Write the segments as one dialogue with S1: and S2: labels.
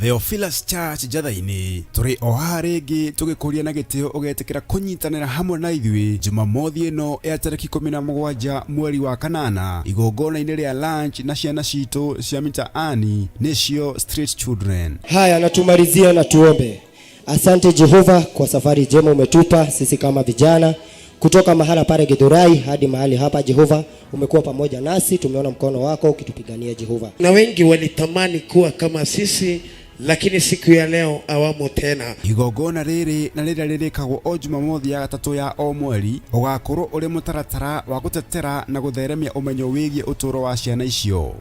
S1: Theophilus Church Njatha-inĩ. Tũrĩ o haha rĩngĩ tũgĩkũria na gĩtĩo ũgetĩkĩra kũnyitanĩra hamwe na ithuĩ Jumamothi ĩno ya tarĩki 17 mweri wa kanana igongona-inĩ rĩa lunch na ciana citũ cia mitaani nĩcio Street Children.
S2: Haya, na tumalizie na tuombe. Asante Jehova kwa safari njema umetupa sisi kama vijana kutoka mahala pale Githurai hadi mahali hapa. Jehova, umekuwa pamoja nasi, tumeona mkono wako ukitupigania Jehova.
S3: Na wengi walitamani kuwa kama sisi, lakini siku ya leo awamo tena.
S1: Igongona rĩrĩ na rĩrĩa rĩrĩkagwo o Jumamothi ya gatatũ ya o mweri ũgakorwo ũrĩ mũtaratara wa gũtetera na gũtheremia ũmenyo wĩgiĩ ũtũũro wa ciana icio.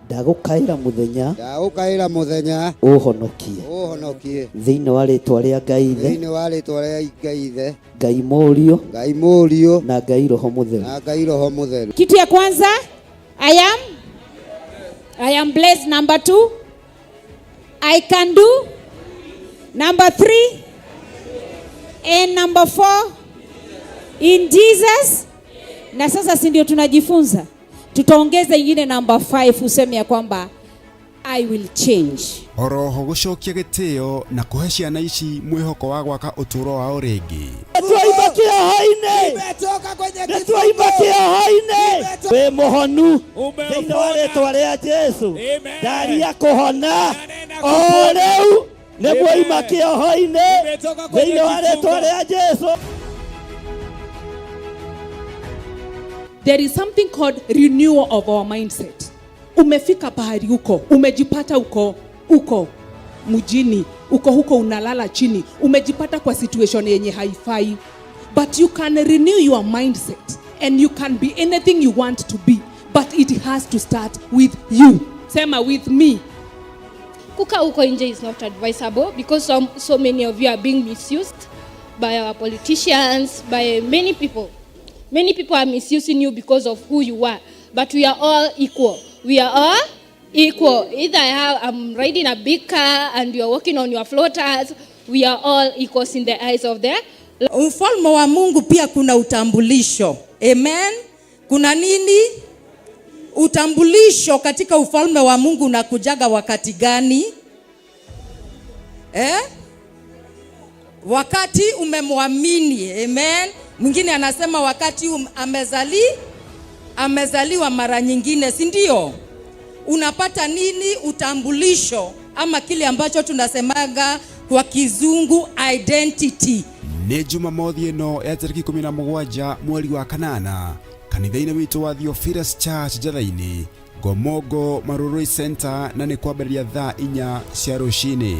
S4: Ndagũkaĩra mũthenya,
S5: ndagũkaĩra mũthenya,
S4: ũhonokie,
S5: ũhonokie,
S4: thĩinĩ wa rĩtwa rĩa Ngai Ithe,
S5: thĩinĩ wa rĩtwa rĩa Ngai Ithe,
S4: Ngai Mũriũ,
S5: Ngai Mũriũ,
S4: na Ngai Roho Mũtheru,
S5: na Ngai Roho Mũtheru.
S6: Kitu ya kwanza, I am blessed. Number 2, I can do. Number 3, and number 4, in Jesus. Na sasa si ndio tunajifunza, tutaongeza ingine number 5, useme ya kwamba I will change.
S1: Oroho gũcokia gĩtĩo na kũhe ciana ici mwĩhoko wa gwaka ũtũũro wao rĩngĩ.
S7: Twaima kĩoho-inĩ, nĩtwaima kĩoho-inĩ, wĩ mũhonu thĩinĩ wa rĩtwa rĩa Jesũ. Ndaria kũhona o rĩu nĩguo ima kĩoho-inĩ thĩinĩ wa rĩtwa rĩa Jesũ.
S8: There is something called renewal of our mindset. Umefika pahali uko, umejipata uko, uko mjini, uko huko unalala chini, umejipata kwa situation yenye haifai. But you can renew your mindset and you can be anything you want to be, but it has to start with you. Sema with me.
S9: Kuka huko nje is not advisable because so many of you are being misused by our politicians, by many people. Many people are misusing you because of who you are, but we are all equal. We are all equal. Either I'm riding a big car and you are working on your floaters. We are all equals in the eyes of the
S10: Ufalme wa Mungu pia kuna utambulisho. Amen. Kuna nini? Utambulisho katika ufalme wa Mungu unakujaga wakati gani? Wakati umemwamini. Amen. Mwingine anasema wakati amezaliwa mara nyingine, si ndio? Unapata nini? Utambulisho, ama kile ambacho tunasemaga kwa kizungu identity.
S1: Nĩ Jumamothi ĩno ya tarĩki 17 mweri wa kanana kanitha-inĩ witũ wa Theophilus Church Njatha-inĩ, Ngomongo Marurui Center, na nĩ kwambĩrĩria thaa 4 cia rũcinĩ.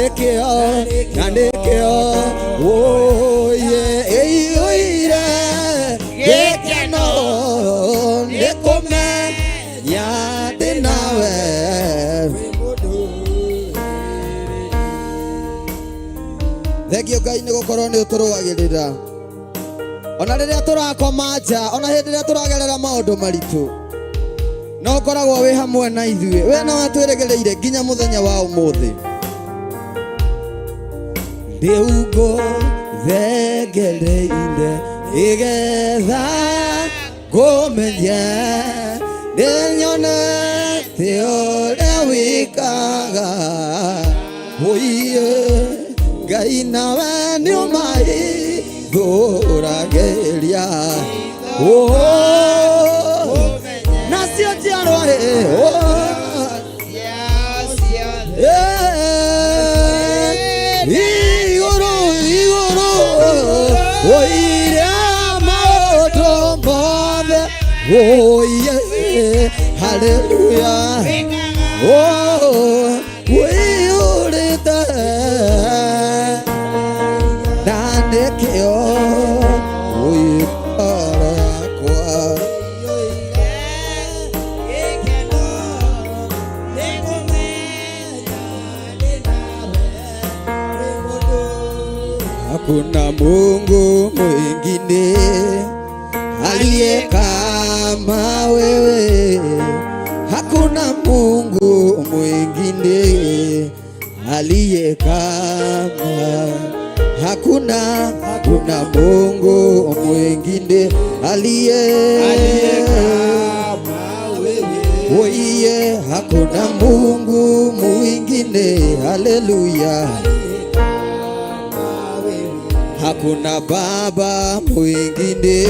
S5: nĩkĩo na nĩkĩo oye ĩiyũire gĩkeno nĩ kũmenya ndĩ nawe. Thengio Ngai nĩ gũkorwo nĩ ũtũrũagĩrĩra ona rĩrĩa tũrakoma nja, ona hĩndĩ ĩrĩa tũragerera maũndũ maritũ, no ũkoragwo wĩ hamwe na ithuĩ. We no atwĩrĩgĩrĩire nginya mũthenya wa ũmũthĩ. Rĩu ngũthengereire nĩgetha ngũmenye, nĩnyonete ũrĩa wĩkaga. Ũiye Ngai nawe nĩũmahingũragĩria nacio njiarwa igũrũ igũrũ oire maũndũ mothe oye haleluya wĩyũrĩte na nĩkĩo ũikara yakwa. Hakuna Mungu mwingine aliye kama wewe, hakuna Mungu mwingine aliye kama, hakuna, hakuna Mungu mwingine aliye kama wewe, oiye, hakuna Mungu mwingine, haleluya. Hakuna baba mwingine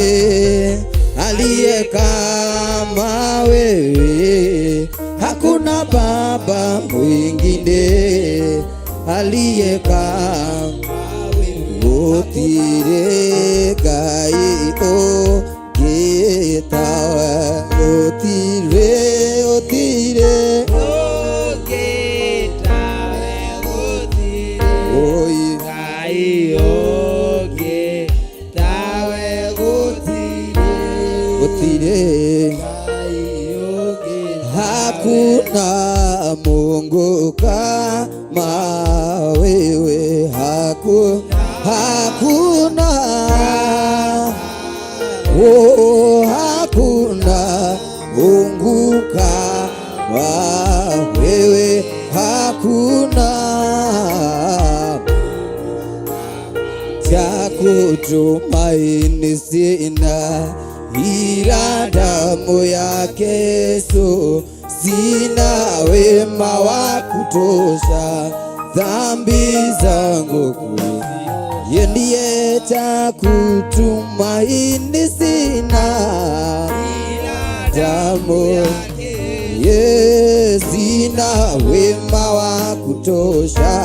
S5: aliye kama wewe, hakuna baba mwingine aliye kama wewe. Gũtirĩ Ngai ũngĩ tawe, gũtirĩ, gũtirĩ
S11: ũngĩ tawe, gũtirĩ
S5: Oi.
S11: Ngai ũngĩ tawe, gũtirĩ
S5: Gũtirĩ
S11: Ngai ũngĩ.
S5: Hakuna Mungu kama wewe, hakuna, oh, hakuna Mungu kama wewe, hakuna cha kutumaini sina ila damu yake Yesu, sina wema wa kutosha dhambi zangu ye ndiye cha kutumaini sina damu ye, sina wema wa kutosha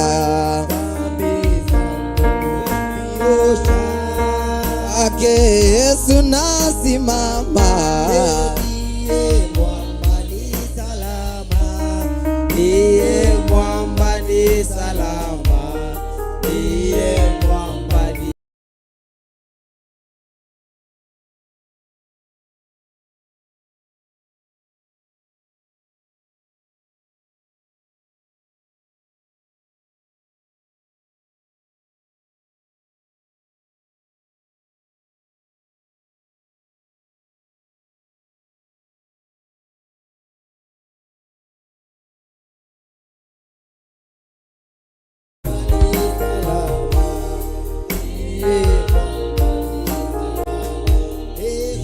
S5: ake Yesu nasimama.
S11: Ndiye mwamba ni salama, ndiye mwamba ni salama, ndiye mwamba ni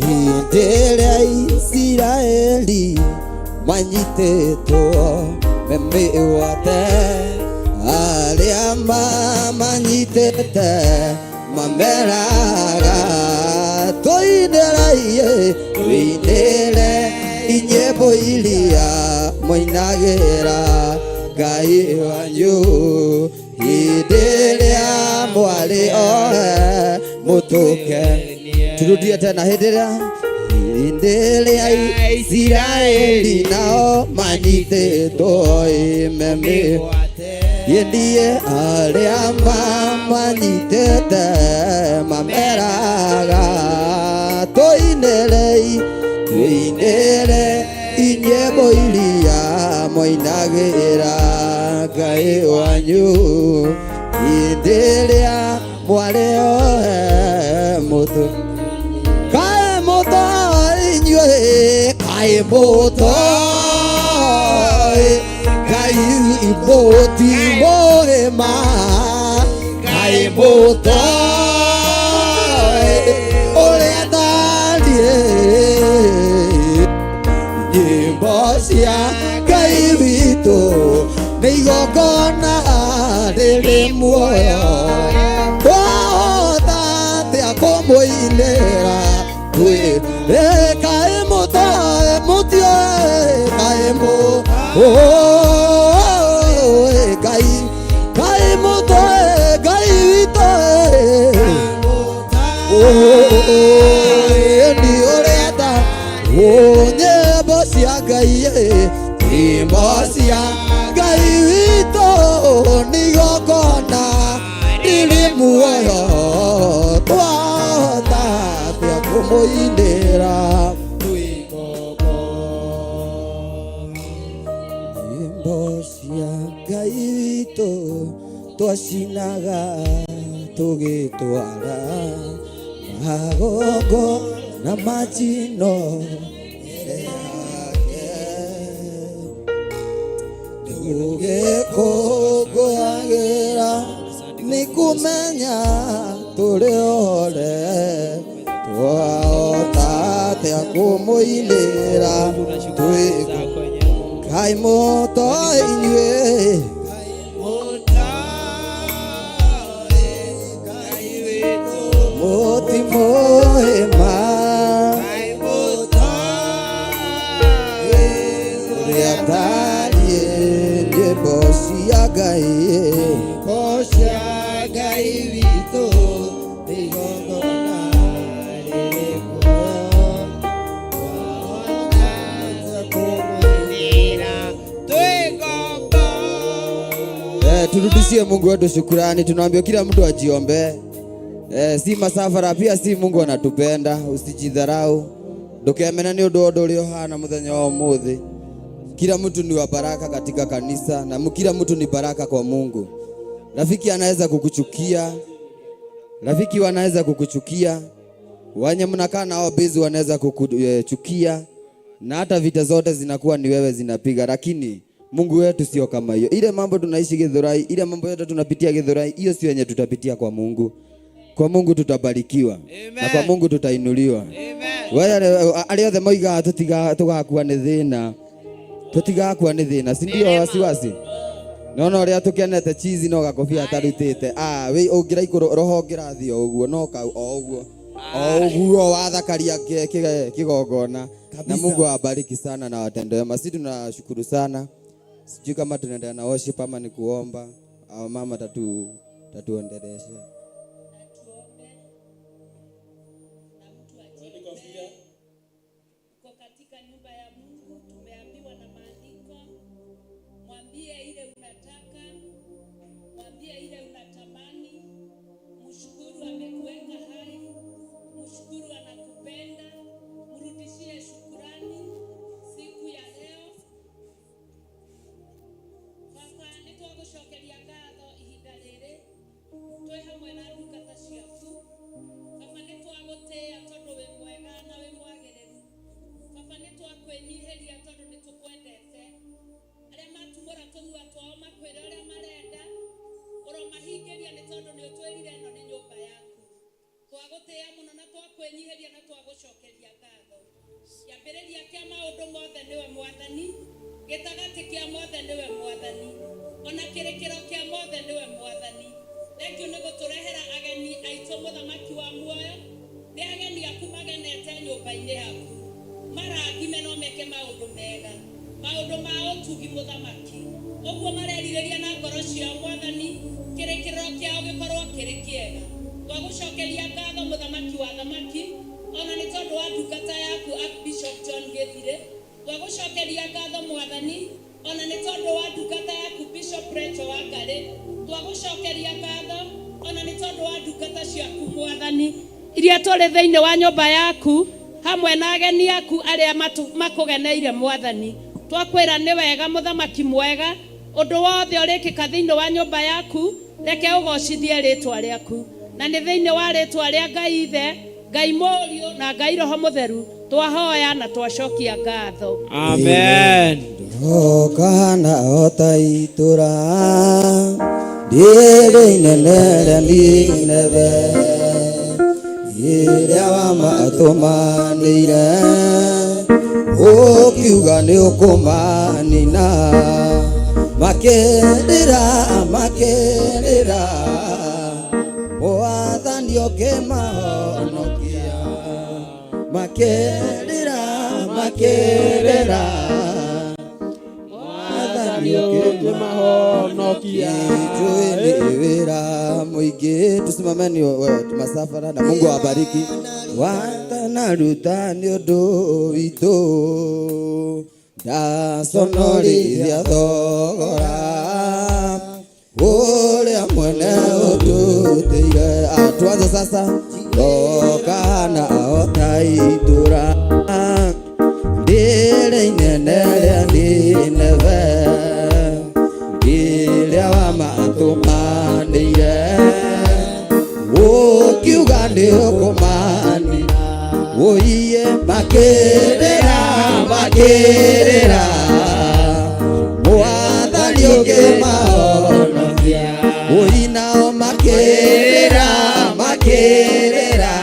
S5: Hĩndĩ ĩrĩa Isiraeli manyitĩtwo me mĩgwate, arĩa mamanyitĩte mameraga tũinĩraiĩ, tũinĩre inyĩmbo iria mũinagĩra Ngai wanyu hĩndĩ ĩrĩa mwarĩ ohe mũtũke. Turudie tena, hĩndĩ ĩrĩa hĩndĩ ĩrĩa Isiraeli nao manyitĩtwo me mĩgwate. Ndiye arĩa mamanyitĩte mameraga tũinĩrei tũinĩre inyĩmbo iria moinagĩra Ngai wanyu hĩndĩ ĩrĩa mwarĩ ohe mũtũ kaĩ mũtoĩ inyuĩ kaĩ mũtoĩ Ngai mũtimũhĩma Ngai mũtoĩ ũrĩa ndariĩ nyĩmbo cia Ngai witũ nĩ igongona rĩrĩ muoyo twahota atĩa kũmũinĩra twĩ kaĩ mũtoĩ mũtiũĩ kaĩ mũtoĩ Ngai kaĩ mũtoĩ Ngai witũ nĩ ũrĩa nda nyĩmbo cia Ngai nyĩmbo cia Ngai witũ nĩ igongona rĩrĩ muoyo twahota atĩa kũmũinĩra nyĩmbo cia Ngai witũ twacinaga tũgĩtwara magongo na majino mbere yake tũgĩkũngũyagĩra nĩ kũmenya tũrĩ ore twahota atĩa kũmũinĩra twĩ kaĩ mũtoĩ inyuĩ mũtimũhĩma ũrĩa ndariĩ nyĩmbo cia Ngai nyĩmbo cia Ngai witũ nĩ igongona rĩrĩ muoyo twahota kũmũinĩra turudishie Mungu wetu shukurani. Tunaambia kila mtu ajiombee. Si masafara pia si Mungu anatupenda, usijidharau. Ndukemene ni undu undu uria uhana muthenya wa umuthi. Kila mtu ni wa baraka katika kanisa na kila mtu ni baraka kwa Mungu. Rafiki anaweza kukuchukia, rafiki wanaweza kukuchukia, wenye mnakaa nao busy wanaweza kukuchukia, na hata vita zote zinakuwa ni wewe zinapiga, lakini Mungu wetu sio kama hiyo. Ile mambo tunaishi Githurai, ile mambo yote tunapitia Githurai, hiyo sio yenye tutapitia kwa Mungu. Kwa Mungu tutabarikiwa. Amen. Na kwa Mungu tutainuliwa. Amen. Wewe arĩa othe moigaga tugakua nĩ thĩna, tutigakua nĩ thĩna, si ndio wasiwasi? No ũrĩa tũkenete chizi no gakobia atarutĩte. Wĩ ũngĩraikũrũ roho ũngĩrathiĩ o ũguo no kau o ũguo. O ũguo wathakaria kigongona. Na Mungu awabariki sana na watende wema. Sisi tunashukuru sana. Sijui kama tunaendelea na worship ama ni kuomba. Au mama tatuendeleshe.
S8: Katika nyumba ya Mungu tumeambiwa na maandiko, mwambie ile unataka, mwambie ile unatamani, mshukuru amekuweka hai, mshukuru anakupenda, mrudishie shukurani siku ya leo. Baba, nĩtwagũcokeria ngatho ihinda rĩrĩ twĩ hamwe na ndungata ciaku. Baba, nĩtwagũtĩĩa tondũ wĩ mwega na wĩ mwagĩrĩru. Baba, nĩtwakwĩnyihĩria tondũ nĩtũkwendete. Arĩa matumũra tũnua twao makwĩre ũrĩa marenda, ũromahingĩria nĩ tondũ nĩũtwĩrire ĩno nĩ nyũmba yaku. Twagũtĩĩa mũno na twakwĩnyihĩria na twagũcokeria ngatho. Kĩambĩrĩria kĩa maũndũ mothe nĩwe Mwathani, gĩtagatĩ kĩa mothe nĩwe Mwathani, ona kĩrĩkĩro kĩa mothe nĩwe Mwathani. Thengiũ nĩ gũtũrehera ageni aitũ mũthamaki wa muoyo, nĩ ageni aku magenete nyũmba-inĩ yaku. Marathime no meke maũndũ mega, maũndũ ma ũtugi mũthamaki. Ũguo marerirĩria na ngoro ciao Mwathani, kĩrĩkĩrĩro kĩao gĩkorwo kĩrĩ kĩega. Twagũcokeria ngatho mũthamaki wa thamaki, ona nĩ tondũ wa ndungata yaku Archbishop John Gĩthire. Twagũcokeria ngatho Mwathani
S12: Ona nĩ tondũ wa ndungata yaku Bishop Rachel Wangarĩ, twagũcokeria ngatho ona nĩ tondũ wa ndungata ciaku Mwathani iria tũrĩ thĩinĩ wa nyũmba yaku hamwe na ageni aku arĩa makũgeneire Mwathani. Twakwĩra nĩ wega mũthamaki mwega, ũndũ wothe ũrĩkĩka thĩinĩ wa nyũmba yaku reke ũgocithie rĩtwa rĩaku, na nĩ thĩinĩ wa rĩtwa rĩa Ngai Ithe, Ngai Mũriũ na Ngai Roho Mũtheru twahoya na twacokia ngatho.
S11: Amen.
S5: Okana ota itũra rĩrĩ inene rĩa Nineve rĩrĩa wamatũmanĩire ũkiuga nĩ ũkũmanina, makĩrĩra makĩrĩra, Mwathani ũkĩmahonokia, makĩrĩra makĩrĩra, Mwathani ũkĩmahonokia. Njũĩ nĩ wĩra mũingĩ, tusimameni masafara na Mungu awabariki. Watanaruta nĩ ũndũ witũ, ndaconorithia thogora ũrĩa mwene ũtũtĩire. Tuanze sasa. Okana ota itũra rĩrĩ inene rĩa Nineve rĩrĩa wamatũmanĩire ũkiuga nĩ ũkũmanina, ũiye makĩrĩra makĩrĩra, Mwathani ũkĩmahonokia, ũi nao makĩrĩra makĩrĩra,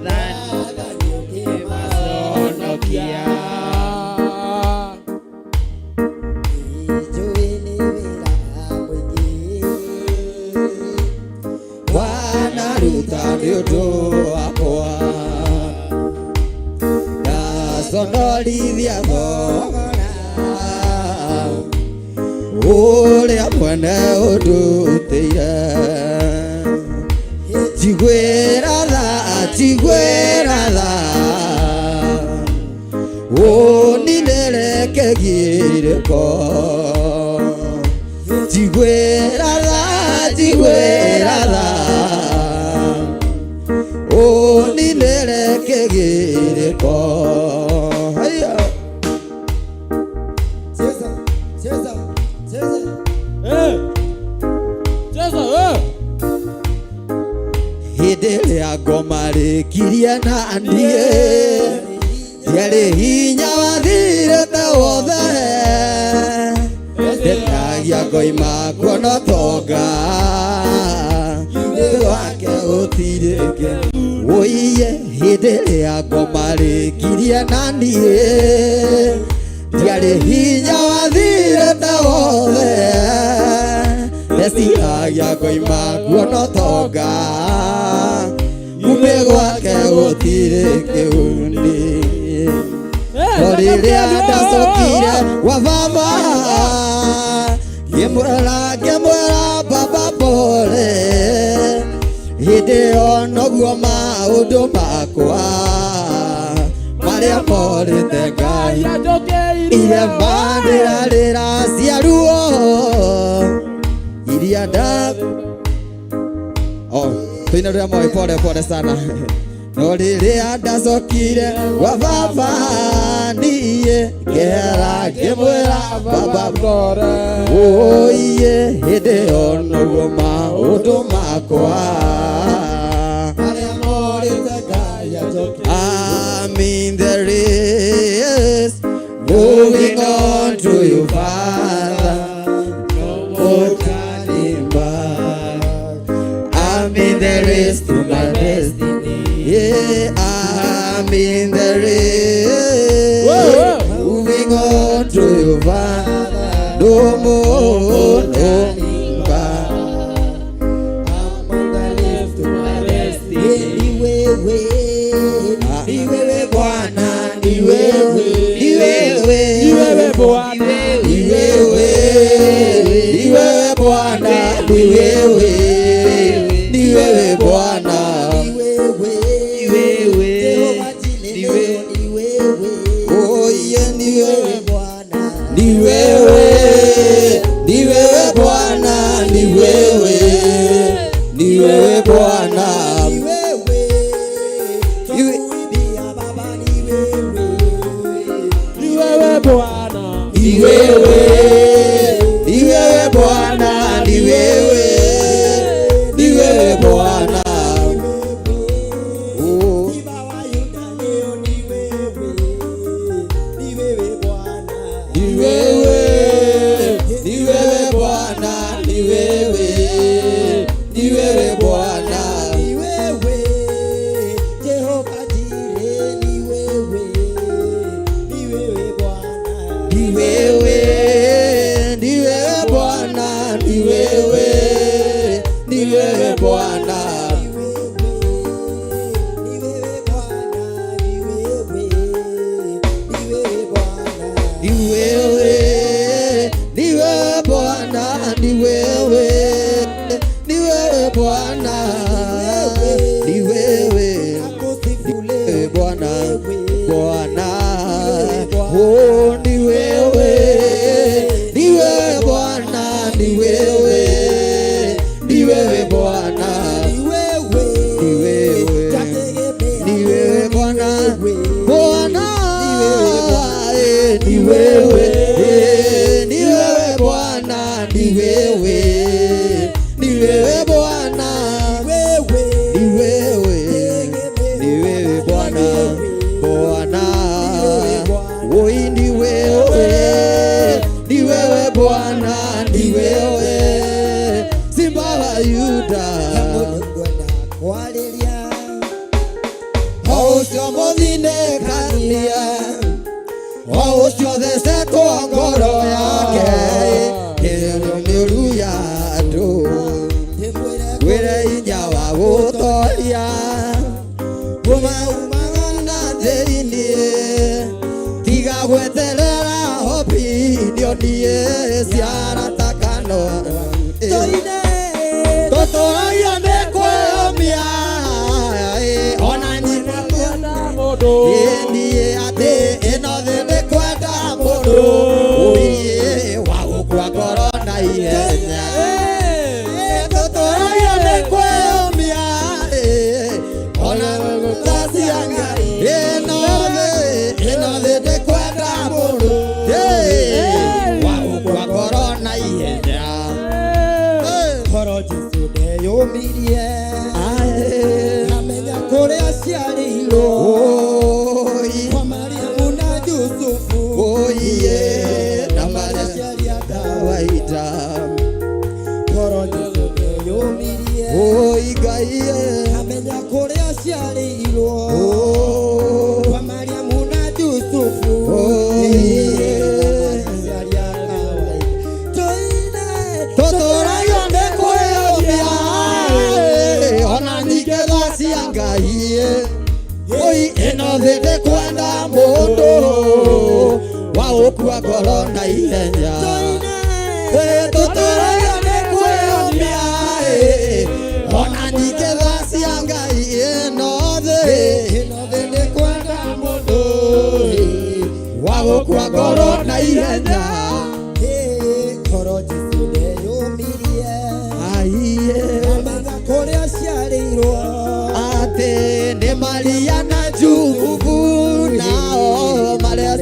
S5: Mwathani ũkĩmahonokia. Njũĩ nĩ wĩra mũingĩ wanaruta nĩ ũndũ wakwa, ndaconorithia thogora ũrĩa mwene ũndutĩire. Njiguĩra tha, njiguĩra tha, ũninĩre kĩgirĩko, njiguĩra tha, njiguĩra tha, ũninĩre kĩgirĩko. Haya. Cheza, cheza, cheza.
S11: Cheza, eh.
S5: Hĩndĩ ĩrĩa ngoma rĩkirie na niĩ ndiarĩ hinya wathirĩte wothe, ndetagia ngoima kuona tonga wake gũtirĩ ũiye. Hĩndĩ ĩrĩa ngoma rĩkirie na niĩ ndiarĩ hinya wathirĩte wothe, ndeciragia ngoima kuona tonga kume gwake gũtirĩ kĩguni. No rĩrĩa ndacokire gwa baba ngĩmwĩra ngĩmwĩra baba pole, hĩndĩ ĩyo noguo maũndũ makwa marĩa morĩte Ngai irema ndĩrarĩra cia ruo iria nda oh, tuine rĩrĩa moĩ pole pole sana. No rĩrĩa ndacokire gwa baba niĩ ngĩhera ngĩmwĩra baba ũiye, hĩndĩ ĩyo noguo maũndũ makwa
S11: marĩa morĩte Ngai anjokeire.
S5: I'm in the race, moving on to you, Father. No more turning back. I'm in the race to my destiny. Yeah, I'm in the race, moving on to you, Father. No more turning back.
S11: I'm on the race to my destiny.
S5: Ni wewe, ni wewe Bwana, ni wewe, ni wewe,
S11: Ni wewe Bwana.
S5: Ni wewe, ni wewe Bwana, ni wewe, ni wewe Bwana, ni wewe, ni wewe, ni wewe.
S11: Bwana,
S5: Ni wewe, ni wewe Bwana, ni wewe, ni wewe Bwana. Oh. Ni wewe, ni wewe Bwana, ni wewe, ni wewe Bwana.
S11: Ni wewe Jehova Jire, ni wewe, ni wewe Bwana,
S5: Ni wewe, ni wewe Bwana, ni wewe, ni wewe Bwana.
S11: Ni wewe Bwana, ni wewe, ni wewe Bwana.
S5: Ni wewe, ni wewe Bwana, ni wewe, ni wewe Bwana, ni wewe, ni wewe Bwana, Bwana, oh, ni wewe, ni wewe Bwana, ni wewe, ni wewe Bwana,
S11: Ni wewe,
S5: ni wewe, ni wewe Bwana, Bwana, eh, ni wewe, eh, ni wewe Bwana, ni wewe, ni wewe Bwana, ni wewe, ni wewe Bwana, Bwana, oi, ni wewe, ni wewe Bwana, ni wewe, Simba wa Yuda.
S11: Kwarĩria
S5: O ũcio mũthinĩkania, o ũcio thecetwo ngoro yake ĩno mĩũru ya andũ, wĩre hinya wa gũtoria umaumaga na thĩinĩ, tiga gweterera opinion ciaratakano.
S11: Toine
S5: Tũtũragia nĩ kwĩyũmia, ona nyina niĩ atĩ ĩno thĩ nĩ kwenda mũndũ ũiĩ wa gũkua ngoro na ihenya. Tũtũragia nĩ kwĩyũmia, ona tha cia Ngai, ĩno thĩ, ĩno thĩ nĩ kwenda mũndũ wa gũkua ngoro na ihenya.
S11: Koro Jesu ndeyũmirie, amenya kũrĩa aciarĩirwo, kwa Mariamu na Jusufu,
S5: Oiye na
S11: marĩa aciari a
S5: kawaida.
S11: Koro Jesu ndeyũmirie,
S5: Oi Ngai,
S11: amenya kũrĩa aciarĩirwo, kwa Mariamu na Jusufu, aciari a kawaida. Toine
S5: Tũtũragia nĩ kwĩyũmia, ona ningĩ tha cia Ngai. Oi ĩno thĩ nĩ kwenda mũndũ wa gũkua ngoro na ihenya. Tũtũragia nĩ kwĩyũmia, ona ningĩ tha cia Ngai, ĩno thĩ,
S11: ĩno thĩ nĩ kwenda mũndũ
S5: wa gũkua ngoro na ihenya.
S11: Koro Jesu ndeyũmirie,
S5: Aiye
S11: amenya kũrĩa aciarĩirwo,
S5: atĩ nĩ Maria na Jusufu nao marĩa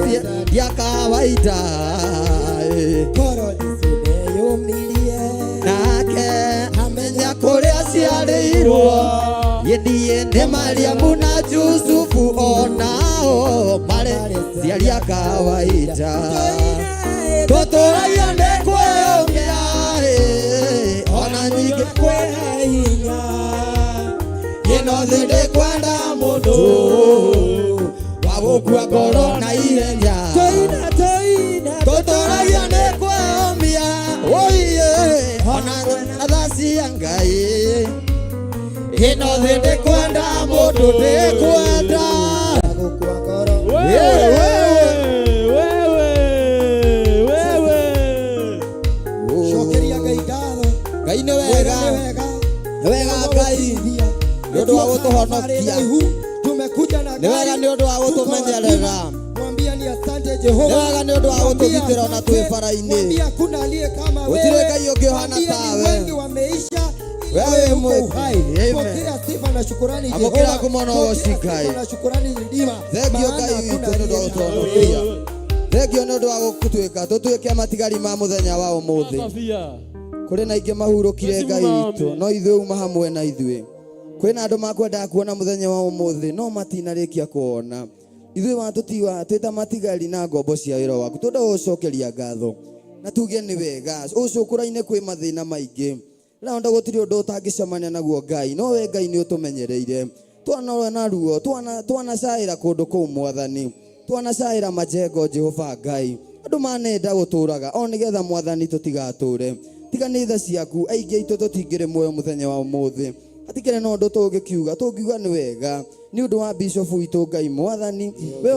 S5: cia kawaida.
S11: Koro Jesu ndeyũmirie,
S5: Nake amenya kũrĩa aciarĩirwo, niĩ nĩ Mariamu na Jusufu onao marĩ ciari a kawaida. Tũtũragia nĩ kwĩyũmia, ona nyingĩ
S11: kwĩhe hinya,
S5: ĩno thĩ ndĩkwenda mũndũ wa gũkua ngoro na ihenya.
S11: Toina toina
S5: Tũtũragia nĩ kwĩyũmia, oiye, ona tha cia Ngai, ĩno thĩ ndĩkwenda mũndũ, ndĩkwenda
S11: gũkua ngoro.
S5: Wewe,
S7: Wewe, wewe.
S11: Cokeria Ngai ngatho.
S5: Ngai nĩ wega,
S11: Nĩ wega,
S5: nĩ wega Ngai nĩ ũndũ wa gũtũhonokia,
S11: Tumekuja na
S5: nĩ wega nĩ ũndũ wa gũtũmenyerera,
S11: Mwambia ni asante Jehova.
S5: nĩ wega nĩ ũndũ wa gũtũgitĩra ona twĩ bara-inĩ.
S11: Mwambia hakuna aliye kama
S5: Gũtirĩ
S11: wewe.
S5: Ngai ũngĩ ũhana
S11: Mwambia ni
S5: tawe.
S11: wengi wameisha ila
S5: Wewe
S11: wewe uko
S5: mwe-
S11: uhai.
S5: Amen.
S11: Pokea sifa na shukurani
S5: Amũkĩra
S11: Jehova.
S5: ngumo na
S11: Pokea
S5: ũgoci,
S11: sifa
S5: Ngai.
S11: na shukurani Redeemer.
S5: Thengio
S11: Maana
S5: Ngai
S11: hakuna
S5: witũ nĩ ũndũ wa
S11: aliye kama
S5: gũtũhonokia.
S11: wewe.
S5: Thengio nĩ ũndũ wa gũtuĩka tũtuĩke matigari ma mũthenya wa ũmũthĩ. Kũrĩ na aingĩ mahurũkire Ngai witũ, no ithuĩ uma hamwe na ithuĩ. Kwĩna andũ makwendaga kuona mũthenya wa ũmũthĩ no matinarĩkia kuona. Ithuĩ watũtiwa twĩ ta matigari na ngombo cia wĩra waku, twenda gũgũcokeria ngatho na tuge nĩ wega. Ũcũkũra-inĩ kwĩ mathĩna maingĩ, raonda gũtirĩ ũndũ ũtangĩcemania naguo Ngai, no we Ngai nĩ ũtũmenyereire. Twanorwo na ruo, twanacaĩra kũndũ kũu Mwathani, twanacaĩra majengo Jehova Ngai. Andũ manenda gũtũraga o nĩgetha Mwathani tũtigatũre. Tiga nĩ tha ciaku aingĩ aitũ tũtingĩrĩ muoyo mũthenya wa ũmũthĩ. Hatikĩrĩ na ũndũ tũngĩkiuga, tũngiuga nĩ wega nĩ ũndũ wa bishop witũ Ngai Mwathani. We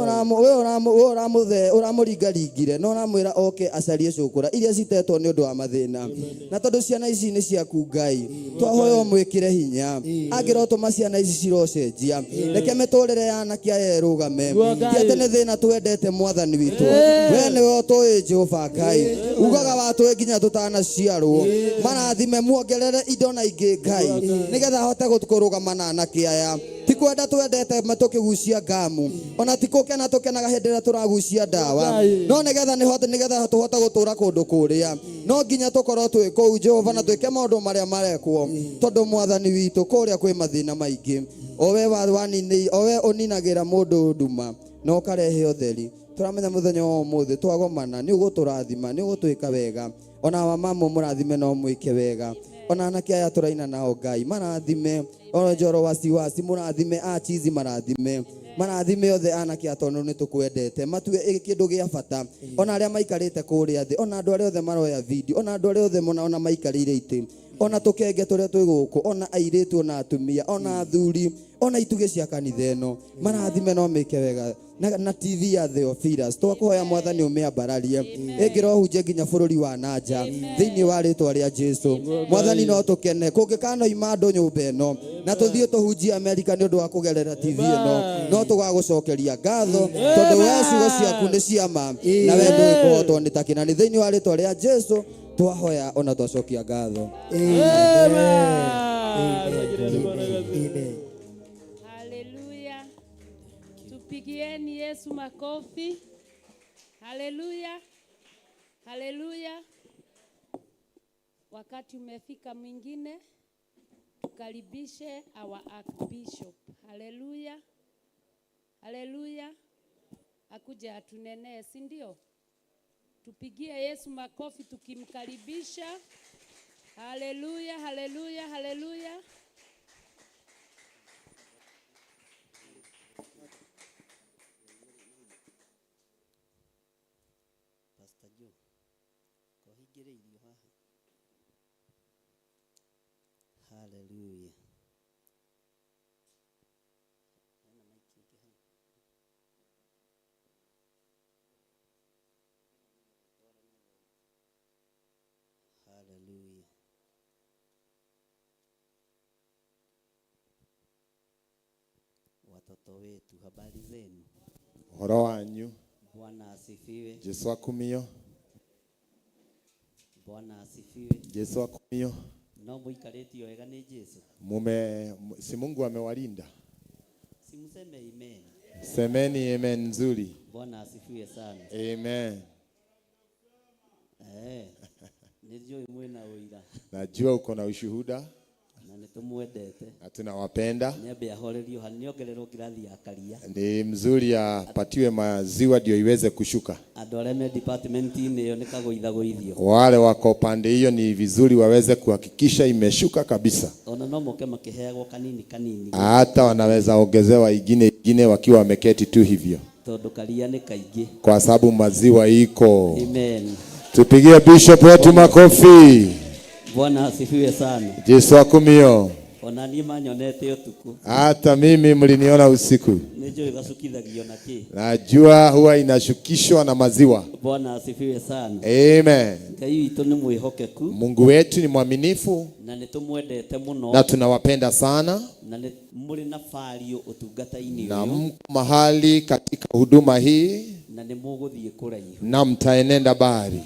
S5: ũramũringaringire na ũramwĩra oke acarie cũkũra iria citetwo nĩ ũndũ wa mathĩna. Na tondũ ciana ici nĩ ciaku Ngai, twahoya ũmwĩkĩre hinya. Angĩrotũma ciana ici cirocenjia, reke mĩtũrĩre ya anake aya ĩrũgame. Ti atĩ nĩ thĩna twendete Mwathani witũ, we nĩwe ũtũĩ Jehova Ngai. Ugaga watũĩ nginya tũtanaciarwo. Marathime, muongerere indo na ingĩ Ngai, nĩgetha ahote kũrũgama na anake aya. Ti kwenda twendete tũkĩgucia ngamu, ona ti gũkena tũkenaga hĩndĩ ĩrĩa tũragucia ndawa, no nĩgetha nĩgetha tũhote gũtũra kũndũ kũrĩa, no nginya tũkorwo twĩ kũu Jehova na twĩke maũndũ marĩa marekwo, tondũ Mwathani witũ kũrĩa kwĩ mathĩna maingĩ. O we o we ũninagĩra mũndũ nduma na ũkarehe ũtheri. Tũramenya mũthenya wa ũmũthĩ twagomana nĩ ũgũtũrathima, nĩ ũgũtwĩka wega. Ona wamama mũrathime no mwĩke wega. Ona anake aya tũraina nao Ngai marathime, ona njoro wasiwasi mũrathime, achizi marathime, marathime othe anake aya tondũ nĩ tũkwendete. Matue kĩndũ gĩa bata. Ona arĩa maikarĩte kũrĩa thĩ, ona andũ arĩa othe maroya video, ona andũ arĩa othe ona maikarĩire itĩ, ona tũkenge tũrĩa twĩ gũkũ, ona airĩtu, ona atumia, ona athuri, ona itugĩ cia kanitha ĩno, marathime no mĩke wega. Na TV ya Theophilus twakũhoya Mwathani ũmĩambararie, ĩngĩrohunjia nginya bũrũri wa nanja thĩinĩ wa rĩtwa rĩa Jesu. Mwathani no tũkene kũngĩkanoima andũ nyũmba ĩno na tũthiĩ tũhunjie Amerika nĩ ũndũ wa kũgerera TV ĩno, no tũgagũcokeria ngatho tondũ we ciugo ciaku nĩ cia ma na we ndũĩ kũhotwo nĩ takĩ. Na nĩ thĩinĩ wa rĩtwa rĩa Jesu twahoya ona twacokia ngatho.
S4: Amen.
S12: Haleluya. Tupigieni Yesu makofi. Haleluya. Haleluya. Wakati umefika mwingine tukaribishe our Archbishop. Haleluya. Haleluya. Akuje atunenee, si ndio? Tupigie Yesu makofi tukimkaribisha. Haleluya, haleluya, haleluya.
S4: Pastor Joe, kohingĩrĩirio haha. Hallelujah. Hena maiki ĩngĩ hau. Hallelujah. Watoto wetu, habari zenu?
S13: Ũhoro wanyu.
S4: Bwana asifiwe.
S13: Jesu akumio.
S4: Bwana asifiwe.
S13: Jesu akumio.
S4: No muikarĩtio wega nĩ Jesu.
S13: Mume, si Mungu amewalinda?
S4: Si mseme amen.
S13: Semeni amen nzuri.
S4: Bwana asifiwe sana.
S13: Amen.
S4: Nĩnjũĩ mwĩna ũira.
S13: Najua uko na ushuhuda.
S4: Na nĩtũmwendete.
S13: Na tunawapenda.
S4: Niambe ahorerio hanini, nĩongererwo ngirathi ya karia.
S13: Ni mzuri apatiwe maziwa ndio iweze kushuka.
S4: Andũ arĩa me department-inĩ ĩyo nĩkagũithagũithio.
S13: Wale wako pande hiyo ni vizuri waweze kuhakikisha imeshuka kabisa.
S4: Ona no moke makĩheagwo kanini kanini.
S13: Hata wanaweza ongezewa ingine ingine wakiwa wameketi tu hivyo.
S4: Tondũ karia nĩ kaingĩ.
S13: Kwa sababu maziwa iko.
S4: Amen.
S13: Tupigie bishop wetu makofi.
S4: Bwana asifiwe sana.
S13: Jesu akumio.
S4: Ona niĩ manyonete ũtukũ.
S13: Hata mimi mliniona usiku.
S4: Nĩnjũĩ gacukithagio na kĩ.
S13: Najua huwa inashukishwa na maziwa.
S4: Bwana asifiwe sana.
S13: Amen.
S4: Ngai witũ nĩ mwĩhokeku.
S13: Mungu wetu ni mwaminifu.
S4: Na nĩtũmwendete mũno.
S13: Na tunawapenda sana.
S4: Na nĩ mũrĩ na fario ũtungata-inĩ
S13: Na
S4: ũyũ.
S13: mko mahali katika huduma hii.
S4: Na nĩ mũgũthiĩ kũraihu.
S13: Na mtaenenda bari.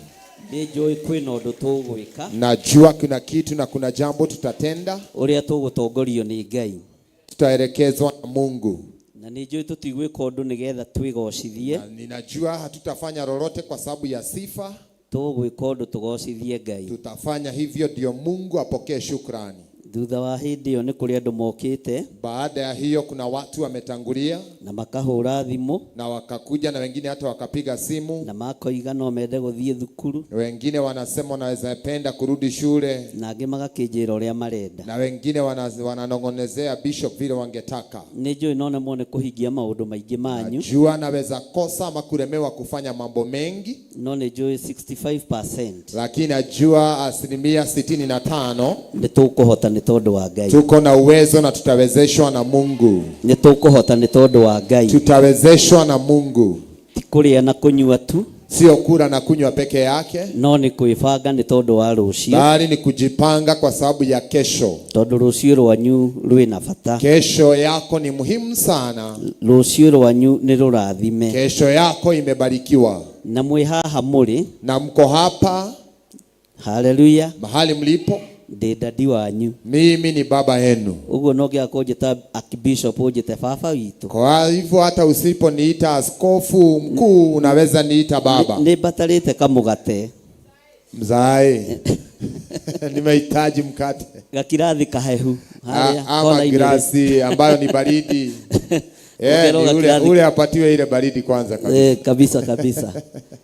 S4: Nĩnjũĩ kwĩna ũndũ tũgwĩka.
S13: Najua kuna kitu na kuna jambo tutatenda.
S4: Ũrĩa tũgũtongorio nĩ Ngai.
S13: Tutaelekezwa na Mungu.
S4: Na nĩ njũĩ tũtigwĩka ũndũ nĩgetha twĩgocithie.
S13: Na ninajua hatutafanya lolote kwa sababu ya sifa.
S4: Tũgwĩka ũndũ tũgocithie Ngai.
S13: Tutafanya hivyo ndio Mungu apokee shukrani.
S4: Thutha wa hĩndĩ ĩyo nĩ kũrĩ andũ mokĩte.
S13: Baada ya hiyo kuna watu wametangulia
S4: na makahũra thimũ
S13: na wakakuja, na wengine hata wakapiga simu
S4: na makoiga no mende gũthiĩ thukuru,
S13: wengine wanasema wanaweza penda kurudi shule,
S4: na angĩ magakĩnjĩra ũrĩa marenda,
S13: na wengine wananong'onezea bishop vile wangetaka.
S4: Nĩ njũĩ no nemwo nĩ kũhingia maũndũ maingĩ manyu.
S13: Najua naweza kosa ama kulemewa kufanya mambo mengi,
S4: no nĩ njũĩ 65%,
S13: lakini najua 65%
S4: nĩ tũkũhota nĩ tondũ wa Ngai.
S13: Tuko na uwezo na tutawezeshwa na Mungu.
S4: Nĩ tũkũhota nĩ tondũ wa Ngai.
S13: Tutawezeshwa na Mungu.
S4: Ti kũrĩa na kũnyua tu,
S13: sio kula na kunywa peke yake,
S4: no nĩ kwĩbanga nĩ tondũ wa rũciũ,
S13: bali ni kujipanga kwa sababu ya kesho.
S4: Tondũ rũciũ rwanyu rwĩna bata.
S13: Kesho yako ni muhimu sana.
S4: Rũciũ rwanyu nĩ rũrathime.
S13: Kesho yako imebarikiwa.
S4: Na mwĩ haha mũrĩ,
S13: na mko hapa,
S4: haleluya,
S13: mahali mlipo,
S4: ndĩ dadi wanyu.
S13: Mimi ni baba yenu.
S4: Ũguo no nginya kũnjĩta archbishop ũnjĩte baba witũ.
S13: Kwa hivyo hata usiponiita askofu mkuu unaweza niita baba.
S4: Nĩ mbatarĩte kamũgate.
S13: Mzae. Nimehitaji mkate.
S4: Gakirathi kahehu. Harĩa,
S13: Ama
S4: kona igĩrĩ.
S13: grasi ambayo ni baridi.
S4: Ũkerwo
S13: Ni
S4: gakirathi.
S13: ule apatiwe ile baridi kwanza kabisa.
S4: Kabisa kabisa.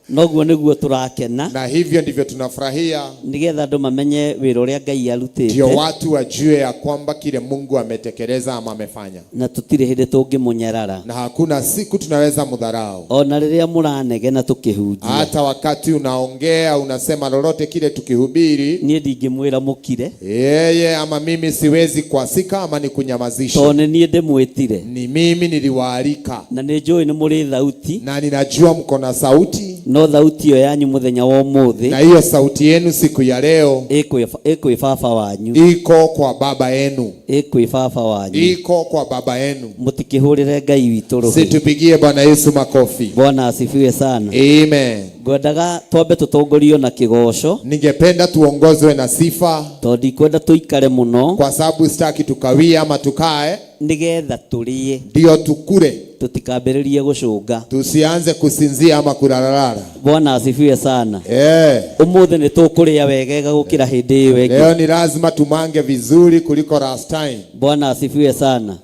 S4: Noguo niguo turakena.
S13: Na hivyo ndivyo tunafurahia.
S4: Nigetha andũ mamenye wĩra ũrĩa Ngai arutĩte.
S13: Ndio watu wajue ya kwamba kile Mungu ametekeleza ama amefanya.
S4: Na tutire hĩndĩ tũngĩmũnyarara.
S13: Na hakuna siku tunaweza mudharau.
S4: Ona rĩrĩa mũranegena tũkĩhunjia.
S13: Hata wakati unaongea unasema lolote kile tukihubiri,
S4: niĩ ndingĩmwĩra mũkire.
S13: Yeye ama mimi siwezi kuasika ama nikunyamazisha.
S4: Tondũ nĩ niĩ ndĩmwĩtire.
S13: Ni mimi niliwaalika.
S4: Na nĩ njũĩ nĩ mũrĩ thauti.
S13: Na ninajua mko na sauti.
S4: No thauti ĩyo yanyu mũthenya wa ũmũthĩ,
S13: na hiyo sauti yenu siku ya leo
S4: ĩkwĩ baba wanyu.
S13: Iko kwa baba yenu.
S4: Ĩkwĩ baba wanyu.
S13: Iko kwa baba yenu.
S4: Mũtikĩhũrĩre Ngai witũ rũhĩ.
S13: Situpigie Bwana Yesu makofi.
S4: Bwana asifiwe sana.
S13: Amen.
S4: Ngwendaga twambe tũtongorio na kĩgoco.
S13: Ningependa tuongozwe na sifa.
S4: Tondũ ndikwenda tũikare mũno.
S13: Kwa sababu sitaki tukawie ama tukae.
S4: Nĩgetha tũrĩe.
S13: Ndio tukule.
S4: Tutikambĩrĩrie gũcũnga.
S13: Tusianze kusinzia ama kulalalala.
S4: Bwana asifiwe sana. Ũmũthĩ nĩ tũkũrĩa wegega gũkĩra hĩndĩ ĩyo ĩngĩ.
S13: Leo ni lazima tumange vizuri kuliko last time.
S4: Bwana asifiwe sana.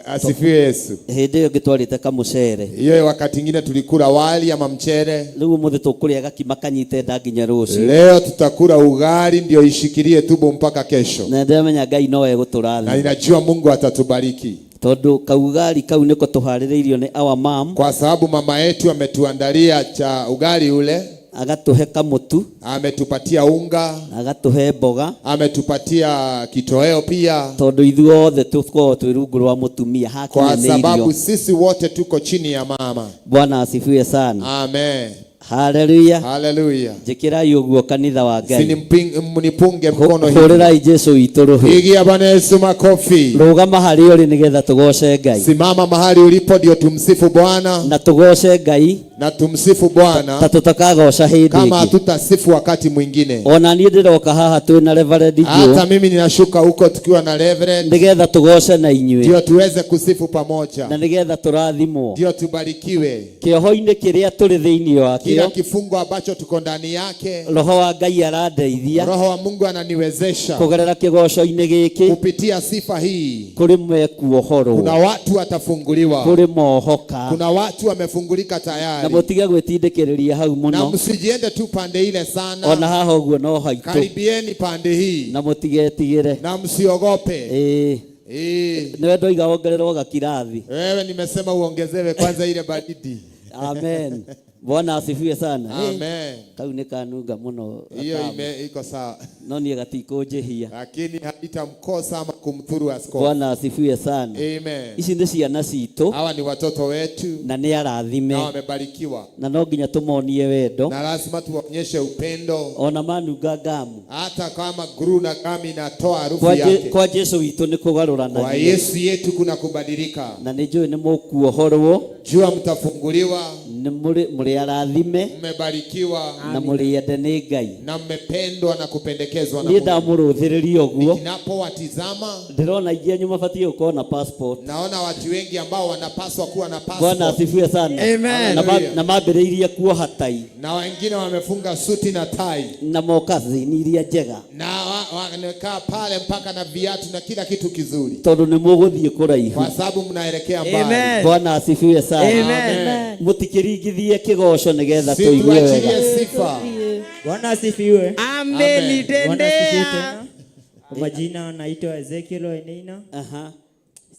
S13: Asifiwe Yesu.
S4: Hĩndĩ ĩyo ĩngĩ twarĩte kamũcere.
S13: Hiyo wakati ingine tulikula wali ama mchere.
S4: Rĩu ũmũthĩ tũkũrĩa gakima kanyite nda nginya rũciũ.
S13: Leo tutakula ugali ndio ishikilie tumbo mpaka kesho.
S4: Na ndĩramenya Ngai no egũtũrathima.
S13: Na ninajua Mungu atatubariki.
S4: Tondũ kaugali kau nĩko tũharĩrĩirio nĩ our mom.
S13: Kwa sababu mama yetu ametuandalia cha ugali ule.
S4: Agatuhe kamutu.
S13: Ametupatia unga.
S4: Agatuhe mboga.
S13: Ametupatia kitoweo pia.
S4: Tondũ ithuothe tũkoragwo twĩ rungu rwa mũtumia, hakinya
S13: Kwa
S4: nĩ irio.
S13: sababu sisi wote tuko chini ya mama.
S4: Bwana asifiwe sana.
S13: Amen.
S4: Haleluya.
S13: Haleluya.
S4: Njĩkĩrai ũguo kanitha wa Ngai.
S13: Mnipunge mkono hivi.
S4: Hũrĩrai Jesu witũ rũhĩ.
S13: Pigia Bwana Yesu makofi.
S4: Rũgama harĩa ũrĩ nĩgetha tũgoce Ngai.
S13: Simama mahali ulipo ndio tumsifu Bwana.
S4: Na tũgoce Ngai.
S13: Na tumsifu Bwana.
S4: Ta tutakagoca hĩndĩ
S13: Kama
S4: ĩngĩ.
S13: hatutasifu wakati mwingine.
S4: Ona niĩ ndĩroka haha twĩ na Reverend Joe.
S13: Hata mimi ninashuka huko tukiwa na Reverend.
S4: Nĩgetha tũgoce na inyuĩ.
S13: Ndio tuweze kusifu pamoja.
S4: Na nĩgetha tũrathimwo.
S13: Ndio tubarikiwe.
S4: Kĩoho-inĩ kĩrĩa tũrĩ thĩinĩ wakĩo.
S13: Kila kifungo ambacho tuko ndani yake.
S4: Roho wa Ngai arandeithia.
S13: Roho wa Mungu ananiwezesha.
S4: Kũgerera kĩgoco-inĩ gĩkĩ.
S13: Kupitia sifa hii.
S4: Kũrĩ mekuohorwo.
S13: Kuna watu watafunguliwa.
S4: Kũrĩ mohoka.
S13: Kuna watu wamefungulika tayari.
S4: Na mũtige gwĩtindĩkĩrĩria hau mũno.
S13: Na msijiende tu pande ile sana.
S4: Ona haha ũguo no haitũ.
S13: Karibieni pande hii.
S4: Na mũtigetigĩre.
S13: Na msiogope.
S4: Nĩwe ndoiga wongererwo gakirathi.
S13: Wewe nimesema uongezewe kwanza ile baridi.
S4: Amen. Bwana asifiwe sana.
S13: Amen.
S4: Kau nĩ kanunga mũno.
S13: Hiyo
S4: Gatamu.
S13: iko sawa.
S4: No niĩ gatikũnjĩhia.
S13: Lakini haitamkosa ama kumthuru askofu.
S4: Bwana asifiwe sana.
S13: Amen.
S4: Ici nĩ ciana citũ.
S13: Hawa ni watoto wetu.
S4: Na nĩ arathime.
S13: Na wamebarikiwa.
S4: Na no nginya tũmonie wendo.
S13: Na lazima tuwaonyeshe upendo.
S4: Ona manunga ngamu.
S13: Hata kama guru na gamu inatoa harufu yake.
S4: Kwa Jesu witũ nĩ kũgarũranagia.
S13: Kwa Yesu yetu kuna kubadilika.
S4: Na nĩ njũĩ nĩ mũkuohorwo.
S13: Jua mtafunguliwa.
S4: Nĩ mũrĩ Mũrĩ arathime
S13: Mmebarikiwa
S4: na mũrĩ ende nĩ Ngai.
S13: Na mmependwa na kupendekezwa na
S4: Niĩ
S13: Mungu.
S4: ndamũrũthĩrĩria ũguo
S13: Ninapowatizama
S4: ndĩrona aingĩ anyu mabatiĩ gũkorwo na passport.
S13: Naona watu wengi ambao wanapaswa kuwa na
S4: Bwana
S13: passport.
S4: asifiwe sana.
S13: Amen.
S4: Na na mambĩrĩirie kuoha tai
S13: Na wengine wamefunga suti na tai
S4: na mokathini iria njega
S13: na wamekaa pale mpaka na viatu na kila kitu kizuri,
S4: tondũ nĩ mũgũthiĩ kũraihu.
S13: Kwa sababu mnaelekea mbali.
S4: Bwana asifiwe sana.
S13: Amen.
S4: Mũtikĩringithie kĩgoco nĩgetha tũigue wega.
S13: Situachilie sifa.
S11: Bwana asifiwe.
S13: Amen.
S11: Bwana asifiwe tena. Kwa majina naitwa Ezekiel Wainaina.
S4: Aha.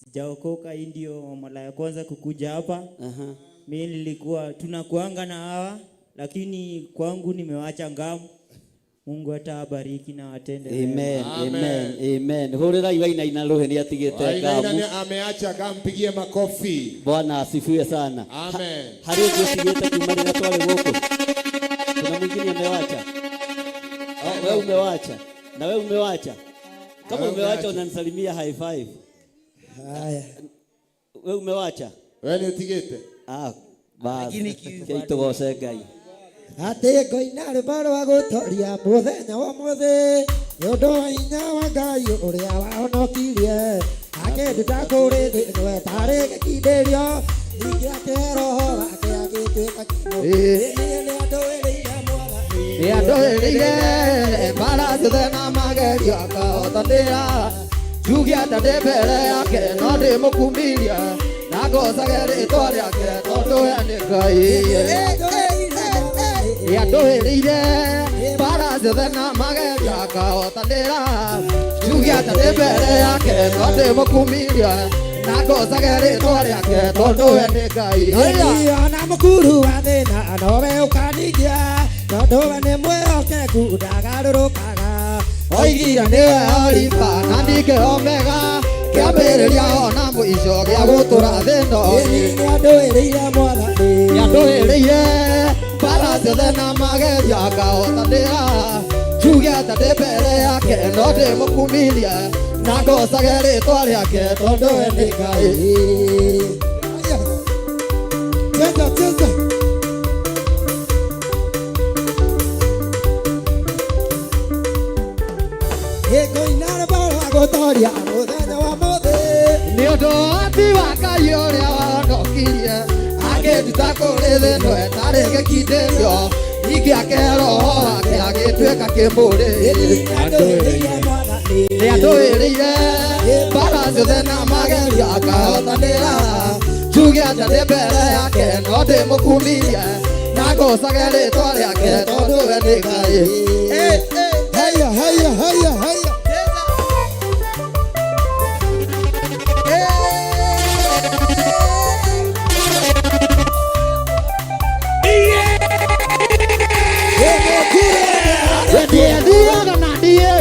S11: Sijaokoka, hii ndio mara ya kwanza kukuja hapa.
S4: Aha.
S11: Mimi nilikuwa tunakuanga na hawa lakini kwangu nimewacha ngamu. Mungu atawabariki na watende
S4: Amen,
S11: mema.
S4: amen, amen. Hũrĩrai Wainaina rũhĩ nĩ atigĩte
S13: Wainaina
S4: ngamu.
S13: ni ameacha gamu, mpigie makofi.
S4: Bwana asifiwe sana.
S13: Amen.
S4: Harĩ ũngĩ ũtigĩte kuma rĩrĩa twarĩ gũkũ? Kuna mwingine amewacha? Oh, wewe umewacha. Na wewe umewacha. Kama
S13: Wewe
S4: umewacha
S13: umeacha.
S4: unanisalimia high five.
S11: Haya.
S4: Wewe umewacha?
S13: Wewe ni utigĩte?
S4: Ah, basi.
S11: Lakini kiu
S4: Kei tũgoce Ngai.
S11: Atĩ ngoina rwĩmbo rwa gũtoria mũthenya wa ũmũthĩ nĩ ũndũ wa hinya wa Ngai ũrĩa wahonokirie akĩnduta kũrĩ thĩ ĩno ĩtarĩ gĩkindĩrio ningĩ akĩhe roho wake agĩtuĩka kĩmũ. Niĩ nĩandũĩrĩire Mwathani.
S5: Nĩandũĩrĩire mbara ciothe na magerio akahotanĩra njuge atĩ ndĩ mbere yake no ndĩmũkumirie na ngocage rĩtwa rĩake tondũ we nĩ Ngai. Nĩandũĩrĩire mbara ciothe na magerio akahotanĩra njuge atĩ ndĩ mbere yake no ndĩmũkumirie na ngocage rĩtwa rĩake tondũ we nĩ Ngai.
S11: Ona mũkuru wa thĩna nowe ũkaningia tondũ we nĩ mwĩhokeku ndagarũrũkaga.
S5: Oigire nĩwe Alifa na ningĩ Omega kĩambĩrĩria ona mũico gĩa gũtũra thĩ ĩno.
S11: Nĩandũĩrĩire Mwathani.
S5: Nĩandũĩrĩire mbara ciothe na magerio akahotanĩra njuge atĩ ndĩ mbere yake no ndĩmũkumirie na ngocage rĩtwa rĩake tondũ we nĩ Ngai.
S11: Cheza, cheza. Ngoina rwĩmbo rwa gũtoria mũthenya wa ũmũthĩ
S5: nĩ ũndũ wa wa Ngai ũrĩa wahonokirie akĩnduta kũrĩ thĩ ĩno ĩtarĩ gĩkindĩrio ningĩ akĩhe roho wake agĩtuĩka kĩmũrĩ. Nĩandũĩrĩire mbara ciothe na magerio akahotanĩra njuge atĩ ndĩ mbere yake no ndĩmũkumirie na ngocage rĩtwa rĩake tondũ we nĩ Ngai.
S11: Haya, haya, haya, haya.
S5: Ndiathiaga na ndiĩ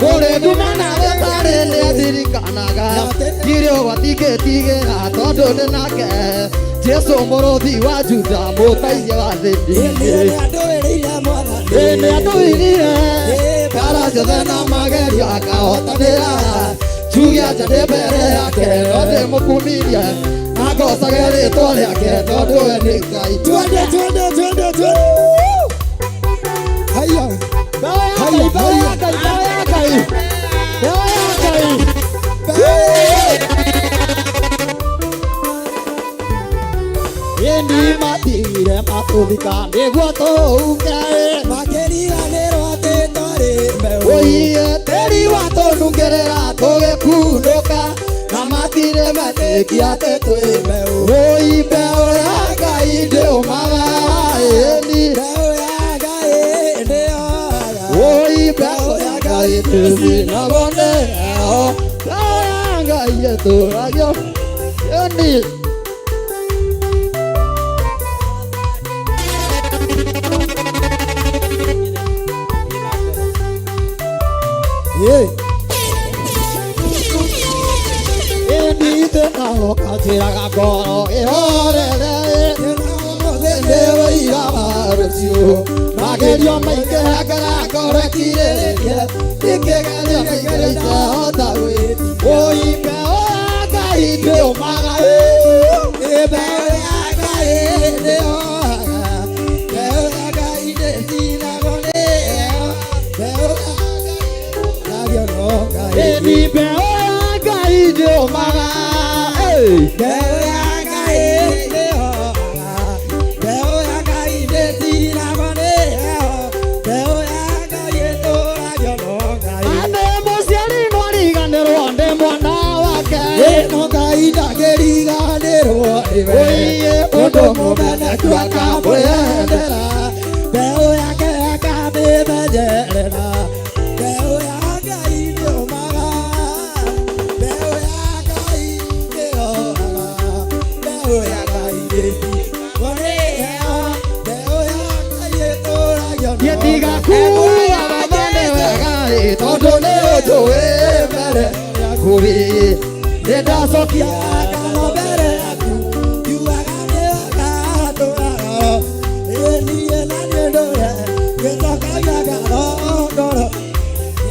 S5: kũrĩ nduma na gũtarĩ nĩandirikanaga ndirĩ ũgwati ngĩtigĩra tondũ ndĩ nake Jesũ mũrũthi wa Juda mũteithia wa thĩni. Nĩandũĩrĩire mbara ciothe na magerio akahotanĩra njuge atĩ ndĩ mbere yake no ndĩmũkumirie na ngocage rĩtwa rĩake tondũ we nĩ Ngai.
S11: Twende, twende, twende, twende. Haya.
S5: Haya, haya, haya, haya. Haya. Ĩni matigire matũthika nĩguo tũhuke
S11: Makĩriganĩrwo atĩ twarĩ mbeũ.
S5: Ũiye tĩri watũnungĩrĩra tũgĩkunũka na matirĩ metĩkia atĩ twĩ mbeũ. Ũi mbeũ ya Ngai ndĩũmaga ĩni
S11: Mbeũ ya Ngai ndĩohaga.
S5: Ũi mbeũ ya Ngai ndĩcinagwo nĩ heho. Mbeũ ya Ngai ĩtũragio ĩni.
S11: Yeah.
S5: Ĩni thĩna ũkanjĩraga ngoro ĩhorere nĩ wĩira wa rũciũ magerio maingĩha ngoro ĩkirĩrĩrie ikĩgerio maingĩra itehota gwĩtiria. Ũi mbeũ ya Ngai ndĩũmaga
S11: Mbeũ ya Ngai ndĩohaga. Oiye mũndũ mũmeneku akamwĩendera mbeũ yake akamĩmenyerera mbeũ ya Ngai nĩũmaga mbeũ ya Ngai nĩyoraga mbeũ ya Ngai nĩcigwo nĩ heho mbeũ ya Ngai ĩtũragio
S5: Niĩ ndigakuaga baba nĩ wega ĩ, tondũ nĩ ũnjũĩ mbere yaku ĩ. Nĩ ndacokia
S11: ngatho mbere yaku ngiugaga nĩ wega ndũraga ĩ niĩ na niĩ ndũre ngĩcokagia ngatho ngoro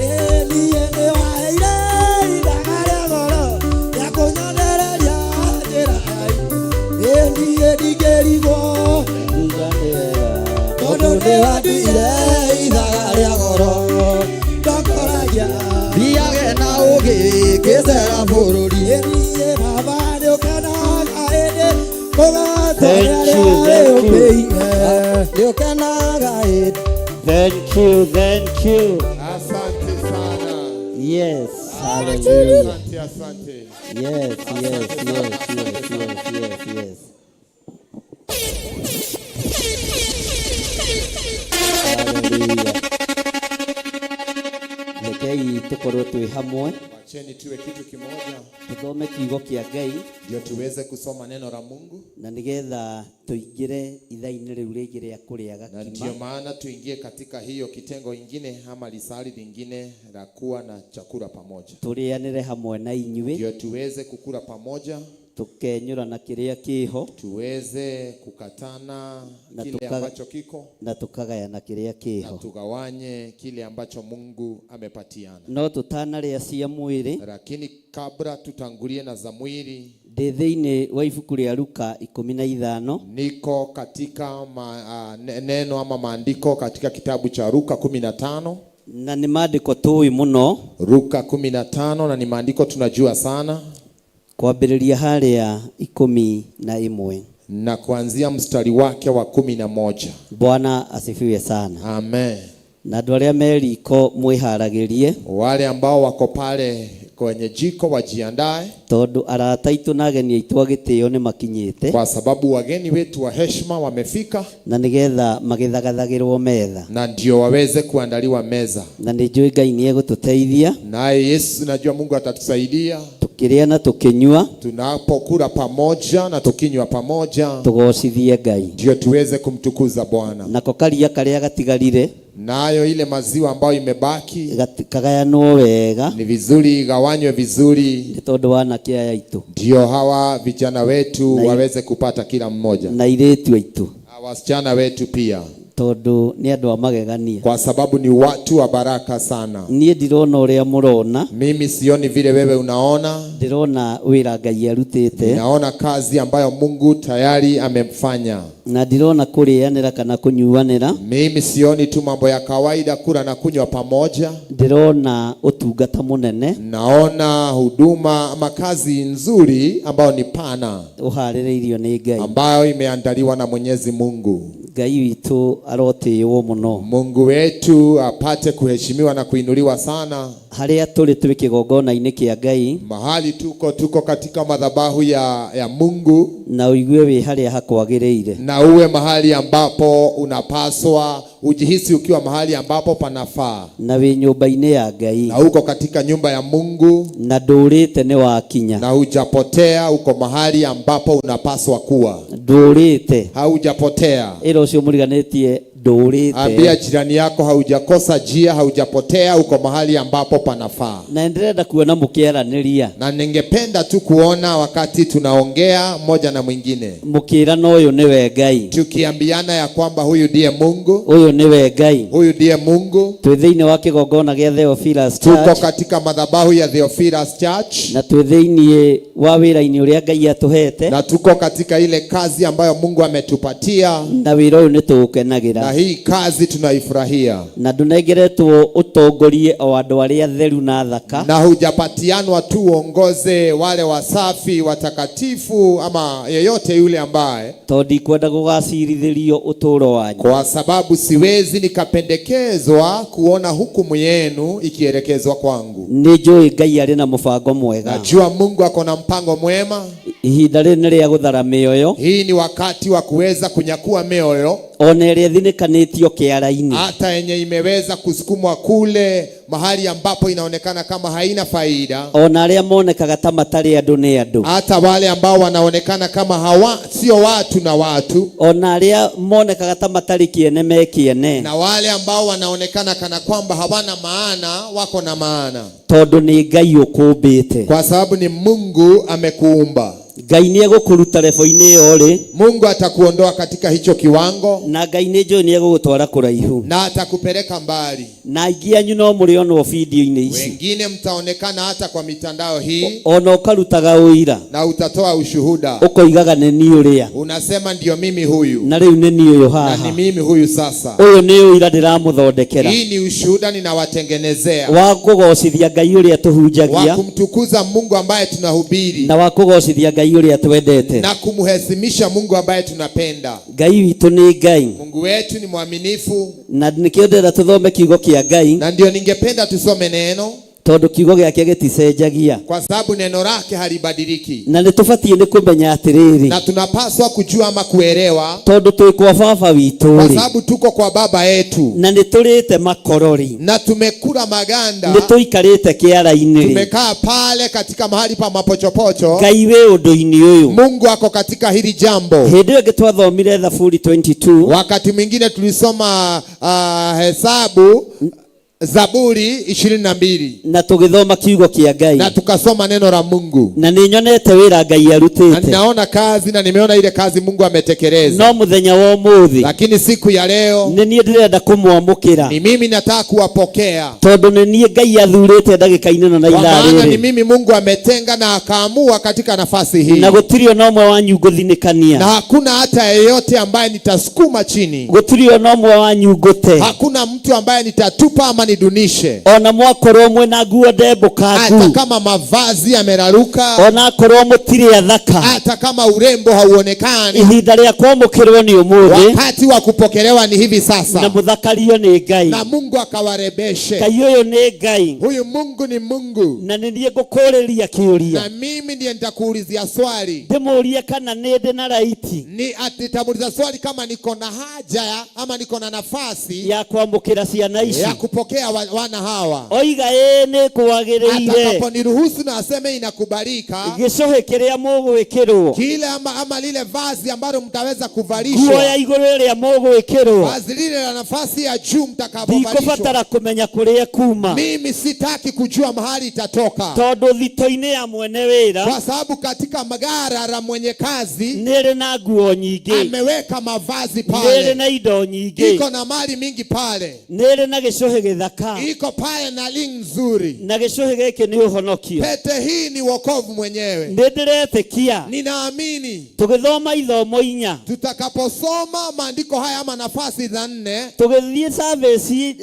S11: ĩ niĩ nĩ waheire ithaga rĩa goro rĩa kũnyonereria njĩra ĩ niĩ ndingĩrigwo tondũ nĩ wanduire ithaga rĩa goro ndokoragia
S5: Thiage na ũũgĩ ngĩcera bũrũri
S11: ĩ niĩ baba nĩ ũkenaga ĩndĩ kũgatwo
S7: Thank
S11: nĩ
S7: you,
S11: arĩa
S7: thank you.
S11: ũmbĩire
S5: nĩ ũkenaga ĩndĩ
S7: Thank you, thank you.
S13: Asante sana.
S7: Yes, hallelujah.
S13: Asante, asante.
S7: Yes, yes, yes, yes, yes, yes, yes. Hallelujah. Rekei tukorwo twĩ hamwe
S13: Wacheni tuwe kitu kimoja
S7: tuthome kiugo kĩa Ngai
S13: ndio tuweze kusoma neno la Mungu,
S7: na nigetha tuingĩre ithaa-inĩ rĩu rĩngĩ rĩa kũrĩa
S13: na
S7: gakima
S13: ndio maana tuingie katika hiyo kitengo ingine ama lisali lingine la kuwa na chakula pamoja,
S7: tũrĩanĩre hamwe na inyuĩ
S13: ndio tuweze kukula pamoja,
S7: tũkenyũra na kĩrĩa kĩho
S13: tuweze kukatana
S7: na
S13: kile ambacho kiko
S7: na tũkagayana kĩrĩa
S13: na
S7: kĩho
S13: tugawanye kile ambacho Mungu amepatiana.
S7: No tũtanarĩa cia mwĩrĩ
S13: Lakini kabla tutangulie na za mwili,
S7: ndĩ thĩinĩ wa ibuku rĩa Luka 15
S13: niko katika neno ama maandiko katika kitabu cha Luka 15
S7: na nĩ maandĩko tũĩ mũno
S13: Luka 15 na ni maandiko tunajua sana,
S7: kwambĩrĩria harĩa 11
S13: na kuanzia mstari wake wa 11.
S7: Bwana asifiwe sana.
S13: Amen.
S7: Na andũ arĩa me riko mwĩharagĩrie
S13: Wale ambao wako pale kwenye jiko wajiandae,
S7: tondũ arata aitũ na ageni aitũ a gĩtĩo nĩ makinyĩte
S13: kwa sababu wageni wetu wa heshima wamefika,
S7: na nĩgetha magĩthagathagĩrwo metha
S13: na ndio waweze kuandaliwa meza.
S7: Na nĩ njũĩ Ngai nĩ egũtũteithia
S13: Naye Yesu, najua Mungu atatusaidia
S7: tũkĩrĩa na tũkĩnyua
S13: tunapokula pamoja na tukinywa pamoja,
S7: tũgocithie Ngai
S13: ndio tuweze kumtukuza Bwana.
S7: Nako karia karĩa gatigarire
S13: Nayo ile maziwa ambayo imebaki
S7: kagayanwo wega
S13: ni vizuri igawanywe vizuri,
S7: nĩ tondũ wa anake aya aitũ
S13: ndio hawa vijana wetu
S7: Na
S13: waweze kupata kila mmoja,
S7: na airĩtu aitũ
S13: na wasichana wetu pia,
S7: tondũ nĩ andũ a magegania
S13: kwa sababu ni watu wa baraka sana.
S7: Niĩ ndirona ũrĩa mũrona
S13: Mimi sioni vile wewe unaona,
S7: ndĩrona wĩra Ngai arutĩte
S13: naona kazi ambayo Mungu tayari amemfanya.
S7: Na ndirona kũrĩanĩra kana kũnyuanĩra
S13: Mimi sioni tu mambo ya kawaida, kula na kunywa pamoja.
S7: Ndĩrona ũtungata mũnene
S13: Naona huduma ama kazi nzuri ambayo ni pana,
S7: ũharĩrĩirio nĩ Ngai
S13: ambayo imeandaliwa na Mwenyezi Mungu.
S7: Ngai witũ arotĩĩwo mũno
S13: Mungu wetu apate kuheshimiwa na kuinuliwa sana.
S7: Harĩa tũrĩ twĩ kĩgongona-inĩ kĩa Ngai
S13: Mahali tuko katika madhabahu ya Mungu,
S7: na ũigue wĩ harĩa hakwagĩrĩire
S13: na uwe mahali ambapo unapaswa ujihisi ukiwa mahali ambapo panafaa,
S7: na wĩ nyũmba-inĩ ya Ngai
S13: na uko katika nyumba ya Mungu
S7: na ndũrĩte nĩ wakinya
S13: na hujapotea, uko mahali ambapo unapaswa kuwa,
S7: ndũrĩte
S13: haujapotea.
S7: Ĩra ũcio mũriganĩtie ndũrĩte
S13: Ambia jirani yako haujakosa njia, haujapotea, uko mahali ambapo panafaa.
S7: Na ndĩrenda kuona mũkĩaranĩria
S13: Na ningependa tu kuona wakati tunaongea mmoja na mwingine,
S7: mũkĩrana ũyũ nĩwe Ngai
S13: tukiambiana ya kwamba huyu ndiye Mungu,
S7: ũyũ nĩwe Ngai
S13: huyu ndiye Mungu.
S7: Twĩ thĩinĩ wa kĩgongona gĩa Theophilus
S13: Tuko
S7: Church
S13: katika madhabahu ya Theophilus Church
S7: na twĩ thĩinĩ wa wĩra-inĩ ũrĩa Ngai atũhete
S13: na tuko katika ile kazi ambayo Mungu ametupatia,
S7: na wĩra ũyũ nĩ tũũkenagĩra
S13: na hii kazi tunaifurahia.
S7: Na ndũnengeretwo ũtongorie o andũ arĩa theru na thaka
S13: Na hujapatianwa tu uongoze wale wasafi watakatifu ama yeyote yule ambaye,
S7: tondũ ndikwenda gũgacirithĩrio ũtũũro wanyu
S13: kwa sababu siwezi nikapendekezwa kuona hukumu yenu ikielekezwa kwangu.
S7: Nĩ njũĩ Ngai arĩ na mũbango mwega
S13: Najua Mungu ako na mpango mwema.
S4: Ihinda rĩrĩ nĩ rĩa gũthara mĩoyo.
S13: Hii ni wakati wa kuweza kunyakua mioyo,
S4: ona ĩrĩa ĩthinĩkanĩtio kĩara-inĩ,
S13: hata yenye imeweza kusukumwa kule mahali ambapo inaonekana kama haina faida,
S4: ona arĩa monekaga ta matarĩ andũ nĩ andũ,
S13: hata wale ambao wanaonekana kama hawa sio watu na watu,
S4: ona arĩa monekaga ta matarĩ kĩene me kĩene,
S13: na wale ambao wanaonekana kana kwamba hawana maana wako na maana,
S4: tondũ nĩ Ngai ũkũmbĩte.
S13: Kwa sababu ni Mungu amekuumba.
S4: Ngai nĩ egũkũruta lebo-inĩ ĩyo rĩ,
S13: Mungu atakuondoa katika hicho kiwango,
S4: na Ngai nĩ njũĩ nĩ egũgũtwara kũraihu,
S13: na atakupeleka mbali.
S4: Na aingĩ anyu no mũrĩonwo video-inĩ ici.
S13: Wengine mtaonekana hata kwa mitandao hii,
S4: ona ũkarutaga ũira,
S13: na utatoa ushuhuda,
S4: ũkoigaga nĩ niĩ ũrĩa,
S13: unasema ndio mimi huyu,
S4: na rĩu nĩ niĩ ũyũ
S13: na
S4: haha,
S13: ni mimi huyu sasa.
S4: Ũyũ nĩ ũira ndĩramũthondekera,
S13: Hii ni ushuhuda ninawatengenezea,
S4: wa kũgocithia Ngai ũrĩa
S13: wa
S4: tũhunjagia,
S13: kumtukuza Mungu ambaye tunahubiri,
S4: na wa kũgocithia Ngai ũrĩa twendete,
S13: na kumheshimisha Mungu ambaye tunapenda.
S4: Ngai witũ nĩ Ngai.
S13: Mungu wetu ni mwaminifu,
S4: na nĩkĩo ndĩrenda tũthome kiugo kĩa Ngai,
S13: na ndio ningependa tusome neno,
S4: tondũ kiugo gĩake gĩticenjagia,
S13: kwa sababu neno lake halibadiliki,
S4: na nĩ tũbatiĩ nĩ kũmenya atĩrĩrĩ,
S13: na tunapaswa kujua ama kuelewa,
S4: tondũ twĩ kwa baba witũ
S13: kwa
S4: rĩ,
S13: sababu tuko kwa baba yetu,
S4: na nĩ tũrĩte makorori,
S13: na tumekula maganda,
S4: nĩ tũikarĩte kĩara-inĩ rĩ,
S13: tumekaa pale katika mahali pa mapochopocho.
S4: Ngai wĩ ũndũ-inĩ ũyũ.
S13: Mungu ako katika hili jambo.
S4: Hĩndĩ ĩyo ĩngĩ twathomire Thaburi 22,
S13: wakati mwingine tulisoma hesabu Zaburi 22,
S4: na tũgĩthoma kiugo kĩa Ngai,
S13: na tukasoma neno la Mungu,
S4: na nĩ nyonete wĩra Ngai arutĩte,
S13: na ninaona kazi na nimeona ile kazi Mungu ametekeleza.
S4: No mũthenya wa ũmũthĩ,
S13: lakini siku ya leo
S4: nĩ niĩ ndĩrenda kũmwamũkĩra,
S13: ni mimi nataka kuwapokea,
S4: tondũ nĩ niĩ Ngai athurĩte ndagĩka-inĩ ĩno na
S13: kwa
S4: ithaa
S13: maana ni
S4: rĩrĩ,
S13: mimi Mungu ametenga na akaamua katika nafasi hii,
S4: na gũtirĩ ona ũmwe wanyu ngũthinĩkania,
S13: na hakuna hata yeyote ambaye nitasukuma chini,
S4: gũtirĩ ona ũmwe wanyu ngũte,
S13: hakuna mtu ambaye nitatupa ama nidunishe,
S4: ona mwakorwo mwĩna nguo ndembũkangu,
S13: hata kama mavazi yameraruka,
S4: ona akorwo mũtirĩ athaka,
S13: hata kama urembo hauonekani,
S4: ihinda rĩa kwamũkĩrwo nĩ ũmũthĩ,
S13: wakati wa kupokelewa ni hivi sasa,
S4: na mũthakario nĩ Ngai,
S13: na Mungu akawarebeshe.
S4: Ngai ũyũ nĩ Ngai,
S13: huyu Mungu ni Mungu,
S4: na nĩ niĩ ngũkũũrĩria kĩũria,
S13: na mimi ndiye nitakuulizia swali,
S4: ndĩmũũrie kana nĩ ndĩ na raiti,
S13: ni nitamuuliza swali kama niko na haja ama niko na nafasi
S4: ya kwamũkĩra ciana ici,
S13: ya kupokea wana hawa.
S4: Oiga ĩĩ nĩ kwagĩrĩire,
S13: atakaponiruhusu na aseme inakubalika,
S4: gĩcũhĩ kĩrĩa mũgwĩkĩrwo,
S13: kile ama lile vazi ambalo mtaweza kuvalishwa,
S4: nguo ya igũrũ ĩrĩa mũgwĩkĩrwo,
S13: vazi lile la nafasi ya juu mtakapovalishwa,
S4: ndikũbatara kũmenya kũrĩa kuma,
S13: mimi sitaki kujua mahali itatoka,
S4: tondũ thito-inĩ ya mwene wĩra,
S13: kwa sababu katika magara la mwenye kazi
S4: nĩrĩ na nguo nyingĩ,
S13: ameweka mavazi pale,
S4: nĩrĩ na indo nyingĩ,
S13: iko na mali mingi pale,
S4: nĩrĩ na gĩcũhĩ gĩthaka,
S13: iko pale na ring nzuri,
S4: na gĩcũhĩ gĩkĩ nĩ ũhonokio,
S13: pete hii ni wokovu mwenyewe.
S4: Nĩ ndĩretĩkia,
S13: ninaamini,
S4: tũgĩthoma ithomo inya,
S13: tutakaposoma maandiko haya ama nafasi za 4,
S4: tũgĩthiĩ service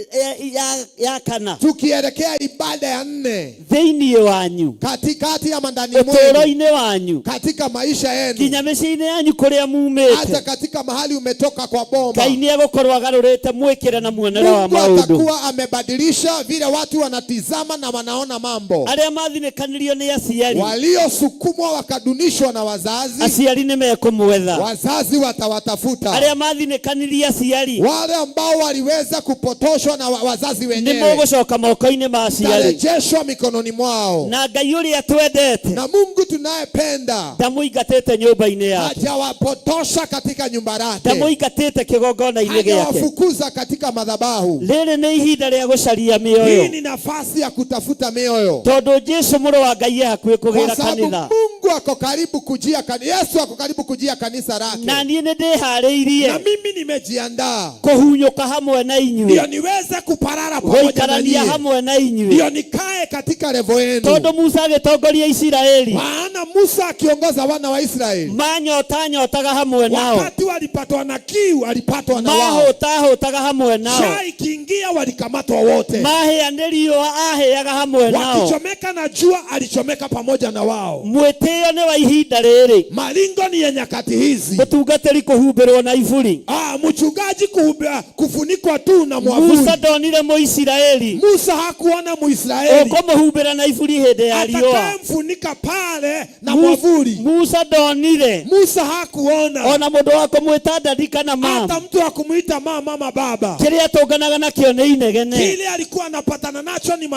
S4: ya kana,
S13: tukielekea ibada ya 4,
S4: thĩinĩ wanyu,
S13: katikati ama ndani mwenu,
S4: ũtũũro-inĩ wanyu,
S13: katika maisha yenu,
S4: nginya mĩciĩ-inĩ yanyu kũrĩa mumĩte,
S13: hata katika mahali umetoka kwa boma,
S4: Ngai nĩ egũkorwo agarũrĩte mwĩkĩre na muonere wa
S13: Mungu
S4: maũndũ.
S13: atakuwa amebadilisha vile watu wanatizama na wanaona mambo.
S4: Arĩa mathinĩkanirio nĩ aciari,
S13: waliosukumwa wakadunishwa na wazazi,
S4: aciari nĩ mekũmwetha,
S13: wazazi watawatafuta.
S4: Arĩa mathinĩkanirie aciari,
S13: wale ambao waliweza kupotoshwa na wazazi wenyewe,
S4: nĩ mũgũcoka moko-inĩ ma aciari,
S13: tarejeshwa mikononi mwao.
S4: Na Ngai ũrĩa twendete,
S13: na Mungu tunayependa,
S4: ndamũingatĩte nyũmba-inĩ yake,
S13: hajawapotosha katika nyumba lake,
S4: ndamũingatĩte kĩgongona-inĩ gĩake,
S13: hajawafukuza katika madhabahu.
S4: Rĩrĩ nĩ ihinda rĩa gũcaria mĩoyo.
S13: Hii ni nafasi ya kutafuta mioyo,
S4: tondũ Jesu mũrũ wa Ngai e hakuhĩ kũgĩra
S13: kwa sababu
S4: kanitha.
S13: Mungu ako karibu kujia Yesu ako karibu kujia kanisa lake.
S4: Na niĩ nĩ ndĩharĩirie,
S13: na mimi nimejiandaa
S4: kũhunyũka hamwe na inyuĩ,
S13: ndio niweze kuparara pamoja na
S4: gũikarania
S13: nyie,
S4: hamwe na inyuĩ,
S13: ndio nikae katika levo yenu.
S4: Tondũ Musa agĩtongoria Isiraeli,
S13: maana Musa akiongoza wana wa Israeli,
S4: manyota nyotaga hamwe nao,
S13: wakati walipatwa na kiu alipatwa na wao,
S4: mahũta hũtaga hamwe nao,
S13: njaa ikiingia walikamatwa wote,
S4: mahĩa nĩ riũa ahĩaga hamwe nao,
S13: wakichomeka na jua alichomeka pamoja na wao.
S4: Mwĩtĩo nĩ wa ihinda rĩrĩ,
S13: maringo ni ya nyakati hizi,
S4: mũtungatĩri kũhumbĩrwo na iburi,
S13: Mchungaji kufunikwa tu na mwavuli.
S7: Musa ndonire Muisiraeli
S13: Musa hakuona Muisraeli
S7: ũkũmũhumbĩra na iburi hĩndĩ ya riũa.
S13: Atakayemfunika pale na mwavuli.
S7: Musa ndonire
S13: Musa hakuona
S7: ona mũndũ wa kũmwĩta daddy kana mum.
S13: Hata mtu wa kumuita mama mama baba.
S7: Kĩrĩa tũnganaga nakĩo nĩ inegene.
S13: Kile alikuwa anapatana nacho ni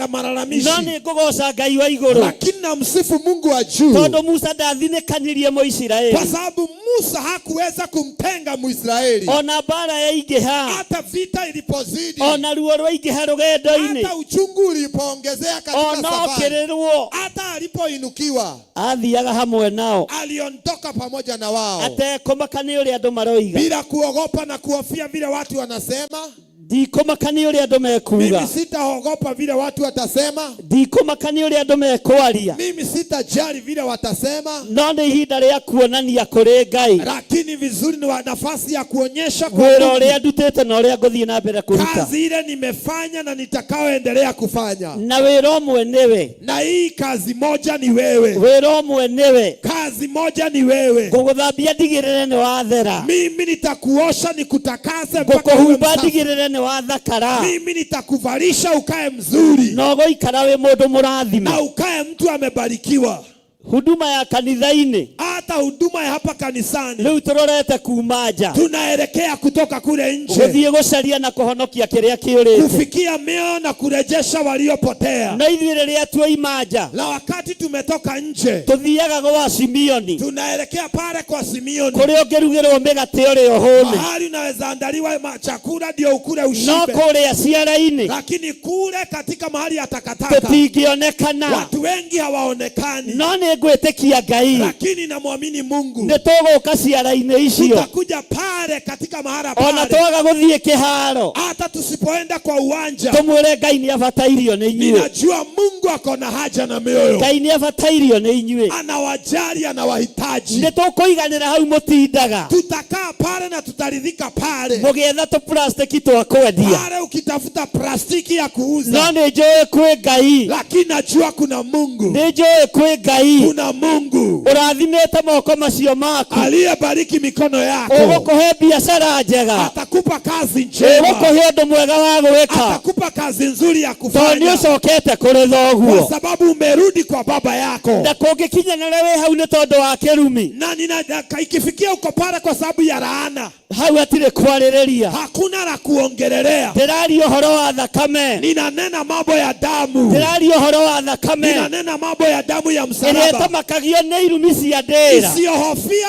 S13: malalamishi.
S7: No nĩ ngũgoca Ngai wa igũrũ.
S13: Lakini namsifu Mungu wa juu
S7: tondũ Musa ndathinĩkanirie Mũisiraeli.
S13: Kwa sababu Musa hakuweza kumtenga Muisraeli.
S7: Ona mbara yaingĩha,
S13: hata vita ilipozidi,
S7: ona ruo rwaingĩha rũgendo-inĩ,
S13: hata uchungu ulipoongezea katika
S7: ona
S13: safari,
S7: okĩrĩrwo,
S13: hata alipoinukiwa,
S7: athiaga hamwe nao
S13: aliondoka pamoja na wao
S7: atekũmaka nĩ ũrĩa andũ maroiga,
S13: bila kuogopa na kuhofia vile watu wanasema.
S7: Ndikũmaka nĩ ũrĩa andũ mekuga.
S13: Mimi sitaogopa vile watu watasema.
S7: Ndikũmaka nĩ ũrĩa andũ mekwaria.
S13: Mimi sitajali vile watasema.
S7: No nĩ ihinda rĩa kuonania kũrĩ Ngai.
S13: Lakini vizuri ni wa nafasi ya kuonyesha kwa
S7: wĩra
S13: Mungu
S7: ũrĩa ndutĩte na ũrĩa ngũthiĩ na mbere kũruta.
S13: Kazi ile nimefanya na nitakaoendelea kufanya.
S7: Na wĩra ũmwe nĩwe.
S13: Na hii kazi moja ni wewe.
S7: Wĩra ũmwe nĩwe.
S13: Kazi moja ni wewe.
S7: Ngũgũthambia ndigĩrĩre nĩ wathera.
S13: Mimi nitakuosha nikutakase mpaka uwe
S7: Ngũkũhumba
S13: msafi.
S7: ndigĩrĩre nĩ wathakara.
S13: Mimi nitakuvalisha ukae mzuri.
S7: Na ũgũikara wĩ mũndũ mũrathime.
S13: Na ukae mtu amebarikiwa.
S7: Huduma ya kanitha-inĩ.
S13: Hata huduma ya hapa kanisani.
S7: Rĩu tũrorete kuma nja.
S13: Tunaelekea kutoka kule nje.
S7: Gũthiĩ gũcaria na kũhonokia kĩrĩa kĩũrĩte.
S13: Kufikia mioyo na kurejesha waliopotea.
S7: Na ithuĩ rĩrĩa tuoima nja.
S13: Na wakati tumetoka nje.
S7: Tũthiaga gwa Simeoni.
S13: Tunaelekea pale kwa Simeoni.
S7: Kũrĩa ũngĩrugĩrwo mĩgate ũrĩa ũhũne.
S13: Mahali unaweza andaliwa chakula ndio ukule ushibe.
S7: No kũrĩa ciara-inĩ.
S13: Lakini kule katika mahali ya takataka.
S7: Tũtingĩonekana.
S13: Watu wengi hawaonekani.
S7: No nĩ ngwĩtĩkia Ngai.
S13: Lakini namwamini Mungu.
S7: Nĩ tũgũka ciara-inĩ icio.
S13: Tutakuja pale katika mahala
S7: Ona
S13: pale.
S7: twaga gũthiĩ kĩharo.
S13: Hata tusipoenda kwa uwanja.
S7: Tũmwĩre Ngai nĩ abatairio nĩ inyuĩ.
S13: Ninajua Mungu ako na haja na mioyo.
S7: Ngai nĩ abatairio nĩ inyuĩ.
S13: Anawajali, anawahitaji.
S7: Nĩ tũkũiganĩra hau mũtindaga.
S13: Tutakaa pale na tutaridhika pale.
S7: Mũgĩetha tũplastiki twa kwendia.
S13: Pale ukitafuta plastiki ya kuuza.
S7: No nĩ njũĩ kwĩ Ngai.
S13: Lakini najua kuna Mungu.
S7: Nĩ njũĩ kwĩ Ngai.
S13: Kuna Mungu.
S7: Ũrathimĩte moko macio maku.
S13: Aliyebariki mikono yako.
S7: Ũgũkũhe biacara njega.
S13: Atakupa kazi njema.
S7: Ũgũkũhe ũndũ mwega wa gwĩka.
S13: Atakupa kazi nzuri ya
S7: Tondũ
S13: kufanya.
S7: nĩ ũcokete kũrĩ thoguo.
S13: Kwa sababu umerudi kwa baba yako.
S7: Na kũngĩkinyanĩra wĩ hau nĩ tondũ wa kĩrumi.
S13: Na ikifikia uko pale kwa sababu ya laana.
S7: Hau hatirĩ kwarĩrĩria.
S13: Hakuna la kuongelelea.
S7: Ndĩraria ũhoro wa thakame.
S13: Ninanena mambo ya damu.
S7: Ndĩraria ũhoro wa thakame.
S13: Ninanena mambo ya damu ya
S7: Ĩrĩa
S13: msalaba.
S7: ĩtamakagio nĩ irumi cia ndĩra.
S13: Isiyohofia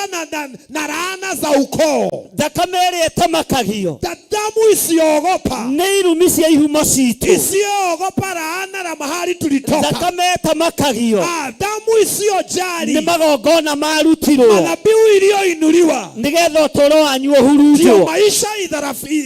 S13: na laana za ukoo.
S7: Thakame ĩrĩa ĩtamakagio.
S13: Damu isiyoogopa.
S7: Nĩ irumi cia ihumo citũ.
S13: Isiyoogopa laana la mahali tulitoka.
S7: Thakame ĩtamakagio.
S13: Damu isiyojali.
S7: Nĩ magongona marutirwo.
S13: Madhabihu iliyoinuliwa.
S7: Nĩgetha ũtũũro wanyu ũhurunjwo.
S13: Ndio maisha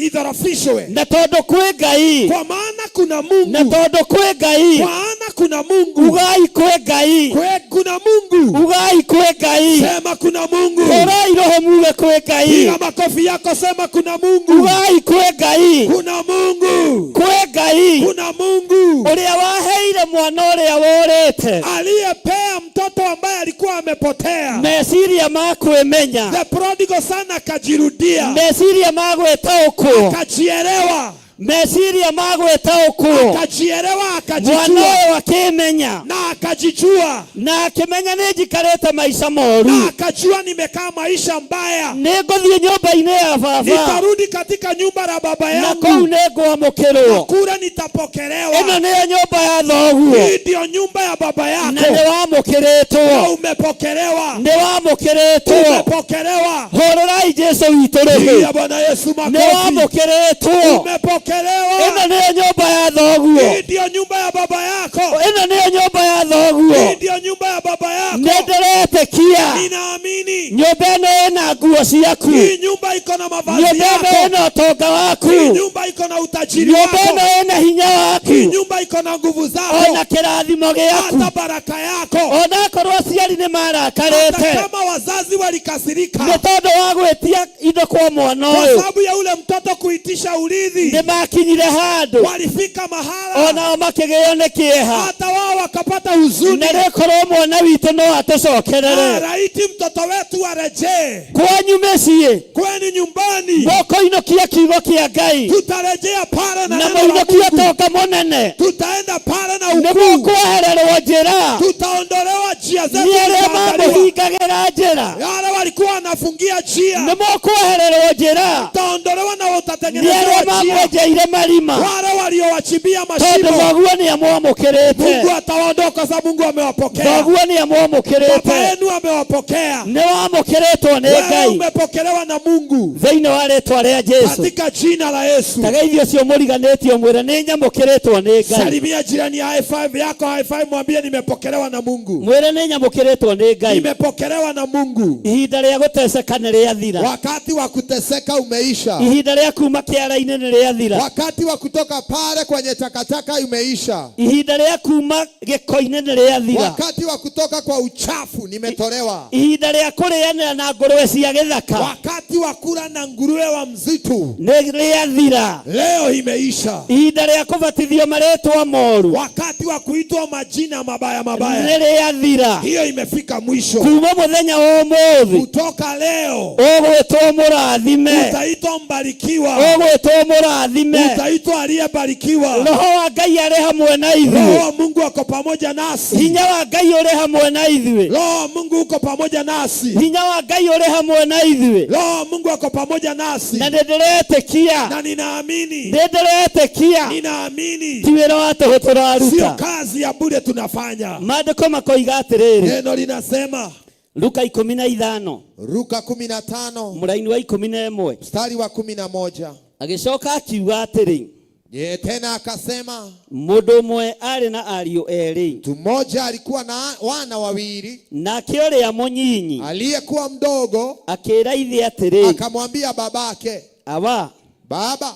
S13: idharafishwe.
S7: Na tondũ kwĩ Ngai.
S13: Kwa maana kuna Mungu.
S7: Na tondũ kwĩ Ngai.
S13: Kwa maana kuna Mungu.
S7: Ugai kwĩ Ngai.
S13: Kwe kuna Mungu.
S7: Ugai kwĩ Ngai.
S13: Sema kuna Mungu.
S7: Hũrai roho muge kwĩ Ngai.
S13: Piga makofi yako, sema kuna Mungu.
S7: Ugai kwĩ Ngai.
S13: Kuna Mungu.
S7: Kwĩ Ngai.
S13: Kuna Mungu.
S7: Ũrĩa waheire mwana ũrĩa worĩte.
S13: Aliyepea mtoto ambaye alikuwa amepotea.
S7: Meciria ma kwĩmenya.
S13: The prodigal son akajirudia.
S7: Meciria ma gwĩtaũkwo.
S13: Akajielewa.
S7: Meciria ma gwĩtaũkwo.
S13: Akajielewa, akajijua.
S7: Mwana ũyũ akĩmenya.
S13: Na akajijua.
S7: Na akĩmenya nĩ njikarĩte maica moru.
S13: Na akajua nimekaa maisha mbaya.
S7: Nĩ ngũthiĩ nyũmba-inĩ ya baba.
S13: Nitarudi katika nyumba la baba
S7: Na
S13: yangu.
S7: kũu nĩ ngwamũkĩrwo.
S13: Na kule nitapokelewa.
S7: Ĩno nĩyo nyũmba ya thoguo.
S13: Hii ndio nyumba ya baba yako.
S7: Na nĩ wamũkĩrĩtwo.
S13: Na umepokelewa.
S7: Nĩ wamũkĩrĩtwo.
S13: Umepokelewa.
S7: Hũrĩrai Jesũ witũ rĩhĩ.
S13: Pigia Bwana Yesu
S7: Nĩ
S13: makofi.
S7: wamũkĩrĩtwo.
S13: Umepokelewa.
S7: Ĩno nĩyo nyũmba ya thoguo.
S13: Hii ndio nyumba ya baba yako.
S7: Ĩno nĩyo nyũmba ya thoguo.
S13: Hii ndio nyumba ya baba yako.
S7: Nĩ ndĩretĩkia.
S13: Ninaamini.
S7: Nyũmba ĩno ĩna nguo ciaku.
S13: Hii nyumba iko na mavazi
S7: Nyũmba ĩno
S13: yako.
S7: ĩna ũtonga waku.
S13: Hii nyumba iko na utajiri
S7: Nyũmba
S13: wako.
S7: ĩno ĩna hinya waku.
S13: Hii nyumba iko na nguvu zako.
S7: Ona kĩrathimo gĩaku.
S13: Hata baraka yako.
S7: Ona akorwo aciari nĩ marakarĩte.
S13: Hata kama wazazi walikasirika.
S7: Nĩ tondũ wa gwĩtia indo kwa mwana
S13: Kwa
S7: ũyũ.
S13: sababu ya ule mtoto kuitisha urithi.
S7: Nĩ makinyire handũ.
S13: Walifika mahala.
S7: Onao makĩgĩo nĩ kĩeha.
S13: Hata wao
S14: wakapata huzuni.
S7: Na rĩkorwo mwana witũ no atũcokerere.
S14: Ah, laiti mtoto wetu arejee
S7: Kwanyu mĩciĩ.
S14: Kwenu nyumbani.
S7: Mũkũinũkia kiugo kĩa Ngai.
S14: Tutarejea pale na
S7: Na
S14: neno la
S7: mũinũkie
S14: Mungu.
S7: ũtonga mũnene.
S14: Tutaenda pale na
S7: Nĩ
S14: ukuu.
S7: mũkwehererwo njĩra.
S14: Tutaondolewa njia zetu
S7: Nĩ arĩa
S14: zitaangaliwa.
S7: mamũhingagĩra njĩra.
S14: Wale walikuwa wanafungia njia.
S7: Nĩ mũkwehererwo njĩra.
S14: Utaondolewa na
S7: Nĩ
S14: utatengenezewa
S7: arĩa
S14: njia.
S7: mamwenjeire marima.
S14: Wale waliowachimbia
S7: Tondũ
S14: mashimo.
S7: thoguo nĩ amwamũkĩrĩte.
S14: Mungu atawaondoa kwa sababu Mungu amewapokea.
S7: Thoguo nĩ amwamũkĩrĩte.
S14: Baba yenu amewapokea.
S7: Nĩ wamũkĩrĩtwo nĩ
S14: Wewe
S7: Ngai.
S14: umepokelewa na Mungu
S7: Thĩinĩ wa rĩtwa rĩa Jesu.
S14: katika jina la Yesu.
S7: Tageithio ũcio mũriganĩtie ũmwĩre nĩ nyamũkĩrĩtwo nĩ Ngai.
S14: Salimia jirani ya high five yako, high five, mwambie nimepokelewa na Mungu.
S7: Mwĩre nĩ nyamũkĩrĩtwo nĩ Ngai.
S14: Nimepokelewa na Mungu.
S7: Ihinda rĩa gũteceka nĩ rĩathira.
S13: Wakati wa kuteseka umeisha.
S7: Ihinda rĩa kuma kĩara-inĩ nĩ rĩathira.
S13: Wakati wa kutoka pale kwenye takataka umeisha.
S7: Ihinda rĩa kuma gĩko-inĩ nĩ rĩathira.
S13: Wakati wa kutoka kwa uchafu nimetolewa.
S7: Ihinda rĩa kũrĩanĩra na ngũrwe cia gĩthaka
S14: Wakati wa kula na nguruwe wa msitu
S7: nĩ rĩathira.
S14: leo imeisha.
S7: Ihinda rĩa kũbatithio marĩtwa moru
S14: Wakati wa kuitwa majina mabaya
S7: nĩ
S14: mabaya,
S7: rĩathira.
S14: hiyo imefika mwisho.
S7: Kuma mũthenya wa ũmũthĩ
S14: Kutoka leo
S7: ũgwĩtwo mũrathime,
S14: utaitwa mbarikiwa,
S7: ũgwĩtwo mũrathime.
S14: utaitwa aliyebarikiwa.
S7: Roho wa Ngai arĩ hamwe na
S14: Roho
S7: ithuĩ.
S14: wa Mungu ako pamoja nasi.
S7: Hinya wa Ngai ũrĩ hamwe na ithuĩ.
S14: Roho wa Mungu uko pamoja nasi.
S7: Hinya wa Ngai ũrĩ hamwe na ithuĩ.
S14: Roho wa Mungu ako pamoja nasi.
S7: Na nĩ ndĩretĩkia,
S14: Na ninaamini,
S7: nĩ ndĩretĩkia
S14: ninaamini
S7: ti wĩra wa tũhũ
S14: sio
S7: tũraruta.
S14: kazi ya bure tunafanya.
S7: Maandĩko makoiga atĩrĩrĩ,
S14: Neno linasema
S7: Luka 15
S13: Luka 15
S7: mũraini wa 11
S13: mstari wa 11.
S7: Agĩcoka akiuga atĩrĩ,
S13: Ye, tena akasema
S7: mũndũ ũmwe arĩ na ariũ erĩ,
S13: mtu mmoja alikuwa na wana wawili,
S7: nake ũrĩa mũnyinyi
S13: aliyekuwa mdogo
S7: akĩra ithe atĩrĩ,
S13: akamwambia babake,
S7: awa,
S13: baba,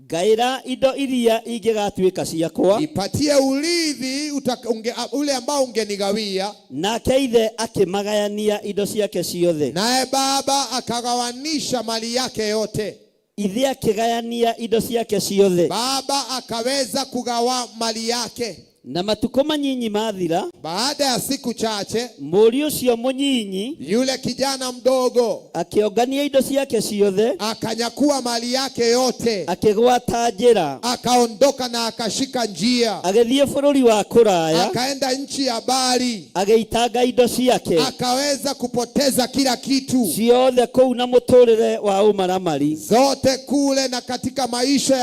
S7: ngaĩra indo iria ingĩgatuĩka ciakwa.
S13: nipatie urithi ule ambao ungenigawia.
S7: Nake ithe akĩmagayania indo ciake ciothe.
S13: Naye baba akagawanisha mali yake yote.
S7: Ithe akĩgayania indo ciake ciothe.
S13: Baba akaweza kugawa mali yake.
S7: Na matukũ manyinyi mathira,
S13: Baada ya siku chache,
S7: mũriũ ũcio mũnyinyi
S13: yule kijana mdogo
S7: akĩongania indo ciake ciothe,
S13: akanyakua mali yake yote,
S7: akĩgwata njĩra,
S13: akaondoka na akashika njia,
S7: agĩthiĩ bũrũri wa kũraya,
S13: akaenda nchi ya mbali,
S7: agĩitanga indo ciake
S13: akaweza kupoteza kila kitu
S7: ciothe kũu na mũtũrĩre wa ũmaramari.
S13: zote kule na katika maisha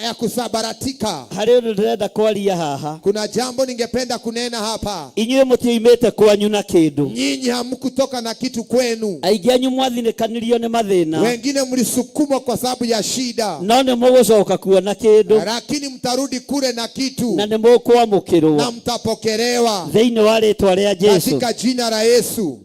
S13: ya kusabaratika.
S7: Harĩ ũndũ ndĩrenda kwaria haha.
S13: Kuna jambo ningependa kunena hapa.
S7: Inyuĩ mũtioimĩte kwanyu na kĩndũ.
S13: Nyinyi hamkutoka na kitu kwenu.
S7: Aingĩ anyu mwathinĩkanirio nĩ mathĩna.
S13: Wengine mlisukumwa kwa sababu ya shida.
S7: No nĩ mũgũcoka kuona kĩndũ.
S13: Lakini mtarudi kule na kitu.
S7: Na nĩ mũkwamũkĩrwo.
S13: Na mtapokelewa.
S7: Thĩinĩ wa rĩtwa rĩa Jesu.
S13: Katika jina la Yesu.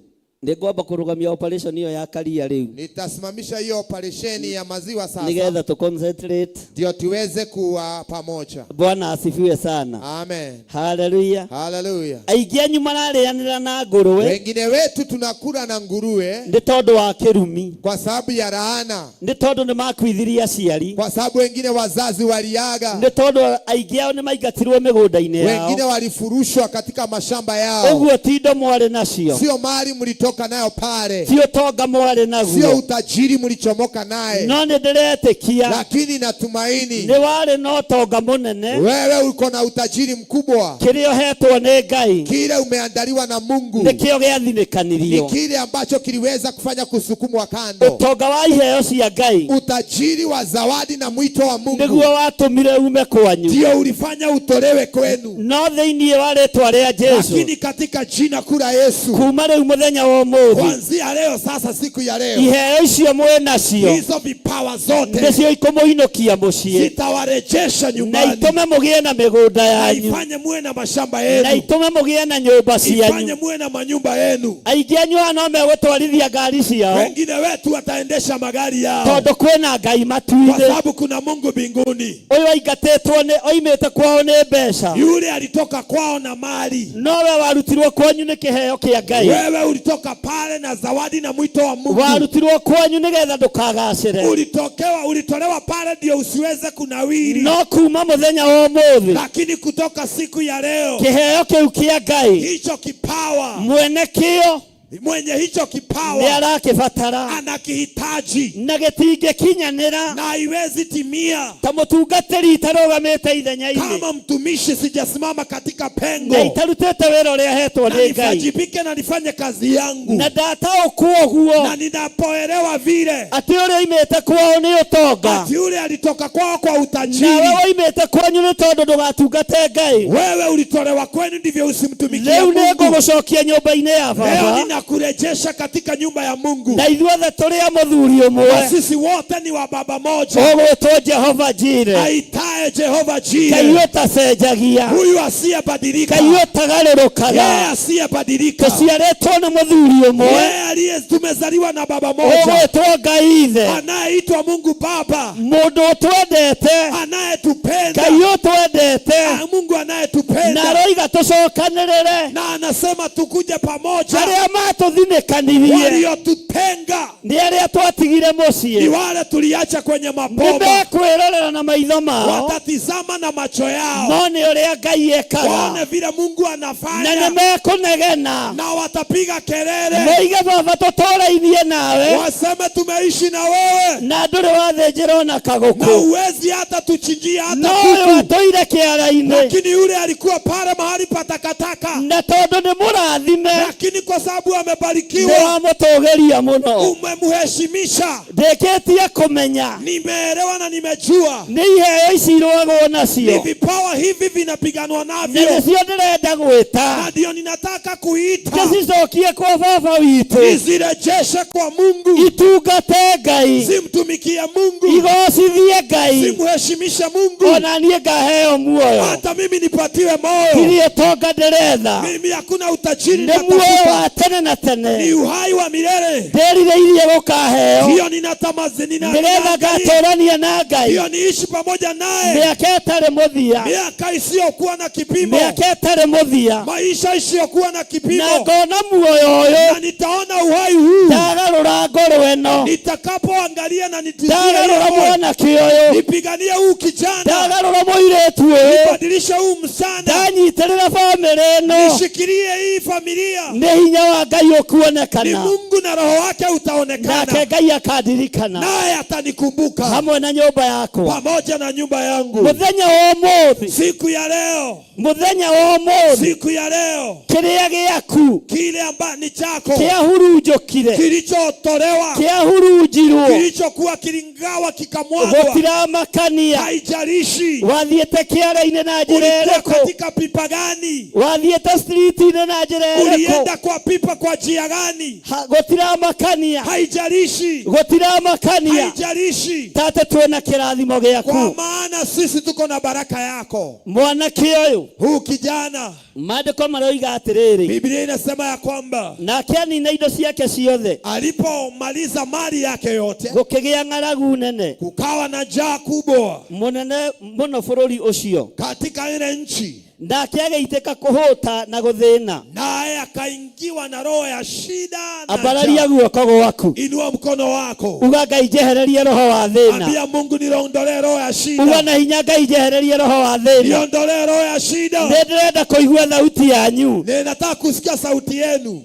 S7: Nĩ ngwamba kũrũgamia operation ĩyo ya karia rĩu.
S13: Nitasimamisha hiyo operesheni ya maziwa sasa.
S7: Nĩgetha tu concentrate.
S13: Ndio tuweze kuwa pamoja.
S7: Bwana asifiwe sana.
S13: Amen.
S7: Hallelujah.
S13: Hallelujah.
S7: Aingĩ anyu mararĩanĩra na ngũrwe.
S13: Wengine wetu tunakula na nguruwe.
S7: Nĩ tondũ wa kĩrumi.
S13: Kwa sababu ya laana.
S7: Nĩ tondũ nĩ makuithirie aciari.
S13: Kwa sababu wengine wazazi waliaga.
S7: Nĩ tondũ aingĩ ao nĩ maingatirwo mĩgũnda-inĩ yao.
S13: Wengine walifurushwa katika mashamba yao.
S7: Ũguo ti indo mwarĩ nacio.
S13: Sio mali mlitoka nayo pale.
S7: Ti ũtonga mwarĩ naguo.
S13: Sio utajiri mlichomoka naye.
S7: No nĩ ndĩretĩkia.
S13: Lakini natumaini.
S7: Nĩ warĩ na ũtonga mũnene.
S13: Wewe uko na utajiri mkubwa.
S7: Kĩrĩa ũhetwo nĩ Ngai.
S13: Kile umeandaliwa na Mungu.
S7: Nĩkĩo gĩathinĩkanirio.
S13: Ni kile ambacho kiliweza kufanya kusukumwa kando.
S7: Ũtonga wa iheo cia Ngai.
S13: Utajiri wa zawadi na mwito wa Mungu.
S7: Nĩguo watũmire ume kwanyu.
S14: Ndio ulifanya utolewe kwenu.
S7: No thĩinĩ wa rĩtwa rĩa Jesu.
S14: Lakini katika jina
S13: kuu la Yesu.
S7: Kuma rĩu mũthenya wa ũmũthĩ.
S14: Kuanzia leo sasa, siku ya leo.
S7: Iheo icio mwĩ nacio.
S14: Hizo vipawa zote.
S7: Nĩcio ikũmũinũkia mũciĩ.
S14: Zitawarejesha nyumbani.
S7: Na itũme mũgĩe na mĩgũnda yanyu.
S14: Na ifanye muwe na mashamba yenu.
S7: Na itũme mũgĩe na nyũmba cianyu.
S14: Ifanye muwe na manyumba yenu.
S7: Aingĩ anyu aya no megũtwarithia ngari ciao.
S14: Wengine wetu wataendesha magari yao.
S7: Tondũ kwĩna Ngai matu-inĩ.
S14: Kwa sababu kuna Mungu mbinguni.
S7: Ũyũ aingatĩtwo nĩ oimĩte kwao nĩ mbeca.
S14: Yule alitoka kwao na mali.
S7: Nowe warutirwo kwanyu nĩ kĩheo kĩa Ngai.
S14: Wewe ulitoka Ulitoka pale na zawadi na mwito wa Mungu.
S7: Warutirwo kwanyu nigetha ndukagacire.
S14: Ulitokewa, ulitolewa pale ndio usiweze kunawiri.
S7: No kuma muthenya wa umuthi,
S14: Lakini kutoka siku ya leo,
S7: kiheo kiu kia Ngai,
S14: hicho kipawa,
S7: mwene kio
S14: mwenye hicho
S7: nĩ
S14: kipawa
S7: arakibatara
S14: anakihitaji
S7: na gĩtingĩkinyanĩra
S14: na haiwezi timia.
S7: Ta mũtungatĩri itarugamĩte ithenya-inĩ
S14: Kama mtumishi sijasimama katika
S7: na
S14: pengo
S7: itarutĩte wĩra ũrĩa hetwo
S14: na
S7: nĩ Ngai
S14: nifajibike na nifanye kazi yangu
S7: na ndataũkwo ũguo
S14: na ninapoelewa vile
S7: atĩ ũrĩa oimĩte kwao nĩ ũtonga
S14: ati yule alitoka kwao kwa utajiri,
S7: nawe woimĩte kwanyu nĩ tondũ ndũgatungate Ngai.
S14: Wewe ulitolewa kwenu ndivyo usimtumikie
S7: Rĩu nĩ
S14: Mungu.
S7: ngũgũcokia nyũmba-inĩ ya
S14: Leo
S7: baba
S14: ninakurejesha katika nyumba ya Mungu,
S7: na ithuothe tũrĩ a mũthuri
S14: na
S7: ũmwe
S14: sisi wote ni wa baba moja
S7: ũgwĩtwo Jehova Jire,
S14: aitaye Jehova
S7: Ngai
S14: Jire,
S7: ũtacenjagia,
S14: huyu asiyebadilika,
S7: Ngai
S14: yeye
S7: ũtagarũrũkaga.
S14: asiyebadilika,
S7: Tũciarĩtwo nĩ mũthuri ũmwe
S14: yeye aliye tumezaliwa na baba moja
S7: ũgwĩtwo Ngai Ithe,
S14: anayeitwa Mungu Baba,
S7: mũndũ ũtwendete,
S14: anayetupenda,
S7: Ngai ũtwendete,
S14: Ah, Mungu
S7: na
S14: anayetupenda
S7: aroiga tũcokanĩrĩre.
S14: na anasema tukuje pamoja.
S7: Arĩa matũthinĩkanirie
S14: Waliotutenga
S7: nĩ arĩa twatigire
S14: ni
S7: mũciĩ,
S14: wale tuliacha kwenye
S7: nĩ
S14: maboma,
S7: mekwĩrorera na maitho mao
S14: watatizama na macho yao
S7: mone ũrĩa Ngai ekaga,
S14: waone vile Mungu
S7: na nĩ
S14: anafanya,
S7: mekũnegena
S14: na watapiga kelele
S7: moige baba tũtũrainie nawe
S14: waseme tumeishi na wewe
S7: na ndũrĩ wathĩnjĩra ona
S14: na
S7: kagũkũ,
S14: uwezi hata tuchinjia hata
S7: no ũyũ
S14: kuku,
S7: atũire kĩara-inĩ,
S14: lakini yule alikuwa pale mahali pa takataka,
S7: na tondũ nĩ mũrathime
S14: lakini kwa sababu
S7: nĩ
S14: amebarikiwa
S7: wamũtũgĩria mũno.
S14: umemheshimisha.
S7: Ndĩkĩtie kũmenya
S14: Nimeelewa na nimejua
S7: nĩ iheo ici irũagwo
S14: ni
S7: nacio,
S14: vipawa hivi vinapiganwa
S7: na
S14: navyo,
S7: nĩcio ndĩrenda gwĩta
S14: na ndio ninataka kuita
S7: ndĩcicokie kwa baba witũ,
S14: nizirejeshe kwa Mungu,
S7: itungate Ngai,
S14: simtumikie Mungu,
S7: igocithie Ngai,
S14: simheshimishe Mungu,
S7: ona niĩ ngaheo muoyo.
S14: hata mimi nipatiwe moyo.
S7: Ndirĩ ũtonga ndĩretha,
S14: Mimi hakuna utajiri
S7: nĩ muoyo
S14: natafuta,
S7: wa tene na
S14: ni
S7: tene
S14: uhai wa milele.
S7: ndĩrirĩirie gũkaheo,
S14: Hiyo ninatamazi,
S7: nĩgetha ngatũrania na Ngai
S14: hiyo niishi pamoja naye
S7: mĩaka ĩtarĩ mũthia,
S14: miaka isiyokuwa na kipimo,
S7: mĩaka ĩtarĩ mũthia,
S14: maisha isiyokuwa na
S7: na
S14: kipimo,
S7: ngona muoyo ũyũ
S14: na nitaona uhai huu
S7: ndagarũra ngoro ĩno,
S14: nitakapoangalia na nitizie
S7: ndagarũra
S14: hiyo moyo.
S7: mwanake ũyũ,
S14: nipiganie huu kijana,
S7: ndagarũra mũirĩtu ũyũ,
S14: nibadilishe huu msichana,
S7: ndanyitĩrĩra bamĩrĩ ĩno,
S14: nishikilie hii familia.
S7: nĩ hinya wa Ngai
S14: Ni
S7: ũkuonekana,
S14: Mungu na Roho wake utaonekana,
S7: nake Ngai akandirikana
S14: naye atanikumbuka
S7: hamwe na nyũmba yakwa
S14: pamoja na nyumba yangu.
S7: Mũthenya wa ũmũthĩ,
S14: Siku ya leo,
S7: mũthenya wa ũmũthĩ,
S14: siku ya leo,
S7: kĩrĩa gĩaku
S14: kile ambacho ni chako
S7: kĩahurunjũkire,
S14: kilichotolewa,
S7: kĩahurunjirwo,
S14: kilichokuwa kilingawa kikamwagwa,
S7: gũtiramakania
S14: haijalishi
S7: wathiĩte kĩara-inĩ na njĩra
S14: ulikuwa
S7: ĩrĩkũ,
S14: katika pipa gani,
S7: wathiĩte street-inĩ na njĩra ĩrĩkũ,
S14: ulienda kwa pipa kwa njia gani,
S7: Gũtiramakania,
S14: haijalishi,
S7: gũtiramakania,
S14: haijalishi,
S7: tate twĩna kĩrathimo
S14: kwa
S7: gĩaku.
S14: maana sisi tuko na baraka yako.
S7: Mwanake ũyũ,
S14: Huu kijana,
S7: maandĩko maroiga atĩrĩrĩ,
S14: Biblia inasema ya kwamba
S7: nake anina indo ciake ciothe,
S14: alipomaliza mali yake yote,
S7: gũkĩgĩa ng'aragu nene
S14: kukawa na njaa kubwa
S7: mũnene mũno bũrũri ũcio,
S14: katika ile nchi,
S7: nake agĩitĩka kũhũta na gũthĩna.
S14: naye akaingiwa na roho ya shida na
S7: Ambararia
S14: njaa.
S7: guoko gwaku,
S14: Inua mkono wako,
S7: uga Ngai njehererie roho wa thĩna,
S14: ambia Mungu niliondolee roho ya
S7: uga
S14: shida,
S7: na hinya Ngai njehererie roho wa thĩna.
S14: niondolee roho ya shida.
S7: Nĩ ndĩrenda kũigua thauti yanyu,
S14: Ninataka kusikia sauti yenu.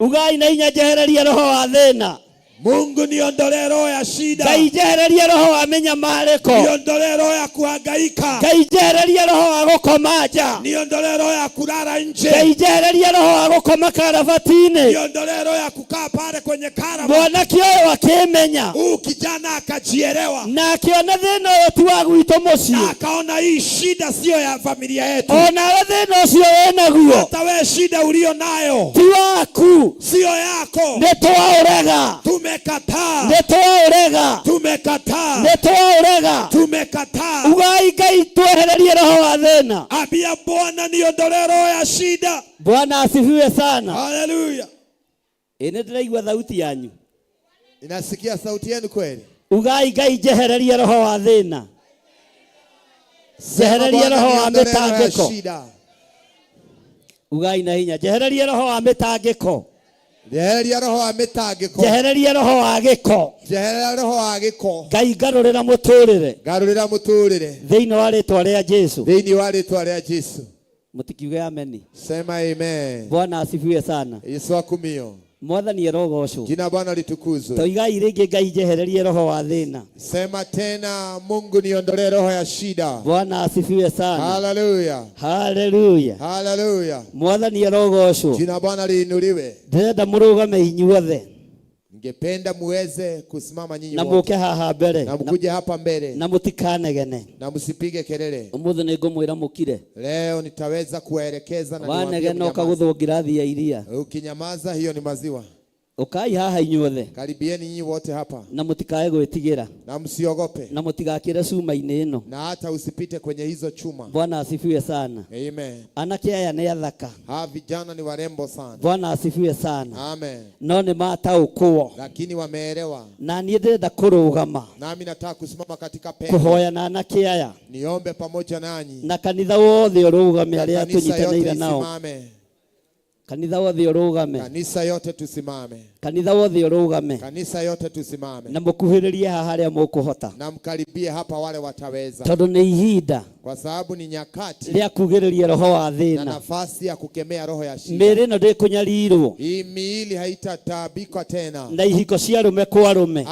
S7: ugai na hinya njehererie roho wa thĩna.
S14: Mungu niondolee roho ya shida,
S7: Ngai njehererie roho wa mĩnyamarĩko,
S14: niondolee roho ya kuhangaika,
S7: Ngai njehererie roho wa gũkoma nja,
S14: niondolee roho ya kulala nje,
S7: Ngai njehererie roho wa gũkoma karabati-inĩ.
S14: niondolee roho ya kukaa pale kwenye karama.
S7: Mwanake ũyũ akĩmenya
S14: Huu kijana akajielewa
S7: na akĩona thĩna ũyũ ti wa gwitũ
S14: na
S7: mũciĩ,
S14: akaona hii shida siyo ya familia yetu,
S7: onawe thĩna ũcio wĩnaguo
S14: hata we shida ulio nayo
S7: ti waku,
S14: siyo yako.
S7: nĩ twaũrega,
S14: Tumekataa,
S7: nĩ twaũrega,
S14: tumekataa,
S7: nĩ twaũrega.
S14: tumekataa.
S7: Ugai Ngai twehererie roho wa thĩna.
S14: Ambia Bwana niondolee roho ya shida.
S7: Bwana asifiwe sana.
S14: Haleluya!
S7: Ĩ nĩ ndĩraigua thauti yanyu.
S13: Inasikia sauti yenu kweli?
S7: Ugai Ngai njehererie roho wa thĩna,
S13: Sema
S7: njehererie
S13: Bwana
S7: roho wa
S13: niondolee roho ya
S7: mĩtangĩko.
S13: shida.
S7: Ugai na hinya, njehererie roho wa mĩtangĩko.
S13: Njehereria roho wa mĩtangĩko.
S7: Njehererie roho wa gĩko.
S13: Njehereria roho wa gĩko.
S7: Ngai ngarũrĩra mũtũrĩre.
S13: Ngarũrĩra mũtũrĩre.
S7: Thĩinĩ wa rĩtwa rĩa Jesu.
S13: Thĩinĩ wa rĩtwa rĩa Jesu.
S7: Mũtikiuge ameni.
S13: Sema amen.
S7: Bwana asifiwe sana.
S13: Yesu akumio.
S7: Mwathani arogocwo.
S13: Jina Bwana litukuzwe.
S7: Toigai rĩngĩ, Ngai njehererie roho wa thĩna.
S13: Sema tena, Mungu niondolee roho ya shida.
S7: Bwana asifiwe sana.
S13: Haleluya.
S7: Haleluya.
S13: Haleluya.
S7: Mwathani arogocwo.
S13: Jina Bwana liinuliwe.
S7: Ndĩrenda mũrũgame inyuothe.
S13: Ningependa muweze kusimama nyinyi
S7: Na
S13: wote.
S7: mũke haha mbere.
S13: Na mkuje hapa mbele.
S7: Na mũtikanegene.
S13: Na msipige kelele.
S4: Ũmũthĩ nĩ ngũmwĩra mũkire.
S13: Leo nitaweza kuwaelekeza na niwaambie
S4: Wanegena
S13: mnyamaze.
S4: ũkagũthwo ngirathi ya iria.
S13: Ukinyamaza hiyo ni maziwa.
S4: Ũkai haha inyuothe.
S13: Karibieni nyinyi wote hapa.
S4: Na mũtikae gwĩtigĩra.
S13: Na msiogope.
S4: Na mũtigakĩre cuma-inĩ ĩno.
S13: Na hata usipite kwenye hizo chuma.
S4: Bwana asifiwe sana.
S13: Amen.
S4: Anake aya nĩ athaka.
S13: Hawa vijana ni warembo sana.
S7: Bwana asifiwe sana.
S13: Amen.
S7: No nĩ mataũkwo.
S13: Lakini wameelewa.
S7: Na niĩ ndĩrenda kũrũgama
S13: Nami nataka kusimama katika pengo.
S7: kũhoya na anake aya
S13: Niombe pamoja nanyi.
S7: na kanitha wothe ũrũgame arĩa
S13: Kanisa yote
S7: tũnyitanĩire nao.
S13: isimame.
S4: Kanitha wothe ũrũgame.
S13: Kanisa yote tusimame.
S4: Kanitha wothe ũrũgame.
S13: Kanisa yote tusimame.
S7: Na mũkuhĩrĩrie haha harĩa mũkũhota.
S13: Na mkaribie hapa wale wataweza.
S7: Tondũ nĩ ihinda
S13: Kwa sababu ni nyakati
S7: rĩa kugĩrĩria roho wa
S13: na
S7: thĩna.
S13: nafasi ya kukemea roho ya shida.
S7: Mĩĩrĩ ĩno ndĩkũnyarirwo.
S13: Hii miili haitataabika tena.
S7: Na ihiko cia arũme kwa arũme.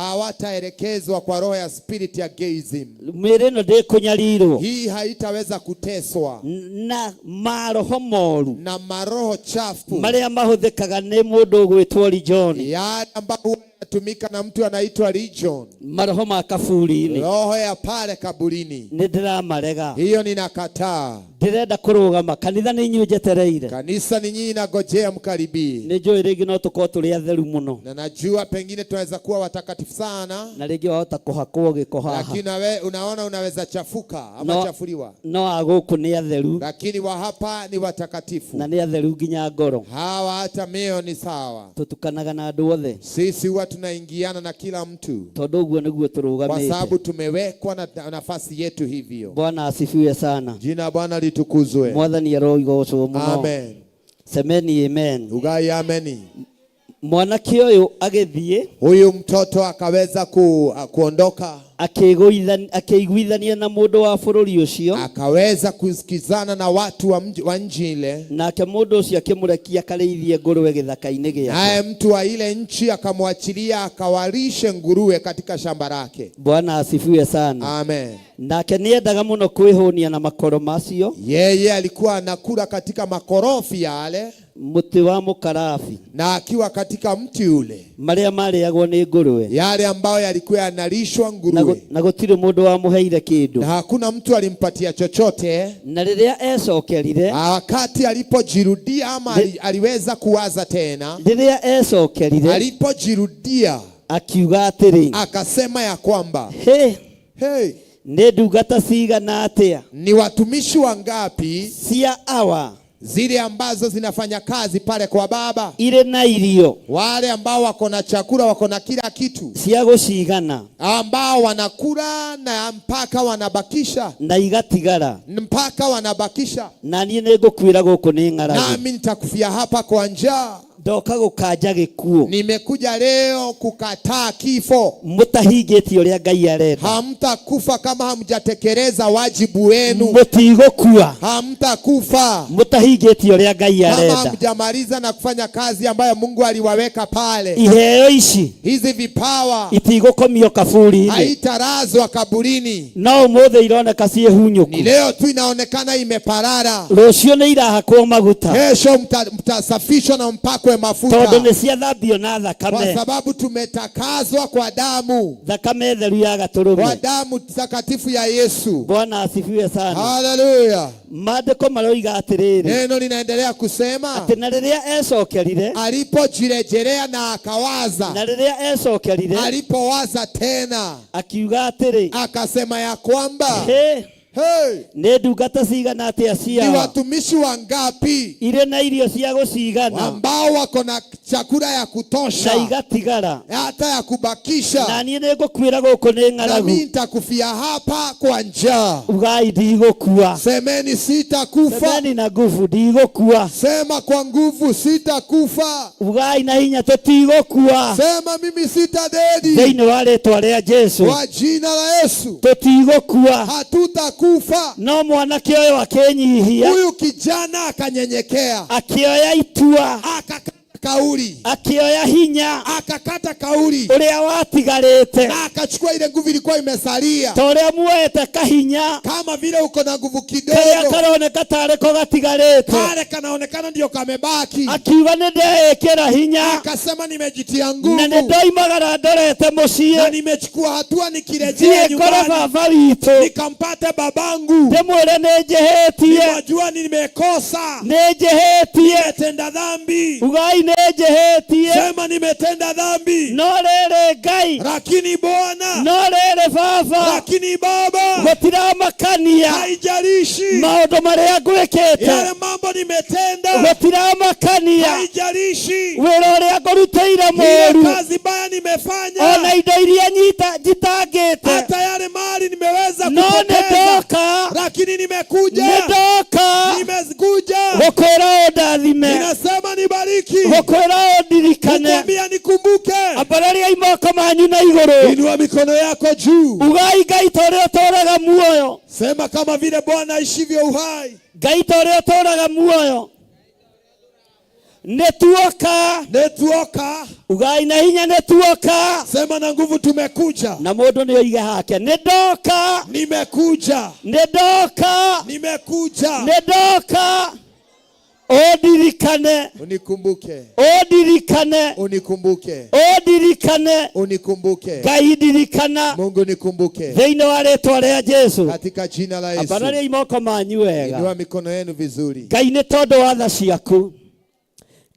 S13: Hawataelekezwa kwa roho ya spirit ya gayism.
S7: Mĩĩrĩ ĩno ndĩkũnyarirwo.
S13: Hii haitaweza kuteswa.
S7: Na maroho moru.
S13: Na maroho chafu.
S7: Marĩa mahũthĩkaga nĩ mũndũ ũgwĩtwo Legion.
S13: Yale ambayo huwa yanatumika na mtu anaitwa Legion.
S7: Maroho ma kaburi-inĩ.
S13: Roho ya pale kaburini.
S7: Nĩ ndĩramarega.
S13: Hiyo ninakataa.
S7: Ndĩrenda kũrũgama. Kanitha nĩ inyuĩ njetereire.
S13: Kanisa ni nyinyi, nagojea mkaribie.
S7: Nĩ njũĩ rĩngĩ no tũkorwo tũrĩ atheru mũno.
S13: Na najua pengine tunaweza kuwa watakatifu sana.
S7: Na rĩngĩ wahota kũhakwo gĩko haha.
S13: Lakini nawe unaona unaweza chafuka ama chafuliwa.
S7: No a gũkũ nĩ atheru.
S13: Lakini wa hapa ni watakatifu.
S7: Na nĩ atheru nginya ngoro.
S13: Hawa hata mioyo ni sawa.
S4: Tũtukanaga na andũ othe.
S13: Sisi huwa tunaingiana na kila mtu.
S4: Tondũ ũguo nĩguo
S13: Kwa
S4: tũrũgamĩte.
S13: sababu tumewekwa na nafasi yetu hivyo.
S4: Bwana asifiwe sana.
S13: Jina Bwana litukuzwe.
S4: Mwathani arogocwo mũno.
S13: Amen.
S4: Semeni amen.
S13: Ugai ameni.
S4: Mwanake ũyũ agĩthiĩ.
S13: Huyu mtoto akaweza kuondoka.
S4: Akĩiguithania na mũndũ wa bũrũri ũcio.
S13: Akaweza kusikizana na watu wa nchi ile.
S4: Nake mũndũ ũcio akĩmũrekia akarĩithie ngũrwe gĩthaka-inĩ gĩake.
S13: Naye mtu wa ile nchi akamwachilia akawalishe nguruwe katika shamba lake.
S4: Bwana asifiwe sana.
S13: Amen.
S4: Nake nĩendaga mũno kwĩhũnia na makoro macio.
S13: Yeye alikuwa anakula katika makorofi yale.
S4: Mũtĩ wa mũkarabi.
S13: Na akiwa katika mti ule.
S4: Marĩa marĩagwo nĩ ngũrwe.
S13: Yale ambayo yalikuwa yanalishwa nguruwe.
S4: Na gũtirĩ mũndũ wamũheire kĩndũ.
S13: Na hakuna mtu alimpatia chochote.
S4: Na rĩrĩa ecokerire.
S13: Wakati alipojirudia ama aliweza kuwaza tena.
S4: Rĩrĩa ecokerire.
S13: Alipojirudia.
S4: Akiuga atĩrĩ.
S13: Akasema ya kwamba.
S4: Hey.
S13: Hey.
S7: Nĩ ndungata cigana atĩa?
S13: Ni watumishi wangapi?
S7: Cia awa.
S13: Zile ambazo zinafanya kazi pale kwa baba.
S7: Ile na irio.
S13: Wale ambao wako na chakula, wako na kila kitu.
S7: Cia gũcigana.
S13: Ambao wanakula na mpaka wanabakisha.
S7: Na igatigara.
S13: Mpaka wanabakisha.
S7: Na niĩ nĩngũkuĩra gũkũ nĩ ng'aragu.
S13: Nami nitakufia hapa kwa njaa.
S7: Ndoka gũkanja gĩkuũ.
S13: Nimekuja leo kukataa kifo.
S7: Mũtahingĩtie ũrĩa Ngai arenda.
S13: Hamtakufa kama hamjatekeleza wajibu wenu.
S7: Mũtigũkua.
S13: Hamtakufa.
S7: Mũtahingĩtie ũrĩa Ngai
S13: Kama
S7: arenda.
S13: hamjamaliza na kufanya kazi ambayo Mungu aliwaweka pale.
S7: Iheo ici.
S13: Hizi vipawa.
S7: Itigũkomio kaburi-inĩ.
S13: Haitarazwa kaburini.
S7: No ũmũthĩ ironeka ciĩ hunyũku.
S13: Ni leo tu inaonekana imeparara.
S7: Rũciũ nĩ irahakwo maguta.
S13: Kesho mtasafishwa na mpakwe mafuta.
S7: Tondũ nĩ ciathambio na thakame.
S13: Kwa sababu tumetakazwa kwa damu.
S7: Thakame theru ya gatũrũme.
S13: Kwa damu takatifu ya Yesu.
S7: Bwana asifiwe sana.
S13: Haleluya.
S7: Maandĩko maroiga atĩrĩrĩ.
S13: Neno linaendelea kusema.
S7: Atĩ na rĩrĩa ecokerire.
S13: Alipojirejelea na akawaza.
S7: Na rĩrĩa ecokerire.
S13: Alipowaza tena.
S7: Akiuga atĩrĩ.
S13: Akasema ya kwamba.
S7: He.
S13: Hey,
S7: Nĩ ndungata cigana atĩa
S13: ni
S7: cia
S13: watumishi wangapi
S7: irĩ na irio cia gũcigana
S13: ambao wako na chakula ya
S7: na
S13: kutosha
S7: igatigara?
S13: Hata ya
S7: Na
S13: kubakisha.
S7: niĩ nĩ ngũkuĩra gũkũ nĩ
S13: Na
S7: ng'aragu.
S13: mimi nitakufia hapa kwa njaa.
S7: Ugai ndigũkua.
S13: Semeni sitakufa.
S7: Semeni na nguvu ndigũkua.
S13: Sema kwa nguvu sitakufa.
S7: Ugai na hinya tũtigũkua.
S13: Sema mimi sitadedi.
S7: Thĩinĩ wa rĩtwa rĩa Jesu.
S13: Kwa jina la Yesu
S7: Tũtigũkua.
S13: Hatutakufa.
S7: No mwanake ũyũ akĩnyihia.
S13: Huyu kijana akanyenyekea,
S7: Akĩoya itua.
S13: Akakata kauli,
S7: Akĩoya hinya
S13: akakata kauli
S7: ũrĩa watigarĩte.
S13: Na akachukua ile nguvu ilikuwa imesalia,
S7: Ta ũrĩa muoete kahinya
S13: kama vile uko na nguvu
S7: karĩa
S13: kidogo,
S7: karoneka tarĩ ko gatigarĩte.
S13: Kale kanaonekana ndio kamebaki.
S7: Akiuga nĩ ndeĩkĩra hinya
S13: Akasema nimejitia
S7: na
S13: nguvu
S7: nĩ ndoimagara ndorete
S13: na
S7: mũciĩ
S13: nimechukua hatua nikirejea
S7: thiĩ kore
S13: nyumbani
S7: baba witũ
S13: nikampate babangu,
S7: ndĩmwĩre nĩ njĩhĩtie.
S14: Nimwajua nimekosa,
S7: Nĩ njĩhĩtie.
S14: Nimetenda dhambi.
S7: Ugai nĩ njĩhĩtie.
S14: Sema nimetenda dhambi.
S7: No rĩrĩ Ngai,
S14: Lakini Bwana,
S7: no rĩrĩ baba,
S14: lakini Baba,
S7: gũtiramakania
S14: haijalishi
S7: maũndũ marĩa ngwĩkĩte.
S14: Yale mambo nimetenda,
S7: Gũtiramakania
S14: haijalishi
S7: wĩra ũrĩa ngũrutĩire
S14: ile
S7: mũũru,
S14: kazi mbaya nimefanya,
S7: ona indo iria nyita njitangĩte.
S14: Hata yale mali nimeweza
S7: No nĩ
S14: kupoteza,
S7: ndoka,
S14: lakini nimekuja,
S7: nĩ ndoka
S14: nimekuja,
S7: gũkwĩra ũndathime,
S14: ninasema nibariki,
S7: gũkwĩra ũndirikane.
S14: Kukwambia nikumbuke.
S7: Ambarariai moko manyu na igũrũ.
S14: Inua mikono yako juu,
S7: Ugai Ngai ta ũrĩa ũtũũraga muoyo.
S14: Sema kama vile Bwana aishivyo uhai.
S7: Ngai ta ũrĩa ũtũũraga muoyo. Nĩ tuoka.
S14: Nĩ tuoka.
S7: Ugai na hinya nĩ tuoka.
S14: Sema na nguvu tumekuja.
S7: Na mũndũ nĩ oige hake nĩ ndoka.
S14: Nimekuja.
S7: Nĩ ndoka.
S14: Nimekuja.
S7: Nĩ ndoka. Ũndirikane.
S13: Unikumbuke.
S7: Ũndirikane.
S13: Unikumbuke.
S7: Ũndirikane.
S13: Unikumbuke.
S7: Ngai ndirikana.
S13: Mungu nikumbuke.
S7: Thĩinĩ wa rĩtwa rĩa Jesu.
S13: Katika jina la Yesu.
S7: Ambarariai moko manyu wega.
S13: Inua mikono yenu vizuri.
S7: Ngai nĩ tondũ wa tha ciaku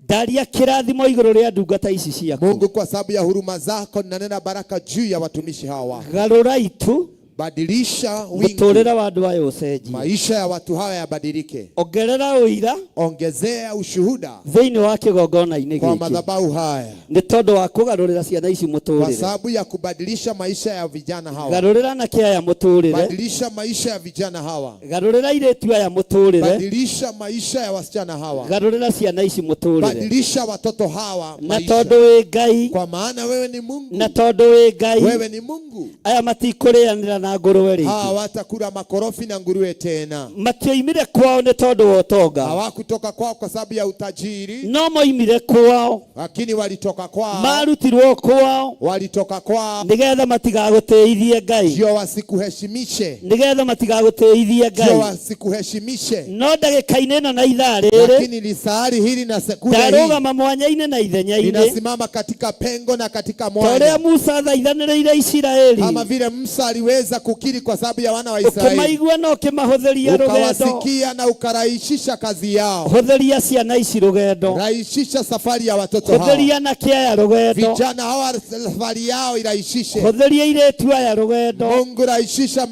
S7: ndaria kĩrathimo igũrũ rĩa ndungata ici ciaku.
S13: Mungu, kwa sababu ya huruma zako ninanena baraka juu ya watumishi hawa.
S7: Garũra itu.
S13: Badilisha wingu.
S7: Mũtũrĩre wa andũ aya ũcenjie.
S13: Maisha ya watu hawa yabadilike.
S7: Ongerera ũira.
S13: Ongezea ushuhuda
S7: thĩinĩ wa kĩgongona-inĩ
S13: kwa
S7: gĩkĩ.
S13: madhabahu haya.
S7: Nĩ tondũ wa kũgarũrĩra ciana ici
S13: Kwa
S7: mũtũrĩre.
S13: sababu ya kubadilisha maisha ya vijana hawa.
S7: Garũrĩra anake aya mũtũrĩre.
S13: Badilisha maisha ya vijana hawa.
S7: Garũrĩra airĩtu aya mũtũrĩre.
S13: Badilisha maisha ya wasichana hawa.
S7: Garũrĩra ciana ici mũtũrĩre.
S13: Badilisha watoto hawa
S7: Na
S13: maisha.
S7: tondũ wĩ Ngai.
S13: Kwa maana wewe ni Mungu.
S7: Na tondũ wĩ Ngai.
S13: Wewe ni Mungu.
S7: Aya matikũrĩanĩra na ngũrwe rĩngĩ.
S13: Hawatakula makorofi na nguruwe tena.
S7: Matioimire kwao nĩ tondũ wa ũtonga.
S13: Hawakutoka kwao kwa sababu ya utajiri.
S7: No moimire kwao.
S13: Lakini walitoka kwao.
S7: Marutirwo kwao.
S13: Walitoka kwao.
S7: Nĩgetha matigagũtĩithie Ngai.
S13: Ndio wasikuheshimishe.
S7: Nĩgetha matigagũtĩithie
S13: Ndio
S7: Ngai.
S13: wasikuheshimishe.
S7: No ndagĩka-inĩ ĩno na ithaa rĩrĩ.
S13: Lakini lisari hili na sekunde hii
S7: Ndarũgama mwanya-inĩ na ithenya-inĩ.
S13: ninasimama katika pengo na katika
S7: Ta ũrĩa
S13: mwanya.
S7: Musa athaithanĩrĩire Isiraeli.
S13: Kama vile Musa aliweza kukiri kwa sababu ya wana wa Israeli.
S7: Ũkĩmaigua na ũkĩmahũthĩria rũgendo.
S13: Ukawasikia na ukarahisisha kazi yao.
S7: Hũthĩria ciana ici rũgendo.
S13: Rahisisha safari ya watoto hawa.
S7: Hũthĩria anake aya rũgendo.
S13: Vijana hawa safari yao irahisishe.
S7: Hũthĩria airĩtu aya rũgendo.
S13: Mungu rahisisha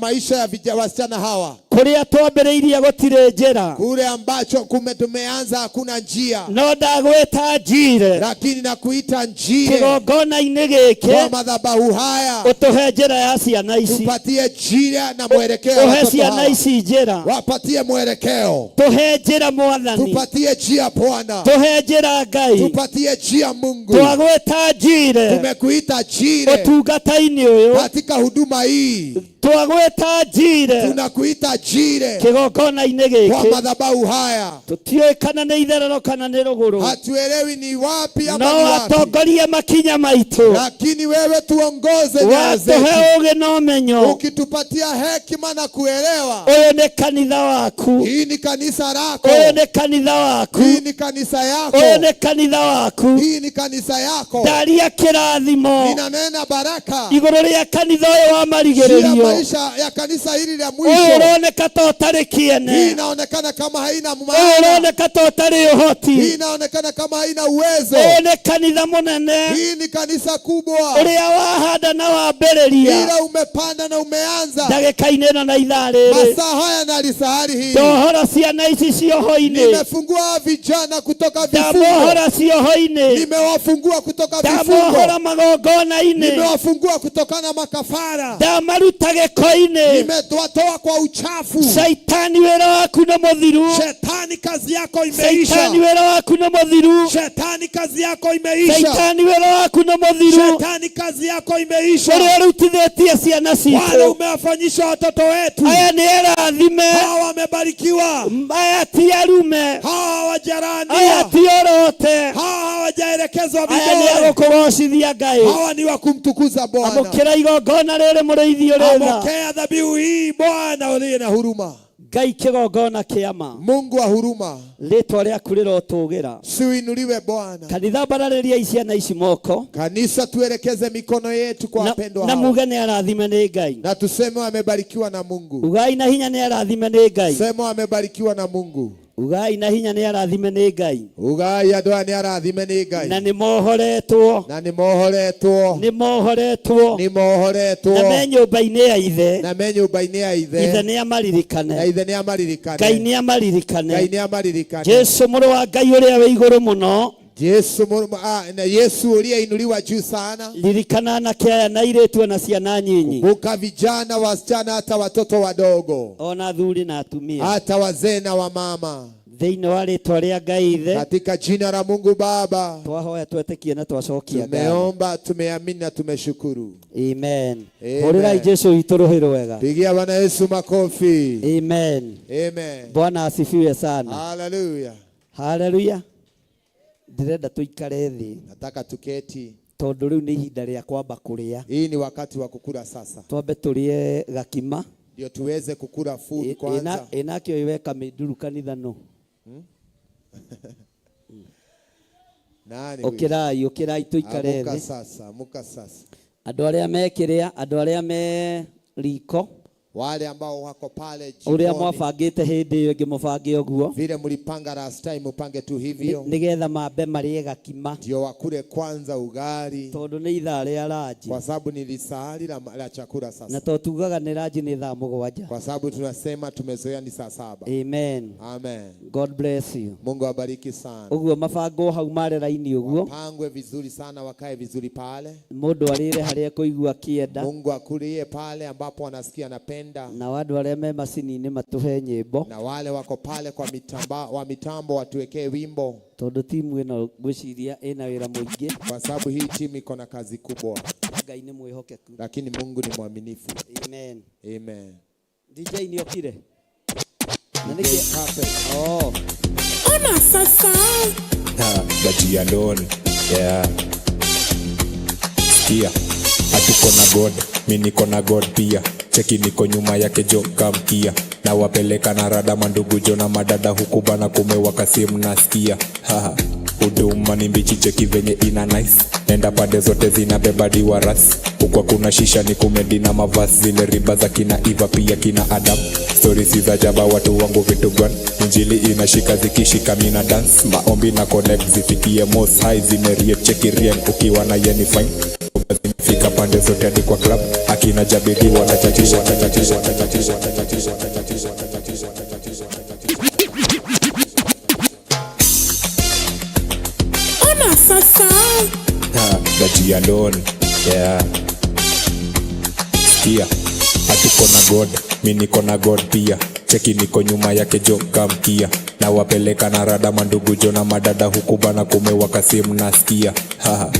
S13: maisha ya wasichana hawa.
S7: Kũrĩa twambĩrĩirie gũtirĩ njĩra.
S13: Kule ambacho tumeanza hakuna njia.
S7: No ndagwĩta njire.
S13: Lakini nakuita njire.
S7: Kĩgongona-inĩ gĩkĩ.
S13: Kwa madhabahu haya.
S7: Ũtũhe njĩra ya ciana ici.
S13: Tupatie njira na mwelekeo ya
S7: Ũhe
S13: watoto
S7: ciana
S13: hawa.
S7: ici njĩra.
S13: Wapatie mwelekeo.
S7: Tũhe njĩra Mwathani.
S13: Tupatie njia Bwana.
S7: Tũhe njĩra Ngai.
S13: Tupatie njia Mungu.
S7: Twagwĩta njire.
S13: Tumekuita njire.
S7: Ũtungata-inĩ ũyũ.
S13: Katika huduma hii.
S7: Twagwĩta njire.
S13: Tunakuita njire.
S7: Kĩgongona-inĩ
S13: Kwa
S7: gĩkĩ.
S13: madhabahu haya.
S7: Tũtiũĩ kana nĩ itherero kana nĩ rũgũrũ.
S13: Hatuelewi ni wapi ama
S7: No
S13: ni wapi.
S7: atongorie makinya maitũ.
S13: Lakini wewe tuongoze nyayo
S7: Watũhe
S13: zetu.
S7: ũũgĩ na ũmenyo.
S13: Ukitupatia hekima na kuelewa.
S7: Ũyũ nĩ kanitha waku.
S13: Hii ni kanisa lako.
S7: Ũyũ nĩ kanitha waku.
S13: Hii ni kanisa yako.
S7: Ũyũ nĩ kanitha waku.
S13: Hii ni kanisa yako.
S7: Ndaria kĩrathimo
S13: Ninanena baraka
S7: igũrũ rĩa kanitha ũyũ wa
S13: juu ya
S7: marigĩrĩrio.
S13: Maisha ya kanisa hili la
S7: Ũyũ
S13: mwisho.
S7: ũroneka ta ũtarĩ
S13: Hii
S7: kĩene.
S13: inaonekana kama haina
S7: Ũyũ
S13: maana.
S7: ũroneka ta ũtarĩ
S13: Hii
S7: ũhoti.
S13: inaonekana kama haina uwezo.
S7: Ũyũ nĩ kanitha mũnene.
S13: Hii ni kanisa kubwa.
S7: Ũrĩa wahanda na wambĩrĩria.
S13: Ila umepanda na umeanza.
S7: Ndagĩka-inĩ ĩno na ithaa rĩrĩ.
S13: Masaa haya na lisahari hii.
S7: Ndohora ciana ici cioho-inĩ.
S13: Nimefungua vijana kutoka vifungo.
S7: Ndamohora cioho-inĩ.
S13: Nimewafungua kutoka
S7: Ndamohora
S13: vifungo.
S7: magongona-inĩ.
S13: Nimewafungua kutokana na makafara.
S7: Ndamaruta gĩko-inĩ.
S13: Nimewatoa kwa uchafu.
S7: Shaitani wĩra waku nĩ mũthiru.
S14: Shetani kazi yako imeisha.
S7: Shaitani wĩra waku nĩ mũthiru.
S14: Shetani kazi yako imeisha.
S7: Shaitani wĩra waku nĩ mũthiru.
S14: Shetani kazi yako imeisha.
S7: Ũrĩa ũrutithĩtie ciana
S14: Wale
S7: citũ.
S14: umewafanyisha watoto wetu.
S7: Aya nĩ arathime.
S14: Hawa wamebarikiwa.
S7: Aya ti arume.
S14: Hawa
S7: Aya
S14: hawajalaaniwa.
S7: ti orote.
S14: Hawa hawajaelekezwa
S7: Aya nĩ
S14: vidole.
S7: agũkũgocithia Ngai.
S13: Hawa ni wa kumtukuza Bwana.
S7: Amũkĩra igongona rĩrĩ mũrĩithi ũrĩ tha.
S14: Amokea dhabihu hii Bwana uliye na huruma.
S7: Ngai kĩgongona kĩa ma.
S13: Mungu wa huruma,
S7: Rĩtwa rĩaku rĩrotũgĩra.
S13: siuinuliwe Bwana.
S7: Kanitha mbararĩriai ciana ici moko.
S13: Kanisa, tuelekeze mikono yetu kwa
S7: Na,
S13: wapendwa
S7: na
S13: hawa
S7: muge nĩ arathime nĩ Ngai.
S13: na tuseme wamebarikiwa na Mungu.
S7: Ugai na hinya nĩ arathime nĩ Ngai.
S13: Sema wamebarikiwa na Mungu.
S7: Ugai na hinya nĩ arathime nĩ Ngai.
S13: Ugai andũ aya nĩ arathime nĩ
S7: Na
S13: Ngai
S7: nĩ mohoretwo.
S13: na nĩ mohoretwo,
S7: Nĩ mohoretwo.
S13: nĩ mohoretwo
S7: Na me nyũmba-inĩ ya ithe.
S13: na me nyũmba-inĩ ya
S7: Ithe
S13: ithe,
S7: nĩ
S13: na
S7: amaririkane.
S13: ithe nĩ amaririkane,
S7: Ngai nĩ amaririkane.
S13: Ngai nĩ amaririkane.
S7: Jesu mũrũ wa Ngai ũrĩa wĩ igũrũ mũno.
S13: Yesu na Yesu uliyeinuliwa juu sana,
S7: Ririkana anake aya na airĩtu na ciana nyinyi.
S13: kumbuka vijana, wasichana, hata watoto wadogo,
S7: Ona athuri na atumia.
S13: hata wazee na wamama,
S7: Thĩinĩ wa rĩtwa rĩa Ngai ithe.
S13: katika jina la Mungu Baba
S7: Twahoya twetĩkie na twacokia ngatho.
S13: tumeomba, tumeamini na tumeshukuru.
S7: Amen.
S13: Amen.
S7: Hũrĩrai Jesu witũ rũhĩ rwega.
S13: Pigia Bwana Yesu makofi.
S7: Amen.
S13: Amen.
S7: Bwana asifiwe sana.
S13: Haleluya.
S7: Haleluya. Ndĩrenda tũikare thĩ
S13: Nataka tuketi.
S7: tondũ rĩu nĩ ihinda rĩa kwamba kũrĩa.
S13: Hii ni wakati wa kukula sasa,
S7: Twambe tũrĩe gakima.
S13: ndio tuweze kukula food kwanza.
S7: Ĩnakĩo iweka mĩnduru kanitha no.
S13: Nani huyu?
S7: Ũkĩrai, ũkĩrai tũikare
S13: Amuka
S7: thĩ.
S13: sasa, amuka sasa.
S7: Andũ arĩa mekĩrĩa, andũ arĩa me riko,
S13: Wale ambao wako pale
S7: ũrĩa
S13: jikoni,
S7: mwabangĩte hĩndĩ ĩyo ĩngĩ mũbange ũguo
S13: vile mlipanga last time, mupange tu hivyo,
S7: nĩgetha mambe marĩe gakima
S13: ndio wakule kwanza ugali,
S7: tondũ nĩ ithaa rĩa ranji
S13: kwa sababu ni lisahali la chakula
S7: na
S13: sasa,
S7: to tugaga nĩ ranji nĩ thaa 7.
S13: kwa sababu tunasema tumezoea ni saa 7.
S7: Amen.
S13: Amen.
S7: God bless you.
S13: Mungu awabariki sana.
S7: Ũguo mabangwo hau mare raini ũguo
S13: Pangwe vizuri sana, wakae vizuri pale.
S7: mũndũ arĩre harĩa ekũigua akĩenda
S13: Mungu akulie pale ambapo anasikia anapenda,
S7: na andũ arĩa me macini-inĩ matũhe nyĩmbo
S13: na wale wako pale kwa mitamba, wa mitambo watuwekee wimbo,
S7: tondũ timu ĩno ngwĩciria ĩna wĩra mũingĩ
S13: kwa sababu hii timu iko na kazi kubwa,
S7: Ngai nĩ mwĩhokeku.
S13: lakini Mungu ni mwaminifu.
S7: Amen.
S13: Amen.
S7: DJ nĩ okire na nĩkĩ
S13: Perfect.
S7: oh.
S6: Ona sasa.
S15: Gachi alone. Yeah. Sikia, hatuko na God, mi niko na God pia. Cheki niko nyuma yake jo kamkia. Na wapeleka na rada mandugu jo na madada huku bana kumewaka simu nasikia. Haha. Huduma ni mbichi cheki venye ina nice. Nenda pande zote zinabeba diwaras. Huku hakuna shisha ni kumedi na mavasi zile riba za kina Eva pia kina Adam. Stories si za jaba watu wangu vitu gwan. Injili inashika zikishika mina dance. Maombi na connect zifikie most high zimerie cheki rien ukiwa na yeni fine. Fika pande zote hadi kwa club akina Jabidi wanachachisha chachisha chachisha chachisha chachisha chachisha chachisha.
S6: Ona sasa.
S15: Gachi alone. Yeah. Sikia, hatuko na God, mi niko na God pia. Cheki niko nyuma yake jo kamkia. Na wapeleka na rada mandugu jo na madada huku bana kumewaka simu nasikia. Haha.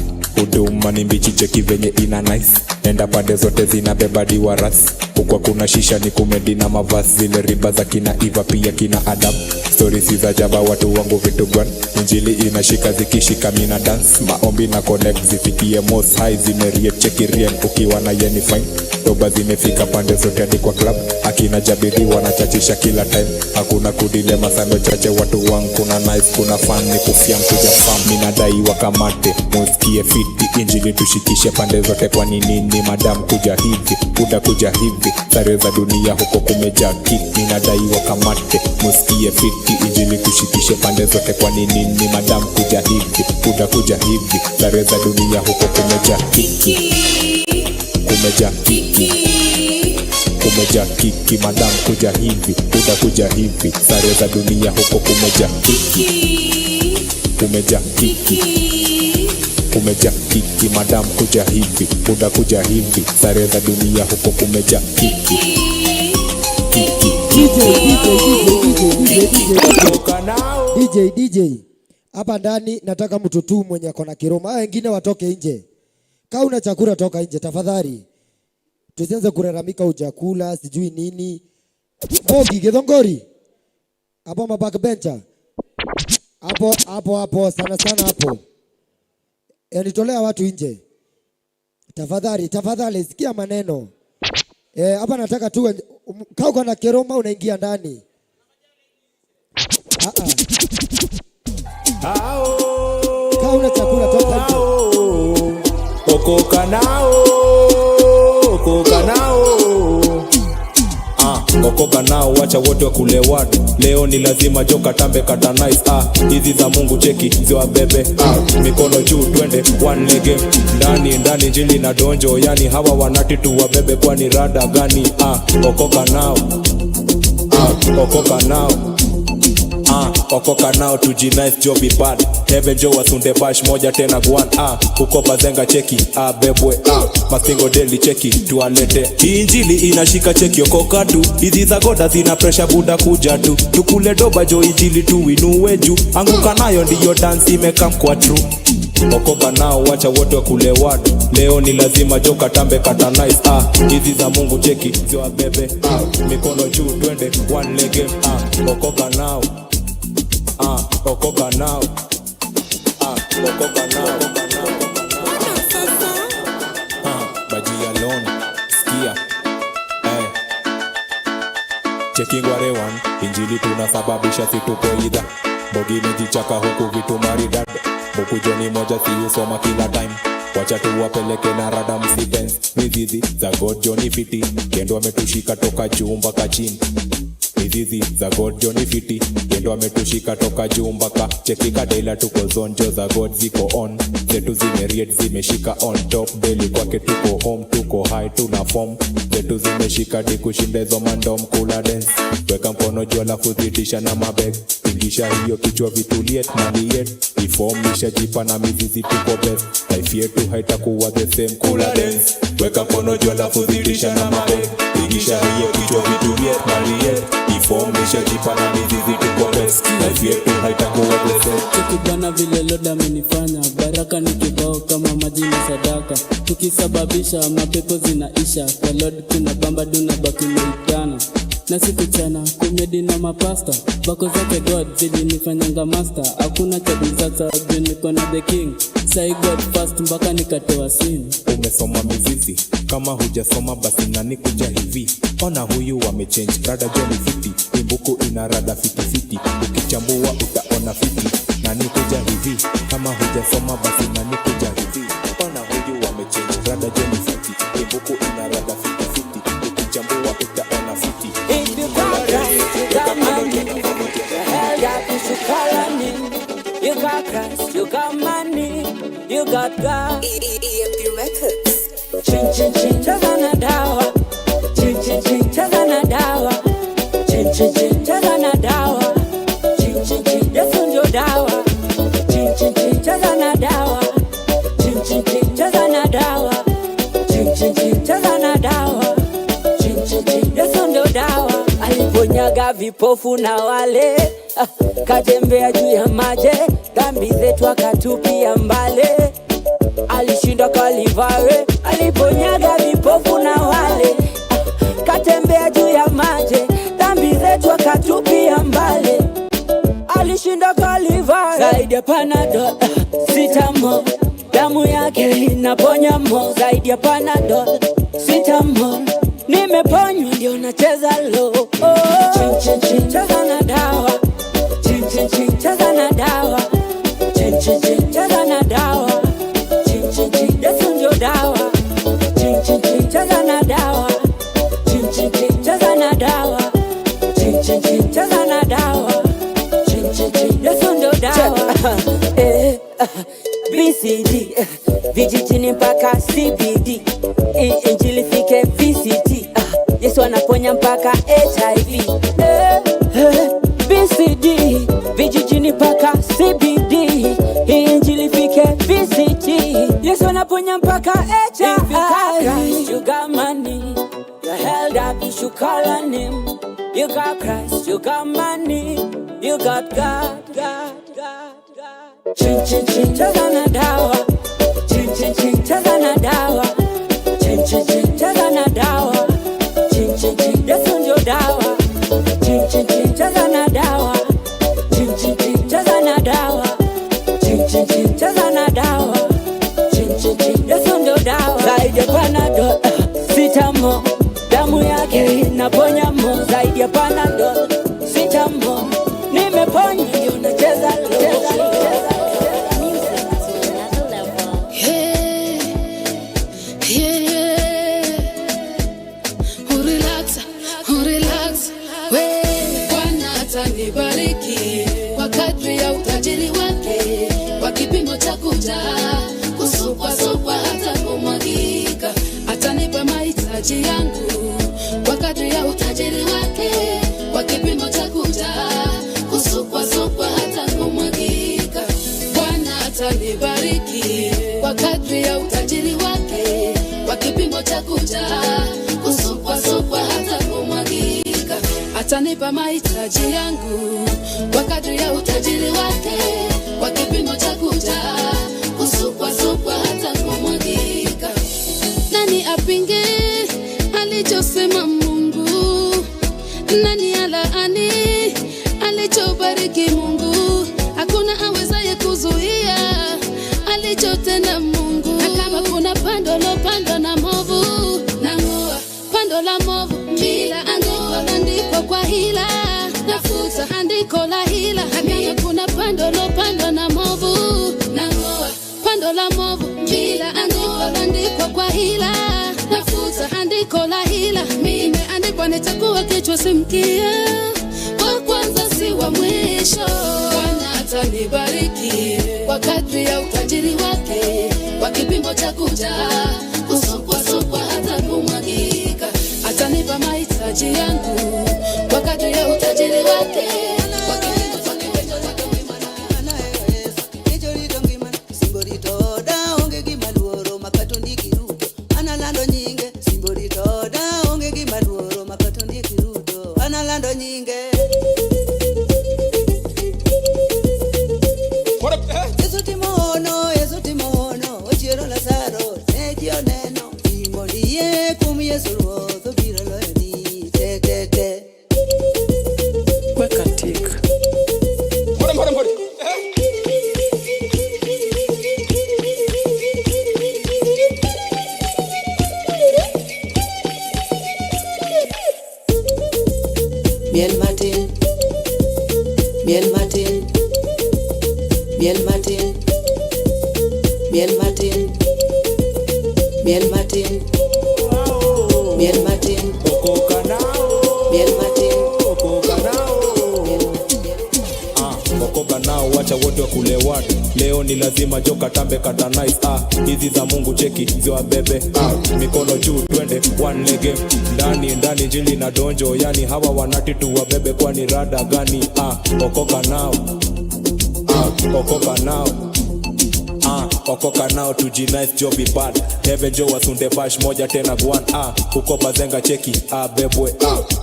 S15: Huduma ni mbichi cheki venye ina nice. Nenda pande zote zinabeba diwaras. Huku hakuna shisha ni kumedi na mavasi zile riba za kina Eva pia kina Adam. Stories si za jaba watu wangu vitu gwan. Injili inashika zikishika mina dance. Maombi na connect zifikie most high zimerie cheki rien ukiwa na yeni fine. Doba zimefika pande zote hadi kwa club akina Jabidi wanachachisha kila time. Hakuna kudile masando chache watu wangu kuna nice kuna fun ni kufia mkuja fam. Minadai wakamate musikie fiti injili tushikishe pande zote kwani nini nini madam kuja hivi, buda kuja hivi, sare za dunia huko kumejaa kiki, ninadaiwa kamate, musikie fiti, injili kushikishe pande zote, kwa nini ni madam kuja hivi, buda kuja hivi, sare za dunia huko kumejaa kiki, kumejaa kiki, kumejaa kiki, madam kuja hivi, buda kuja hivi, sare za dunia huko kumejaa kiki, kumejaa kiki, kumejaa kiki, madam kuja hivi, buda kuja hivi, sare za dunia huko kumejaa kiki, kiki.
S11: DJ, DJ, DJ. Hapa ndani nataka mtu tu mwenye ako na kiroma. Hao wengine watoke nje. Kama una chakula toka nje tafadhali. Tusianze kulalamika hujakula, sijui nini. Bogi Githongori. Hapo mabackbencher. Hapo hapo hapo sana sana hapo. Yanitolea watu nje. Tafadhali, tafadhali sikia maneno. Hapa nataka tu kama uko na kiroma unaingia ndani. Kama una chakula toka nje.
S15: Okoka nao, okoka nao. Okoka nao, wacha wote wakule watu. Leo ni lazima joka tambe kata nice. Hizi za Mungu cheki ziwa bebe. Mikono juu twende one leg. Ndani ndani njili na donjo, yani hawa wanati tu wabebe kwani rada gani? Okoka nao. Okoka nao. Okoka nao tuji nice job bad. Heaven jo wasunde bash moja tena gwan. Huko bazenga cheki bebwe. Masingo deli cheki tualete. Injili inashika cheki okoka tu. Hizi za goda zina pressure buda kuja tu. Tukule doba jo injili tuinue juu. Anguka nayo ndiyo dance imekam kwa true. Okoka nao wacha wote wakule watu. Leo ni lazima joka tambe kata nice. Hizi za Mungu cheki ziwa bebe. Mikono juu twende one leg. Okoka nao. Okoka nao. Okoka nao. Baji alone. Skia. Checking warewan. Injili tunasababisha situko idha. Bogi imejichaka huku vitu maridad. Buku joni moja si usoma kila time. Wacha tuwapeleke na rada msibens. Mizizi za God Johnny fiti. Kendo ametushika toka juu mpaka chini. Mizizi za God Johnny fiti. Kendo ametushika toka juu mpaka cheki kadela tuko zonjo za God ziko on. Zetu zimeriet zimeshika on top. Daily kwake tuko home tuko high tuna form. Zetu zimeshika di kushinda hizo mandom kula dance. Weka mkono juu alafu zidisha na mabeg. Tingisha hiyo kichwa vituliet na liet. Iformisha jipa na mizizi tuko best. Life yetu haitakuwa the same kula dance. Weka mkono juu alafu zidisha na mabeg. Tingisha hiyo kichwa vituliet na liet. Iformisha jipa na mizizi tuko best. Life yetu haitakuwa the same.
S16: Tukibana vile Lord amenifanya, baraka ni kibao kama maji na sadaka. Tukisababisha mapepo zinaisha, kwa Lord kuna bamba duna baki meitana. Na sikuchana kumedi na mapasta, bako zake God zilinifanyanga master. Hakuna cha disaster juu niko na the king. Sai God first mpaka nikatoa sin.
S15: Umesoma mizizi, kama hujasoma basi nani kuja hivi. Ona huyu wamechange, rada Johnny fiti. Imbuku ina rada fiti fiti, ukichambua utaona fiti. Nani kuja hivi, kama hujasoma basi nani kuja hivi. Ona huyu wamechange, rada Johnny fiti. Imbuku ina rada fiti fiti, ukichambua utaona fiti.
S17: If you got Christ, you got money. The hell got you calling. You got Christ, you got money. You got God.
S18: EMP Records.
S17: Chin chin chin, cheza na dawa. Chin chin chin, cheza na dawa. Chin chin chin, cheza na dawa. Chin chin chin, Yesu ndio dawa. Chin chin chin, cheza na dawa. Chin chin chin, cheza na dawa. Chin chin chin, cheza na dawa. Chin chin chin, Yesu ndio dawa. Aliponyaga vipofu na wale katembea juu ya maji, dhambi zetu akatupia mbale. Alishinda Kalvari, aliponyaga vipofu na wale katembea juu ya maji, dhambi zetu akatupia mbale. Alishinda Kalvari. Zaidi ya Panadol, sitamo, damu yake inaponya mo. Zaidi ya Panadol, sitamo, nimeponywa ndio nacheza lo. Chin chin chin, cheza na dawa. Chin chin chin, cheza na dawa. Chin chin chin, cheza na dawa. Chin chin chin, Yesu ndio dawa. Chin chin CBD. Injili fike VCT. Yesu anaponya mpaka HIV. VCD, vijijini mpaka CBD. Injili fike VCT. Yesu anaponya mpaka HIV. If you got Christ, you got money. You're held up, you should call on him. You got Christ, you got money. You got God, God, God, God. Chin chin chin, cheza na dawa. Chin chin chin, cheza na dawa. Chin chin chin, cheza na dawa. Chin chin chin, Yesu ndio dawa. Chin chin chin, cheza na dawa. Chin chin chin, cheza na dawa. Chin chin chin, cheza na dawa. Chin chin chin, Yesu ndio dawa. Zaidi ya Panadol, sitamo. Damu yake inaponya mo. Zaidi ya Panadol, sitamo. Nimeponya ndio nacheza lo.
S19: Yeah, yeah. Urelax, urelax. We, Bwana atanibariki kwa kadri ya utajiri wake, kwa kipimo cha kujaa, kusukwasukwa hata kumwagika. Atanipa mahitaji yangu kwa kadri ya utajiri wake, kwa kipimo cha kujaa, kusukwasukwa hata kumwagika. Bwana atanibariki kwa kadri ya utajiri wake, kwa kipimo cha kujaa, kusukwasukwa hata kumwagika. Atanipa mahitaji yangu kwa kadri ya utajiri wake, kwa kipimo cha kujaa, kusukwasukwa hata kumwagika. Nani apinge alichosema Mungu? Nani alaani alichobariki Mungu? Hakuna awezaye kuzuia alichotenda Mungu. Na kama kuna pando lopandwa na movu, nang'oa pando la movu. Kila andiko landikwa kwa hila, nafuta andiko la hila. Na kama kuna pando lopandwa na movu, nang'oa pando la movu. Kila andiko landikwa kwa hila, nafuta andiko la hila. Mimi andikwa nitakuwa kichwa si mkia, wa kwanza si wa mwisho. Bwana atanibariki kwa kadri ya utajiri wake, kwa kipimo cha kujaa, kusukwasukwa hata kumwagika. Atanipa mahitaji yangu kwa kadri ya utajiri wake, kwa kipimo cha
S16: Weka tik.
S17: Miel Martin, Miel Martin, Miel Martin, Miel Martin, Miel Martin, Miel Martin, Miel Martin,
S15: Okoka nao, wacha wote wakule watu. Leo ni lazima joka tambe kata nice. Hizi za Mungu cheki ziwa bebe. Mikono juu twende one leg. Ndani ndani jili na donjo, yani hawa wanati tu wabebe kwani rada gani? Okoka nao. Okoka nao. Okoka nao tujinice jobi bad. Heaven jo wasunde bash moja tena guan. Uko bazenga cheki bebwe.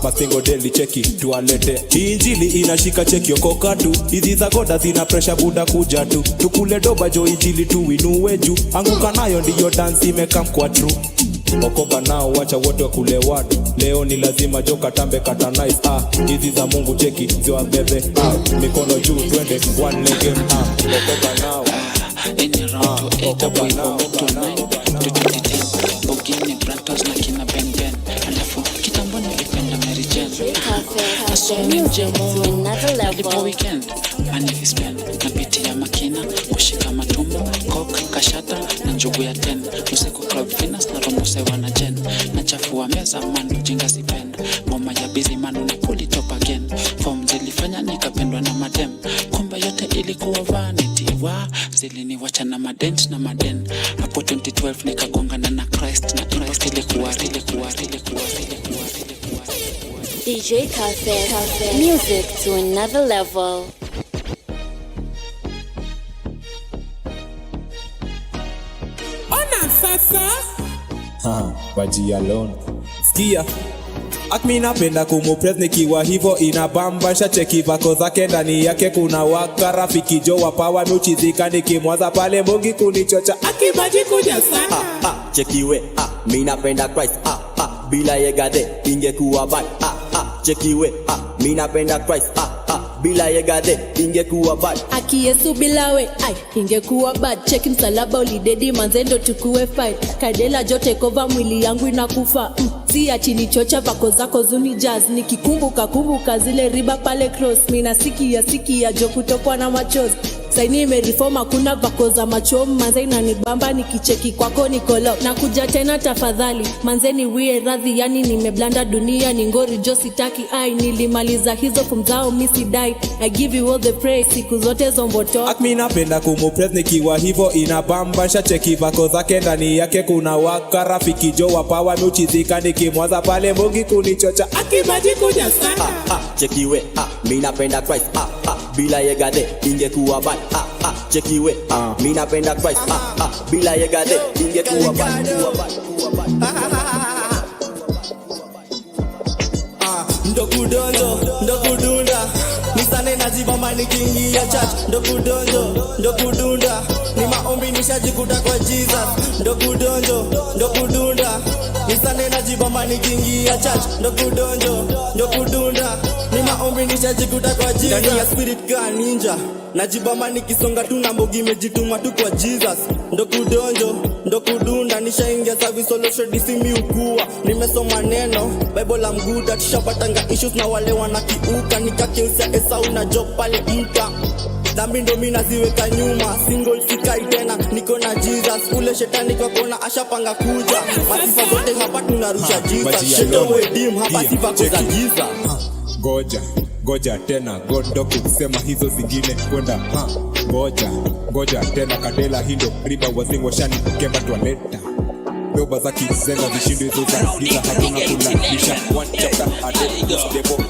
S15: Masingo deli cheki tualete. Injili inashika cheki okoka tu. Hizi za goda zina pressure buda kuja tu. Tukule doba jo injili tuinue juu. Anguka nayo ndiyo dance imekam kwa true. Okoka nao wacha wote wakule watu. Leo ni lazima joka tambe kata nice. Hizi za Mungu cheki ziwa bebe. Mikono juu twende one leg. Okoka nao.
S16: Any round to 8 up we go to 9 to 2010 Bogini Brantos na kina Ben Ben. Alafu kitambo nilipenda Mary Jane. Asome njemo Nalipo weekend Money is spend. Napitia makina kushika matumbo Coke, kashata na njugu ya 10. Usiku club finance na rombo na Jen. Nachafua meza man ujinga sipenda. Ngoma ya busy man unipuli top again. Form zilifanya nikapendwa na madem. Kumbe yote ilikuwa vanity. Wa ziliniwacha na madent na maden. Hapo 2012 nikagongana na
S20: Christ na inastahili kuwa ilikuwa ilikuwa ilikuwa.
S21: DJ Cafe, music to another level.
S22: Ona sasa.
S15: Ha, baji alone. Sikia. Akmi napenda kumupress nikiwa hivo inabamba, shacheki vako zake ndani yake kuna waka rafiki jo wa power miuchizika nikimwaza pale mbongi kunichocha
S22: akimaji kuja sana.
S23: Ah, ah, chekiwe ah, mi napenda Christ ah, ah, bila yegade ingekuwa bad ah, ah, chekiwe ah, mi napenda Christ ah, ah, bila yegade ingekuwa bad.
S24: Aki Yesu bila we ai ingekuwa bad. Cheki msalaba ulidedi manzendo tukue fight. Kadela jote kova mwili yangu inakufa si ati chocha vako zako zuni jazz. Nikikumbuka kumbuka zile riba pale cross. Mina sikia sikia jo kutokwa na machozi. Saini imereform hakuna vako za machomi. Manze inanibamba nikicheki kwako nikolo. Nakuja tena tafadhali manze wie radhi, yani nimeblanda dunia ni ngori jo sitaki ai. Nilimaliza hizo form zao mi sidai. I give you all the praise siku zote zomboto.
S15: Akmi napenda kumupress nikiwa hivo inabamba, shacheki vako zake ndani yake kuna waka rafiki jo wa power miuchizika nikimwaza pale mbongi kunichocha
S22: akimaji kuja sana.
S23: Ah, ah, chekiwe ah, mi napenda Christ ah, ah, bila yegade ingekuwa bad ah, ah, chekiwe ah, mi napenda Christ ah, ah, bila yegade ingekuwa bad.
S25: Ndokudonjo ndokudunda nisane najibamba nikiingia church. Ndokudonjo ndokudunda ni maombi nishajikuta kwa Jesus. Ndokudonjo ndokudunda nisane najibamba nikiingia church. Ndokudonjo ndokudunda ni maombi nishajikuta kwa Jesus. Ndani ya spirit ka ninja najibamba nikisonga tu na mbogi imejituma tu kwa Jesus. Ndokudonjo ndokudunda nishaingia service solution disimi ukua. Nimesoma neno Bible la mguda tushapatanga issues na wale wanakiuka. Nikakeusia Esau na Job pale mta dhambi ndo mimi naziweka nyuma. Single sikai tena niko na Jesus. Ule shetani kwa kona ashapanga kuja. Masifa zote hapa tunarusha Jesus. Shetani wedim hapa sifa za giza.
S15: Goja goja tena godo kusema hizo zingine kwenda ha. Goja goja tena kadela hindo riba wazingo shani kemba toaleta doba za kizenga vishindo hizo za giza hakuna kulaisha. One chapter at a depo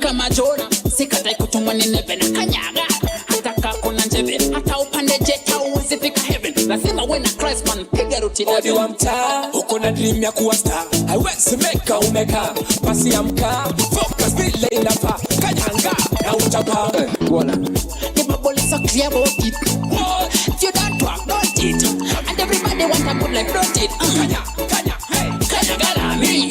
S20: Kama Jona sikatai kutumwa Nineve na kanyaga, hata kakuna njeve, hata upande jeta uwezi fika heaven. Lazima uwe na Christ man, piga ruti
S26: Odi wa mtaa, uko na dream ya kuwa star. Haiwezi meka umeka, pasi ya mkaa, focus vile inafaa, kanyanga na utapaa.
S20: Bwana. The bubble is so clear about it. If you don't talk, don't it. And everybody want a good life, don't it? Kanya, kanya, hey, kanya gala me.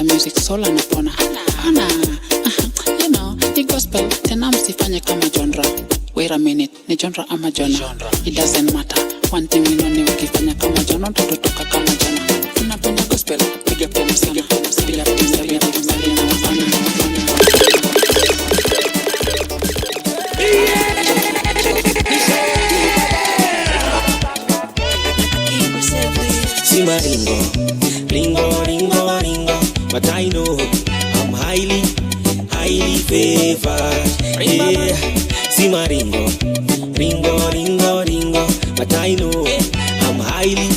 S20: Music soul anapona ana you know ni gospel tena, msifanye kama genre. Wait a minute, ni genre ama jona? It doesn't matter, one thing we know ni ukifanya kama jona utatotoka kama jona. Tunapenda gospel, piga pena sana, piga pena sana, piga pena sana.
S27: Si maringo, ringo, ringo.
S1: But I know I'm highly, highly favored. Yeah. See my ringo, ringo, ringo, ringo. But I know I'm highly,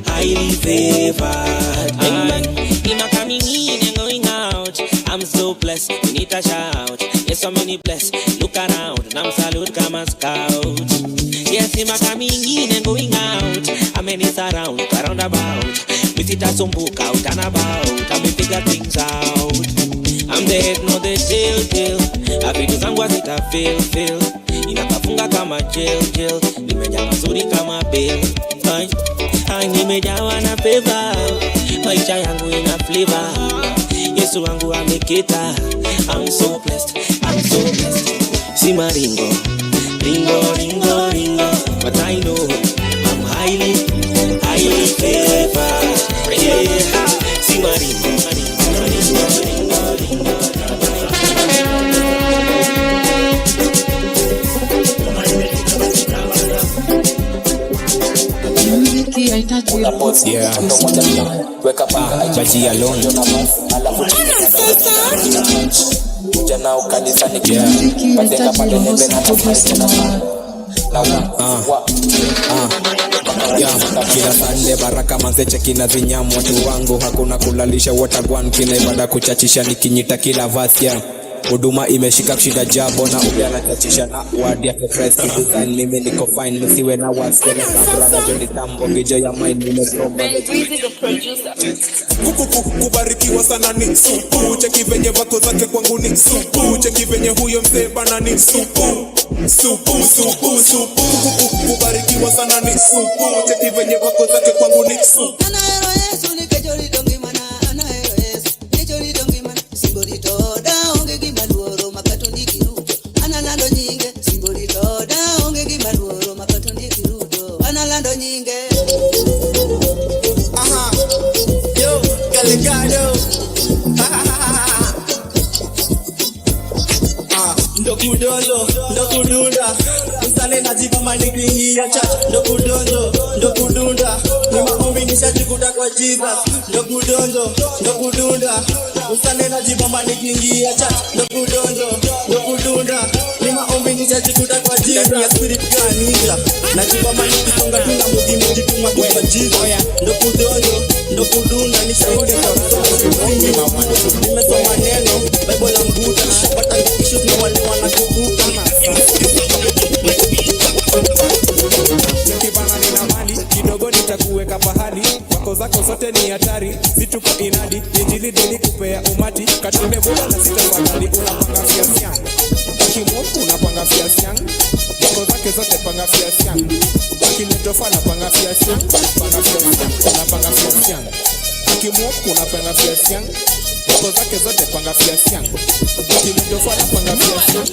S1: highly favored. Amen. In my coming in and going out, I'm so blessed. We need a shout. Yes, so many blessed. Look around, and I'm salute come a scout. Yes, in my coming in and going out, I'm in it around, around about. We sit at some book out and about, and we figure things out. I'm the head, not the tail, tail. Vitu zangu hazita fail, fail. Inakafunga kama jail, jail. Nimejaa mazuri kama bail. Ai, ai, nimejawa na favor. Maisha yangu ina flavor. Yesu wangu amekita. I'm so blessed, I'm so blessed. See my ringo, ringo, ringo, ringo. But I know I'm highly, highly favored. Yeah. See my ringo, ringo, ringo, ringo, ringo.
S15: Yeah. Baji alone. Yeah. Kila Sunday baraka manze kina zinyamu watu wangu hakuna kulalisha watagwan kina ibada kuchachisha nikinyita kila verse yeah. Huduma imeshika kushinda jabo na ule anachachisha na word yake Christ design mimi niko fine msiwe na wasi na brother Johnny Tambo gijo ya mine nimesoma.
S2: Kubarikiwa sana ni supu, cheki venye vako zake kwangu ni supu, cheki venye huyo mzee bana ni supu, supu, supu, supu. Kubarikiwa sana ni supu, cheki venye vako zake kwangu ni supu.
S25: Ndokudonzo, ndokudunda, msane najibamba nikiingia church. Ndokudonzo, ndokudunda, ni maombi nishajikuta kwa Jesus. Ndokudonzo, ndokudunda, msane najibamba nikiingia church. Ndokudonzo, ndokudunda, ni maombi nishajikuta kwa Jesus. Ya spirit kanija, najibamba nikisonga tuna mugi mjituma kwa Jesus. Ndokudonzo, ndokudunda, nishauri kwa nimesoma neno, Bible la mbuta, nishapata issues na wale wanakukuta.
S2: Nikibana nina mali kidogo nitakuweka pahali, wako zako zote ni hatari, situko inadi, injili deli kupea umati, katumbe bula na sitafadhali. Unapanga fiasi yangu kimu, unapanga fiasi yangu, wako zake zote panga fiasi yangu, wakinitofa napanga fiasi yangu, panga fiasi yangu, unapanga fiasi yangu kimu, unapanga fiasi yangu, wako zake zote panga fiasi yangu, wakinitofa napanga fiasi yangu.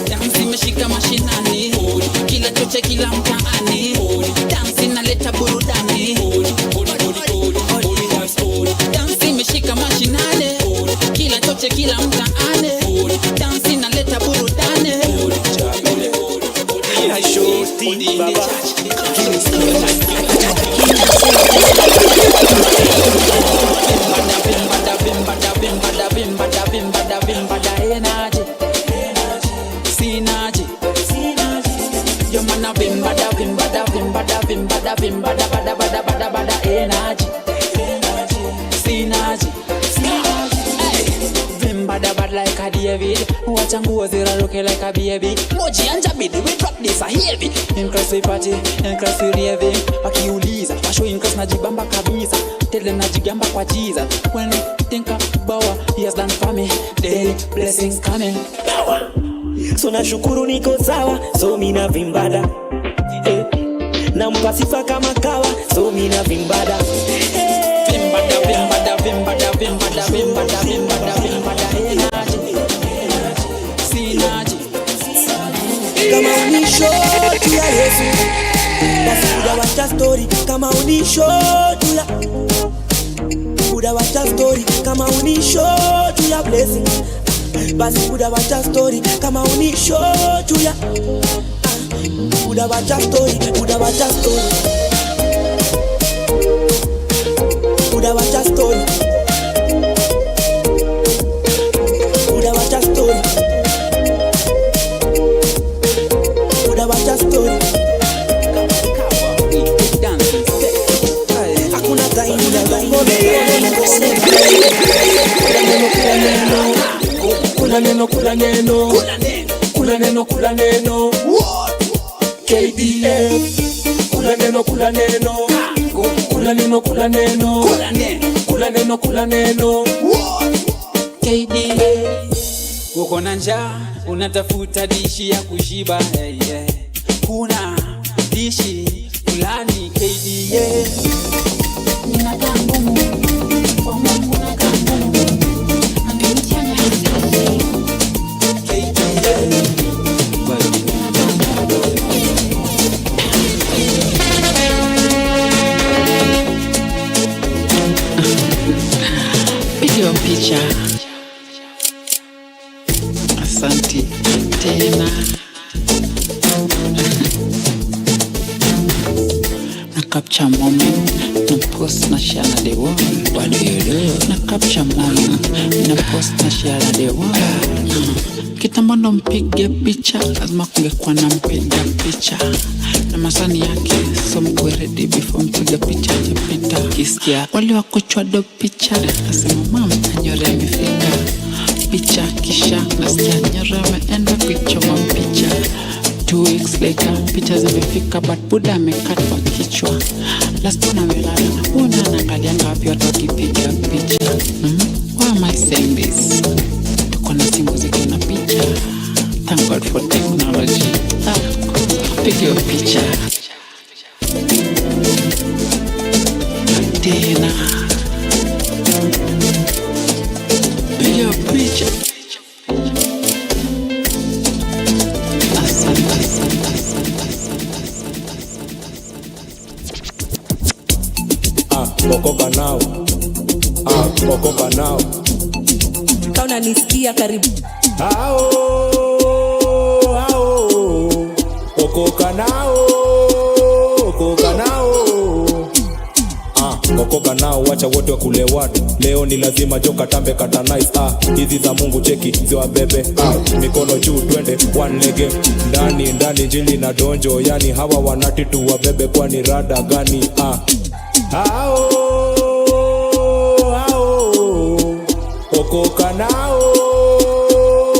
S20: Dansi imeshika mashinani, kila choche kila mtaani, dansi inaleta burudani. Dansi imeshika mashinani, kila choche kila mtaani, dansi inaleta burudani. Like a David, watch and go zero looking like a baby. Moji and Jabidi, we drop this a heavy. In Christ we party, in Christ we raving. Wakiuliza, washo in Christ najibamba kabisa. Tell them najigamba kwa Jesus. When we think about what he has done for me, daily blessings coming.
S1: Power. So nashukuru niko sawa, so mina vimbada. Eh. Nampa sifa kama kawa, so mina vimbada. Eh.
S20: Vimbada, vimbada, vimbada, vimbada, vimbada, vimbada, vimbada.
S1: Kama unishoti ya Yesu, basi udawacha story. Kama unishoti ya, udawacha story. Kama unishoti ya blessing, basi udawacha story. Kama unishoti ya, Udawacha story, udawacha story. Udawacha story. Udawacha story. Udawacha story. Hakuna time na
S26: Kula neno, kula neno, kula neno, kula neno. KDF. Kula neno, kula neno, kula neno, kula neno, kula neno, kula neno.
S3: KDF. Uko na njaa, unatafuta dishi ya kushiba, hey, yeah. Kuna dishi fulani KDF. Ninakaa ngumu, kwa Mungu nakaa ngumu.
S20: Piga picha. Asante tena. Na capture moment, na post na share na the world. What do you do? Na capture moment, na post na share na the world. Kitambo ndo mpige picha, lazima kungekuwa na mpiga picha na masani yake, so mkuwe ready before mpiga picha hajapita. Kisikia wale wakuchwa do picha, nasema mama Nyore amefika picha, kisha nasikia Nyore ameenda kuichoma picha. 2 weeks later picha zimefika, but Buda amekatwa kichwa. Last one amelala, una anaangalianga wapi watu wakipiga picha. Why am I saying this? Tuko na simu ziko na picha. Thank God for technology. Piga picha tena, piga picha. Asante, asante, asante, asante, asante.
S15: Okoka nao. Okoka nao.
S24: Kama unanisikia karibu.
S15: Ao, ao. Okoka nao, okoka nao. Okoka nao, wacha wote wakule watu. Leo ni lazima joka tambe kata nice. Hizi za Mungu cheki ziwabebe. Mikono juu twende one leg. Ndani ndani jili na donjo, yani hawa wanati tu wabebe, kwani rada gani? Ao, ao. Okoka nao,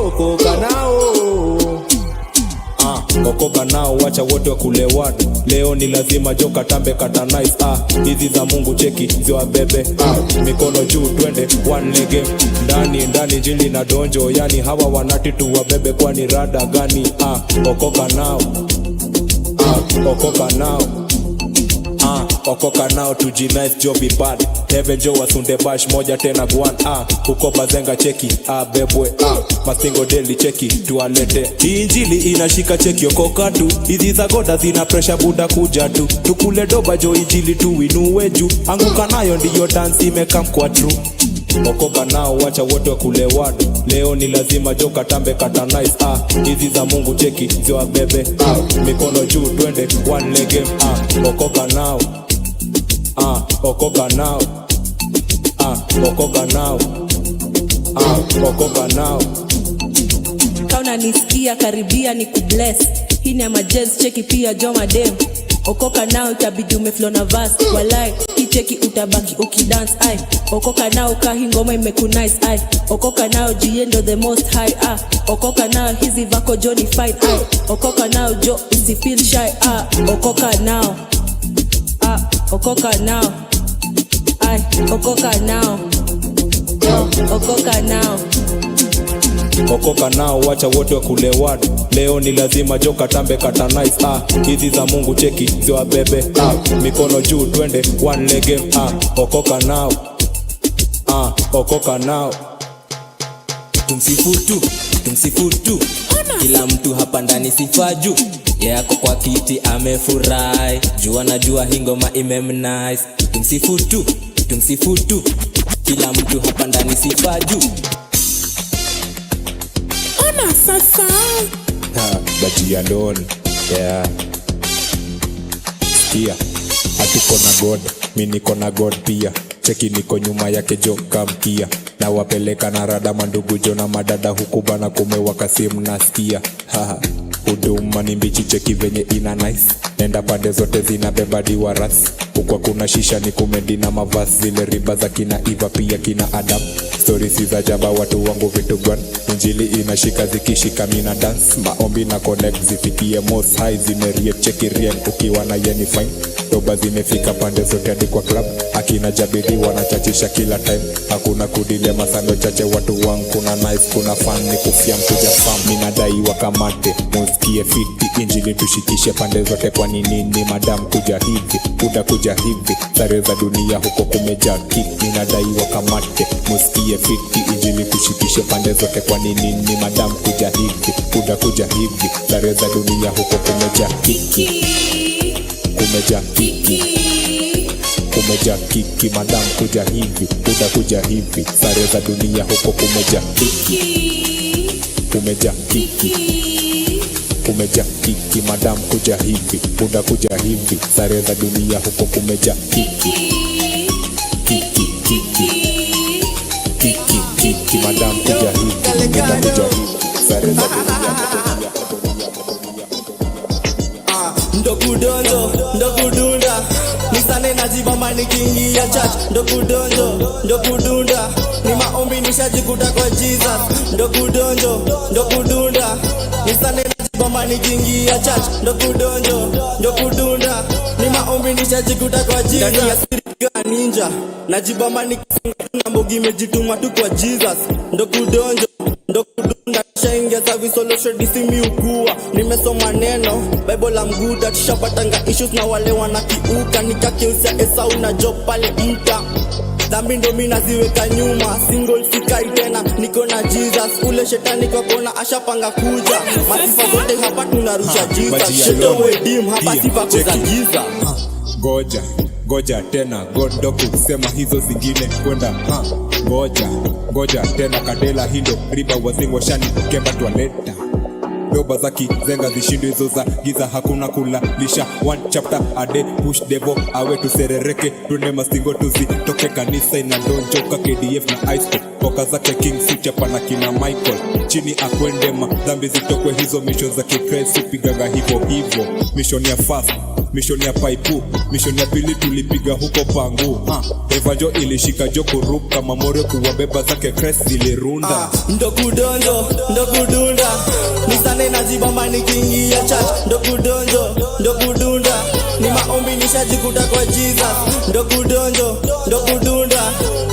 S15: okoka nao. Okoka nao, wacha wote wakule watu. Leo ni lazima joka tambe kata nice. Hizi za Mungu cheki ziwabebe. Mikono juu twende one leg. Ndani ndani jili na donjo, yani hawa wanati tu wabebe, kwani rada gani? Okoka nao. Okoka nao. Okoka nao tujinice jobi bad. Heaven jo wasunde bash moja tena guan. Huko bazenga cheki bebwe. Masingo deli cheki tualete. Injili inashika cheki okoka tu. Hizi za goda zina pressure buda kuja tu. Tukule doba jo injili tuinue juu. Anguka nayo ndiyo dance imekam kwa true. Okoka nao, wacha wote wakule wadu. Leo ni lazima joka tambe kata nice. Hizi za Mungu cheki ziwabebe. Mikono juu twende one leg. Okoka nao. Okoka nao. Okoka nao. Okoka nao.
S24: Kama unanisikia karibia ni kubless. Hii ni ama jazz cheki pia joma dem. Okoka nao itabidi umeflow na verse. Walai hii cheki utabaki ukidance ai. Okoka nao kahi ngoma imekunice ai. Okoka nao jiendo the most high ah. Okoka nao hizi vako Johnny fine ai. Okoka nao jo usi feel shy ah. Okoka nao. Ah, okoka nao. Ai, okoka nao. Yo, okoka nao.
S15: Okoka nao, wacha wote wakule wadu. Leo ni lazima joka tambe kata nice. Hizi za Mungu cheki ziwabebe. Mikono juu twende one leg. Okoka nao. Okoka nao.
S23: Tumsifu tu, tumsifu tu. Kila mtu hapa ndani sifa juu. Yako kwa kiti amefurahi. Jua na jua hii ngoma imemnice. Tumsifu tu, tumsifu tu. Kila mtu hapa ndani sifa juu.
S22: Ona sasa.
S15: Bati ya don, Yeah. Sikia, hatuko na God, mi niko na God pia. Cheki niko nyuma yake jo kamkia. Na wapeleka na rada mandugu jo na madada huku bana kumewaka simu nasikia. Haha. Huduma ni mbichi cheki venye ina nice. Nenda pande zote zinabeba diwaras. Huku kuna shisha ni kumendi na mavasi. Zile riba za kina Eva pia kina Adam. Stories si za jaba watu wangu vitu gwan. Injili inashika zikishika mina dance. Maombi na connect zifikie most high. Zimerie cheki rien ukiwa na yeni fine. Doba zimefika pande zote hadi kwa club. Akina Jabidi wanachachisha kila time. Hakuna kudile masando chache watu wangu. Kuna nice kuna fun ni kufia mkuja fam. Minadai wakamate musikie fiti. Injili tushikishe pande zote kwa nini ni madam kuja hivi. Uda kuja hivi. Sare za dunia huko kumejaa kiki. Minadai wakamate musikie fiti. Injili tushikishe pande zote kwa nini ni madam kuja hivi. Uda kuja hivi. Sare za dunia huko kumejaa kiki. Kumejaa kiki. Kumejaa kiki madam kuja hivi. Uda kuja hivi. Sare za dunia huko kumejaa kiki. Kumejaa kiki. Kumejaa kiki madam kuja hivi. Uda kuja hivi. Sare za dunia huko kumejaa kiki. Kiki kiki. Kiki kiki madam kuja hivi. Uda kuja hivi. Sare za dunia huko.
S25: Ndo kudonjo, ndo kudunda. Nisane najibamba nikiingia church. Ndo kudonjo, ndo kudunda. Ni maombi nishajikuta kwa Jesus. Ndo kudonjo, ndo kudunda. Nisane najibamba nikiingia church. Ndo kudonjo, ndo kudunda. Ni maombi nishajikuta kwa Jesus. Ndani ya siri ninja. Najibamba nikifunga na mbogi imejituma tu kwa Jesus. Ndo kudonjo, ndo kudunda. Shaingia service solution disimi ukua. Nimesoma neno Bible la mguda. Tushapatanga issues na wale wanakiuka. Nikakeusia Esau na Job pale mta. Dhambi ndo mimi naziweka nyuma. Single sikai tena niko na Jesus. Ule shetani kwa kona ashapanga kuja. Masifa zote hapa tunarusha Jesus. Shetani wedim hapa sifa za giza.
S15: Goja, goja tena God ndo kusema hizo zingine kwenda. Goja, goja tena kadela hindo riba wazingwa shani kemba toaleta. Doba za kizenga zishindwe hizo za giza hakuna kulalisha. One chapter a day push devil awe tuserereke. Twende mastingo tuzitoke kanisa inadonjoka KDF na ice cream. Boka zake King Sucha pana kina Michael. Chini akwende madhambi zitokwe hizo mission za kikristo pigaga hivyo hivyo. Mission ya fast, mission ya paipu, mission ya pili tulipiga huko pangu. Evanjo ilishika jo kuruka mamorio kuwabeba zake Christ zilirunda.
S25: Ndo kudonjo, ndo kudunda. Nisane najibamba nikiingia church. Ndo kudonjo, ndo kudunda. Ni maombi nishajikuta kwa Jesus. Ndo kudonjo, ndo kudunda.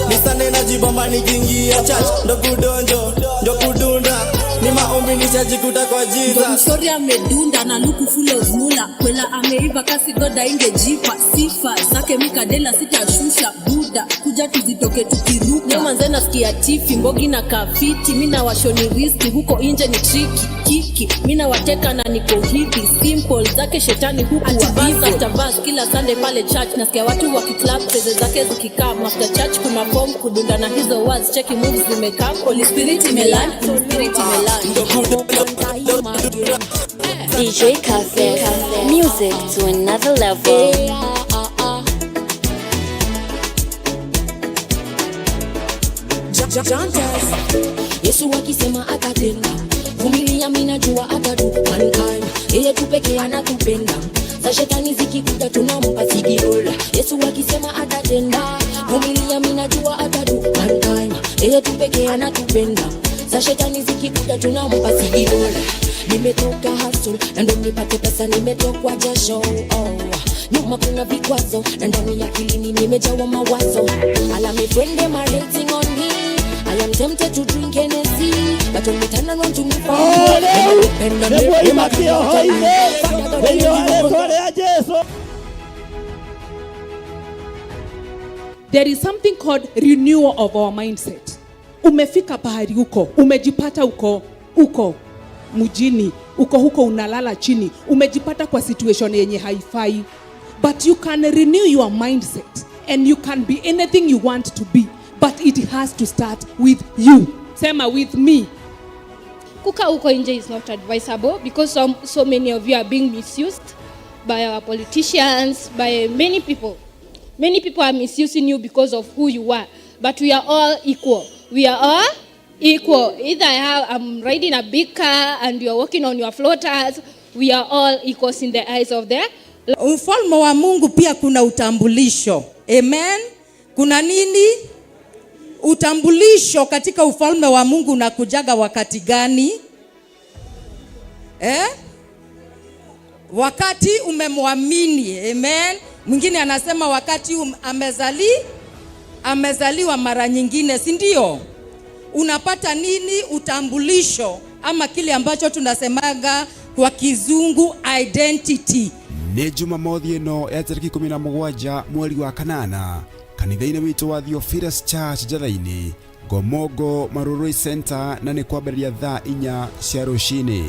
S25: Nisane najibamba nikiingia church. Ndo kudonjo, ndo kudunda. Ni maombi nishajikuta kwa Jesus.
S24: Msori amedunda na luku full of mula. Kwela ameiva kasi goda ingejipa. Sifa zake mikadela sitashusha. Buda kuja tuzitoke tukiruka. Leo manze nasikia tifi mbogi na kafiti. Mina washoni riski huko inje ni tricky. Kiki mina wateka na niko hivi. Simple zake shetani huku wa evil. After verse kila Sunday pale church. Nasikia watu wakiclap peze zake zikikaa. After church kuna form kudunda na hizo words. Cheki moves zimekaa. Holy Spirit imeland, Holy Spirit imeland.
S21: DJ Cafe, music to another level.
S4: Yesu akisema atatenda, vumilia mimi najua atadu. One time yeye tu pekee anatupenda, za shetani zikikuta tunampa sigirola. Yesu akisema atatenda, vumilia mimi najua atadu. One time yeye tu pekee anatupenda, za shetani zikikuta tunampa sigirola. Nimetoka hustle na ndo nipate pesa, nimetokwa jasho. Oh, nyuma kuna vikwazo na ndani ya akilini nimejawa mawazo. Ala me friend them are hating on me. I am tempted to drink Hennessy, but when me turn around to me family, depend on me.
S5: There is something called renewal of our mindset. Umefika pahali uko, umejipata uko, uko mjini, uko huko unalala chini, umejipata kwa situation yenye haifai. But you can renew your mindset and you can be anything you want to be. But it has to start with you. Sema with me.
S8: Kukaa huko nje is not advisable because so many of you are being misused by our politicians, by many people. Many people are misusing you because of who you are. But we are all equal. We are all equal. Either I'm riding a big car and you are working on your floaters. We are all equals in the eyes of the
S9: Ufalme wa Mungu pia kuna utambulisho. Amen. Kuna nini? Utambulisho katika ufalme wa Mungu unakujaga wakati gani? Wakati umemwamini. Amen. Mwingine anasema wakati amezaliwa mara nyingine, si ndio? Unapata nini? Utambulisho, ama kile ambacho tunasemaga kwa kizungu identity.
S10: Nĩ Jumamothi ĩno ya tarĩki 17 mweri wa kanana kanitha-inĩ witũ wa Theophilus Church Njatha-inĩ, Ngomongo Marurui Center, na nĩ kwambĩrĩria thaa 4 cia rũcinĩ.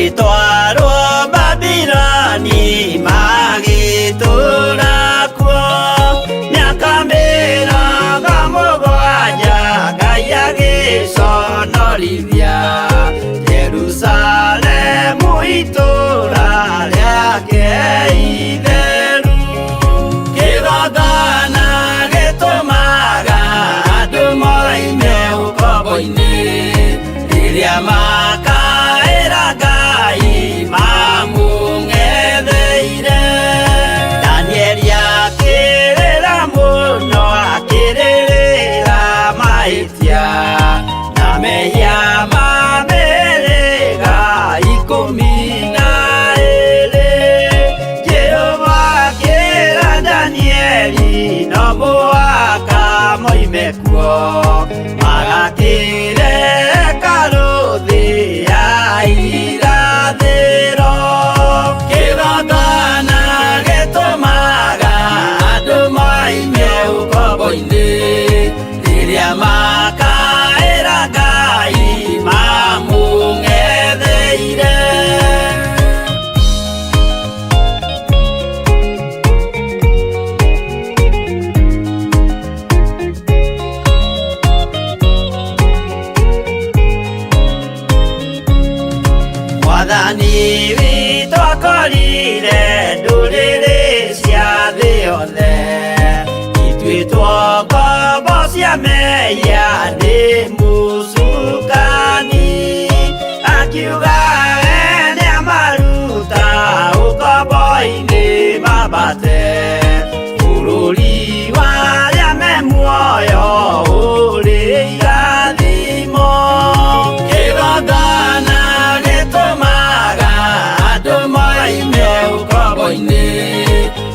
S6: Magĩtwarwo Babiloni magĩtũũra kuo mĩaka 70 Ngai agĩconorithia Jerusalemu itũũra rĩake itheru. Kĩgongona gĩtũmaga andũ moime ũkombo-inĩ rĩrĩa makaĩra Ngai mamũng'etheire. Danieli akĩrĩra mũno akĩrĩrĩra mahĩtia na mehia ma mĩhĩrĩga 12. Jehova akĩra Danieli no mũhaka moime kuo magakĩre hekarũ thĩ ya irathĩro. Kĩgongona gĩtũmaga andũ moime ũkombo-inĩ rĩrĩa makaĩra Ngai mamũng'etheire. Mwathani witũ akorire ndũrĩrĩ cia thĩ yothe ituĩtwo ngombo cia mehia nĩ mũcukani. Akiuga we nĩamaruta ũkombo-inĩ mambate bũrũri wa arĩa me muoyo ũrĩ irathimo. Kĩgongona gĩtũmaga andũ moime ũkombo-inĩ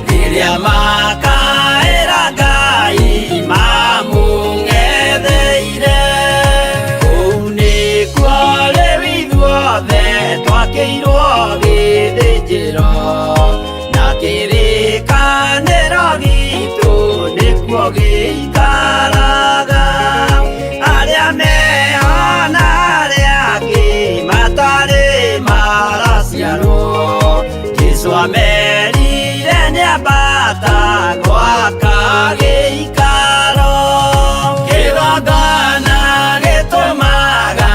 S6: rĩrĩa makaĩra Ngai mamũng'etheire. Kũu nĩkuo rĩu ithuothe twakĩirwo gĩthĩnjĩro na kĩrĩkanĩro gitũ nĩkuo gĩikaraga. Arĩa meho na arĩa angĩ matarĩ maraciarwo Jesũ amerire nĩambata gwaka gĩikaro. Kĩgongona gĩtũmaga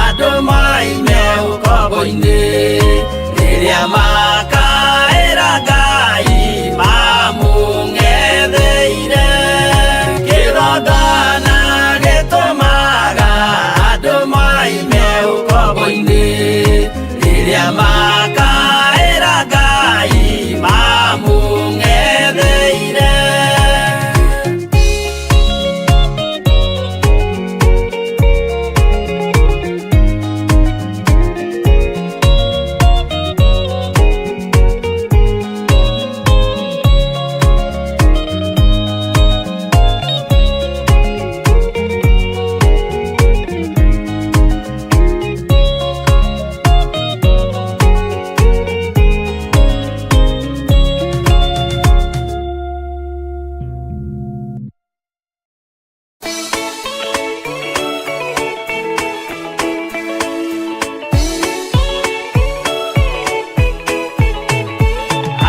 S6: andũ moime ũkombo-inĩ rĩrĩa makaĩra Ngai mamũng'etheire. Kĩgongona gĩtũmaga andũ moime ũkombo-inĩ rĩrĩa makaĩra Ngai mamũng'etheire.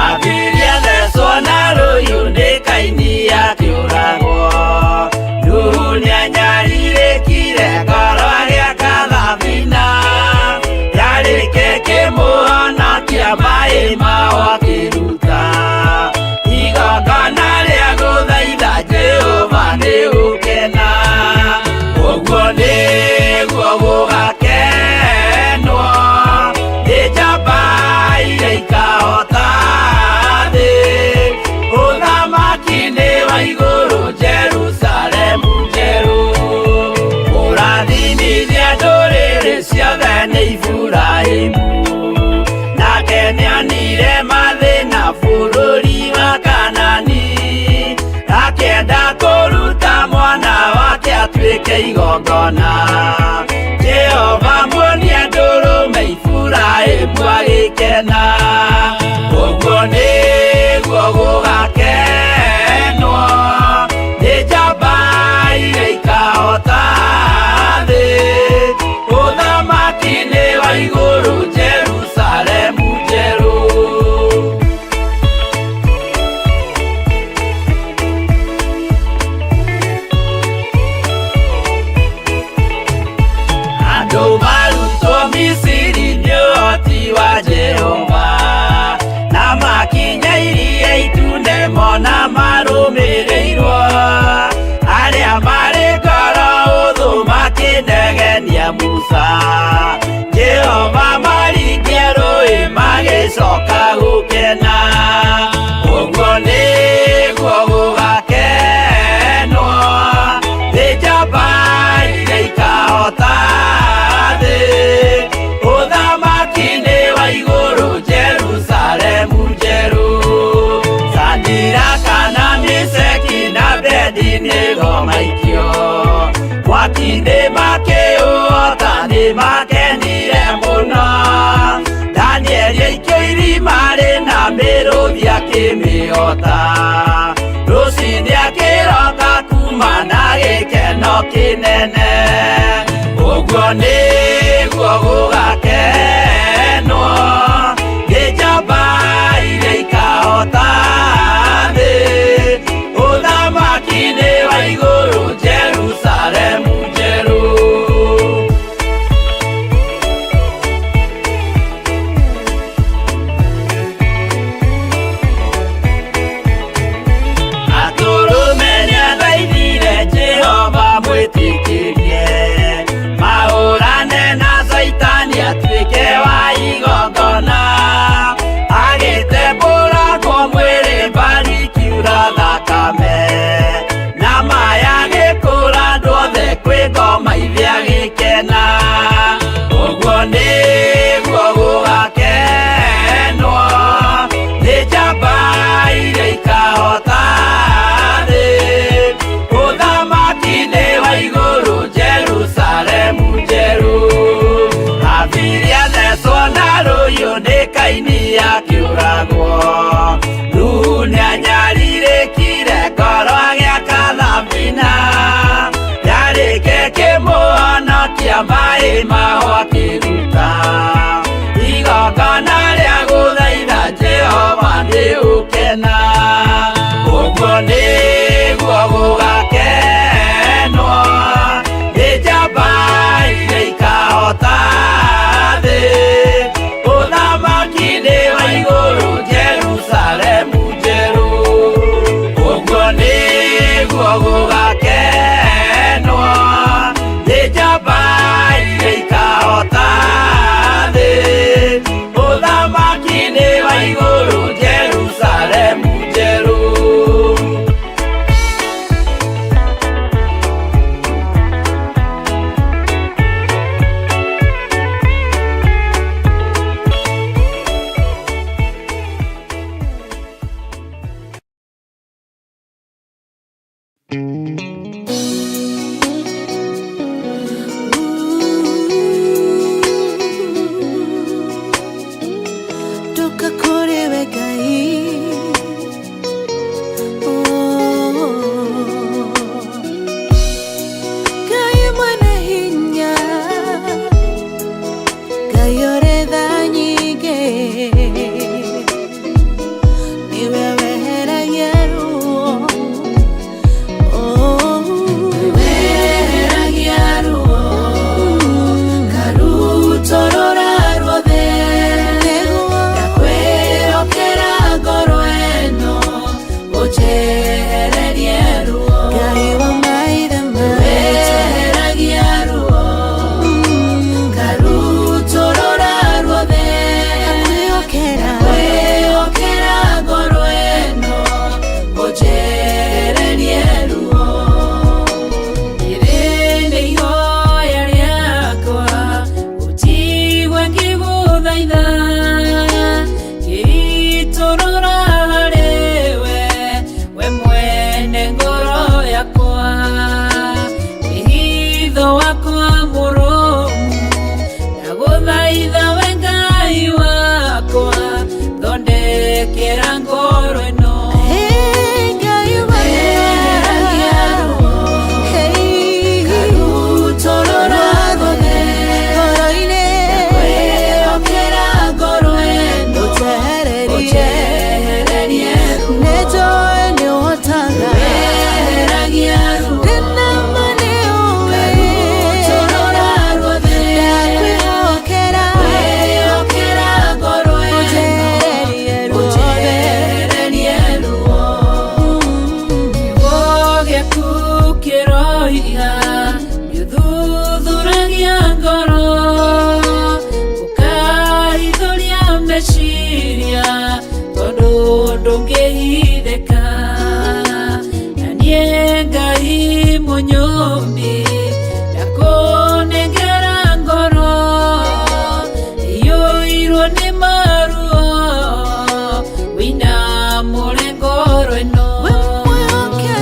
S6: Abiria thecwo na rũhiũ nĩ Kaini akĩũragwo. Nuhu nĩanyarirĩkire ngoro agĩaka thabina yarĩke kĩmũhonokia maĩ mao akĩruta igongona rĩa gũthaitha Jehova nĩ gũkena. Ũguo nĩguo gũgakenwo nĩ njamba iria ikahota thĩ. Ũthamaki nĩ wa igũrũ Jerusalemu njerũ. Ũrathimithia ndũrĩrĩ ciothe nĩ Iburahĩmu. Nake nĩonire mathĩna bũrũri wa Kanani akĩenda kũruta mwana wake atuĩke igongona. Jehova muonia ndũrũme Iburahĩmu agĩkena. Ũguo nĩguo gũgakenwo nĩ njamba iria ikahota thĩ. Ũthamaki nĩ wa igũrũ Jerusalemu Mwaki-inĩ ngomaikio Mwaki-inĩ makĩũota nĩmakenire mũno Danieli aikio irima rĩna mĩrũthi akĩmĩota Rũcinĩ akĩroka kuma na gĩkeno kĩnene Ũguo nĩguo gũgakenwo Nĩ njamba iria ikahota thĩ Ũthamaki-inĩ wa igũrũ Jerusalemu njerũ. Atũrũme nĩathaithire Jehova mwĩtĩkĩrie mahũrane na Caitani atuĩke wa igongona agĩtembũrangwo mwĩrĩ mbari ikiura thakame na maya gĩkũra andũ othe kwĩ ngoma ithe agĩkena ũguo nĩguo gũgakenwo nĩ njamba iria ikahota thĩ ũthamaki-inĩ wa igũrũ Jerusalemu njerũ Habili athecwo na rũhiũ nĩ Kaini akĩũragwo Nuhu nĩanyarirĩkire ngoro agĩaka thabina Yarĩke kĩmũhonokia maĩ maho akĩruta igongona rĩa gũthaitha Jehova nĩ ũkena ũguo nĩguo gũgakenwo nĩ njamba iria ikahota thĩ ũthamaki-inĩ wa igũrũ Jerusalemu njerũ ũguo nĩguo gũgakenwo nĩ njamba iria ikahota thĩ ũthamaki-inĩ wa igũrũ Jerusalemu njerũ.
S7: Toka kũrĩ we Ngai. Oh. Ngai mwene hinya, Ngai ũrĩ tha nyingĩ, nĩwe weheragia ruo. Oh. Weheragia ruo, karutorora ruothe. Ndakwĩhokera ngoro ĩno, ũnjehererie ruo. Ngai wa maithe maitũ. Weheragia ruo, karutorora ruothe. Ndakwĩhokera ngoro ĩno, ũnjehererie ruo. Rĩrĩ nĩ ihoya rĩakwa, ũnjigue ngĩgũthaitha, ngĩitũrũra harĩwe, we mwene ngoro yakwa. Wĩhitho wakwa mũrũmu, ndagũthaitha we Ngai wakwa, thondekera ngoro ĩno. Weheragia ruo, karutorora ruothe. Ndakwĩhokera ngoro ĩno, ũnjehererie ruo. Weheragia ruo, karutorora ruothe. Ndakwĩhokera ngoro ĩno, ũnjehererie ruo. Kiugo gĩaku kĩroiga nĩũthuthuragia ngoro, ũkahithũria meciria, tondũ ndũngĩhithĩka. Na niĩ Ngai mũnyũmbi, ndakũnengera ngoro iyũirwo nĩ maruo, wĩinamũre ngoro ĩno. Weheragia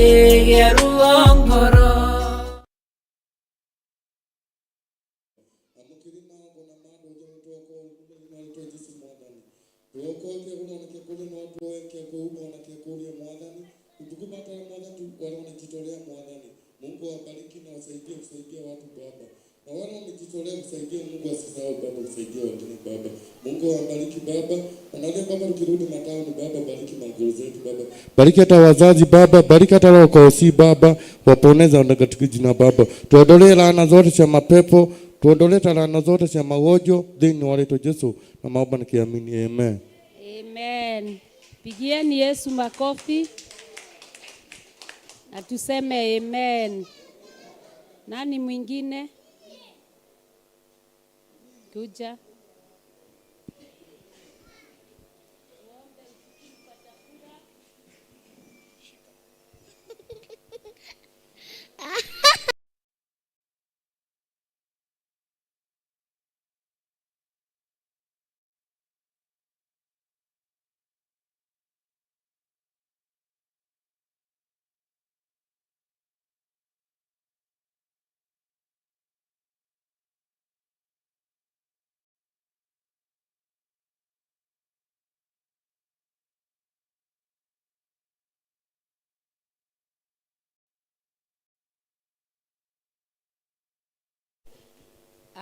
S17: Kĩgĩa ruo ngoro.
S11: Wale wanajitolea Mwathani, Mungu awabariki na wasaidie kusaidia watu Baba, na wale wamejitolea kusaidia, Mungu asisahau Baba kusaidia wengine Baba. Mungu awabariki Baba, na wale Baba tukirudi mataoni Baba, bariki manguo zetu Baba, bariki hata wazazi Baba, bariki hata wakosi Baba, waponeza katika jina Baba. Tuondolee laana zote za mapepo, tuondolee laana zote za magonjwa dhini waleto Yesu, na maomba nikiamini, amen.
S5: Amen. Pigieni Yesu makofi na tuseme amen. Nani mwingine? Kuja.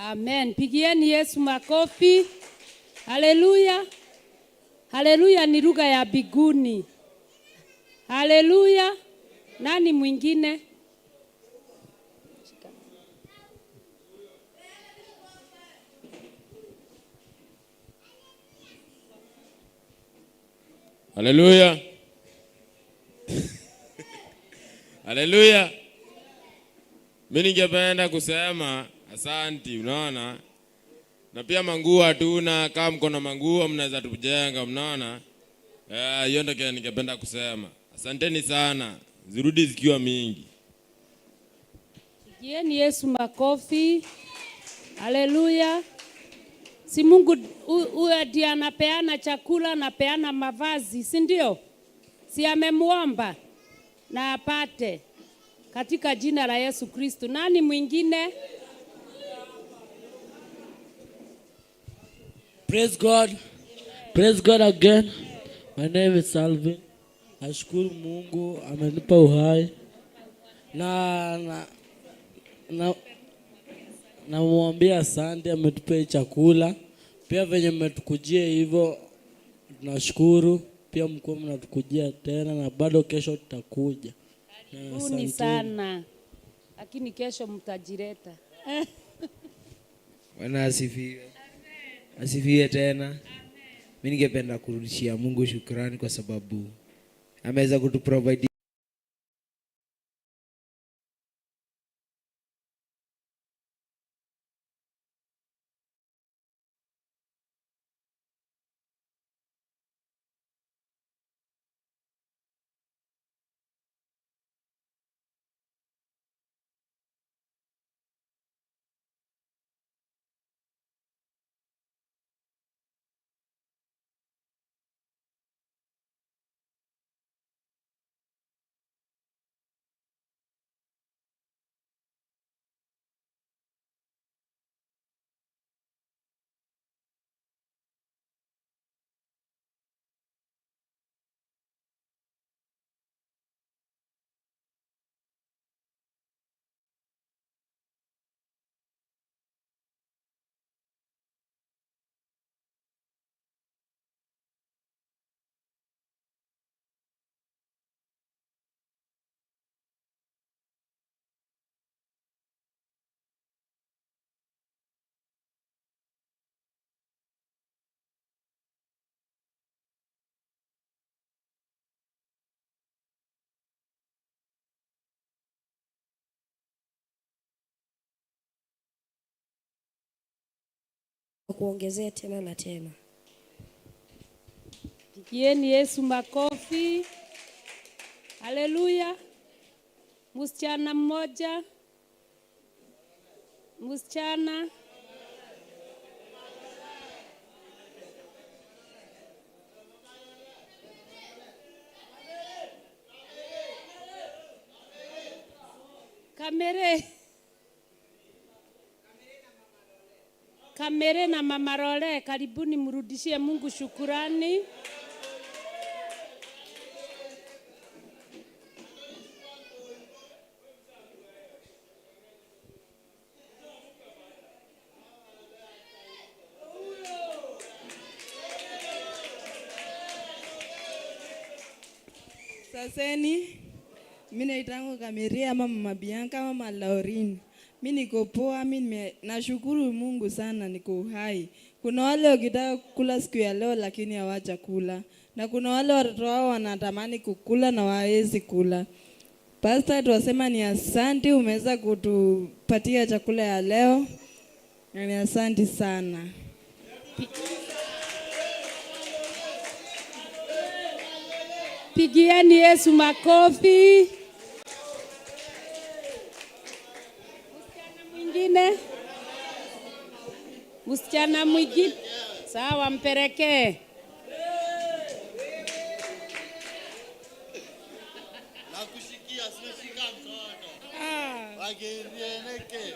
S5: Amen. Pigieni Yesu makofi. Haleluya. Haleluya ni lugha ya biguni. Haleluya. Nani mwingine?
S12: Haleluya. Haleluya. Mimi ningependa kusema asanti, unaona? Na pia manguo hatuna, kama mko na manguo mnaweza tujenga, mnaona? Hiyo ndio ningependa kusema. Asanteni sana. Zirudi zikiwa mingi.
S5: Pigieni Yesu makofi. Haleluya. Si Mungu huyo ndiye anapeana chakula, anapeana mavazi, si ndio? Si amemuomba na apate katika jina la Yesu Kristo. Nani mwingine?
S13: Praise God. Praise God again. My name is Alvin. Nashukuru Mungu amenipa uhai. Na namwambia asante, ametupa chakula. Pia venye mmetukujia hivyo tunashukuru. Pia mko mnatukujia tena na bado kesho tutakuja.
S5: Karibuni sana. Lakini kesho mtajireta.
S14: Bwana asifiwe. Asifiwe tena. Mimi ningependa kurudishia Mungu shukrani kwa sababu ameweza kutuprovide
S18: Kuongezea tena na tena.
S5: Pigieni Yesu makofi. Haleluya. Msichana mmoja. Msichana.
S1: Kamere. Kamere na Mama Role, karibuni mrudishie Mungu shukurani.
S2: Saseni, mi naitangu Kamiria ama Mama Bianca ama Mama Laurin. Mi niko poa, nashukuru Mungu sana niko uhai. Kuna wale wakitaka kukula siku ya leo lakini hawajakula. Na kuna wale watoto wao wanatamani kukula na hawawezi kula. Pastor, tuwasema ni asante umeweza kutupatia chakula ya leo. Ni asante sana.
S1: Pigieni Yesu makofi. Msichana mwingine. Sawa, mpelekee.
S3: Nakushikia, sinashika mkono. Wakieneke.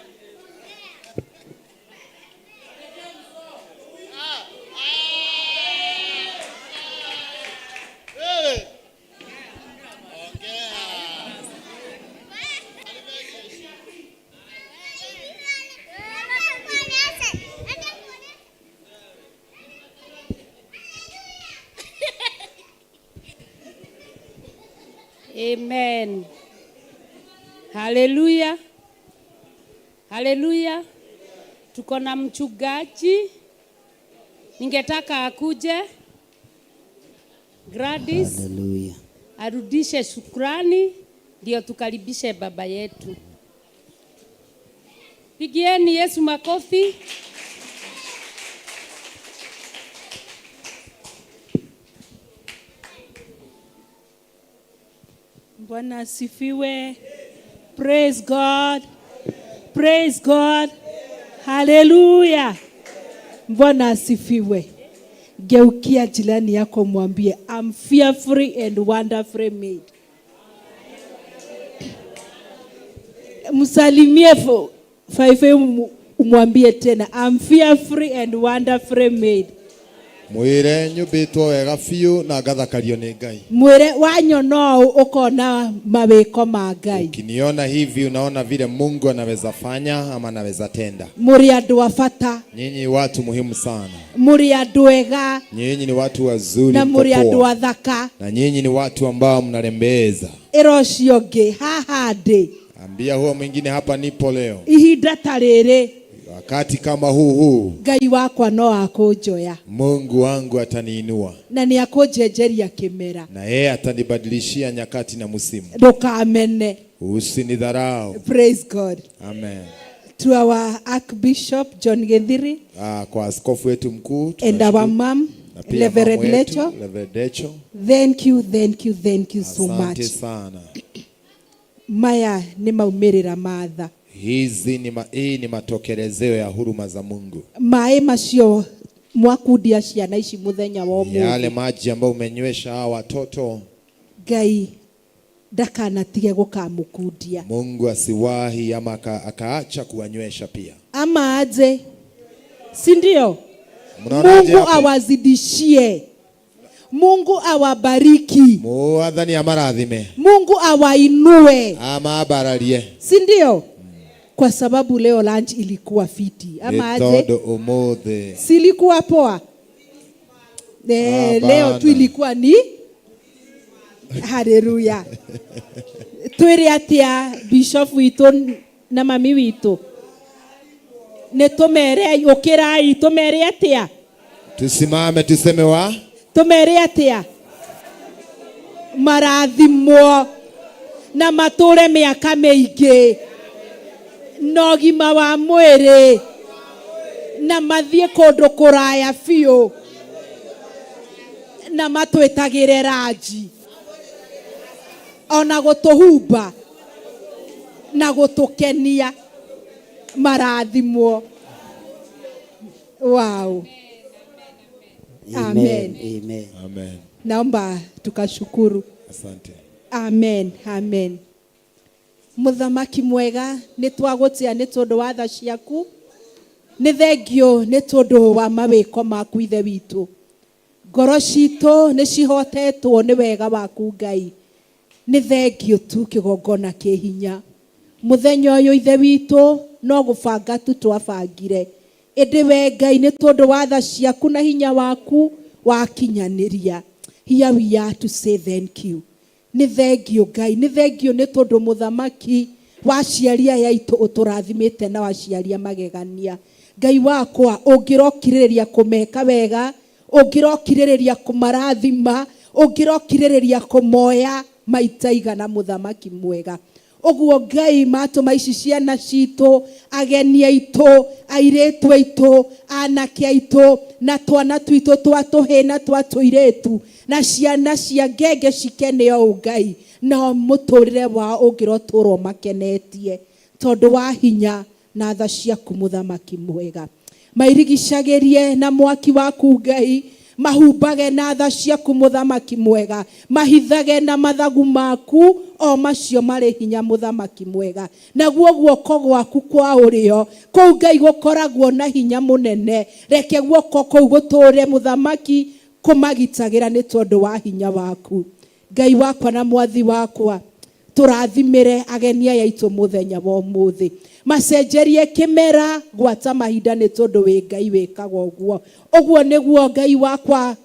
S1: Amen. Haleluya. Haleluya. Tuko na mchungaji. Ningetaka akuje. Gladys.
S16: Haleluya.
S1: Arudishe shukrani ndio tukaribishe baba yetu. Pigieni Yesu makofi.
S5: Bwana asifiwe. Praise God. Praise God. Hallelujah. Bwana asifiwe. Geukia jirani yako mwambie, I'm fearfully and wonderfully made. Msalimie faife, umwambie tena, I'm fearfully and wonderfully made.
S19: Mwire nyumbitwo wega biũ na ngathakario nĩ Ngai.
S5: Mwire wanyona ukona mawiko ma Ngai.
S19: Ukiniona hivi unaona vile Mungu anaweza fanya ama anaweza tenda.
S5: Muri andu a bata.
S19: Nyinyi watu muhimu sana.
S5: Muri andu ega.
S19: Nyinyi ni watu wazuri.
S5: Na muri andu athaka.
S19: Na nyinyi ni watu ambao mnarembeza.
S5: Ĩra ũcio ũngĩ haha ndĩ.
S19: Ambia huo mwingine hapa nipo leo.
S5: Ihinda ta rĩrĩ.
S19: Wakati kama huu
S5: Ngai wakwa no akunjoya.
S19: Mungu wangu ataniinua.
S5: Na ni akunjenjeria kimera.
S19: Na yeye atanibadilishia nyakati na msimu.
S5: Ndukamene.
S19: Usinidharau.
S5: Praise God.
S19: Amen.
S5: To our Archbishop John Githiri.
S19: Kwa askofu wetu mkuu.
S5: And our mom, Reverend Lecho.
S19: Reverend Lecho.
S5: Thank you, thank you, thank you so much.
S19: Asante sana.
S5: Maya ni maumirira matha.
S19: Hizi ni hii ni matokelezeo ya huruma za Mungu.
S5: Maĩ macio mwakundia ciana ici muthenya wa ũmũthĩ.
S19: Yale maji ambayo umenywesha hawa watoto.
S5: Ngai ndakanatige gukamukundia.
S19: Mungu asiwahi ama akaacha kuwanywesha pia.
S5: Ama aje? Si ndio? Mungu awazidishie. Mungu awabariki.
S19: Mwathani amarathime.
S5: Mungu awainue.
S19: Amabararie.
S5: Si ndio? Kwa sababu leo lunch ilikuwa fiti. Ama aje? Silikuwa poa. Leo tu ilikuwa ni haleluya. Twire atia bishop witu na mami witu. Ne tumere ukirai tumere atia.
S19: Tusimame tuseme wa
S5: tumere atia. Marathimwo na mature miaka miingi. Na ũgima wa mwĩrĩ na mathiĩ kũndũ kũraya biũ na matwĩtagĩre ranji ona gũtũhumba na gũtũkenia marathimwo. Wow. Amen.
S16: Amen.
S19: Amen.
S5: Naomba tukashukuru.
S19: Asante.
S5: Amen. Amen. Muthamaki mwega nĩ twagũtĩa nĩ tondũ wa tha ciaku, nĩ thengio nĩ tondũ wa mawĩko maku ithe witũ. Ngoro citũ nĩ cihotetwo nĩ wega waku Ngai, nĩ thengio tu kĩgongona kĩ hinya. Mũthenya ũyũ ithe witũ no gũbanga tu twabangire, ĩndĩ we Ngai nĩ tondũ wa tha ciaku na hinya waku wakinyanĩria. Here we are to say thank you. Nĩ thengio Ngai, nĩ thengio nĩ tondũ mũthamaki wa aciari aya aitũ ũtũrathimĩte na waciaria magegania. Ngai wakwa, ũngĩrokirĩrĩria kũmeka wega, ũngĩrokirĩrĩria kũmarathima, ũngĩrokirĩrĩria kũmoya maita igana mũthamaki mwega. Ũguo Ngai matũma ici ciana citũ, ageni aitũ, airĩtu aitũ, anake aitũ, na twana twitũ twa tũhĩĩ na twa tũirĩtu, na ciana cia ngenge cikene ũũ Ngai, nao mũtũrĩre wao ũngĩrotũrwo makenetie tondũ wa hinya na tha ciaku mũthamaki mwega. Mairigicagĩrie na mwaki waku Ngai, mahumbage na tha ciaku mũthamaki mwega, mahithage na mathagu maku o macio marĩ hinya mũthamaki mwega. Naguo guoko gwaku kwa ũrĩo kũu Ngai gũkoragwo na hinya mũnene, reke guoko kũu gũtũre mũthamaki kũmagitagĩra nĩ tondũ wa hinya waku. Ngai wakwa na mwathi wakwa, tũrathimĩre ageni aya aitũ mũthenya wa ũmũthĩ, macenjerie kĩmera gwata mahinda nĩ tondũ wĩ Ngai wĩkaga ũguo. Ũguo nĩguo Ngai wakwa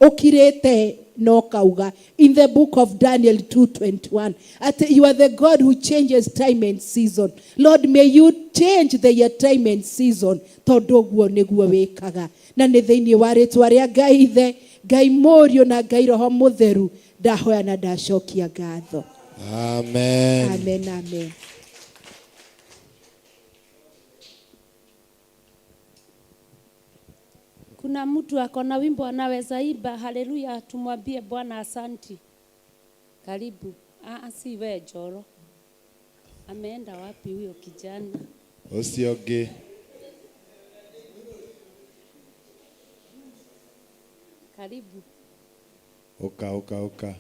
S5: ũkirĩte na ũkauga in the book of Daniel 2:21 atĩ you are the God who changes time and season. Lord, may you change the year time and season tondũ ũguo nĩguo wĩkaga. Na nĩ thĩinĩ wa rĩtwa rĩa Ngai Ithe, Ngai Mũriũ na Ngai Roho Mũtheru ndahoya na ndacokia ngatho.
S19: Amen.
S5: Amen, amen.
S1: Kuna mtu ako na wimbo anaweza imba haleluya, tumwambie Bwana asanti. Karibu. Si we Joro. Ameenda wapi huyo kijana?
S19: Ũcio ũngĩ.
S1: Karibu.
S19: Ũka, ũka, ũka.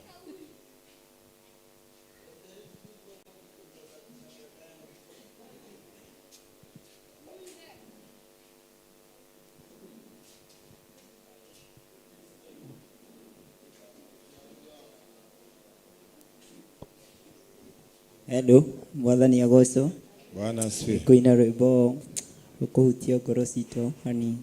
S15: Hello, mwathani agocwo.
S19: Bwana asifiwe.
S15: Kũina rwĩmbo rũkũhutia ngoro citũ hanini.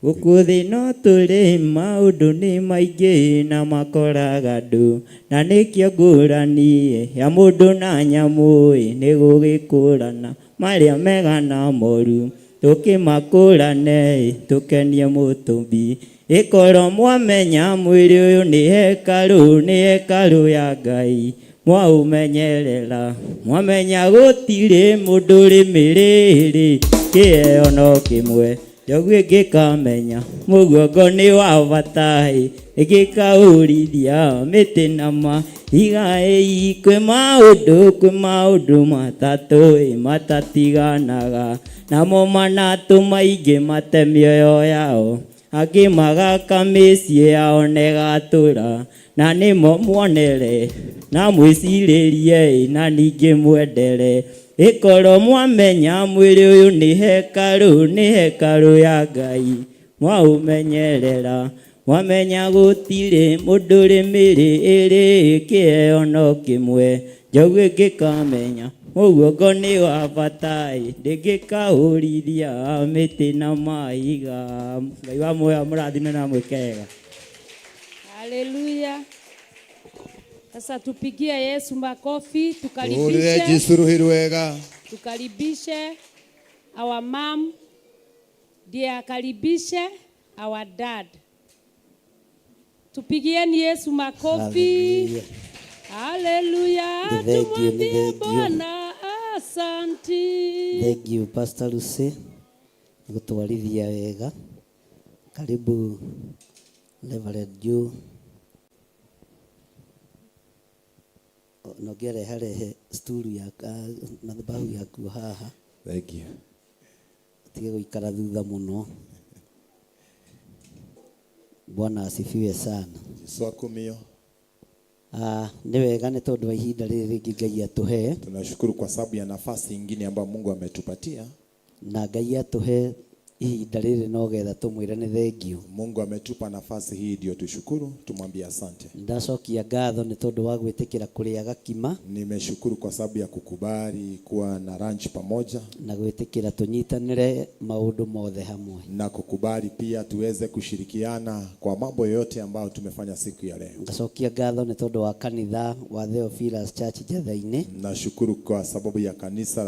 S15: Gũkũ thĩ no tũrĩ maũndũ nĩ maingĩ na makoraga andũ, na nĩkĩo ngũrani ya mũndũ na nyamũ nĩ gũgĩkũrana marĩa mega na moru, tũkĩmakũrane tũkenie mũtũmbi. Ĩkorwo mwamenya mwĩrĩ ũyũ nĩ hekarũ, nĩ hekarũ ya Ngai, mwaũmenyerera mwamenya gũtirĩ mũndũ ũrĩ mĩrĩrĩ kĩheo no kĩmwe. Njogu ĩngĩkamenya mũguongo nĩ wa bata ĩngĩkaũrithia mĩtĩ na mahiga kwĩ maũndũ matatũ matatiganaga, namo manatũ maingĩ mate mĩoyo yao, angĩ magaka mĩciĩ yao na ĩgatũra, na nĩmo muonere na mwĩcirĩrie na ningĩ mwendere. Ĩkorwo mwamenya mwĩrĩ ũyũ nĩ hekarũ, nĩ hekarũ ya Ngai, mwaũmenyerera mwamenya gũtirĩ mũndũ ũrĩ mĩrĩ ĩrĩ kĩheo no kĩmwe. Njogu ĩngĩkamenya mũguongo nĩ wa bata ndĩngĩkaũrithia mĩtĩ na mahiga. Ngai wa muoyo amũrathime na amwĩke wega.
S1: Haleluya. Sasa tupigie Yesu makofi,
S19: Tũhũrĩre
S1: tukaribishe.
S19: Jesũ rũhĩ rwega.
S1: Tukaribishe our mom, ndiye akaribishe our dad. Tupigieni Yesu makofi. Haleluya.
S16: Thank you,
S1: Tumwambie
S16: thank you.
S1: Bwana asanti.
S16: Thank you Pastor Lucy gũtwarithia wega. Karibu Reverend Joe. No ngĩreharehe sturu ya madhabahu yaku haha.
S19: Thank you.
S16: Tige gũikara thutha mũno. Bwana asifiwe sana.
S19: Yesu akumio.
S16: Nĩ wega nĩ tondũ wa ihinda rĩrĩ rĩngĩ Ngai atũhe.
S19: Tunashukuru kwa sababu ya nafasi ingine ambayo Mungu ametupatia.
S16: Na Ngai atũhe ihinda rĩrĩ no getha tũmwĩre nĩ thengiũ.
S19: Mungu ametupa nafasi hii ndio tushukuru, tumwambie asante.
S16: Ndacokia ngatho nĩ tondũ wa gwĩtĩkĩra kũrĩa gakima.
S19: Nimeshukuru kwa sababu ya kukubali kuwa na lunch pamoja.
S16: Na gwĩtĩkĩra tũnyitanĩre maũndũ mothe hamwe.
S19: Na kukubali pia tuweze kushirikiana kwa mambo yote ambayo tumefanya siku ya leo.
S16: Ngacokia ngatho nĩ tondũ wa kanitha wa Theophilus Church Njatha-inĩ.
S19: Nashukuru kwa sababu ya kanisa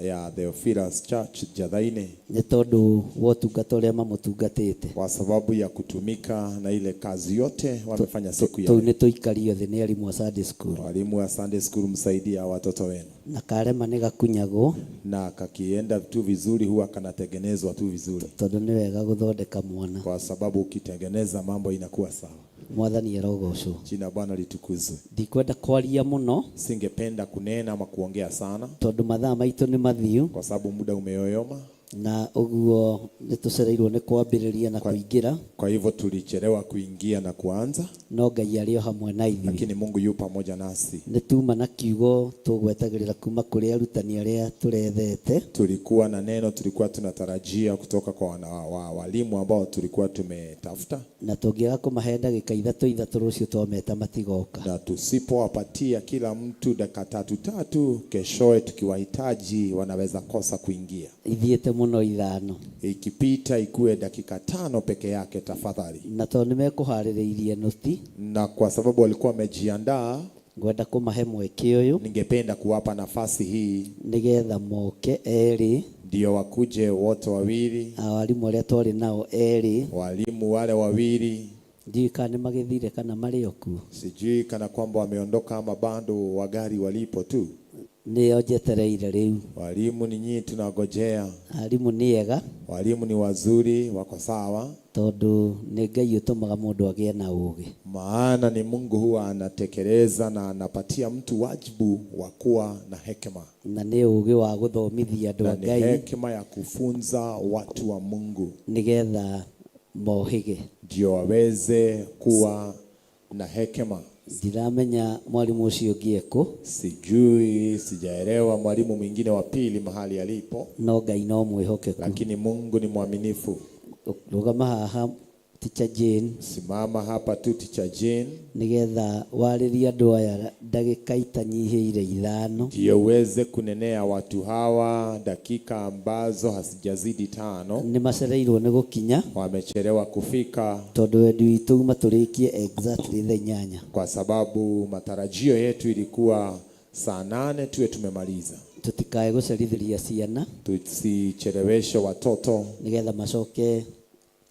S19: ya Theophilus Church Njatha-inĩ.
S16: Nĩ tondũ wa ũtungata ũrĩa mamũtungatĩte.
S19: Kwa sababu ya kutumika na ile kazi yote wamefanya siku ya
S16: Tũu
S19: leo.
S16: nĩ tũikario thĩ nĩ arimũ a Sunday school.
S19: Walimu wa Sunday school, msaidia watoto wenu.
S16: Na karema nĩ gakunyagwo.
S19: Na kakienda tu vizuri huwa kanatengenezwa tu vizuri.
S16: Tondũ nĩ wega gũthondeka mwana.
S19: Kwa sababu ukitengeneza mambo inakuwa sawa.
S16: Mwathani arogocwo.
S19: Jina Bwana litukuzwe.
S16: Ndikwenda kwaria muno.
S19: Singependa kunena ama kuongea sana.
S16: Tondũ mathaa maitũ nĩ mathiu.
S19: Kwa sababu muda umeyoyoma.
S16: Na ũguo nĩ tũcereirwo nĩ kwambĩrĩria na kũingĩra.
S19: Kwa hivyo tulichelewa kuingia na kuanza.
S16: No Ngai arĩ o hamwe na ithuĩ.
S19: Lakini Mungu yu pamoja nasi.
S16: Nĩ tuma na kiugo tũgwetagĩrĩra kuma kũrĩ arutani arĩa tũrethete.
S19: Tulikuwa na neno tulikuwa tunatarajia kutoka kwa walimu ambao tulikuwa tumetafuta.
S16: Na tũngĩaga kũmahe ndagĩka ithatũ ithatũ rũciũ twameta matigoka.
S19: Na tusipowapatia kila mtu dakika tatu tatu, keshoe tukiwahitaji wanaweza kosa kuingia.
S16: Ithiĩte mũno ithano.
S19: Ikipita ikue dakika 5 peke yake tafadhali.
S16: Na tondũ nĩmekũharĩrĩirie noti.
S19: Na kwa sababu walikuwa wamejiandaa,
S16: ngwenda kũmahe mweke ũyũ.
S19: Ningependa kuwapa nafasi hii
S16: nĩgetha moke erĩ.
S19: Ndio wakuje wote wawili.
S16: Walimu arĩa twarĩ nao erĩ.
S19: Walimu wale wawili.
S16: Ndiũĩ kana nĩmagĩthire kana marĩ o kuo.
S19: Sijui kana kwamba wameondoka ama bado wagari walipo tu.
S16: Nĩo njetereire rĩu.
S19: Walimu ni nyinyi tunagojea.
S16: Walimu ni ega.
S19: Walimu ni wazuri, wako sawa.
S16: Tondũ nĩ Ngai ũtũmaga mũndũ agĩe na ũũgĩ.
S19: Maana ni Mungu huwa anatekeleza na anapatia mtu wajibu wa kuwa na hekima.
S16: Na nĩ ũũgĩ wa gũthomithia andũ a
S19: Na ni
S16: Ngai.
S19: hekima ya kufunza watu wa Mungu.
S16: Nĩgetha mohĩge.
S19: Ndio waweze kuwa na hekima.
S16: Ndiramenya mwalimu ũcio ũngĩ ekũ.
S19: Sijui, sijaelewa mwalimu mwingine wa pili mahali alipo.
S16: No Ngai no mwĩhokeku.
S19: Lakini Mungu ni mwaminifu.
S16: Rũgama haha Teacher Jane.
S19: Simama hapa tu Teacher Jane.
S16: Nĩgetha warĩrie andũ aya ndagĩka itanyihĩire 5.
S19: Ndio uweze kunenea watu hawa dakika ambazo hazijazidi 5.
S16: Nĩ macereirwo nĩ gũkinya.
S19: Wamechelewa kufika.
S16: Tondũ wendi witũ uma tũrĩkie exactly thaa 8.
S19: Kwa sababu matarajio yetu ilikuwa saa 8 tuwe tumemaliza.
S16: Tutikae gũcerithĩria ciana.
S19: Tusicheleweshe watoto.
S16: Nĩgetha macoke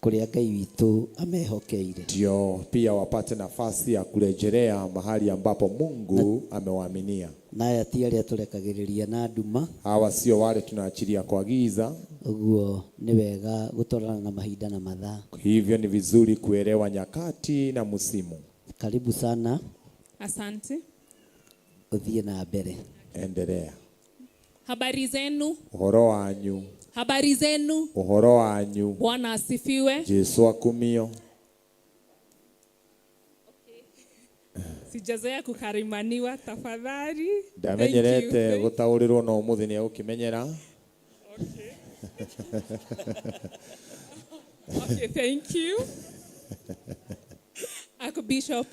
S16: kũrĩa Ngai witũ amehokeire.
S19: Ndio pia wapate nafasi ya kurejelea mahali ambapo Mungu amewaaminia.
S16: Na aya ti arĩa tũrekagĩrĩria na nduma.
S19: Hawa sio wale tunaachilia kwa giza.
S16: Ũguo nĩ wega gũtwarana na mahinda na mathaa.
S19: Hivyo ni vizuri kuelewa nyakati na msimu.
S16: Karibu sana.
S5: Asante.
S16: Ũthiĩ na mbere.
S19: Endelea.
S5: Habari zenu?
S19: Ũhoro wanyu.
S5: Habari zenu?
S19: Ũhoro wanyu.
S5: Bwana asifiwe.
S19: Jesu akumio.
S5: Okay. Sijazoea kukarimaniwa tafadhali.
S19: Ndamenyerete gũtaũrĩrwo no ũmũthĩ nĩ egũkĩmenyera.
S5: Okay. Okay, thank you. Ako bishop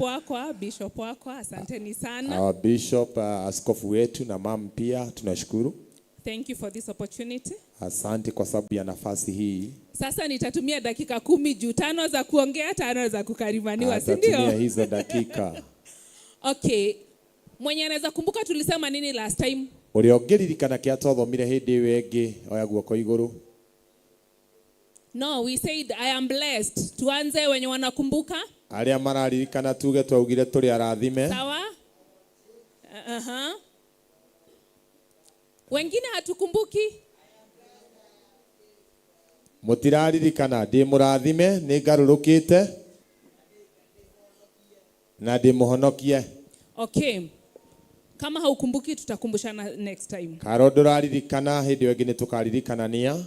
S5: wakwa, asanteni sana.
S19: Our bishop, askofu wetu na mam pia tunashukuru.
S5: Thank you for this opportunity.
S19: Asante kwa sababu ya nafasi hii.
S5: Sasa nitatumia dakika 10 juu 5 za kuongea, 5 za kukarimaniwa, si ndio?
S19: Nitatumia hizo dakika.
S5: Okay. Mwenye anaweza kumbuka tulisema nini last time?
S19: Ũrĩa ũngĩririkana kĩrĩa twathomire hĩndĩ ĩyo ĩngĩ, oya guoko igũrũ.
S5: No, we said I am blessed. Tuanze wenye wanakumbuka.
S19: Arĩa mararirikana tuge twaugire tũrĩ arathime.
S5: Sawa? Wengine hatukumbuki.
S19: Mũtiraririkana ndĩ mũrathime, nĩ ngarũrũkĩte na ndĩ mũhonokie.
S5: Okay. Kama haukumbuki tutakumbushana next time.
S19: Karo ndũraririkana hĩndĩ ĩyo ĩngĩ nĩ tũkaririkanania.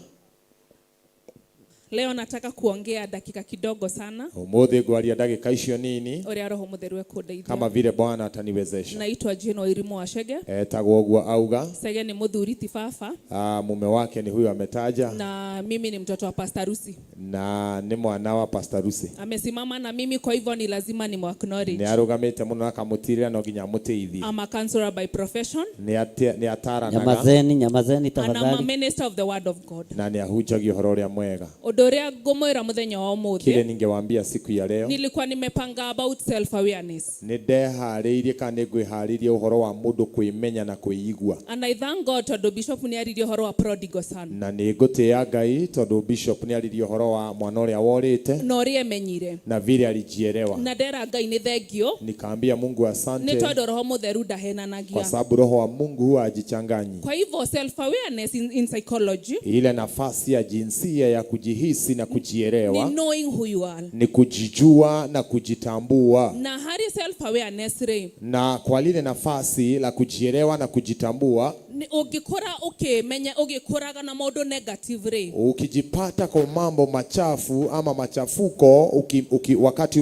S5: Leo nataka kuongea dakika kidogo sana
S19: Umuthi ngwaria ndagika icio nini
S5: uria Roho Mutheru ekundeithia.
S19: kama vile Bwana ataniwezesha.
S5: Naitwa Jane Wairimu wa Chege.
S19: Etagwo ũguo auga.
S5: Sege ni muthuri ti baba.
S19: Ah, mume wake ni huyo ametaja.
S5: Na mimi ni mtoto wa Pastor Rusi.
S19: Na nĩ mwana wa Pastor Rusi.
S5: Amesimama na mimi, kwa hivyo ni lazima ni acknowledge.
S19: Nĩ arũgamĩte mũno akamũtirĩra no nginya amũteithie.
S5: I'm a counselor by profession.
S19: Nĩ ataranaga.
S16: Nyamazeni, nyamazeni
S5: And I'm a
S16: tafadhali.
S5: minister of the word of God.
S19: Na nĩ ahunjagia ũhoro ũrĩa mwega.
S5: Ũndũ ũrĩa ngũmwĩra mũthenya wa
S19: Kile
S5: ũmũthĩ,
S19: ningewaambia siku ya leo,
S5: nilikuwa nimepanga about self awareness.
S19: nĩ ndeharĩirie kana nĩ ngwĩharĩirie ũhoro wa mũndũ kwĩmenya na kwĩigua.
S5: And I thank God tondũ Bishop nĩ aririe ũhoro wa prodigal son.
S19: Na nĩ ngũtĩĩa Ngai tondũ Bishop nĩ aririe ũhoro wa mwana ũrĩa worĩte
S5: Na ũrĩa emenyire.
S19: na vile alijielewa.
S5: Na ndera Ngai nĩ thengio
S19: Nikaambia Mungu
S5: nĩ
S19: asante
S5: tondũ Roho Mũtheru
S19: kwa
S5: ndahenanagia.
S19: sababu Roho wa Mungu huwa hajichanganyi.
S5: Kwa hivyo self awareness in psychology
S19: Ile nafasi ya jinsia ya kujihisi na
S5: ni
S19: kujielewa
S5: knowing who you are.
S19: ni kujijua na kujitambua.
S5: Na harĩ self awareness rĩ,
S19: Na kwa lile nafasi la kujielewa na kujitambua,
S5: nĩ ũngĩkũra ũkĩmenya ũgĩkũraga na maũndũ negative rĩ,
S19: ukijipata kwa mambo machafu ama machafuko wakati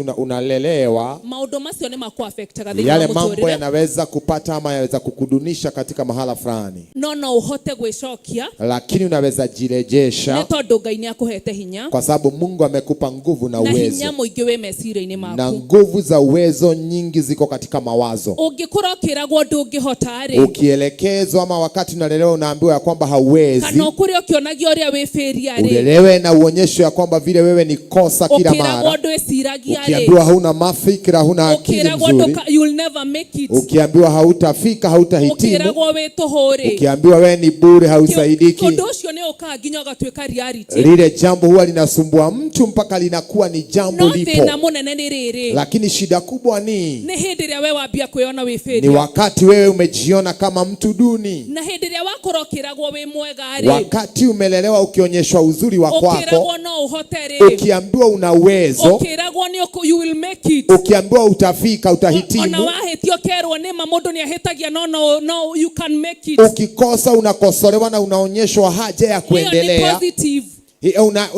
S19: unalelewa,
S5: maũndũ macio nĩ makũaffectaga thĩinĩ wa
S19: yale mambo
S5: mũtũrĩre.
S19: yanaweza kupata ama yaweza kukudunisha katika mahala fulani,
S5: No no ũhote gwĩcokia
S19: lakini unaweza
S5: nĩ
S19: jirejesha
S5: tondũ Ngai nĩ akũhete hinya
S19: kwa sababu Mungu amekupa nguvu na
S5: na hinya
S19: uwezo,
S5: mũingĩ wĩ meciria-inĩ
S19: na
S5: maku.
S19: nguvu za uwezo nyingi ziko katika mawazo.
S5: Ũngĩkũra ũkĩragwo ndũngĩhota rĩ,
S19: Ukielekezwa ama wakati unalelewa unaambiwa ya kwamba hauwezi,
S5: kana ũkũre ũkĩonagio ũrĩa wĩ failure rĩ,
S19: ulelewe na uonyesho ya kwamba vile wewe ni kosa kila
S5: ũkĩragwo
S19: mara,
S5: ndwĩciragia rĩ,
S19: ukiambiwa hauna mafikira, huna akili
S5: ũkĩragwo
S19: nzuri,
S5: you'll never make it,
S19: ukiambiwa hautafika, hautahitimu,
S5: ũkĩragwo wĩ tũhũ rĩ,
S19: ukiambiwa wewe ni bure, hausaidiki,
S5: ũndũ ũcio nĩ ũkaga nginya ũgatuĩka reality.
S19: lile jambo huwa linasumbua mtu mpaka linakuwa ni jambo
S5: No thĩna
S19: lipo.
S5: mũnene nĩ rĩrĩ,
S19: Lakini shida kubwa ni
S5: nĩ hĩndĩ ĩrĩa we wambia kwĩona wĩ
S19: ni
S5: failure.
S19: wakati wewe umejiona kama mtu duni,
S5: Na hĩndĩ ĩrĩa wakorwo ũkĩragwo wĩ mwega rĩ,
S19: wakati umelelewa ukionyeshwa uzuri wa kwako,
S5: ũkĩragwo no ũhote rĩ,
S19: ukiambiwa una uwezo,
S5: ũkĩragwo nĩ you will make it,
S19: ukiambiwa utafika,
S5: ona
S19: utahitimu,
S5: wahĩtia ũkerwo nĩ ma mũndũ nĩ ahĩtagia no no no you can make it.
S19: ukikosa unakosolewa na unaonyeshwa haja ya
S5: Hiyo ni
S19: kuendelea.
S5: positive.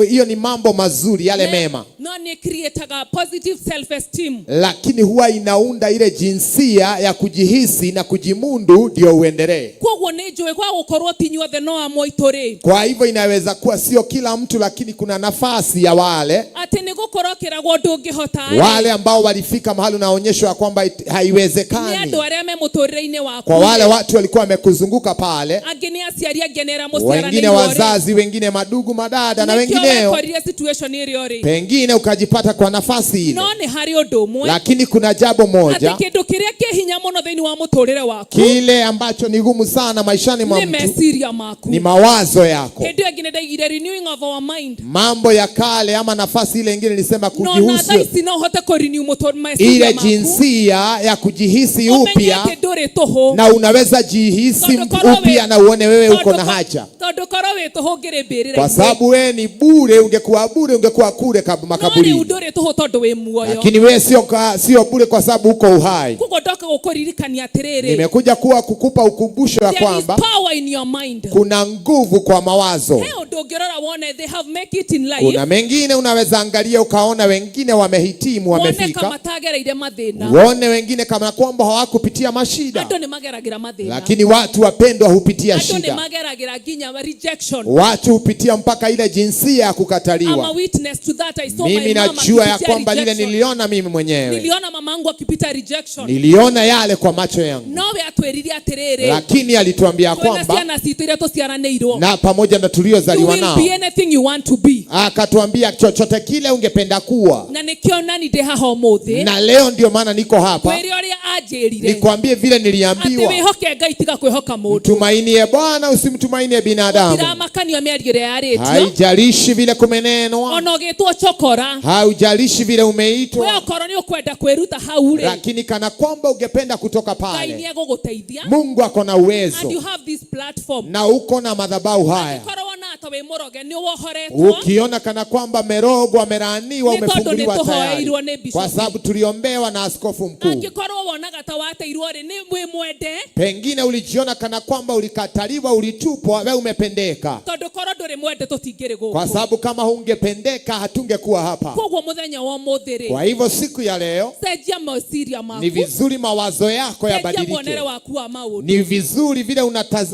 S19: Hiyo ni mambo mazuri yale mema,
S5: No nĩ creataga positive self esteem.
S19: lakini huwa inaunda ile jinsia ya kujihisi na kujimundu ndio uendelee.
S5: Koguo nĩ njũĩ kwa gũkorwo ti inyuothe no amwe aitũ rĩ,
S19: Kwa hivyo inaweza kuwa sio kila mtu, lakini kuna nafasi ya wale
S5: atĩ nĩ gũkorwo ũkĩragwo ndũngĩhota rĩ,
S19: wale ambao walifika mahali unaonyeshwa ya kwamba
S5: nĩ
S19: haiwezekani.
S5: andũ arĩa me mũtũrĩre-inĩ waku
S19: Kwa wale watu walikuwa wamekuzunguka pale,
S5: angĩ nĩ aciari angĩ nĩ arĩa
S19: wengine
S5: mũciaranĩirwo rĩ,
S19: wazazi, wengine madugu, madada na
S5: nĩkĩo
S19: wengineo,
S5: wekorire situation ĩrĩa ũrĩ.
S19: pengine ukajipata kwa nafasi ile.
S5: No nĩ harĩ ũndũ ũmwe,
S19: Lakini kuna jambo moja
S5: atĩ kĩndũ kĩrĩa kĩ hinya mũno thĩinĩ wa mũtũrĩre waku
S19: kile ambacho ni gumu sana maishani mwa
S5: nĩ
S19: mtu
S5: meciria maku.
S19: ni mawazo yako,
S5: Hĩndĩ ĩyo ĩngĩ nĩ ndaigire renewing of our mind,
S19: mambo ya kale ama nafasi ile ingine nilisema
S5: no na thaa
S19: kujihusu
S5: ici no ũhote kũ-renew meciria
S19: ile
S5: maku,
S19: jinsia ya kujihisi
S5: ũmenye
S19: upya,
S5: atĩ ndũrĩ tũhũ,
S19: na unaweza jihisi
S5: Tondũ korwo
S19: upya na uone wewe uko na haja,
S5: tondũ korwo wĩ tũhũ ũngĩrĩ mbĩrĩra-inĩ.
S19: kwa sababu wewe ni bure. Ungekuwa bure ungekuwa kule
S5: No rĩu
S19: makaburini,
S5: ndũrĩ tũhũ tondũ wĩ muoyo.
S19: lakini wewe sio bure kwa sababu uko uhai.
S5: Koguo ndoka gũkũririkania atĩrĩrĩ,
S19: Nimekuja kuwa kukupa ukumbusho ya
S5: there is
S19: kwamba
S5: power in your mind.
S19: kuna nguvu kwa mawazo.
S5: He ũndũ ũngĩrora wone they have make it in life,
S19: Kuna mengine unaweza angalia ukaona wengine wamehitimu,
S5: wone kama
S19: wamefika,
S5: matagereire mathĩna.
S19: uone wengine kama kwamba hawakupitia mashida,
S5: Andũ nĩ mageragĩra mathĩna,
S19: lakini watu wapendwa hupitia
S5: andũ nĩ
S19: shida,
S5: mageragĩra nginya rejection.
S19: watu hupitia mpaka ile jinsia ya
S5: I'm a
S19: kukataliwa.
S5: witness to that. I saw my
S19: Mimi
S5: mama
S19: najua ya
S5: akipitia
S19: kwamba lile
S5: rejection.
S19: niliona mimi mwenyewe,
S5: Niliona mamangu akipita rejection.
S19: niliona yale kwa macho yangu,
S5: Nowe atwĩrire atĩrĩrĩ,
S19: lakini alituambia
S5: twĩna
S19: kwamba
S5: ciana citũ iria tũciaranĩirwo,
S19: na pamoja na
S5: you
S19: tuliozaliwa
S5: will
S19: nao,
S5: be anything you want to be.
S19: akatuambia chochote kile ungependa kuwa.
S5: Na nĩkĩo nani ndĩ haha ũmũthĩ
S19: Na leo ndio maana niko hapa
S5: kwĩre ũrĩa anjĩrire
S19: nikwambie vile
S5: atĩ
S19: niliambiwa,
S5: wĩhoke Ngai tiga kwĩhoka mũndũ.
S19: tumainie Bwana usimtumainie binadamu.
S5: Gũtiramakanio mĩario ĩrĩa yarĩtio,
S19: Haijalishi vile kumenenwa,
S5: ona ũgĩtwo chokora,
S19: haujalishi vile
S5: we
S19: umeitwa,
S5: okorwo nĩ ũkwenda kwĩruta hau rĩ,
S19: lakini kana kwamba ungependa kutoka
S5: Ngai
S19: pale,
S5: nĩ egũgũteithia.
S19: Mungu ako na
S5: And you
S19: uwezo
S5: have this platform.
S19: na uko na madhabahu haya.
S5: Korwo wona ta wĩ mũroge nĩ wohoretwo
S19: Ukiona kana kwamba merogwa, amelaaniwa,
S5: Nĩ tondũ
S19: umefunguliwa
S5: nĩtũhoeirwo
S19: tayari,
S5: nĩ bishop.
S19: kwa sababu tuliombewa na askofu mkuu.
S5: Angĩkorwo wonaga ta wateirwo rĩ, nĩ wĩ mwende.
S19: Pengine ulijiona kana kwamba ulikataliwa, ulitupwa, we umependeka,
S5: Tondũ korwo ndũrĩ mwende tũtingĩrĩ
S19: kwa
S5: gũkũ.
S19: sababu kama hungependeka hatungekuwa hapa.
S5: Koguo mũthenya wa ũmũthĩ rĩ,
S19: Kwa hivyo siku ya leo
S5: cenjia meciria
S19: ni
S5: maku,
S19: vizuri mawazo yako
S5: cenjia
S19: yabadilike.
S5: muonere waku wa maũndũ.
S19: Ni vizuri vile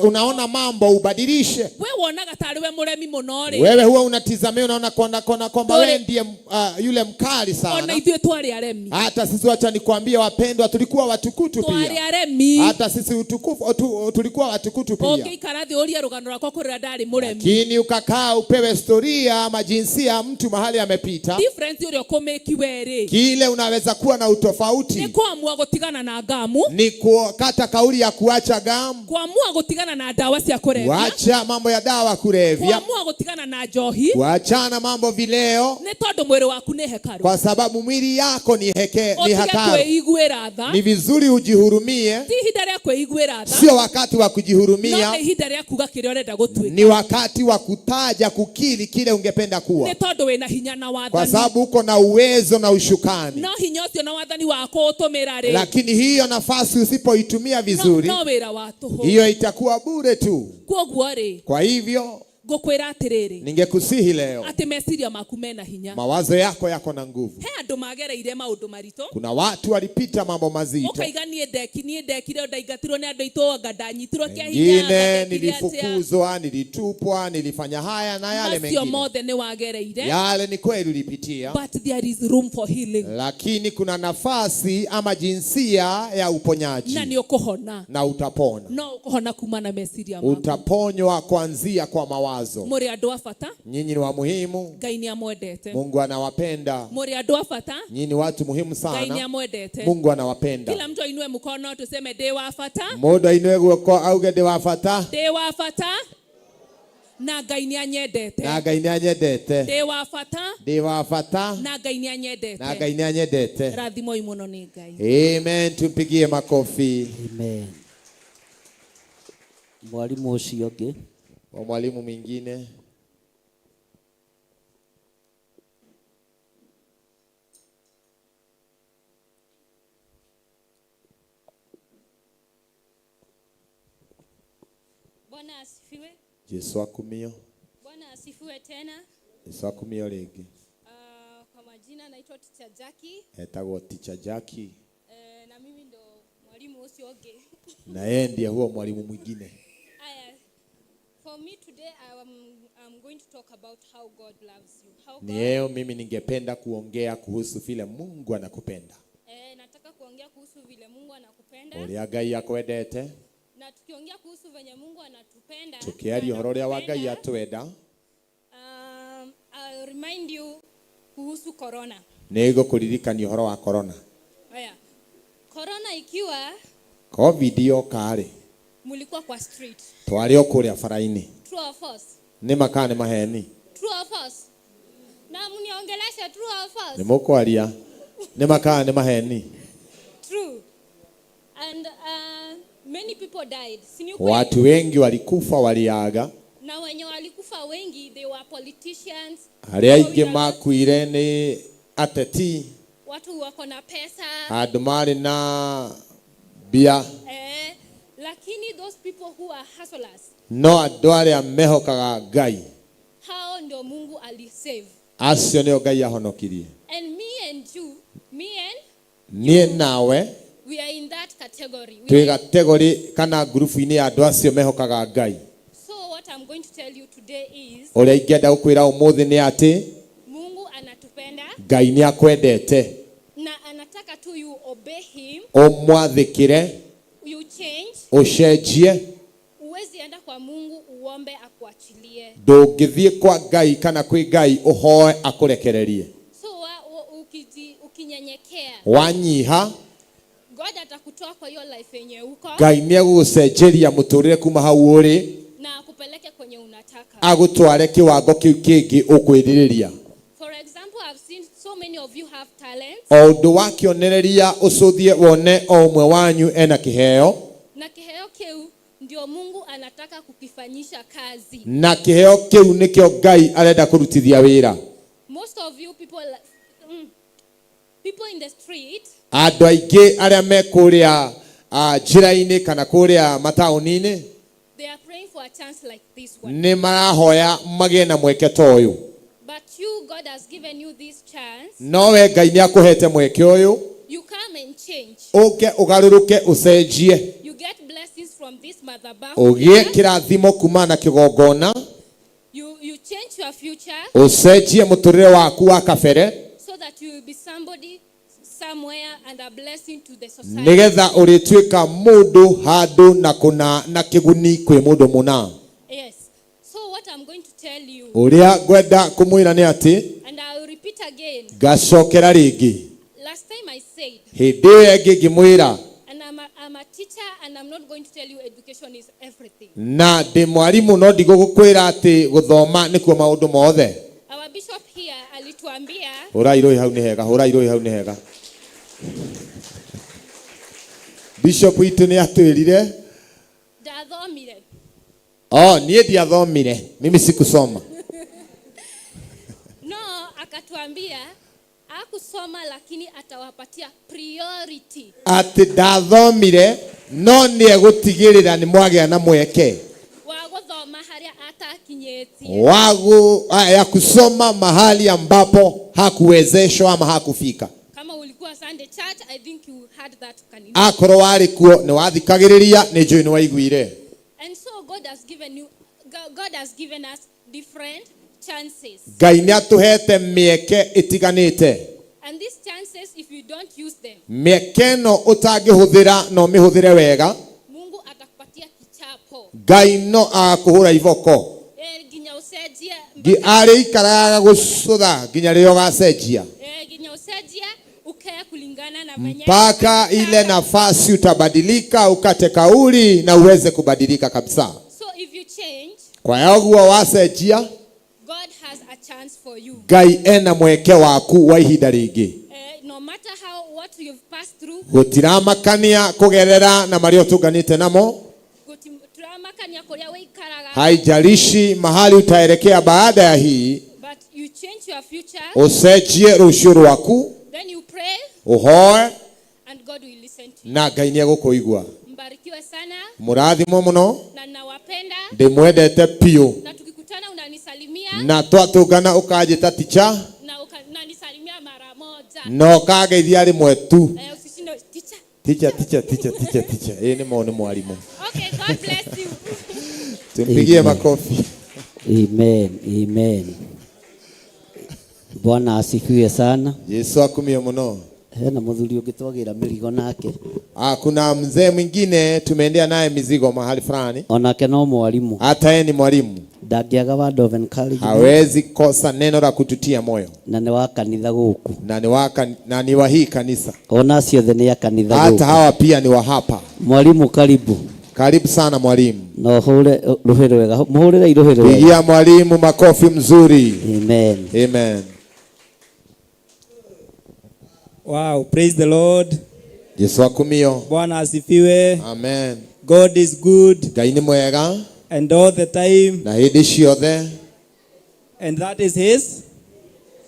S19: unaona mambo ubadilishe.
S5: We wonaga tarĩ we mũremi mũno rĩ,
S19: Wewe huwa unatizamia, unaona kona kona kwamba
S5: Tore-
S19: wewe ndiye yule mkali
S5: ona
S19: sana.
S5: ithuĩ twarĩ aremi.
S19: Hata sisi, wacha nikwambie wapendwa, tulikuwa watukutu
S5: Twarĩ
S19: pia.
S5: aremi.
S19: Hata sisi tulikuwa watukutu pia.
S5: Ũngĩikara thĩ ũrie rũgano rwakwa kũrĩra ndarĩ mũremi,
S19: Lakini ukakaa upewe historia ama jinsia ya mtu mahali amepita,
S5: difference ũrĩa ũkũmĩki we rĩ,
S19: kile unaweza kuwa na
S5: nĩ
S19: utofauti
S5: kũamua gũtigana na ngamu,
S19: ni kukata kauli ya kuacha gamu,
S5: kũamua gũtigana na ndawa cia kũrebia,
S19: kuacha mambo ya dawa kulevya,
S5: kũamua gũtigana na njohi,
S19: kuachana mambo vileo,
S5: nĩ tondũ mwĩrĩ waku nĩ hekarũ.
S19: kwa sababu mwili yako ni ni
S5: Ũtige
S19: hekalu.
S5: kwĩiguĩra tha.
S19: Ni vizuri ujihurumie,
S5: Ti ihinda rĩa kwĩiguĩra tha,
S19: sio wakati wa
S5: no
S19: kujihurumia,
S5: nĩ ihinda rĩa kuga kĩrĩa ũrenda gũtuĩka,
S19: ni wakati wa kutaja, kukiri kile ungependa kuwa,
S5: nĩ tondũ wĩna hinya na
S19: kwa
S5: wathani.
S19: sababu uko na uwezo na ushukani.
S5: No hinya ũcio na wathani wako ũtũmĩra rĩ,
S19: Lakini hiyo nafasi usipoitumia vizuri,
S5: no wĩra wa tũhũ.
S19: hiyo itakuwa bure tu.
S5: Koguo rĩ,
S19: Kwa hivyo
S5: ngũkwĩra atĩrĩrĩ,
S19: ningekusihi leo,
S5: atĩ meciria maku mena hinya.
S19: mawazo yako yako na nguvu.
S5: He andũ magereire maũndũ maritũ,
S19: Kuna watu walipita mambo mazito,
S5: ũkaiga niĩ ndeki niĩ ndekire ndaingatirwo nĩ andũ aitũ, anga ndanyitirwo kĩa hinya, anga
S19: wengine
S5: ndekire atĩa.
S19: nilifukuzwa, nilitupwa, nilifanya haya na yale
S5: Macio
S19: mengine.
S5: mothe nĩ wagereire,
S19: Yale ni kweli ulipitia,
S5: but there is room for healing,
S19: lakini kuna nafasi ama jinsia ya
S5: na
S19: uponyaji
S5: nĩ ũkũhona.
S19: na utapona.
S5: No ũkũhona kuma na meciria maku.
S19: Utaponywa kuanzia kwa mawazo.
S5: Mũrĩ andũ a bata,
S19: Nyinyi ni wa muhimu,
S5: Ngai nĩ amwendete.
S19: Mungu anawapenda.
S5: Mũrĩ andũ a bata,
S19: Nyinyi ni watu muhimu
S5: Ngai nĩ
S19: sana,
S5: amwendete.
S19: Mungu anawapenda.
S5: Kila mtu ainue mkono tuseme ndĩ wa bata,
S19: Mundu ainue guoko auge ndi wa bata
S5: ndĩ wa bata na Ngai nĩ anyendete.
S19: na Ngai nĩ anyendete.
S5: Ndĩ wa bata
S19: Ndi wa bata
S5: na Ngai nĩ anyendete.
S19: na Ngai nĩ anyendete.
S5: Rathimoi mũno nĩ Ngai.
S19: Amen, tumpigie makofi.
S16: Amen. Mwalimu ũcio ũngĩ.
S19: Wa mwalimu mwingine.
S8: Bwana asifiwe.
S19: Jesu akumio.
S8: Bwana asifiwe tena.
S19: Jesu akumio rĩngĩ.
S8: Kwa majina naitwa Teacher Jackie.
S19: Etagwo Teacher Jackie
S8: Na mimi ndo mwalimu ũcio ũngĩ.
S19: na yeye ndiye huo mwalimu mwingine.
S8: Aya, for me today I'm going to talk about how God loves you. How
S19: Ni
S8: God,
S19: yeo mimi ningependa kuongea kuhusu vile Mungu anakupenda.
S8: nataka kuongea kuhusu vile Mungu anakupenda.
S19: Ũrĩa Ngai akwendete.
S8: Na tukiongea kuhusu venye Mungu anatupenda,
S19: Tukiaria ũhoro ũrĩa wa Ngai atwenda,
S8: I'll remind you kuhusu corona.
S19: nĩ ngũkũririkania ũhoro wa corona.
S8: Aya. Corona ikiwa
S19: Covid yoka rĩ,
S8: mulikuwa kwa street.
S19: twarĩ o kũrĩa bara-inĩ.
S8: True or false?
S19: Nĩ makaa nĩ maheni.
S8: True or false? Na mniongeleshe true or false?
S19: Nĩ mũkwaria. Nĩ makaa nĩ maheni.
S8: True. And many people died. Si ni ukweli?
S19: Watu wengi walikufa, waliaga.
S8: Na wenye walikufa wengi they were politicians.
S19: Arĩa aingĩ makuire nĩ ateti,
S8: Watu wako na pesa.
S19: andũ marĩ na mbia,
S8: Lakini those people who are hustlers,
S19: no andũ arĩa mehokaga Ngai,
S8: hao ndio Mungu alisave.
S19: acio nĩo Ngai ahonokirie.
S8: And me and you, me and
S19: Niĩ nawe
S8: we are in that category. We
S19: twĩ
S8: are,
S19: gategori kana ngurubu-inĩ ya andũ acio mehokaga Ngai.
S8: so what I'm going to tell you today is
S19: Ũrĩa ingĩenda gũkwĩra ũmũthĩ nĩ atĩ
S8: Mungu anatupenda
S19: Ngai nĩ akwendete,
S8: na anataka tu you obey him,
S19: ũmwathĩkĩre,
S8: you change.
S19: ũcenjie.
S8: Uwezi enda kwa Mungu uombe akuachilie.
S19: Ndũngĩthiĩ kwa Ngai kana kwĩ Ngai ũhoe akũrekererie.
S8: So ukinyenyekea,
S19: Wanyiha,
S8: God atakutoa kwa hiyo life yenye uko
S19: Ngai nĩ egũgũcenjeria mũtũrĩre kuma hau ũrĩ,
S8: na akupeleke kwenye unataka.
S19: agũtware kĩwango kĩu kĩngĩ ũkwĩrirĩria.
S8: For example, I've seen so many of you have talents.
S19: O ũndũ wa kĩonereria ũcũthie wone o ũmwe wanyu ena kĩheo,
S8: Na kiheo kiu ndio Ndio Mungu anataka kukifanyisha kazi.
S19: Na kĩheo kĩu nĩkĩo Ngai arenda kũrutithia wĩra.
S8: Most of you people, people in the street,
S19: Andũ aingĩ arĩa me kũrĩa njĩra-inĩ kana kũrĩa mataũni-inĩ
S8: they are praying for a chance like this one.
S19: nĩ marahoya magĩe na mweke ta ũyũ.
S8: But you, God has given you this chance.
S19: No we Ngai nĩ akũhete mweke ũyũ.
S8: You come and change.
S19: Ũke ũgarũrũke ũcenjie.
S8: You get blessings from this madhabahu.
S19: Ũgĩe kĩrathimo kuma na kĩgongona.
S8: You change your future.
S19: Ũcenjie mũtũrĩre waku wa kabere.
S8: So that you will be somebody somewhere and a blessing to the society.
S19: Nĩgetha ũrĩtuĩka mũndũ handũ na kũna na kĩguni kwĩ mũndũ mũna.
S8: Yes. So what I'm going to tell you.
S19: Ũrĩa ngwenda kũmwĩra nĩ atĩ
S8: And I will repeat again.
S19: ngacokera rĩngĩ.
S8: Last time I said.
S19: Hĩndĩ ĩyo ĩngĩ ngĩmwĩra.
S8: And I'm a teacher and I'm not going to tell you education is everything.
S19: Na ndĩ mwarimũ no ndigũgũkwĩra atĩ gũthoma nĩkuo maũndũ mothe.
S8: Our bishop here alituambia.
S19: Hũrai rũĩ hau nĩ hega, hũrai rũĩ hau nĩ hega. Bishop witũ nĩ atwĩrire.
S8: Ndathomire.
S19: Oh, niĩ ndiathomire. Mimi sikusoma.
S8: No, akatuambia hakusoma lakini atawapatia priority.
S19: Atĩ ndathomire no nĩ egũtigĩrĩra nĩ mwagĩa na mweke.
S8: Wa gũthoma harĩa atakinyĩtie.
S19: Ya kusoma mahali ambapo hakuwezeshwa ama hakufika.
S8: Kama ulikuwa Sunday church, I think you had that kanisa.
S19: Akorwo warĩ kuo nĩ wathikagĩrĩria nĩ njũĩ nĩ waiguire.
S8: And so God has given you, God has given us different chances.
S19: Ngai nĩ atũhete mĩeke ĩtiganĩte.
S8: And these chances, if you don't use them,
S19: Mĩeke ĩno ũtangĩhũthĩra no ũmĩhũthĩre wega.
S8: Mungu atakupatia kichapo.
S19: Ngai no agakũhũra iboko.
S8: Nginya ũcenjie.
S19: Arĩikaraga gũcũtha nginya rĩrĩa ũgacenjia.
S8: Nginya ũcenjie ukae kulingana na venye
S19: mpaka ile nafasi utabadilika ukate kauli na uweze kubadilika kabisa.
S8: So if you change,
S19: Kwa ũguo wacenjia,
S8: God has a chance for you.
S19: Ngai ena mweke waku wa ihinda rĩngĩ.
S8: No matter how what you've passed through,
S19: Gũtiramakania kũgerera na marĩa ũtũnganĩte namo.
S8: Gũtiramakania kũrĩa wĩikaraga.
S19: Haijalishi mahali utaelekea baada ya hii.
S8: But you change your future.
S19: Ũcenjie rũciũ rwaku.
S8: Then you pray.
S19: Ũhoe.
S8: And God will listen to you.
S19: Na Ngai nĩegũkũigua.
S8: Mbarikiwe sana.
S19: Mũrathimwo mũno.
S8: Na nawapenda.
S19: Ndĩmwendete piũ.
S8: Na tukikutana unanisalimia.
S19: Na twatũngana ũkanjĩta ticha.
S8: Na unanisalimia mara moja.
S19: Na ũkangeithia rĩmwe tu.
S8: Usishinde ticha.
S19: Ticha, ticha, ticha, ticha, ticha. Ĩĩ nĩ mo nĩ mwalimu.
S8: Okay, God bless you.
S19: Tumpigie makofi.
S16: Amen, amen. Bwana asifiwe sana.
S19: Yesu akumie muno.
S16: Hena muthuri ũngĩ twagĩra mĩrigo nake.
S19: Kuna mzee mwingine tumeendea naye mizigo mahali fulani.
S16: Onake no mwalimu.
S19: Hata yeye ni mwalimu.
S16: Ndangĩaga word of encouragement.
S19: Hawezi kosa neno la kututia moyo.
S16: Na nĩ wa kanitha gũkũ.
S19: Na ni wa hii kanisa.
S16: Ona ciothe nĩ ya kanitha gũkũ.
S19: Hata hawa pia ni wa hapa.
S16: Mwalimu karibu.
S19: Karibu sana mwalimu.
S16: Na ũhũre rũhĩ rwega. Mũhũrĩre rũhĩ rwega.
S19: Pigia mwalimu makofi mzuri.
S16: Amen.
S19: Amen.
S20: Wow, praise the Lord.
S19: Yesu akumio.
S20: Bwana asifiwe.
S19: Amen.
S20: God is good.
S19: Ngai nĩ mwega.
S20: And all the time.
S19: Na hĩndĩ ciothe.
S20: And that is his.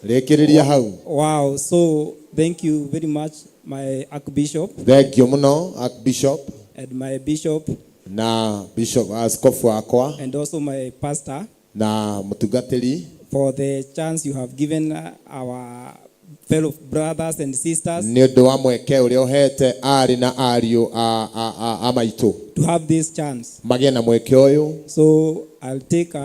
S19: Rĩkĩrĩria hau.
S20: Wow, so thank you very much my Archbishop.
S19: Thank you muno Archbishop.
S20: And my bishop.
S19: Na bishop askofu wakwa.
S20: And also my pastor.
S19: Na mũtungatĩri.
S20: For the chance you have given our fellow brothers and sisters.
S19: Nĩ ũndũ wa mweke ũrĩa ũhete aarĩ na ariũ a maitũ.
S20: To have this chance.
S19: Magĩe na mweke ũyũ.
S20: So I'll take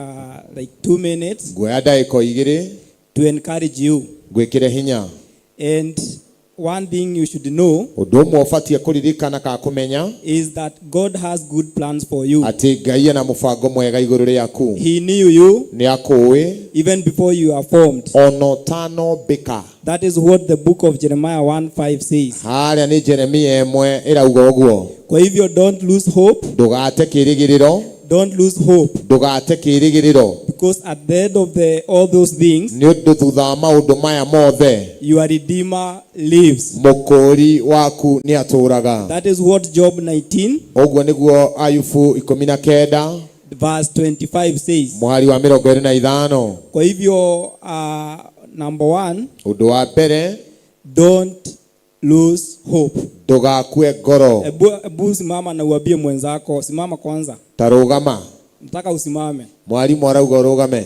S20: like 2 minutes.
S19: Nguoya ndagĩka igĩrĩ.
S20: To encourage you.
S19: Ngwĩkĩre hinya.
S20: And one thing you should know
S19: Ũndũ ũmwe ũbatiĩ kũririkana kana kũmenya
S20: is that God has good plans for you.
S19: Atĩ Ngai ena mũbango mwega igũrũ rĩaku.
S20: He knew you
S19: Nĩ akũĩ
S20: even before you are formed.
S19: Ona ũtanombĩka.
S20: That is what the book of Jeremiah 1:5 says.
S19: Harĩa nĩ Jeremia ĩmwe ĩrauga ũguo.
S20: Kwa hivyo don't lose hope.
S19: Ndũgate kĩĩrĩgĩrĩro.
S20: Don't lose hope.
S19: Ndũgate kĩĩrĩgĩrĩro.
S20: Because Because at the end of all those things,
S19: nĩ ũndũ thutha wa maũndũ maya mothe,
S20: your Redeemer lives.
S19: Mũkũũri waku nĩ atũũraga.
S20: That is what Job 19,
S19: Ũguo nĩguo Ayubu 19
S20: verse 25 says.
S19: Mũhari wa 25.
S20: Kwa hivyo, number one,
S19: Ũndũ wa mbere,
S20: don't lose hope.
S19: Ndũgakue ngoro.
S20: Ebu simama na uambie mwenzako, simama kwanza.
S19: Ta rũgama.
S20: Nataka usimame.
S19: Mwalimu arauga ũrũgame.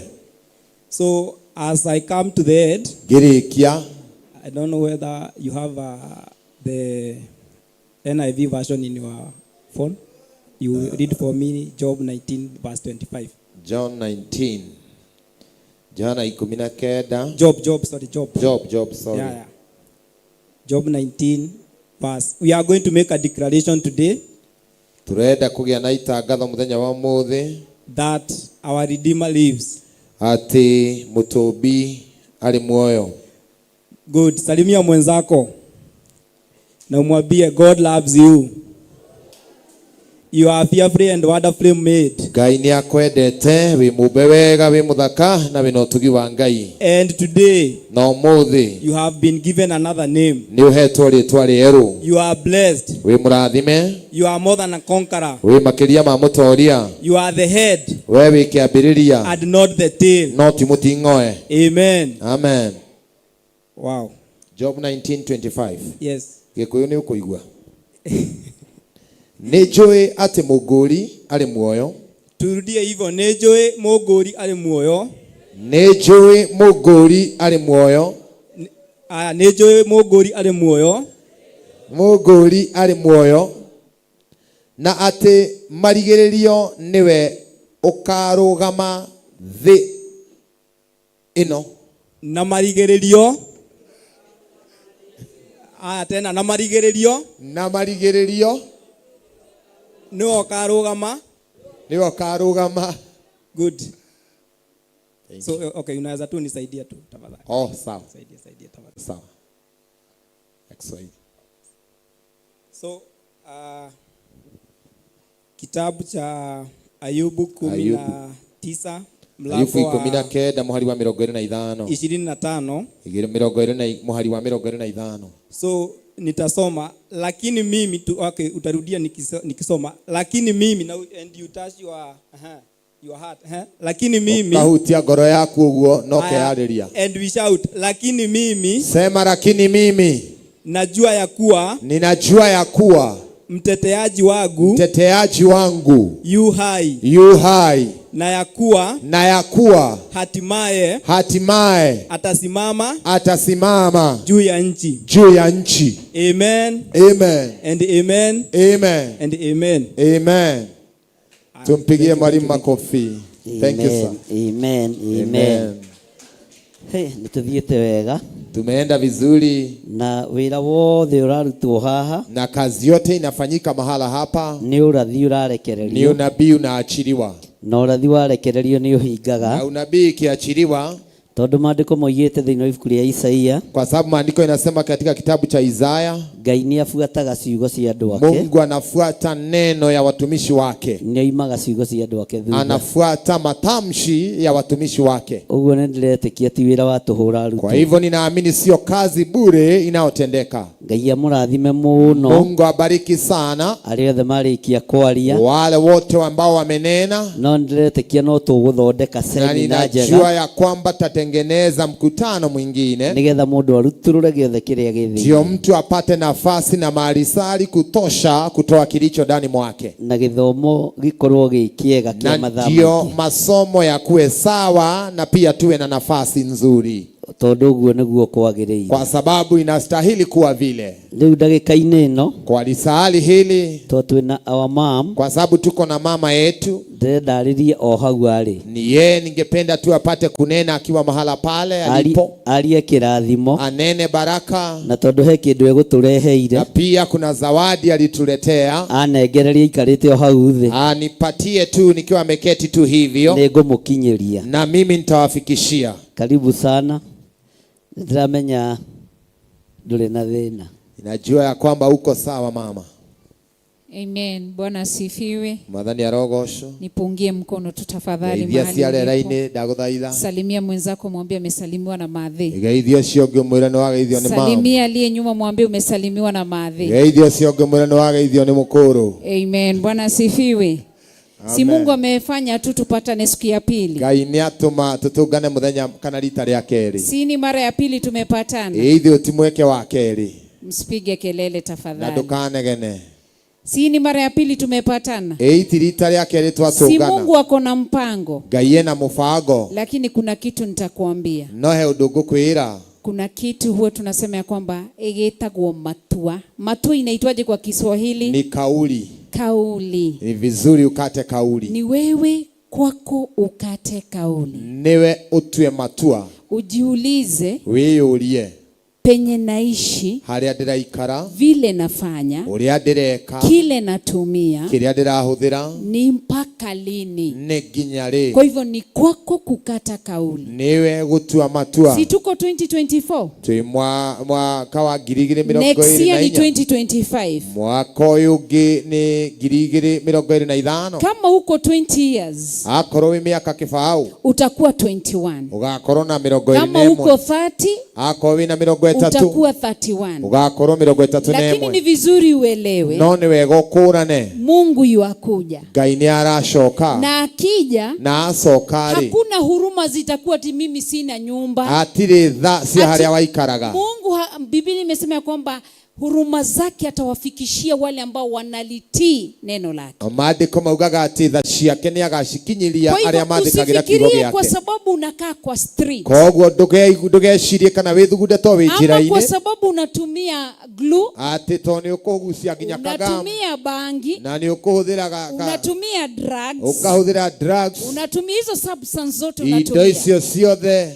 S20: So as I come to the end,
S19: Ngĩrĩkia,
S20: I don't know whether you have the NIV version in your phone. You read for me Job 19 verse 25.
S19: John 19, Johana 19.
S20: Job, sorry, Job.
S19: Job, sorry.
S20: Yeah. Job 19 verse. We are going to make a declaration today
S19: Turenda kũgĩa na itangatho mũthenya wa ũmũthĩ
S20: that our Redeemer lives.
S19: Atĩ mũtũmbi arĩ muoyo.
S20: Good. Salimia mwenzako na umwambie God loves you. You are fearfully and wonderfully made.
S19: Ngai nĩ akwendete, wĩ mũmbe wega, wĩ mũthaka na wĩna ũtugi wa Ngai.
S20: And today
S19: Na ũmũthĩ
S20: you have been given another name.
S19: Nĩ ũhetwo rĩtwa rĩerũ.
S20: You are blessed.
S19: Wĩ mũrathime.
S20: You are more than a conqueror.
S19: Wĩ makĩria ma mũtoria.
S20: You are the head
S19: We wĩ kĩambĩrĩria
S20: and not the tail.
S19: No ti mũting'oe.
S20: Amen.
S19: Amen.
S20: Wow.
S19: Job 19:25.
S20: Yes.
S19: Gĩkũyũ nĩ ũkũigua. Nĩ njũĩ atĩ mũngũri arĩ muoyo.
S20: Turudie hivyo, nĩ njũĩ mũngũri arĩ muoyo.
S19: Nĩ njũĩ mũngũri arĩ muoyo.
S20: Aya, nĩ njũĩ mũngũri arĩ muoyo.
S19: Mũngũri arĩ muoyo. Na atĩ marigĩrĩrio nĩwe ũkarũgama thĩ ĩno.
S20: Na marigĩrĩrio. Aya, tena na marigĩrĩrio.
S19: Na marigĩrĩrio.
S20: Nĩwe ũkarũgama.
S19: Nĩwe ũkarũgama.
S20: Good.
S19: Thank
S20: So,
S19: you.
S20: okay, unaweza tu nisaidia tu tafadhali.
S19: Oh, sawa.
S20: Saidia, saidia tafadhali.
S19: Sawa. Ya Kiswahili.
S20: So, kitabu cha Ayubu kumi
S19: Ayubu.
S20: na tisa,
S19: Ayubu
S20: mlango wa
S19: 19 mũhari wa 25.
S20: 25.
S19: Igĩrĩ mĩrongo ĩrĩ na mũhari wa 25.
S20: So nitasoma, lakini mimi tu, okay, utarudia nikisoma, lakini mimi na, and you touch your heart, lakini mimi
S19: Ukahutia ngoro yaku ũguo no
S20: Aya,
S19: keyarĩria.
S20: and we shout, lakini mimi
S19: Sema lakini mimi
S20: najua ya kuwa
S19: ninajua ya kuwa
S20: mteteaji wangu
S19: mteteaji wangu
S20: yu hai
S19: yu hai
S20: na ya kuwa
S19: na ya kuwa
S20: hatimaye
S19: hatimaye
S20: atasimama
S19: atasimama
S20: juu ya nchi.
S19: Juu ya nchi.
S20: Amen.
S19: Amen.
S20: And amen.
S19: Amen.
S20: And amen.
S19: Amen. Tumpigie mwalimu makofi. Thank you, sir.
S16: Amen. Amen.
S19: Amen.
S16: Hey, nituthiĩte wega.
S19: Tumeenda vizuri.
S16: Na wĩra wothe ũrarutwo haha.
S19: Na kazi yote inafanyika mahala hapa.
S16: Nĩ ũrathi ũrarekererio.
S19: Ni unabii unaachiliwa.
S16: Na ũrathi warekererio nĩ ũhingaga.
S19: Na unabii ikiachiliwa,
S16: Tondũ maandĩko moigĩte thĩinĩ wa ibuku rĩa Isaia,
S19: kwa sababu maandiko inasema katika kitabu cha Isaya,
S16: Ngai nĩ abuataga ciugo cia andũ ake.
S19: Mungu anafuata neno ya watumishi wake.
S16: Nĩ oimaga ciugo cia andũ ake thutha.
S19: Anafuata matamshi ya watumishi wake.
S16: Ũguo nĩ ndĩretĩkia ti wĩra wa tũhũ ũrarutwo.
S19: Kwa hivyo ninaamini sio kazi bure inayotendeka.
S16: Ngai amũrathime mũno.
S19: Mungu abariki sana
S16: Arĩa othe marĩkia kwaria.
S19: wale wote ambao wamenena.
S16: No ndĩretĩkia no tũgũthondeka
S19: Na
S16: semina
S19: ninajua
S16: njega
S19: ya kwamba tutatengeneza mkutano mwingine
S16: nĩgetha mũndũ aruturũre gĩothe kĩrĩa gĩ thĩinĩ.
S19: ndio mtu apate nafasi na maalisali kutosha kutoa kilicho ndani mwake,
S16: na gĩthomo gĩkorwo gĩ kĩega kĩa
S19: na
S16: mathaa
S19: ndio
S16: maingĩ.
S19: masomo yakuwe sawa na pia tuwe na nafasi nzuri,
S16: Tondũ ũguo nĩguo kwagĩrĩire.
S19: kwa sababu inastahili kuwa vile.
S16: Rĩu ndagĩka-inĩ ĩno,
S19: kwa lisali hili,
S16: tondũ twĩna our mom,
S19: kwa sababu tuko na mama yetu,
S16: ndĩrenda arĩrie o hau arĩ.
S19: ni yeye ningependa tu apate kunena akiwa mahala pale alipo,
S16: Arie kĩrathimo,
S19: anene baraka,
S16: na tondũ he kĩndũ egũtũreheire,
S19: na pia kuna zawadi alituletea,
S16: anengererie aikarĩte o hau thĩ,
S19: anipatie tu nikiwa ameketi tu hivyo,
S16: nĩngũmũkinyĩria.
S19: na mimi nitawafikishia.
S16: Karibu sana. Nĩndĩramenya ndũrĩ na thĩna.
S19: Najua ya kwamba uko sawa mama.
S21: Amen. Bwana asifiwe.
S19: Mwathani arogocwo.
S21: Nipungie mkono tu tafadhali
S19: Geithia
S21: mahali
S19: cia
S21: ulipo.
S19: rĩera-inĩ ndagũthaitha.
S21: Salimia mwenzako mwambie amesalimiwa na madhe.
S19: Geithia ũcio ũngĩ ũmwĩre nĩ wageithio nĩ mama.
S21: Salimia aliye nyuma mwambie umesalimiwa na madhe.
S19: Geithia ũcio ũngĩ ũmwĩre nĩ wageithio nĩ mũkũrũ.
S21: Amen. Bwana asifiwe. Si
S19: Amen.
S21: Mungu amefanya tu tupatane siku ya pili.
S19: Ngai nĩ atũma tũtũngane mũthenya kana rita rĩa kerĩ.
S21: Si ni mara ya pili tumepatana.
S19: Ĩ ithuĩ ti mweke wa kerĩ.
S21: Msipige kelele
S19: Na
S21: tafadhali.
S19: ndũkanegene.
S21: Si ni mara ya pili tumepatana.
S19: Ĩ ti rita rĩa kerĩ
S21: Si
S19: twatũngana.
S21: Mungu ako na mpango,
S19: Ngai ena mũbango.
S21: lakini kuna kitu nitakuambia.
S19: No he ũndũ ngũkwĩra.
S21: Kuna kitu huwa tunasema ya kwamba igitagwo matua. Matua inaitwaje kwa Kiswahili?
S19: Ni kauli.
S21: Kauli.
S19: Ni vizuri ukate kauli.
S21: Ni wewe kwako ukate kauli,
S19: Niwe ũtue matua.
S21: ujiulize
S19: Wĩyũrie
S21: penye naishi,
S19: harĩa ndĩraikara,
S21: vile nafanya,
S19: ũrĩa ndĩreka,
S21: kile natumia,
S19: kĩrĩa ndĩrahũthĩra
S21: ni mpaka lini?
S19: nĩ nginya rĩ.
S21: Kwa hivyo ni kwako kukata kauli.
S19: Niwe gũtua matua.
S21: Si tuko 2024?
S19: Twĩ mwaka wa 2024.
S21: Next year ni 2025.
S19: Mwaka ũyũ ũngĩ nĩ 2025.
S21: Kama uko 20 years
S19: Akorwo wĩ mĩaka kĩbaũ
S21: utakuwa 21.
S19: ũgakorwo na mĩrongo ĩrĩ
S21: Kama
S19: na
S21: uko
S19: ĩmwe.
S21: 30
S19: Akorwo wĩna 30
S21: utakuwa 31.
S19: ũgakorwo 31.
S21: Lakini ni vizuri uelewe
S19: No nĩ wega ũkũrane
S21: Mungu yuakuja,
S19: Ngai nĩ aracoka
S21: na akija
S19: na acoka rĩ
S21: hakuna huruma zitakuwa ati mimi sina nyumba.
S19: hatirĩ tha cia
S21: Ati
S19: harĩa waikaraga.
S21: Mungu Biblia imesema ya kwamba huruma zake atawafikishia wale ambao wanalitii neno lake.
S19: Maandĩko maugaga atĩ tha ciake nĩ agacikinyiria
S21: Kwa
S19: arĩa
S21: hivyo
S19: mathĩkagĩra kiugo
S21: usifikirie kwa
S19: gĩake.
S21: sababu unakaa kwa street
S19: Koguo ndũgecirie kana wĩthugunde to wĩ
S21: ama kwa
S19: njĩra-inĩ
S21: sababu unatumia glue,
S19: atĩ to nĩ ũkũgucia nginya kagamu
S21: unatumia bangi,
S19: na nĩ ũkũhũthĩra
S21: unatumia drugs,
S19: ũkahũthĩra drugs
S21: unatumia hizo substance zote
S19: indo
S21: unatumia.
S19: icio ciothe.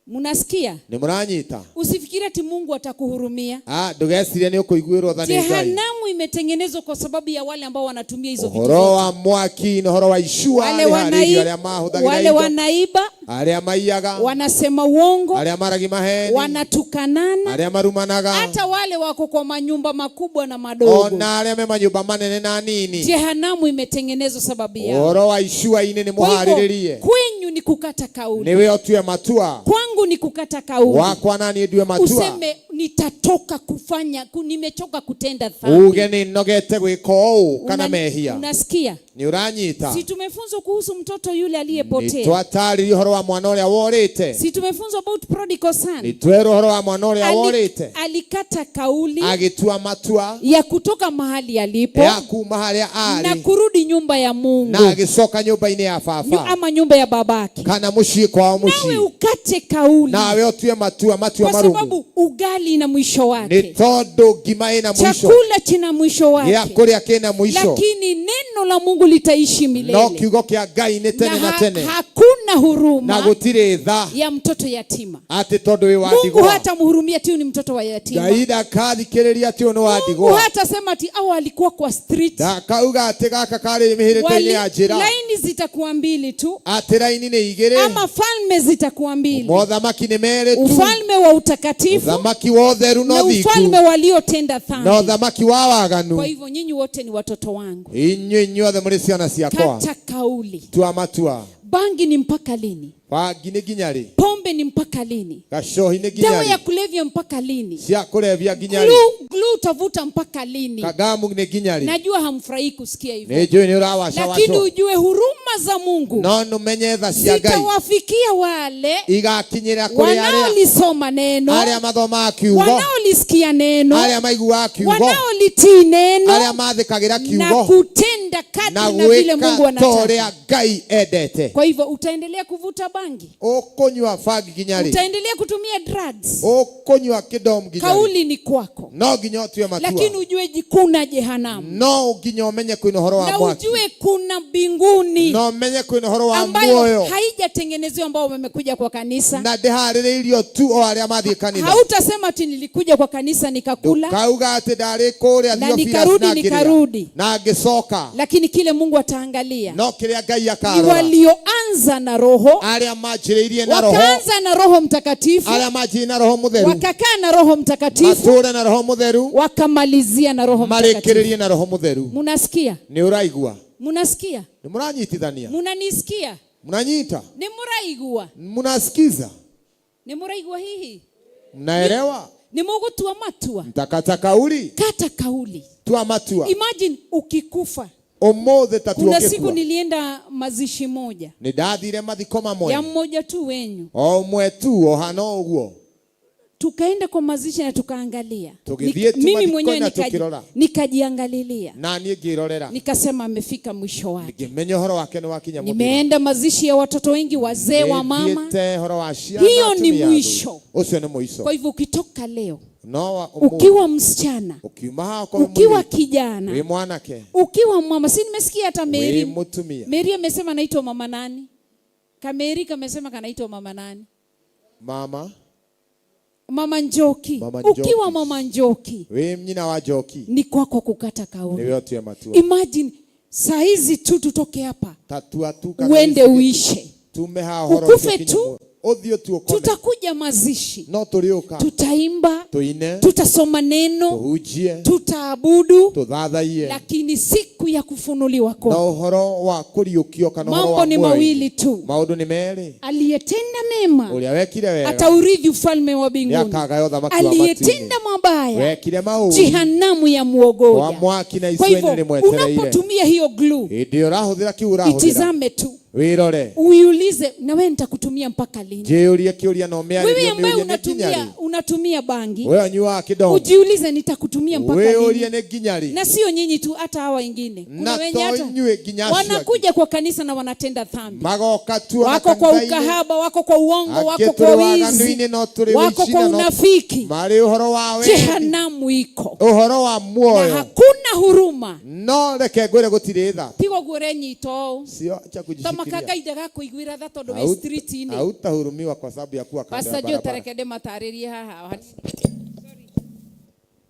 S21: Mnasikia?
S19: Nĩ mũranyita?
S21: Usifikirie ati Mungu atakuhurumia.
S19: Ah, ndũgecirie nĩ ũkũiguĩrwo tha nĩ Ngai.
S21: Jehanamu imetengenezwa kwa sababu ya wale ambao wanatumia hizo vitu
S19: Ũhoro
S21: zote.
S19: wa mwaki na ũhoro wa icua
S21: Wale,
S19: rĩharĩirio arĩa mahũthagĩra
S21: wale
S19: indo,
S21: wanaiba,
S19: arĩa maiyaga,
S21: wanasema uongo,
S19: arĩa maragia maheni,
S21: wanatukanana,
S19: arĩa marumanaga,
S21: hata wale wako kwa manyumba makubwa na madogo.
S19: ona arĩa me manyũmba manene na nini.
S21: Jehanamu imetengenezwa sababu yao.
S19: Ũhoro wa icua-inĩ nĩ
S21: Kwa hivyo
S19: mũharĩrĩrie.
S21: kwenyu ni kukata kauli,
S19: Nĩwe ũtue matua.
S21: kwangu ni kukata kauli.
S19: Wakwa naniĩ ndue matua.
S21: Useme nitatoka kufanya, nimechoka kutenda dhambi.
S19: Uge nĩ nogete gwĩka ũũ kana mehia.
S21: Unasikia?
S19: Nĩ ũranyita?
S21: Si tumefunzwa kuhusu mtoto yule
S19: Nĩ
S21: aliyepotea?
S19: twatarĩrio ũhoro wa mwana ũrĩa worĩte.
S21: Si tumefunzwa about prodigal son?
S19: Nĩ twerwo ũhoro wa mwana ũrĩa worĩte.
S21: Alikata kauli
S19: Agĩtua matua
S21: ya kutoka mahali alipo
S19: ya kuma harĩa
S21: na
S19: arĩ
S21: kurudi nyumba ya Mungu
S19: na agĩcoka nyũmba-inĩ ya baba
S21: ama nyumba ya babake.
S19: kana mũciĩ kwao
S21: Nawe
S19: mũciĩ.
S21: ukate kauli
S19: Nawe ũtue matua
S21: kwa
S19: marumu.
S21: sababu ugali ina mwisho
S19: Nĩ
S21: wake,
S19: tondũ ngima ĩna mũico,
S21: chakula china mwisho
S19: gĩa
S21: wake,
S19: kũrĩa kĩna mũico,
S21: lakini neno la Mungu litaishi
S19: no
S21: milele
S19: kiugo kĩa Ngai nĩ tene
S21: na
S19: na tene
S21: hakuna
S19: na
S21: huruma
S19: gũtirĩ tha
S21: ya mtoto yatima.
S19: atĩ tondũ wĩ wa
S21: Mungu
S19: ndigwa.
S21: hatamhurumia ati huyu ni mtoto wa yatima.
S19: Ngai ndakathikĩrĩria atĩ ũyũ nĩ wa
S21: Mungu
S19: ndigwa.
S21: hatasema ati au alikuwa kwa street.
S19: Ndakauga atĩ gaka karĩ mĩhĩrĩko-inĩ ya njĩra,
S21: Laini zitakuwa mbili tu
S19: atĩ raini nĩ igĩrĩ,
S21: ama falme zitakuwa mbili,
S19: mothamaki nĩ merĩ tu,
S21: ufalme wa utakatifu
S19: ũthamaki wa ũtheru na
S21: na
S19: ũthingu
S21: ufalme waliotenda
S19: na
S21: dhambi.
S19: ũthamaki wa waganu.
S21: Kwa hivyo nyinyi wote ni watoto wangu.
S19: Inyuĩ inyuothe mũrĩ ciana ciakwa.
S21: Kata kauli.
S19: Tua matua.
S21: Bangi ni mpaka lini?
S19: Bangi nĩ nginya rĩ?
S21: Pombe ni mpaka lini?
S19: Gacohi nĩ nginya
S21: Dawa ya
S19: rĩ?
S21: kulevya mpaka lini?
S19: Cia kũrebia nginya rĩ?
S21: Glue utavuta mpaka lini?
S19: Kagamu nĩ nginya rĩ?
S21: Najua hamfurahii kusikia hivyo,
S19: Nĩ njũĩ nĩ ũrawacawacwo.
S21: lakini ujue huruma za Mungu
S19: No nũmenye tha cia Ngai
S21: zitawafikia wale
S19: igakinyĩra kũrĩ arĩa
S21: wanaolisoma neno,
S19: arĩa mathomaga kiugo,
S21: wanaolisikia neno,
S19: arĩa maiguaga kiugo,
S21: wanaolitii neno
S19: arĩa mathĩkagĩra
S21: na
S19: kiugo
S21: kutenda kadri
S19: na
S21: na vile Mungu
S19: gwĩka ta
S21: anataka.
S19: ũrĩa Ngai endete.
S21: Kwa hivyo utaendelea kuvuta bangi,
S19: Ũkũnyua bangi nginya rĩ?
S21: utaendelea kutumia drugs.
S19: Ũkũnyua kĩndomu nginya rĩ?
S21: Kauli ni kwako,
S19: No nginya ũtue matua.
S21: lakini ujue kuna jehanamu
S19: No nginya ũmenye kwĩna ũhoro wa
S21: na
S19: mwaki.
S21: ujue kuna mbinguni
S19: No Na ũmenye kwĩna ũhoro wa
S21: ambayo
S19: muoyo
S21: haijatengenezewa ambao wamekuja kwa kanisa.
S19: Na ndĩharĩrĩirio tu o arĩa mathiĩ kanitha.
S21: Hautasema ati nilikuja kwa kanisa nikakula
S19: Ndũkauga atĩ ndarĩ kũrĩa
S21: na
S19: Theophilus
S21: nikarudi
S19: na ngĩrĩa,
S21: nikarudi,
S19: na ngĩcoka.
S21: Lakini kile Mungu ataangalia
S19: No kĩrĩa Ngai
S21: ni
S19: akarora,
S21: walioanza na Roho,
S19: arĩa manjĩrĩirie na Roho,
S21: wakaanza na Roho Mtakatifu,
S19: arĩa manjĩrĩirie na Roho Mũtheru,
S21: wakakaa na Roho Mtakatifu,
S19: matũũre na Roho Mũtheru,
S21: wakamalizia na Roho Mtakatifu.
S19: Marĩkĩrĩrie na Roho Mũtheru.
S21: Munasikia?
S19: Nĩ ũraigua?
S21: Munasikia?
S19: Nĩ mũranyitithania?
S21: Munanisikia?
S19: Mnanyita?
S21: Nĩ mũraigua?
S19: Mnasikiza?
S21: Nĩ mũraigua hihi?
S19: Mnaelewa?
S21: Nĩ mũgũtua matua?
S19: Mtakata kauli?
S21: Kata kauli.
S19: Tua matua.
S21: Imagine ukikufa.
S19: Ũmũthĩ ta
S21: Kuna siku
S19: tuũngĩkua.
S21: Nilienda mazishi moja
S19: Nĩ ndathire mathiko mamwe
S21: ya mmoja tu wenyu.
S19: O ũmwe tu o hana ũguo.
S21: Tukaenda kwa mazishi na tukaangalia.
S19: Tũgĩthiĩ tu
S21: Mimi
S19: mathiko
S21: mwenyewe
S19: na tũkĩrora.
S21: nikajiangalilia.
S19: Na niĩ ngĩrorera.
S21: Nikasema amefika mwisho wake.
S19: Ngĩmenya ũhoro wake nĩ wakinya mũthia.
S21: Nimeenda mazishi ya watoto wengi, wazee wa mama.
S19: Nĩthiĩte ũhoro wa ciana,
S21: Hiyo ni
S19: atumia,
S21: mwisho.
S19: athuri. Ũcio nĩ mũico.
S21: Kwa hivyo ukitoka leo,
S19: No wa ũmũthĩ,
S21: ukiwa msichana,
S19: ukiuma haha ũkorwo
S21: ukiwa
S19: mũirĩtu,
S21: kijana,
S19: wĩ mwanake,
S21: ukiwa mama, si nimesikia hata
S19: wĩ
S21: Mary.
S19: mũtumia.
S21: Mary amesema anaitwa mama nani? Kameri kamesema kanaitwa mama nani?
S19: Mama.
S21: Mama Njoki.
S19: Mama Njoki.
S21: Ukiwa mama Njoki,
S19: Wĩ nyina wa Njoki,
S21: ni kwako kukata kauli.
S19: Nĩwe ũtue matua.
S21: Imagine saa hizi tu tutoke hapa,
S19: Tatua tu kana
S21: uende
S19: hizi
S21: uishe,
S19: tume haha ũhoro
S21: ukufe
S19: ũcio
S21: tu,
S19: kinya ũthiĩ tu ũkome.
S21: Tutakuja mazishi,
S19: No tũrĩũka,
S21: tutaimba,
S19: tũine,
S21: tutasoma neno,
S19: tũhunjie,
S21: tutaabudu,
S19: tũthathaiye,
S21: lakini siku ya kufunuliwa
S19: na
S21: kwako,
S19: ũhoro wa kũriũkio kana ũhoro
S21: mambo
S19: wa
S21: ni
S19: muoyo.
S21: Mawili tu.
S19: Maũndũ nĩ merĩ.
S21: Aliyetenda mema
S19: Ũrĩa wekire wega
S21: ataurithi ufalme wa mbinguni,
S19: nĩakagaya ũthamaki wa matu-inĩ.
S21: aliyetenda mabaya
S19: Wekire maũru
S21: jehanamu ya
S19: wa
S21: muogoja.
S19: mwaki na
S21: Kwa
S19: icua-inĩ
S21: hivyo
S19: rĩmwetereire.
S21: unapotumia hiyo glue,
S19: Hĩndĩ ĩyo ũrahũthĩra kĩu ũrahũthĩra,
S21: itizame tu,
S19: wĩrore,
S21: uiulize, na wewe nitakutumia mpaka lini?
S19: njĩũrie kĩũria na
S21: Wewe
S19: ũmĩarĩrie
S21: ambaye
S19: mĩũrie nĩ nginya
S21: unatumia
S19: rĩ.
S21: unatumia bangi,
S19: Wewe ũnyuaga kĩndomo,
S21: ujiulize nitakutumia mpaka
S19: wĩũrie
S21: lini?
S19: nĩ nginya rĩ.
S21: Na sio nyinyi tu, hata hawa wengine. Kuna
S19: Na
S21: wenye
S19: to
S21: hata
S19: inyuĩ nginya acio angĩ.
S21: wanakuja kwa kanisa na wanatenda dhambi,
S19: Magoka tu ona
S21: wako kwa
S19: kanitha-inĩ.
S21: ukahaba, wako kwa uongo,
S19: Angĩ
S21: wako kwa
S19: tũrĩ
S21: wizi,
S19: waganu-inĩ no tũrĩ
S21: wako
S19: ũici
S21: kwa
S19: na no-
S21: unafiki.
S19: marĩ ũhoro wa wendi,
S21: Jehanamu iko
S19: ũhoro wa
S21: na
S19: muoyo.
S21: hakuna huruma.
S19: No reke ngwĩre gũtirĩ tha.
S21: Tiga ũguo ũrenyita ũũ,
S19: Sio acha
S21: tamaka
S19: kujishikilia.
S21: Ngai ndagakũiguĩra tha tondũ wĩ street-inĩ.
S19: Hautahurumiwa kwa sababu ya kuwa kando ya
S21: Pastor Joe,
S19: barabara.
S21: tareke ndĩmatarĩrie haha. Sorry.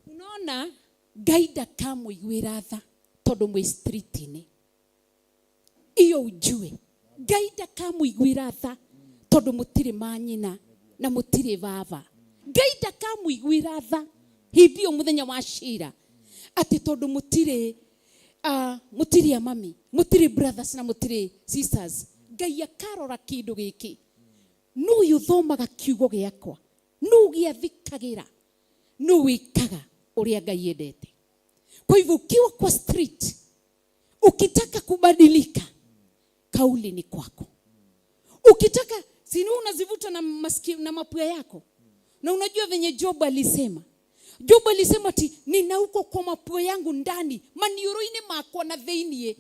S21: Unaona Ngai ndakamũiguĩra tha tondũ mwĩ street-inĩ. Iyo ujue Ngai ndakamũiguĩra tha tondũ mũtirĩ manyina na mũtirĩ baba. Ngai ndakamũiguĩra tha hĩndĩ ĩyo mũthenya wa cira atĩ tondũ mũtirĩ mũtirĩ a mami, mũtirĩ brothers na mũtirĩ sisters. Ngai akarora kĩndũ gĩkĩ, nũ ũyũ ũthomaga kiugo gĩakwa, nũ gĩathikagĩra, nũ wĩkaga ũrĩa Ngai endete. Kwa hivyo ukiwa kwa street ukitaka kubadilika, kauli ni kwako. Ukitaka sini unazivuta na masikio na mapua yako. Na unajua venye Job alisema. Job alisema ati ninauko kwa mapua yangu ndani, manioroine makwa na theinie.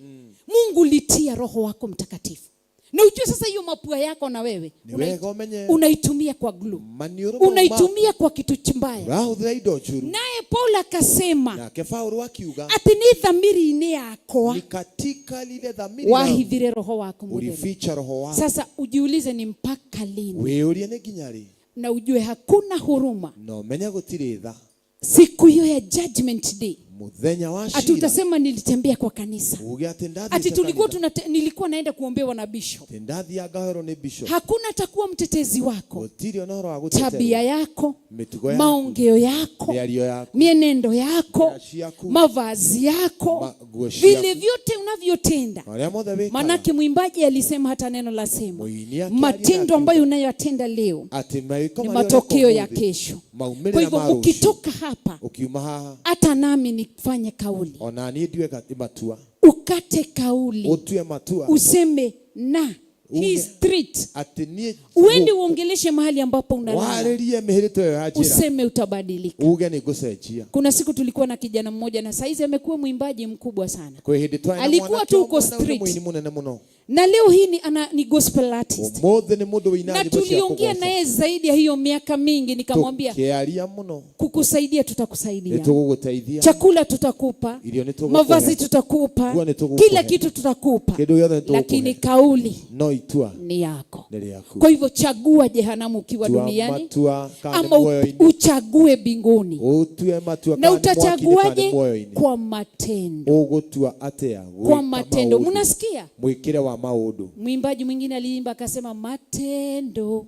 S21: Mungu litia roho wako mtakatifu. Na ujue sasa hiyo mapua yako na wewe
S19: Nĩ wega ũmenye
S21: unaitumia kwa glue.
S19: Maniũrũ mau
S21: Unaitumia kwa kitu chimbaya.
S19: Ũrahũthĩra indo njũru.
S21: Naye Paul akasema
S19: Nake Paulo akiuga
S21: ati ni dhamiri-inĩ yakwa
S19: ni katika lile dhamiri langu
S21: wahithire roho wako Mũtheru.
S19: ulificha roho wako.
S21: Sasa ujiulize ni mpaka lini?
S19: Wĩyũrie nĩ nginya rĩ.
S21: Na ujue hakuna huruma
S19: Na ũmenye gũtirĩ tha.
S21: Siku hiyo ya judgment day.
S19: Mũthenya wa
S21: Ati
S19: cira.
S21: utasema nilitembea kwa kanisa.
S19: Uge ati ndathiĩte
S21: Ati tulikuwa
S19: kanitha.
S21: nilikuwa naenda kuombewa na bishop.
S19: Ati ndathiaga ngahoerwo nĩ bishop.
S21: Hakuna atakuwa mtetezi wako.
S19: Gũtirĩ ona ũhoro wa gũteterwo.
S21: Tabia yako,
S19: Mĩtugo yaku,
S21: maongeo yako,
S19: mĩario yaku,
S21: mienendo yako,
S19: njĩra ciaku,
S21: mavazi yako,
S19: nguo ciaku,
S21: vile vyote unavyotenda.
S19: marĩa mothe wĩkaga.
S21: Manake mwimbaji alisema, hata neno la sema,
S19: Mũini akĩaria
S21: matendo ambayo unayoyatenda leo
S19: atĩ mawĩko
S21: ni
S19: marĩa ũreka
S21: matokeo ya
S19: ũmũthĩ,
S21: kesho.
S19: maumĩrĩra
S21: Kwa hivyo
S19: ma rũciũ.
S21: ukitoka hapa,
S19: Ũkiuma haha,
S21: hata nami nifanye kauli,
S19: ona niĩ ndue matua,
S21: ukate kauli,
S19: ũtue matua,
S21: useme na Hii street
S19: Atĩ niĩ
S21: uende uongeleshe mahali ambapo unalala,
S19: warĩrie mĩhĩrĩto ĩyo ya njĩra,
S21: useme utabadilika.
S19: Uge nĩ ngũcenjia.
S21: Kuna siku tulikuwa na kijana mmoja na saizi amekuwa mwimbaji mkubwa sana,
S19: Kwĩ hĩndĩ twarĩ na
S21: alikuwa
S19: mwanake
S21: tu huko
S19: ũmwe na ũrĩ
S21: street.
S19: Mũini mũnene mũno.
S21: Na leo hii ni gospel artist.
S19: Ũmũthĩ nĩ mũndũ wĩina
S21: Na
S19: nyĩmbo cia
S21: tuliongea
S19: kũgoca.
S21: naye zaidi ya hiyo miaka mingi, nikamwambia
S19: Tũkĩaria mũno.
S21: Kukusaidia tutakusaidia,
S19: Nĩ tũgũgũteithia.
S21: Chakula tutakupa,
S19: Irio nĩ tũgũkũhe.
S21: Mavazi tutakupa,
S19: Nguo nĩ tũgũkũhe.
S21: Kila kitu tutakupa,
S19: Kĩndũ gĩothe nĩ tũgũkũhe.
S21: Lakini kauli
S19: No itua
S21: ni yako.
S19: Nĩ rĩaku.
S21: Kwa hivyo chagua jehanamu ukiwa
S19: Tua
S21: duniani
S19: matua kana nĩ
S21: ama
S19: muoyo-inĩ.
S21: Uchague mbinguni.
S19: Ũtue matua
S21: Na
S19: kana nĩ mwaki-inĩ kana nĩ
S21: utachaguaje?
S19: muoyo-inĩ.
S21: Kwa matendo.
S19: Ũgũtua atĩa?
S21: Kwa
S19: Gwĩka
S21: matendo.
S19: maũndũ.
S21: Mnasikia?
S19: Mwĩkĩre wa maũndũ.
S21: Mwimbaji mwingine aliimba akasema, matendo,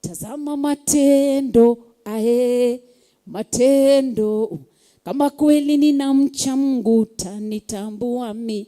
S21: tazama matendo, ae, matendo, kama kweli ninamcha Mungu tanitambua mi.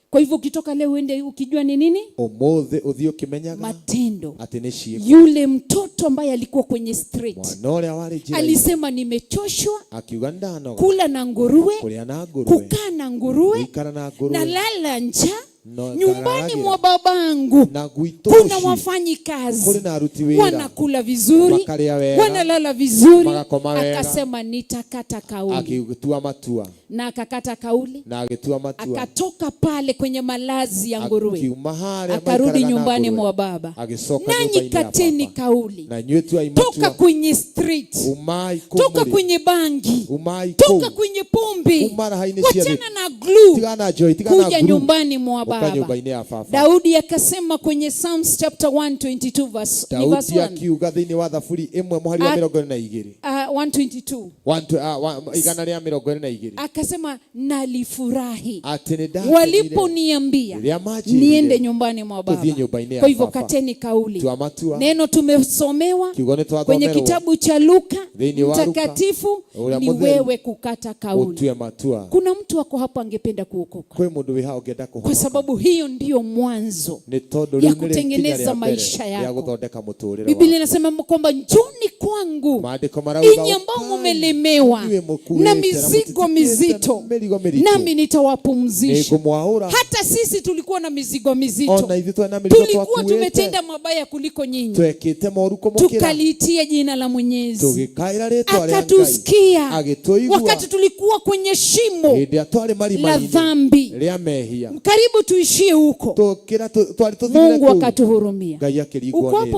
S21: Kwa hivyo ukitoka leo uende ukijua ni nini?
S19: Ũmũthĩ ũthiĩ ũkĩmenyaga
S21: matendo.
S19: Atĩ nĩ ciĩko.
S21: Yule mtoto ambaye alikuwa kwenye street
S19: Mwana ũrĩa warĩ njĩra-inĩ
S21: alisema nimechoshwa
S19: akiuga ndanoga
S21: kula na nguruwe,
S19: kũrĩa na nguruwe,
S21: kukaa na nguruwe,
S19: gũikara na nguruwe,
S21: nalala njaa
S19: No,
S21: nyumbani
S19: ngararagĩra.
S21: Mwa babangu
S19: Na gwitũ
S21: kuna
S19: mũciĩ
S21: wafanyi kazi
S19: kũrĩ na aruti wĩra
S21: wanakula vizuri,
S19: makarĩa wega,
S21: wanalala vizuri.
S19: Magakoma wega.
S21: Akasema nitakata kauli,
S19: Agĩtua matua
S21: na akakata kauli,
S19: na agĩtua matua,
S21: akatoka pale kwenye malazi ya nguruwe,
S19: akiuma harĩa
S21: akarudi
S19: maikaraga na
S21: nyumbani
S19: nguruwe,
S21: mwa baba.
S19: Agĩcoka
S21: Nanyi
S19: nyũmba-inĩ ya
S21: kateni
S19: baba.
S21: Kauli,
S19: Na inyuĩ tuai
S21: toka
S19: matua,
S21: kwenye street,
S19: umai kũu
S21: toka
S19: mũrĩ.
S21: Kwenye bangi,
S19: Umai
S21: toka
S19: kũu.
S21: Kwenye pombe,
S19: Uma raha-inĩ cia thĩ.
S21: wachana na glue,
S19: Tigana na njohi, tigana na
S21: kuja
S19: glue.
S21: nyumbani mwa
S19: Ũka
S21: baba.
S19: nyũmba-inĩ ya baba.
S21: Daudi akasema kwenye Psalms chapter 122 verse, ni verse
S19: Daudi
S21: 1.
S19: akiuga thĩinĩ wa thaburi ĩmwe mũhari wa 22.
S21: 122.
S19: 122.
S21: Akasema nalifurahi
S19: Atĩ nĩ ndakenire
S21: waliponiambia
S19: rĩrĩa manjĩrire
S21: niende nyumbani mwa baba.
S19: tũthiĩ nyũmba-inĩ ya
S21: Kwa hivyo
S19: baba.
S21: kateni kauli.
S19: Tua matua.
S21: Neno tumesomewa
S19: Kiugo nĩ
S21: kwenye
S19: twathomerwo
S21: kitabu cha Luka
S19: Thĩinĩ wa Luka,
S21: mtakatifu
S19: ũrĩa
S21: ni
S19: mũtheru,
S21: wewe kukata kauli.
S19: ũtue matua.
S21: Kuna mtu ako hapo angependa kuokoka,
S19: Kwĩ mũndũ wĩ haha ũngĩenda
S21: kwa
S19: kũhonoka,
S21: sababu hiyo ndiyo mwanzo
S19: nĩ tondũ
S21: ya
S19: rĩu nĩrĩo ikinya
S21: kutengeneza
S19: rĩa mbere
S21: maisha
S19: rĩa
S21: yako.
S19: gũthondeka mũtũrĩre
S21: Biblia
S19: waku.
S21: inasema kwamba njoni kwangu
S19: Maandĩko marauga
S21: ninyi ambao mumelemewa
S19: inyuĩ mũkuĩte
S21: na
S19: na
S21: mizigo
S19: mũtitikĩte
S21: mizito,
S19: mĩrigo mĩritũ,
S21: nami nitawapumzisha.
S19: Nĩngũmwaũra.
S21: Hata sisi tulikuwa na mizigo mizito,
S19: Ona ithuĩ twarĩ na mĩrigo
S21: tulikuwa
S19: twakuĩte.
S21: Tumetenda mabaya kuliko nyinyi,
S19: Twekĩte moru kũmũkĩra,
S21: tukaliitia jina la Mwenyezi,
S19: tũgĩkaĩra rĩtwa rĩa Ngai,
S21: akatusikia
S19: agĩtũigua
S21: wakati tulikuwa kwenye shimo
S19: hĩndĩ ĩrĩa twarĩ
S21: la
S19: marima-inĩ
S21: dhambi,
S19: rĩa mehia,
S21: karibu tuishie huko.
S19: Tũkĩra twarĩ tũthirire
S21: Mungu
S19: kũu.
S21: akatuhurumia.
S19: Ngai akĩringwo
S21: Uko
S19: nĩ
S21: hapo
S19: tha.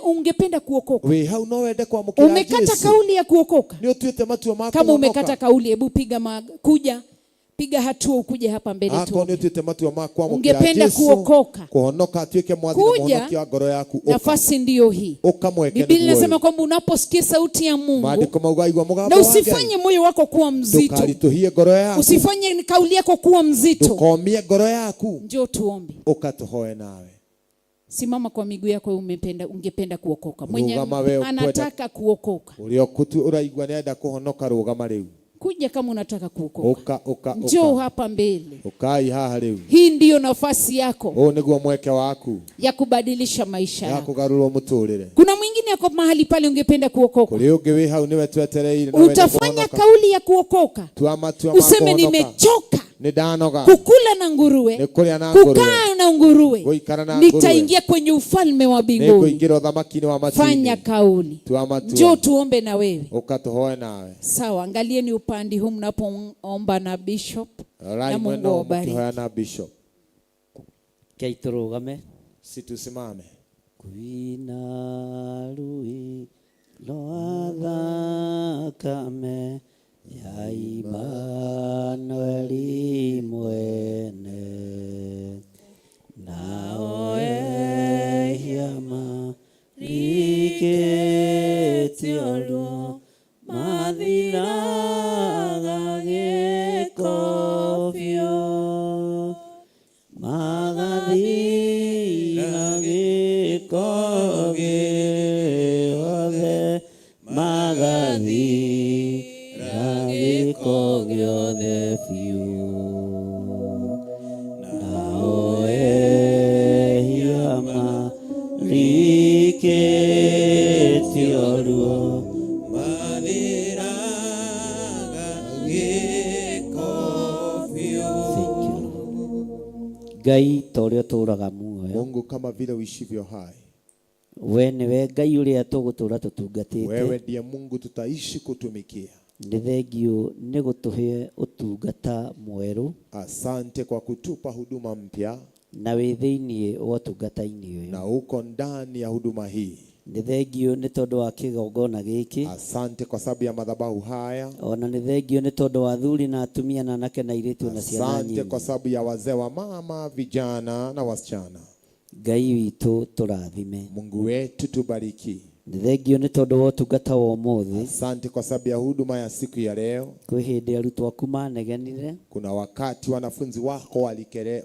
S21: ungependa kuokoka,
S19: Wĩ hau no wende kwamũkĩra
S21: umekata
S19: Jesũ.
S21: kauli ya kuokoka.
S19: Nĩ ũtuĩte matua ma
S21: Kama
S19: kũhonoka.
S21: umekata kauli, hebu piga kuja, piga hatua ukuje hapa mbele tu.
S19: Akorwo nĩ ũtuĩte matua ma kwamũkĩra
S21: Ungependa
S19: Jesũ,
S21: kuokoka,
S19: kũhonoka atuĩke mwathi na
S21: kuja,
S19: mũhonokia wa ngoro yaku, ũka.
S21: Nafasi ndiyo hii.
S19: Ũka mweke
S21: Biblia
S19: nĩguo
S21: inasema
S19: ũyũ.
S21: kwamba unaposikia sauti ya Mungu
S19: Maandĩko mauga igua mũgambo
S21: na
S19: wa Ngai,
S21: usifanye moyo wako kuwa mzito,
S19: ndũkaritũhie ngoro yaku,
S21: usifanye kauli yako kuwa mzito.
S19: Ndũkomie ngoro yaku,
S21: Njoo tuombe.
S19: Ũka tũhoe nawe.
S21: Simama kwa miguu yako, ungependa kuokoka. Mwenye
S19: Rũgama we ũkwenda-
S21: anataka kuokoka,
S19: ũrĩa ũraigua nĩarenda kũhonoka, rũgama rĩu.
S21: Kuja kama unataka kuokoka,
S19: Ũka, ũka,
S21: njoo
S19: ũka.
S21: hapa mbele.
S19: Ũkai haha rĩu.
S21: Hii ndiyo nafasi yako
S19: Ũyũ nĩguo mweke waku
S21: ya kubadilisha maisha
S19: ya
S21: yako.
S19: kũgarũrwo mũtũrĩre.
S21: Kuna mwingine ako mahali pale, ungependa kuokoka,
S19: Kũrĩ ũngĩ wĩ hau nĩwe twetereire na wende
S21: utafanya
S19: kũhonoka.
S21: kauli ya kuokoka,
S19: Tua matua ma
S21: useme
S19: kũhonoka.
S21: nimechoka
S19: Nĩ ndanoga
S21: kukula na nguruwe,
S19: nĩ kũrĩa na nguruwe,
S21: kukaa na nguruwe,
S19: gũikara na nguruwe,
S21: nitaingia kwenye ufalme wa mbinguni.
S19: nĩngũingĩra ũthamaki-inĩ wa
S21: Fanya
S19: matu-inĩ.
S21: kauli,
S19: Tua matua.
S21: njoo tuombe na wewe.
S19: Ũka tũhoe nawe.
S21: Sawa, angalieni upande huu mnapoomba na bishop,
S19: Rorai
S21: na Mungu
S19: mwena ũyũ
S21: awabariki.
S19: mũkĩhoya na bishop.
S16: Kei tũrũgame.
S19: Si tusimame.
S16: Kwĩna rũĩ rwa thakame ya Imanueli mwene, nao ehia marikĩtio ruo mathiraga gĩko biũ, magathira gĩko gĩothe, magathira gĩko gĩothe biũ, nao ehia marikĩtio ruo
S7: mathiraga gĩko biũ.
S16: Ngai ta ũrĩa ũtũũraga muoyo,
S19: Mungu kama vile uishivyo hai,
S16: we nĩwe Ngai ũrĩa tũgũtũũra tũtungatĩte.
S19: Wewe ndiye Mungu tutaishi kutumikia.
S16: Nĩ thengiũ nĩ gũtũhe ũtungata mwerũ.
S19: Asante kwa kutupa huduma mpya.
S16: Na wĩ thĩinĩ wa ũtungata-inĩ ũyũ.
S19: Na uko ndani ya huduma hii.
S16: Nĩ thengiũ nĩ tondũ wa kĩgongona gĩkĩ.
S19: Asante kwa sababu ya madhabahu haya.
S16: Ona nĩ thengiũ nĩ tondũ wa athuri na atumia na anake na airĩtu na ciana
S19: Asante
S16: nyinyi.
S19: kwa sababu ya wazee wa mama, vijana na wasichana.
S16: Ngai witũ tũrathime.
S19: Mungu wetu tubariki.
S16: Nĩ thengiũ nĩ tondũ wa ũtungata wa ũmũthĩ.
S19: Asante kwa sababu ya huduma ya siku ya leo.
S16: Kwĩ hĩndĩ arutwo aku manegenire.
S19: Kuna wakati wanafunzi wako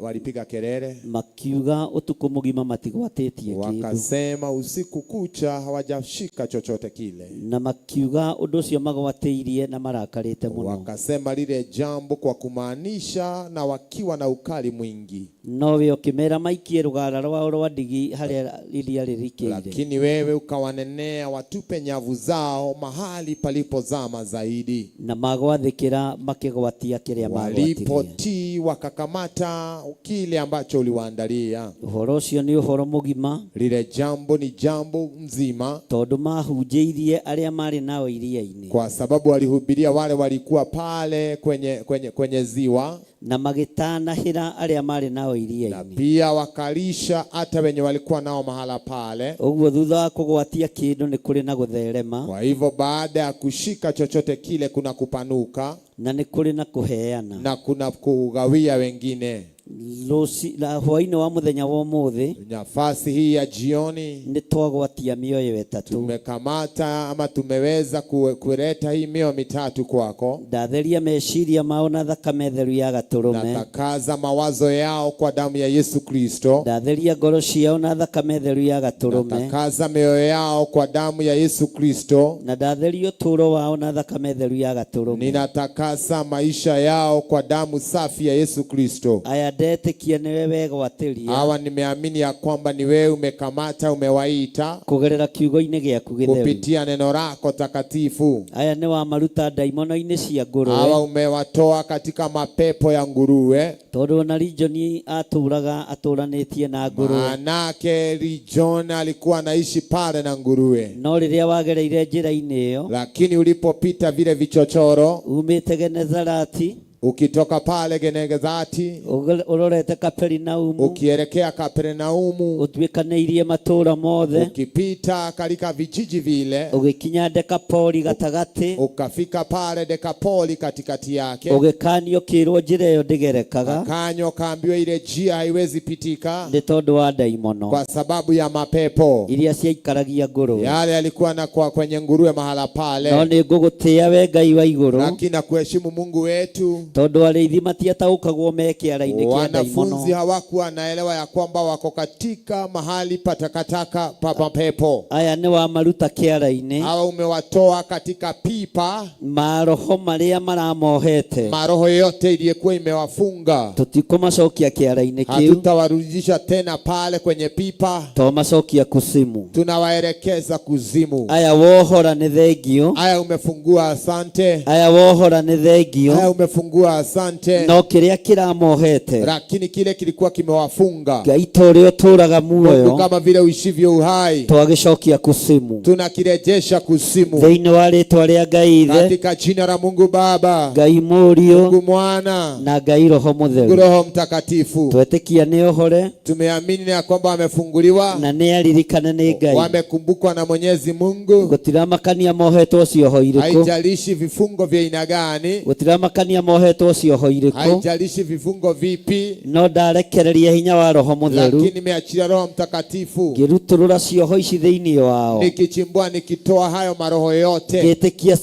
S19: walipiga kelele,
S16: makiuga ũtukũ mũgima matigwatĩtie kĩndũ.
S19: Wakasema usiku kucha hawajashika chochote kile.
S16: Na makiuga ũndũ ũcio magwatĩirie na marakarĩte mũno.
S19: Wakasema lile jambo kwa kumaanisha na wakiwa na ukali mwingi.
S16: No we ũkĩmera maikie rũgara rwao rwa ndigi harĩa iria rĩrikĩire.
S19: Lakini wewe ukawanenea watupe nyavu zao mahali palipozama zaidi.
S16: Na magwathĩkĩra makĩgwatia kĩrĩa magwatirie.
S19: Walipotii wakakamata kile ambacho uliwaandalia.
S16: Ũhoro ũcio nĩ ũhoro mũgima.
S19: Lile jambo ni jambo mzima,
S16: tondũ mahunjĩirie arĩa marĩ nao iria-inĩ.
S19: Kwa sababu walihubiria wale walikuwa pale kwenye ziwa,
S16: na magĩtanahĩra arĩa marĩ nao iria-inĩ.
S19: Pia wakalisha hata wenye walikuwa nao mahala pale.
S16: Ũguo thutha wa kũgwatia kĩndũ nĩ kũrĩ na gũtherema.
S19: Kwa hivyo baada ya kushika chochote kile kuna kupanuka,
S16: na nĩ kũrĩ na kũheana,
S19: na kuna kugawia wengine.
S16: La hwaĩ-inĩ wa mũthenya wa ũmũthĩ,
S19: nafasi hii ya jioni,
S16: nĩ twagwatia mĩoyo ĩtatũ.
S19: Tumekamata ama tumeweza kuleta hii mioyo mitatu kwako.
S16: Ndatheria meciria mao na thakame theru ya gatũrũme.
S19: Natakaza mawazo yao kwa damu ya Yesu Kristo.
S16: Ndatheria ngoro ciao na thakame theru ya gatũrũme.
S19: Natakaza mioyo yao kwa damu ya Yesu Kristo.
S16: Na ndatheria ũtũũro wao na thakame theru ya gatũrũme.
S19: Ninatakasa maisha yao kwa damu safi ya Yesu Kristo.
S16: Aya ndetĩkia nĩwe wegwatĩria.
S19: Hawa nimeamini ya kwamba ni wewe umekamata, umewaita
S16: kũgerera kiugo-inĩ gĩaku gĩtheru,
S19: kupitia neno lako takatifu.
S16: Aya nĩ wamaruta ndaimono-inĩ cia ngũrwe.
S19: Hawa umewatoa katika mapepo ya nguruwe.
S16: Tondũ ona Rijoni atũraga atũranĩtie na nguruwe.
S19: Manake Rijoni alikuwa anaishi pale na nguruwe.
S16: No rĩrĩa wagereire njĩra-inĩ ĩyo,
S19: lakini ulipopita vile vichochoro,
S16: umĩte Genezarati,
S19: ukitoka pale Genezareti,
S16: urorete Kaperinaumu,
S19: ukielekea Kaperinaumu,
S16: utuikanĩirie matũũra mothe,
S19: ukipita katika vijiji vile,
S16: ũgĩkinya Dekapoli gatagatĩ,
S19: ukafika pale Dekapoli katikati yake,
S16: ũgĩkanio kĩrwo njĩra ĩyo ndĩgerekaga,
S19: kanyo kaambiwa ile njia haiwezi pitika
S16: nĩ tondũ wa ndaimono,
S19: kwa sababu ya mapepo
S16: iria ciaikaragia nguruwe,
S19: yale yalikuwa na kwa kwenye nguruwe mahala pale.
S16: No nĩ ngũgũtĩĩa we Ngai wa igũrũ,
S19: lakini na kuheshimu Mungu wetu,
S16: tondũ arĩithi matiataũkagwo me kĩara-inĩ kĩa ndaimono.
S19: Wanafunzi hawakuwa naelewa ya kwamba wako katika mahali pa takataka pa mapepo.
S16: Aya nĩ wamaruta kĩara-inĩ.
S19: Hawa umewatoa katika pipa.
S16: Maroho marĩa maramohete,
S19: maroho yote iliyokuwa imewafunga,
S16: tũtikũmacokia kĩara-inĩ kĩu,
S19: hatutawarudisha tena pale kwenye pipa,
S16: twamacokia kuzimu,
S19: tunawaelekeza kuzimu.
S16: Aya wohora nĩ thengio.
S19: Aya umefungua, asante.
S16: Aya wohora nĩ thengio.
S19: Aya umefungua, asante.
S16: No kĩrĩa kĩramohete,
S19: lakini kile kilikuwa kimewafunga,
S16: Ngai ta ũrĩa ũtũũraga muoyo,
S19: Mungu kama vile uishivyo uhai,
S16: twagĩcokia kuzimu,
S19: tunakirejesha kuzimu,
S16: thĩinĩ wa rĩtwa rĩa Ngai Ithe,
S19: katika jina la Mungu Baba,
S16: Ngai Mũriũ,
S19: Mungu Mwana,
S16: na Ngai Roho Mũtheru,
S19: Mungu Roho Mtakatifu.
S16: Twetĩkia nĩ ohore,
S19: tumeamini ya kwamba wamefunguliwa
S16: na nĩ aririkane nĩ Ngai,
S19: wamekumbukwa na Mwenyezi Mungu.
S16: Gũtiramakania mohetwo cioho irĩkũ,
S19: haijalishi vifungo vya aina gani,
S16: gũtiramakania mohetwo cioho irĩkũ,
S19: haijalishi vifungo vipi,
S16: no ndarekereria hinya wa Roho Mũtheru,
S19: lakini nimeachilia Roho Mtakatifu,
S16: ngĩrutũrũra cioho ici thĩinĩ wao,
S19: nikichimbua nikitoa hayo maroho yote,
S16: ngĩtĩkia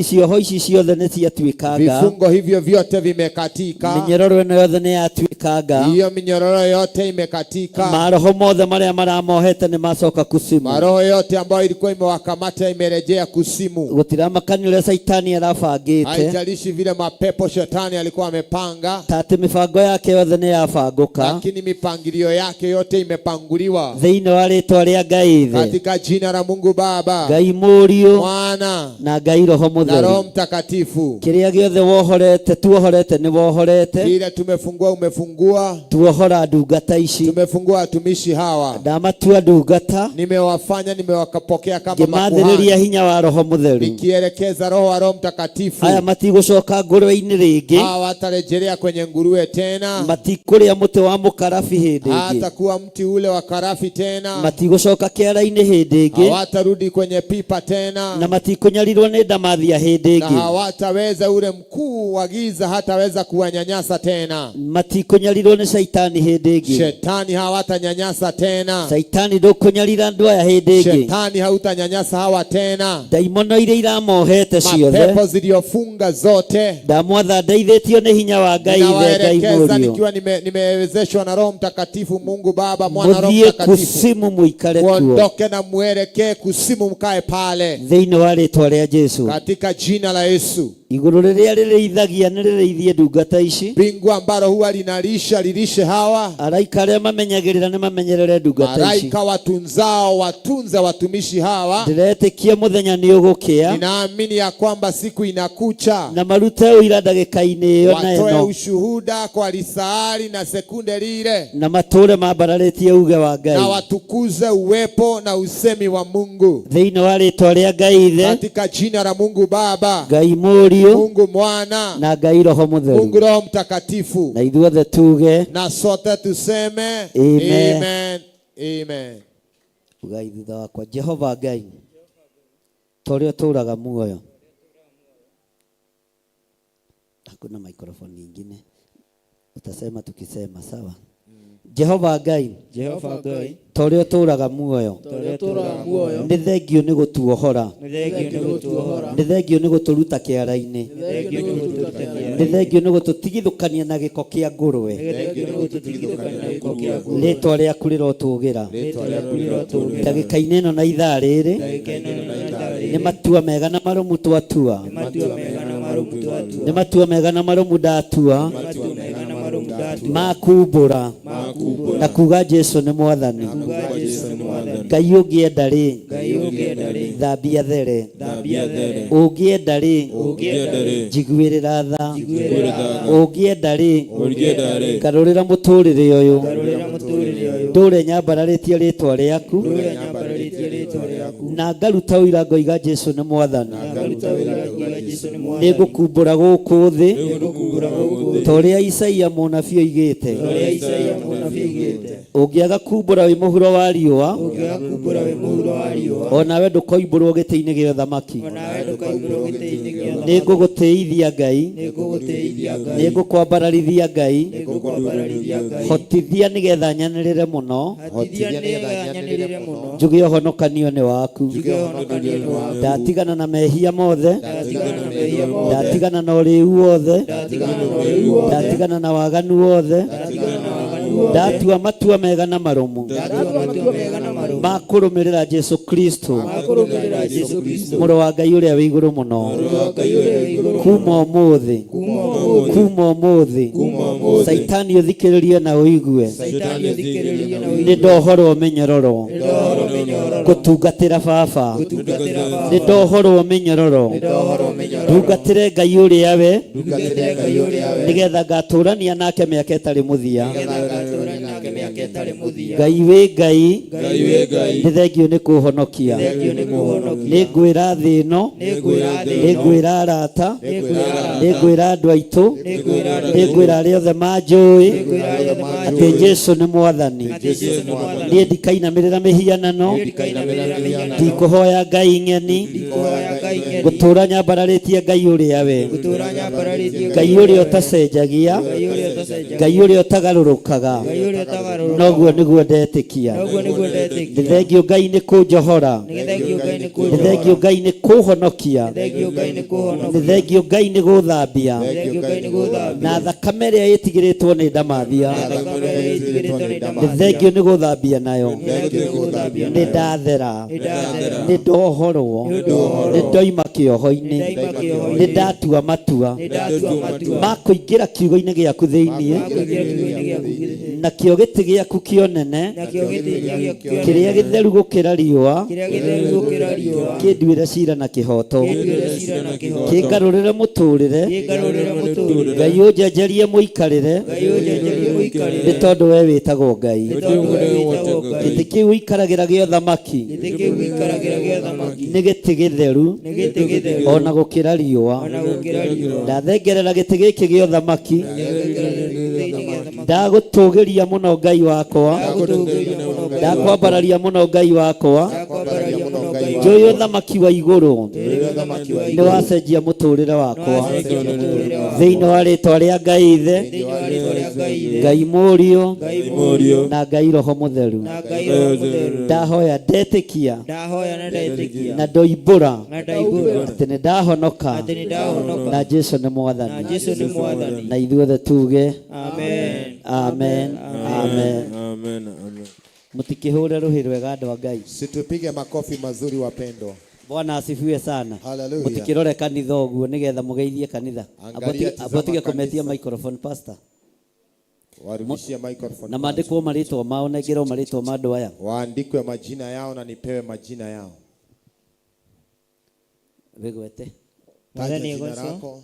S16: cioho ici ciothe nĩ ciatuĩkanga,
S19: vifungo hivyo vyote vimekatika,
S16: mĩnyororo ĩno yothe nĩ yatuĩkanga,
S19: hiyo minyororo yote imekatika,
S16: maroho mothe marĩa maramohete nĩ macoka kuzimu,
S19: maroho yote ambayo ilikuwa imewakamata imerejea kuzimu.
S16: Gũtiramakania ũrĩa Caitani arabangĩte,
S19: haijalishi vile mapepo shetani Shetani alikuwa amepanga,
S16: ta atĩ mĩbango yake yothe nĩ yabangũka
S19: lakini mipangilio yake yote imepanguliwa
S16: thĩinĩ wa rĩtwa rĩa Ngai Ithe,
S19: katika jina la Mungu Baba,
S16: Ngai Mũriũ
S19: Mwana
S16: na Ngai Roho
S19: na Roho
S16: Mũtheru.
S19: Mtakatifu.
S16: Kĩrĩa gĩothe wohorete tuohorete nĩ wohorete,
S19: Kile tumefungua umefungua,
S16: tuohora ndungata ici,
S19: tumefungua watumishi hawa,
S16: ndamatua ndungata
S19: nimewafanya nimewapokea kama
S16: ngĩmathĩrĩria
S19: makuhani,
S16: hinya wa Roho Mũtheru.
S19: nikielekeza roho wa Roho Mtakatifu.
S16: Aya matigũcoka ngũrwe-inĩ rĩngĩ,
S19: Hawatarejelea kwenye nguruwe tena,
S16: matikũrĩa mũtĩ wa mũkarabi hĩndĩ ĩngĩ,
S19: hatakuwa mti ule wa karafi tena,
S16: matigũcoka kĩara-inĩ hĩndĩ ĩngĩ,
S19: hawatarudi kwenye pipa
S16: na
S19: tena,
S16: matikũnyarirwo nĩ ndamathia hĩndĩ
S19: na
S16: ĩngĩ,
S19: hawataweza ule mkuu wa giza hataweza kuwanyanyasa tena,
S16: matikũnyarirwo nĩ caitani hĩndĩ ĩngĩ.
S19: shetani hawatanyanyasa tena,
S16: Caitani ndũkũnyarira andũ aya hĩndĩ ĩngĩ.
S19: shetani hautanyanyasa hawa tena,
S16: Ndaimono iria iramohete ciothe
S19: mapepo ziliyofunga zote
S16: ndamwatha ndeithĩtio nĩ hinya wa Ngai Ithe, Ngai
S19: ninawaelekeza
S16: Mũriũ,
S19: nikiwa nimewezeshwa na Roho Mtakatifu, Mungu Baba, Mwana, Roho
S16: mũthiĩ
S19: Mtakatifu,
S16: kusimu mũikare kuo
S19: muondoke na mwelekee kusimu, mkae pale
S16: thĩinĩ wa rĩtwa rĩa Jesu.
S19: katika jina la Yesu.
S16: Igũrũ rĩrĩa rĩrĩithagia nĩ rĩrĩithie ndungata ici,
S19: Mbingu ambalo huwa linalisha lilishe hawa,
S16: araika arĩa mamenyagĩrĩra nĩ mamenyerere ndungata ici.
S19: malaika watunzao watunze watumishi hawa.
S16: Ndĩretĩkia mũthenya nĩ ũgũkĩa
S19: Ninaamini ya kwamba siku inakucha,
S16: na marute ũira ndagĩka-inĩ ĩyo na
S19: watoe
S16: ĩno
S19: ushuhuda kwa lisaali na sekunde lile,
S16: na matũre mambararĩtie uge wa
S19: na
S16: Ngai
S19: watukuze uwepo na usemi wa Mungu
S16: thĩinĩ wa rĩtwa rĩa Ngai Ithe,
S19: katika jina la Mungu Baba,
S16: Ngai Mũriũ
S19: Mungu Mwana,
S16: na Ngai Roho
S19: Mungu
S16: Mũtheru,
S19: Roho Mtakatifu,
S16: na ithuothe tuge
S19: na sote tuseme
S16: Amen.
S19: amen, amen.
S16: ugai thutha wakwa Jehova Ngai ta ũrĩa ũtũũraga muoyo. Hakuna microphone nyingine, utasema tukisema sawa. Jehova Ngai
S14: Jehova Ngai
S16: ta ũrĩa ũtũũraga muoyo,
S14: ta ũrĩa ũtũũraga muoyo,
S16: nĩ thengio nĩ gũtuohora,
S14: nĩ thengio nĩ gũtuohora,
S16: nĩ thengio nĩ gũtũruta kĩara-inĩ,
S14: nĩ thengio nĩ gũtũruta kĩara-inĩ,
S16: nĩ thengio nĩ gũtũtigithũkania na gĩko kĩa ngũrwe.
S14: nĩ thengio nĩ gũtũtigithũkania na gĩko kĩa ngũrwe.
S16: Rĩtwa rĩaku rĩrotũgĩra
S14: Rĩĩtwa rĩaku rĩrotũgĩra.
S16: ndagĩka-inĩ ĩno na ithaa rĩrĩ,
S14: Ndagĩka ĩno na ithaa rĩrĩ,
S16: nĩ matua mega na marũmu twatua,
S14: nĩ matua mega na marũmu twatua,
S16: nĩ matua mega na marũmu ndatua,
S14: matua mega na marũmu ndatua,
S16: ma kumbũra
S14: kumbũra,
S16: na kuga Jesu nĩ mwathani.
S14: kuga Jesũ nĩ mwathani.
S16: Ngai ũngĩenda rĩ,
S14: Ngai ũngĩenda rĩ,
S16: thambia there,
S14: thambia there,
S16: ũngĩenda rĩ,
S14: ũngĩenda rĩ,
S16: njiguĩrĩra tha,
S14: njiguĩrĩra tha,
S16: ũngĩenda rĩ,
S12: Ũngĩenda rĩ,
S16: ngarũrĩra mũtũrĩre ũyũ,
S14: ngarũrĩra mũtũrĩre ũyũ,
S16: ndũre nyambararĩtie rĩtwa rĩaku,
S14: ndũre nyambararĩtie rĩĩtwa rĩaku,
S16: na ngaruta ũira ngoiga Jesu nĩ mwathani.
S14: ngaruta wĩra ngoiga Jesũ nĩ mwathani.
S16: Nĩ ngũkumbũra gũkũ thĩ
S14: Nĩngũkumbũra gũkũ thĩ,
S16: ta ũrĩa Isaia mũnabii oigĩte,
S14: ta ũrĩa Isaia mũnabii oigĩte,
S16: ũngĩaga kumbũra wĩ mũhuro wa riũa,
S14: ũngĩaga kumbũra wĩ mũhuro wa riũa,
S16: onawe ndũkoimbũrwo gĩtĩ-inĩ gĩa ũthamaki.
S14: onawe ndũkoimbũrwo gĩtĩ-inĩ gĩa
S16: Nĩ
S14: ũthamaki.
S16: ngũgũtĩithia Ngai,
S14: Nĩngũgũtĩithia Ngai,
S16: nĩ ngũkwambararithia Ngai,
S14: nĩngũkwambararithia Ngai,
S16: hotithia nĩgetha nyanĩrĩre mũno,
S14: hotithia nĩgetha nyanĩrĩre mũno,
S16: njuge ũhonokanio nĩ waku.
S14: njuge ũhonokanio nĩ waku.
S16: Ndatigana na mehia mothe,
S14: Ndatigana na mehia mothe,
S16: ndatigana na ũrĩu wothe,
S14: ndatigana na ũrĩu wothe,
S16: ndatigana na waganu wothe,
S14: ndatigana na waganu wothe,
S16: ndatua matua mega na marũmu
S14: ndatua matua mega na marũmu
S16: ma kũrũmĩrĩra Jesu Kristo,
S14: ma kũrũmĩrĩra Jesũ Kristo,
S16: mũrũ wa Ngai ũrĩa wĩ igũrũ mũno,
S14: mũrũ wa Ngai ũrĩa wĩ igũrũ mũno,
S16: kuma ũmũthĩ,
S14: kuma ũmũthĩ,
S16: kuma ũmũthĩ,
S14: kuma ũmũthĩ,
S16: Caitani ũthikĩrĩrie na ũigue,
S14: Saitani ũthikĩrĩrie na
S16: nĩ
S14: ũigue,
S16: ndohorwo mĩnyororo
S14: nĩ ndohorwo mĩnyororo,
S16: gũtungatĩra baba,
S14: gũtungatĩra Baba,
S16: nĩ ndohorwo mĩnyororo
S14: nĩ ndohorwo mĩnyororo,
S16: ndungatĩre Ngai ũrĩa we,
S14: ndungatĩre Ngai ũrĩa we,
S16: nĩgetha ngatũũrania nake mĩaka ĩtarĩ mũthia.
S14: nĩgetha ngatũũrania nake mĩaka ĩtarĩ mũthia.
S16: Ngai wĩ Ngai,
S14: Ngai wĩ Ngai,
S16: nĩ thengio nĩ kũũhonokia.
S14: thengio nĩ kũhonokia.
S16: Nĩ ngwĩra thĩ ĩno,
S14: Nĩngwĩra thĩ
S16: nĩ
S14: ĩno,
S16: ngwĩra arata,
S14: nĩngwĩra arata,
S16: nĩ ngwĩra andũ aitũ,
S14: nĩngwĩra andũ
S16: nĩ
S14: aitũ,
S16: ngwĩra arĩa othe manjũĩ
S14: nĩngwĩra arĩa othe
S16: atĩ
S14: manjũĩ,
S16: Jesu nĩ mwathani.
S14: atĩ Jesũ nĩ mwathani.
S16: Niĩ ndikainamĩrĩra mĩhianano,
S14: Niĩ ndikainamĩrĩra mĩhianano,
S16: ndikũhoya ngai ng'eni,
S14: ndikũhoya Ngai ng'eni,
S16: ngũtũũra nyambararĩtie Ngai ũrĩa we,
S14: ngũtũũra nyambararĩtie
S16: Ngai ũrĩa ũtacenjagia,
S14: Ngai ũrĩa ũtacenjagia,
S16: Ngai ũrĩa ũtagarũrũkaga.
S15: Ngai ũrĩa ũtagarũrũkaga.
S16: Noguo nĩguo ndetĩkia.
S15: Noguo nĩguo ndetĩkia.
S16: Nĩ thengio Ngai nĩ kũnjohora.
S15: Nĩ thengio Ngai nĩ
S16: Nĩ
S15: kũnjohora.
S16: thengio Ngai nĩ kũhonokia.
S15: Nĩ thengio Ngai nĩ kũhonokia.
S16: Nĩ thengio Ngai nĩ gũthambia.
S15: Nĩ thengio Ngai nĩ gũthambia.
S16: Na thakame ĩrĩa ĩtigĩrĩtwo nĩ ndamathia.
S15: Na thakame ĩrĩa ĩtigĩrĩtwo nĩ
S16: Nĩ
S15: ndamathia.
S16: thengio nĩ gũthambia nayo.
S15: Nĩ thengio nĩ gũthambia
S16: Nĩ
S15: nayo.
S16: ndathera.
S15: Nĩ ndathera.
S16: Nĩ ndohorwo.
S15: Nĩ ndohorwo.
S16: Nĩ ndoima kĩoho-inĩ.
S15: Nĩ ndaima kĩoho-inĩ.
S16: Nĩ ndatua matua.
S15: Nĩ ndatua matua.
S16: Ma kũingĩra kiugo-inĩ gĩaku thĩinĩ.
S15: Ma kũingĩra kiugo-inĩ gĩaku thĩinĩ.
S16: Nakĩo gĩtĩ gĩaku kĩonene.
S15: Nakĩo gĩtĩ gĩaku kĩonene.
S16: Kĩrĩa gĩtheru gũkĩra riũa.
S15: Kĩrĩa gĩtheru gũkĩra riũa.
S16: Kĩnduĩre cira na kĩhooto.
S15: Kĩnduĩre cira na kĩhooto.
S16: Kĩngarũrĩre mũtũrĩre.
S15: Kĩngarũrĩre mũtũrĩre.
S16: Ngai ũnjenjerie mũikarĩre.
S15: Ngai ũnjenjerie mũikarĩre.
S16: Nĩ tondũ we wĩtagwo Ngai.
S15: Nĩ tondũ we wĩtagwo Ngai.
S16: Gĩtĩ kĩu ũikaragĩra gĩa ũthamaki.
S15: Gĩtĩ kĩu gĩikaragĩra gĩa ũthamaki.
S16: Nĩ gĩtĩ gĩtheru.
S15: Nĩ gĩtĩ gĩtheru.
S16: Ona gũkĩra riũa.
S15: Ona gũkĩra riũa.
S16: Ndathengerera gĩtĩ gĩkĩ gĩa ũthamaki. Ndagũtũgĩria mũno Ngai wakwa. Ndakwambararia mũno Ngai wakwa. Njũĩ ũthamaki wa igũrũ. Nĩ wacenjia mũtũrĩre wakwa. Thĩinĩ wa rĩtwa rĩa Ngai Ithe, Ngai Mũriũ, na Ngai Roho Mũtheru. Ndahoya ndetĩkia
S15: Ndahoya na ndetĩkia.
S16: na ndoimbũra
S15: Na ndaimbũra.
S16: atĩ nĩ ndahonoka
S15: Atĩ nĩ ndahonoka.
S16: na Jesu nĩ mwathani.
S15: Na Jesu nĩ mwathani.
S16: Na ithuothe tuge
S15: Amen.
S16: amen, amen.
S12: Amen, amen.
S16: Mũtikĩhũre rũhĩ rwega andũ a Ngai.
S19: Situpige makofi mazuri wapendwa.
S16: Bwana asifiwe sana.
S19: Hallelujah.
S16: Mũtikĩrore kanitha ũguo nĩgetha mũgeithie kanitha.
S19: Angalia, tizama
S16: Abotige kũmetia
S19: kanisa.
S16: microphone pastor.
S19: Warudishie microphone.
S16: Na maandĩkwo marĩtwa mao nengerwo marĩtwa ma andũ aya.
S19: Waandikwe majina yao na nipewe majina yao.
S16: Wĩgwete.
S19: Taja
S15: Mwathani
S19: jina
S15: agocwo.
S19: lako.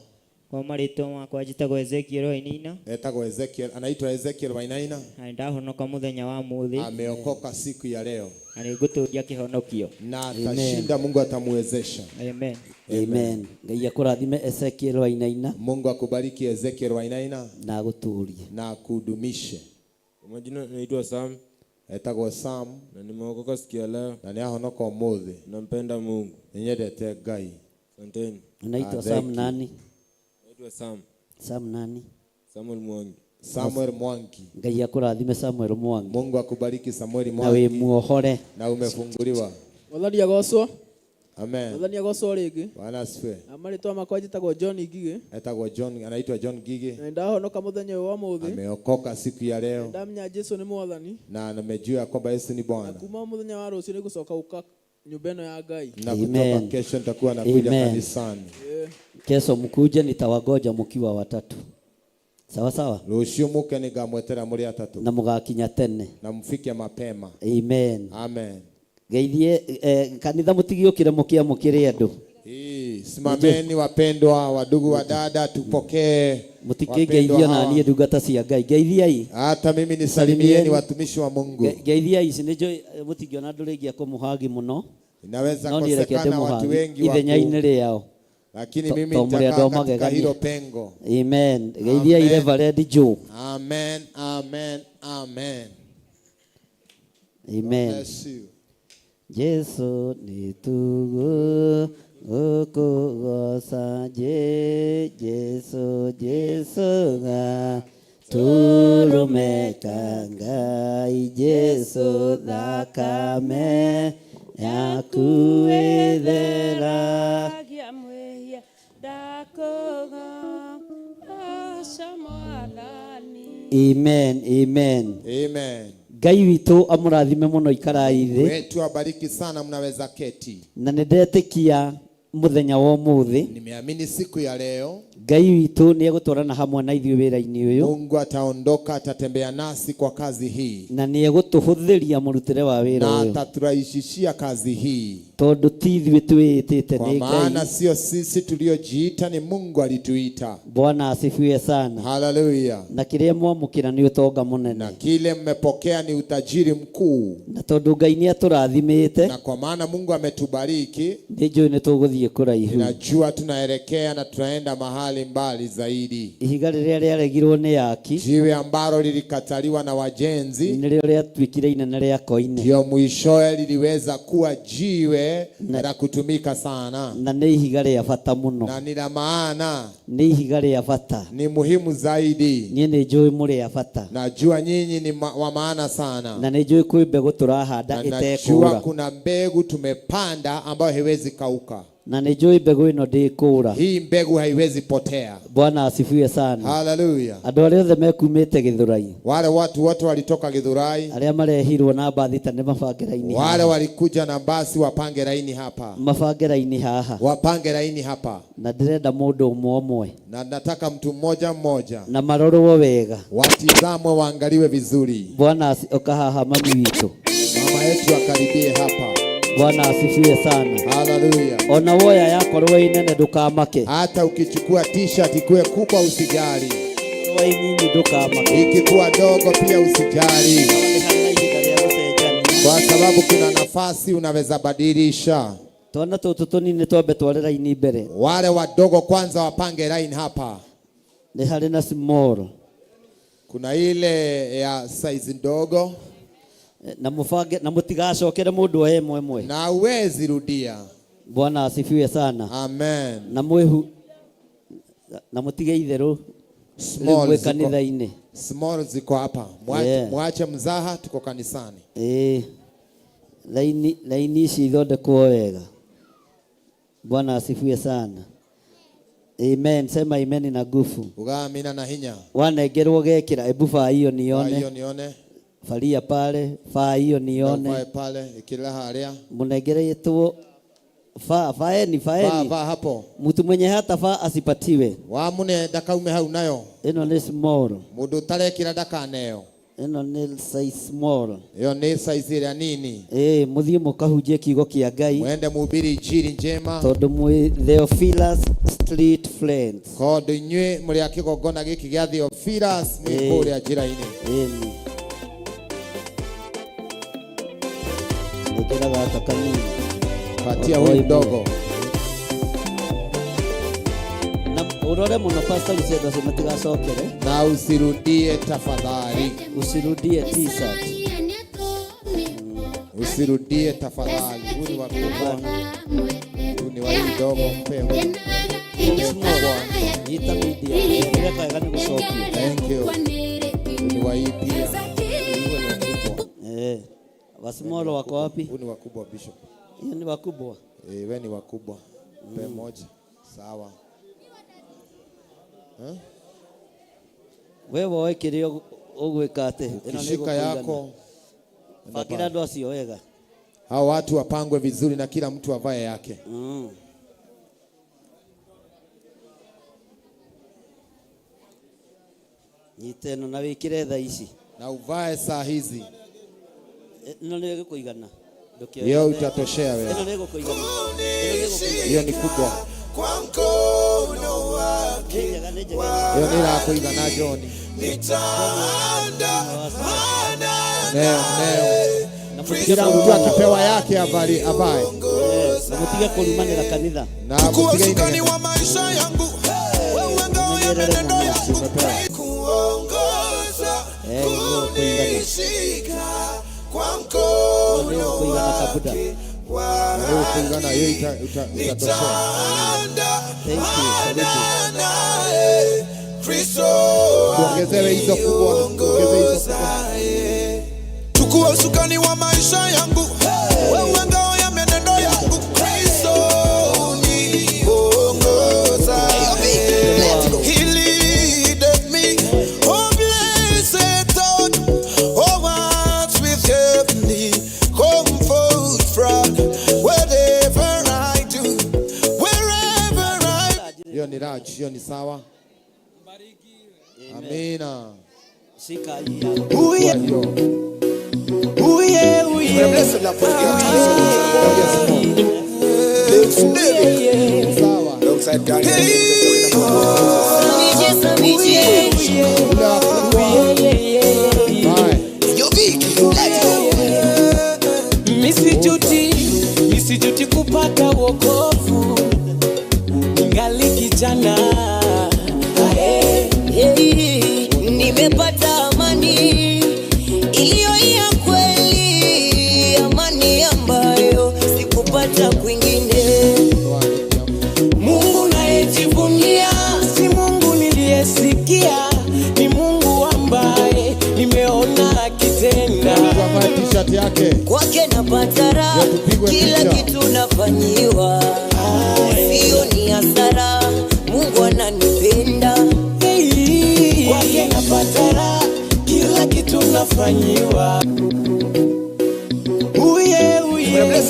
S15: Kwa marĩtwa makwa njĩtagwo Ezekiel Wainaina.
S19: Etagwo Ezekiel, anaitwa Ezekiel Wainaina.
S15: Na nĩndahonoka mũthenya wa mũthĩ.
S19: Ameokoka siku ya leo.
S15: Na nĩngũtũria kĩhonokio.
S19: Na atashinda, Mungu atamuwezesha.
S15: Amen.
S16: Amen. Ngai akũrathime Ezekiel Wainaina.
S19: Mungu akubariki Ezekiel Wainaina.
S16: Na agũtũrie.
S19: Na akudumishe.
S12: Kwa majina naitwa Sam.
S19: Etagwo Sam.
S12: Na nimeokoka siku ya leo.
S19: Na nĩahonoka ũmũthĩ.
S12: Nampenda Mungu.
S19: Nĩnyendete Ngai.
S12: Asanteni.
S16: Unaitwa
S19: Ah,
S16: Sam
S19: thank you.
S16: nani?
S12: Naitwa Sam.
S16: Sam nani?
S12: Samuel Mwangi.
S19: Samuel Mwangi.
S16: Ngai akũrathime Samuel Mwangi.
S19: Mungu akubariki Samuel
S16: Na
S19: Mwangi.
S16: wĩ muohore.
S19: Na umefunguliwa.
S4: Mwathani agocwo.
S19: Amen.
S4: Mwathani agocwo rĩngĩ.
S19: Bwana asifiwe.
S4: Na marĩtwa makwa njĩtagwo John Ngigĩ.
S19: Etagwo John, anaitwa John Gigi.
S4: Na nĩndahonoka mũthenya ũyũ wa ũmũthĩ.
S19: Ameokoka siku ya leo
S4: Ndamenya Jesu nĩ mwathani.
S19: na amejua kwamba Yesu ni
S4: Na
S19: Bwana.
S4: kuma mũthenya wa rũciũ nĩngũcoka gũka nyũmba ĩno ya Ngai.
S19: Na kutoka
S16: Amen.
S19: kesho nitakuwa nakuja
S16: Amen.
S19: kanisani.
S16: Kesho mkuje nitawagoja mkiwa watatu. Sawa sawa.
S19: Rũciũ mũke nĩngamwetera mũrĩ atatũ.
S16: Na mũgakinya tene.
S19: Na mfike mapema.
S16: Amen.
S19: Amen.
S16: Geithie kanitha mũtigiũkĩre mũkĩamũkĩre andũ.
S19: Simameni wapendwa, wadugu wa dada, tupokee
S16: Mũtikĩngeithio
S19: wapendwa
S16: na
S19: hawa.
S16: niĩ ndungata cia Ngai. Geithiai.
S19: Hata mimi nisalimieni watumishi wa Mungu.
S16: Geithiai ici nĩnjũĩ mũtingĩona andũ rĩngĩ akũmũhagi mũno.
S19: Inaweza
S16: No niĩ reke
S19: kosekana watu
S16: ndĩmũhagi
S19: wengi wa
S16: ithenya-inĩ rĩao.
S19: Lakini mimi
S16: To mũrĩ andũ
S19: nitakaa
S16: a
S19: katika
S16: magegania.
S19: hilo pengo.
S16: Amen. Geithiai
S19: Amen.
S16: Reverend Joe.
S19: Amen, amen, amen.
S16: Amen.
S19: Bless you.
S16: Jesu nitugu ukugoca je Jesu Jesu ga turumeka Ngai Jesu thakame yaku ĩthera.
S1: Gia mwĩhia ndakũgooca Mwathani.
S16: Amen, amen.
S19: Amen.
S16: Ngai witũ amũrathime mũno ikarai thĩ.
S19: Wetu abariki sana, mnaweza keti.
S16: Na nĩndetĩkia mũthenya wa ũmũthĩ
S19: Nimeamini siku ya leo
S16: Ngai witũ nĩ egũtwarana hamwe na ithuĩ wĩra-inĩ ũyũ.
S19: Mungu ataondoka, atatembea nasi kwa kazi hii
S16: na nĩ egũtũhũthĩria mũrutĩre wa wĩra
S19: na
S16: ũyũ
S19: ataturahisishia kazi hii,
S16: tondũ ti ithuĩ twĩĩtĩte
S19: kwa
S16: nĩ
S19: maana
S16: Ngai.
S19: sio sisi tuliojiita, ni Mungu alituita.
S16: Bwana asifiwe sana.
S19: Haleluya!
S16: Na kĩrĩa mwamũkĩra nĩ ũtonga mũnene,
S19: Kile mmepokea ni utajiri mkuu,
S16: na tondũ Ngai nĩ atũrathimĩte
S19: na kwa maana Mungu ametubariki,
S16: nĩ njũĩ nĩ tũgũthiĩ kũraihu.
S19: ninajua tunaelekea na tunaenda mahali mbali zaidi.
S16: Ihiga rĩrĩa rĩaregirwo nĩ aki
S19: Jiwe ambalo lilikataliwa na wajenzi
S16: nĩrĩo rĩatuĩkire inene rĩa koine.
S19: ndio mwishowe liliweza kuwa jiwe jiwe la kutumika sana,
S16: na nĩ ihiga rĩa bata mũno.
S19: Na ni la maana,
S16: Nĩ ihiga rĩa bata.
S19: Ni muhimu zaidi.
S16: Niĩ nĩ njũĩ mũrĩ a bata.
S19: Najua nyinyi ni wa maana sana,
S16: Na nĩ njũĩ kwĩ mbegũ tũrahanda
S19: na najua
S16: ĩtekũra.
S19: Kuna mbegu tumepanda ambayo haiwezi kauka.
S16: Na nĩ njũĩ mbegũ ĩno ndĩkũra.
S19: Hii mbegu haiwezi potea.
S16: Bwana asifiwe sana.
S19: Haleluya.
S16: Andũ arĩa othe mekumĩte Gĩthũrai,
S19: Wale watu wote walitoka Githurai,
S16: arĩa marehirwo na mbathi ta nĩ mabange raini
S19: wale
S16: haha.
S19: Walikuja na basi wapange laini hapa,
S16: Mabange raini haha.
S19: Wapange laini hapa,
S16: Na ndĩrenda mũndũ ũmwe ũmwe,
S19: na nataka mtu mmoja mmoja,
S16: na marorwo wega.
S19: Watizamwe, waangaliwe vizuri.
S16: Bwana oka haha mami witũ.
S19: Mama yetu akaribie hapa.
S16: Bwana asifiwe sana.
S19: Haleluya.
S16: Ona woya yakorwo ĩ nene ndũkamake.
S19: Hata ukichukua t-shirt ikuwe kubwa usijali,
S16: Korwo ĩ nyinyi ndũkamake.
S19: Ikikuwa dogo pia usijali, kwa sababu kuna nafasi unaweza badilisha.
S16: Twana tũtũ tũnini twambe tware raini mbere.
S19: Wale wadogo kwanza wapange line hapa.
S16: Nĩ harĩ na small.
S19: Kuna ile ya size ndogo.
S16: Na mubange na mutigacokere mũndũ oe ĩmwe ĩmwe.
S19: Na huwezi rudia.
S16: Bwana asifiwe sana.
S19: Amen.
S16: Na mwihu na mutige itherũ
S19: Small
S16: rĩu mwĩ
S19: ziko,
S16: kanitha-inĩ.
S19: Small ziko hapa. Mwache,
S16: Yeah.
S19: mwache mzaha, tuko kanisani.
S16: Ĩĩ. Laini laini ici ithondekwo wega. Bwana asifiwe sana. Amen. Sema amen na nguvu.
S19: Uga amina na hinya.
S16: Wanengerwo gekĩra, ebu baa hiyo
S19: Vaa hiyo
S16: nione.
S19: nione.
S16: Valia pale, baa hiyo nione.
S19: Uvae pale, ikila haria.
S16: Mũnengeretwo vaa, vaeni,
S19: Vaa,
S16: vaeni.
S19: vaa hapo.
S16: Mtu mwenye hata vaa asipatiwe.
S19: Wamune ndakaume hau nayo.
S16: Ĩno nĩ small.
S19: Mundu utarekira ndakaneo.
S16: Ĩno nĩ size small.
S19: Iyo ni size ĩrĩa nini.
S16: Ĩĩ, mũthiĩ mũkahunjie kiugo kĩa Ngai.
S19: Mwende muhubiri injili njema.
S16: Tondũ mwĩ Theophilus Street Friends.
S19: Tondũ inyuĩ mũrĩ a kĩgongona gĩkĩ gĩa Theophilus mwĩ
S16: Ĩĩ.
S19: Kũrĩa njĩra-inĩ.
S16: Ĩni. Nengera gaka kanini.
S19: Patia huyu mdogo.
S16: Na urore mũno Pastor Lucendo acio matigacokere.
S19: Na usirudie tafadhali.
S16: Usirudie t-shirt.
S19: Usirudie tafadhali. Huyu ni wakubwa. Huyu ni wa mdogo, mpe huyu.
S16: Nyita media. Ndĩreka wega nĩ gũcokia.
S19: Thank you. Huyu ni wa hii pia. Huyu ni wakubwa.
S16: Eh. Wasimolo wako wapi?
S19: Huyu ni wakubwa Bishop.
S16: Hiyo ni wakubwa.
S19: Eh, wewe ni wakubwa. Mpe moja. Sawa. Eh?
S16: Wewe woe kĩrĩa ũgwĩka atĩ? Ĩno nĩ
S19: Ukishika
S16: ĩgũkũigana.
S19: yako.
S16: Bangĩra andũ acio wega.
S19: Hao watu wapangwe vizuri na kila mtu avae yake.
S16: Nyite ĩno na wĩkĩre thaa ici.
S19: Na uvae saa hizi.
S16: Ĩno nĩ ĩgũkũigana. Ndũkĩoe.
S19: Hiyo utatoshea wewe.
S16: Ĩno nĩ ĩgũkũigana. Ĩno nĩ ĩgũkũigana.
S19: Hiyo ni kubwa.
S9: Kwa mkono wake
S16: Nĩ njega, nĩ njega.
S19: Hiyo ni ĩrakũigana John.
S9: nitaandamana
S19: Neo, neo.
S16: Na mũtige
S19: Kila mtu
S16: kũrumana.
S19: akipewa yake avali avae.
S16: Na mũtige kũrumanĩra kanitha.
S19: Na
S9: Chukua
S19: mũtige
S9: usukani
S19: inegene.
S9: wa maisha yangu, wewe ngao ya
S16: Ũmenyerere
S9: menendo
S16: mũno
S9: yangu,
S16: acio ũmepewa.
S9: kuongoza
S16: Eh, nĩ ĩgũkũigana.
S9: kunishika kwa
S16: Ĩno nĩ
S9: mkono
S16: ĩgũkũigana kabuda.
S9: wake wa
S19: Na hiyo kuigana hiyo itatoshea.
S16: Thank you. Karibu.
S9: naye Kristo
S19: Tuongezewe hizo kubwa, tuongeze hizo kubwa.
S9: Chukua usukani wa maisha yangu, wewe ngao ya menendo yangu, Kristo uniongoza. He leadeth me, oh blessed thought, oh what with heavenly comfort from whatever I do, wherever I
S19: Hiyo ni large, hiyo ni sawa. Amina.
S16: Shika hii hapa.
S9: Uye, uye, uye.
S19: Sawa.
S17: Misijuti kupata wokovu, ningali kijana.
S7: Hey, nimepata amani iliyo ya kweli, amani ambayo sikupata
S19: yake.
S17: Kwake napata raha,
S19: Ndio tupigwe
S17: kila
S19: picha.
S17: kitu nafanyiwa, sio ni hasara, Mungu ananipenda.
S7: Kwake napata raha, kila kitu nafanyiwa. Uye, uye.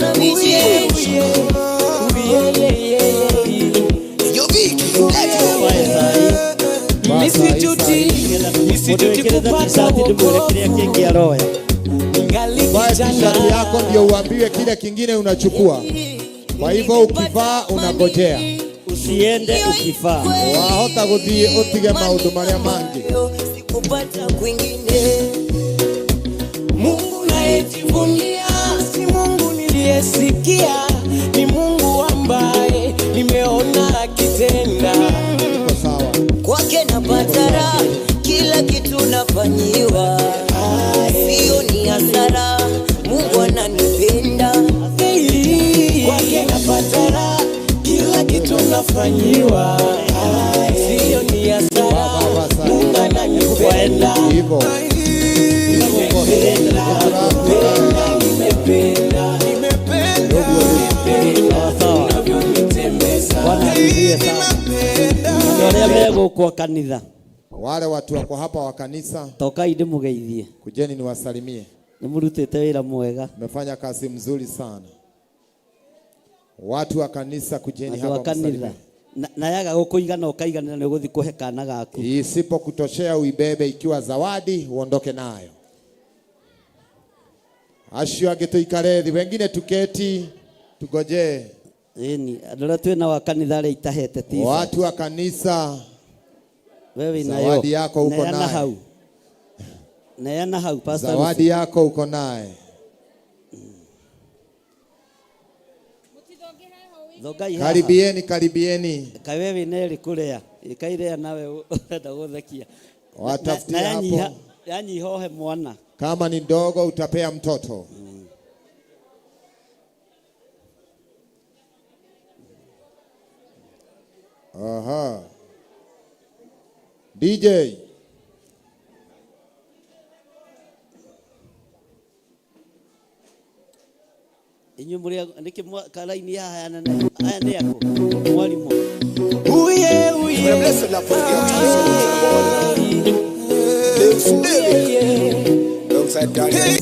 S17: Samije, samije.
S7: Misijuti kupata wokovu. Ningali
S19: Vaa
S7: kijana.
S19: t-shirt yako ndio uambiwe kile kingine unachukua. Kwa hivyo ukivaa unangojea.
S16: Usiende ukivaa.
S19: Wahota guthii utige maundu maria mangi.
S17: Sikupata kwingine.
S7: Mungu nayejivunia si Mungu niliyesikia, ni Mungu ambaye nimeona akitenda.
S17: Kwake napata raha, kila kitu nafanyiwa, sio ni hasara, Mungu ananipenda.
S7: Kwake napata raha, kila kitu nafanyiwa, sio ni hasara, Mungu ananipenda.
S19: Hivyo.
S7: Nimependa, nimependa, nimependa, unavyonitembeza.
S16: Bwana asifiwe sana. Andũ arĩa megũkwo kanitha
S19: Wale watu wako hapa wa kanisa,
S16: tokai ndĩmũgeithie.
S19: kujeni niwasalimie.
S16: Nĩmũrutĩte wĩra mwega.
S19: Mmefanya kazi mzuri sana. Watu wa kanisa kujeni
S16: Andũ a
S19: hapa
S16: kanitha
S19: msalimie.
S16: Na yaga gũkũigana ũkaiganĩra nĩ ũgũthiĩ kũhe kana gaku.
S19: Isipokutoshea uibebe ikiwa zawadi uondoke nayo. Acio angĩ tuikare thĩ, wengine tuketi tugojee.
S16: Ĩni andũ arĩa twĩ nao a kanitha arĩa itahete t-shirt.
S19: Watu wa kanisa,
S16: Wewe wĩ nayo.
S19: zawadi yako uko
S16: Neana
S19: naye.
S16: hau. Neana hau Pastor.
S19: Zawadi
S16: Lucy.
S19: yako uko naye.
S16: Thongai haha.
S19: Karibieni, karibieni.
S16: Kaĩ we wĩna ĩrĩ kũrĩa ĩkairĩa nawe ũrenda gũthekia.
S19: Watafutie
S16: Na yanyiha
S19: hapo.
S16: yanyiha ohe mwana.
S19: Kama ni ndogo utapea mtoto. Aha. DJ.
S16: Inyuĩ mũrĩ nĩkĩ karaini haha aya nene aya nĩ akũ mwarimũ.
S7: Uye, uye.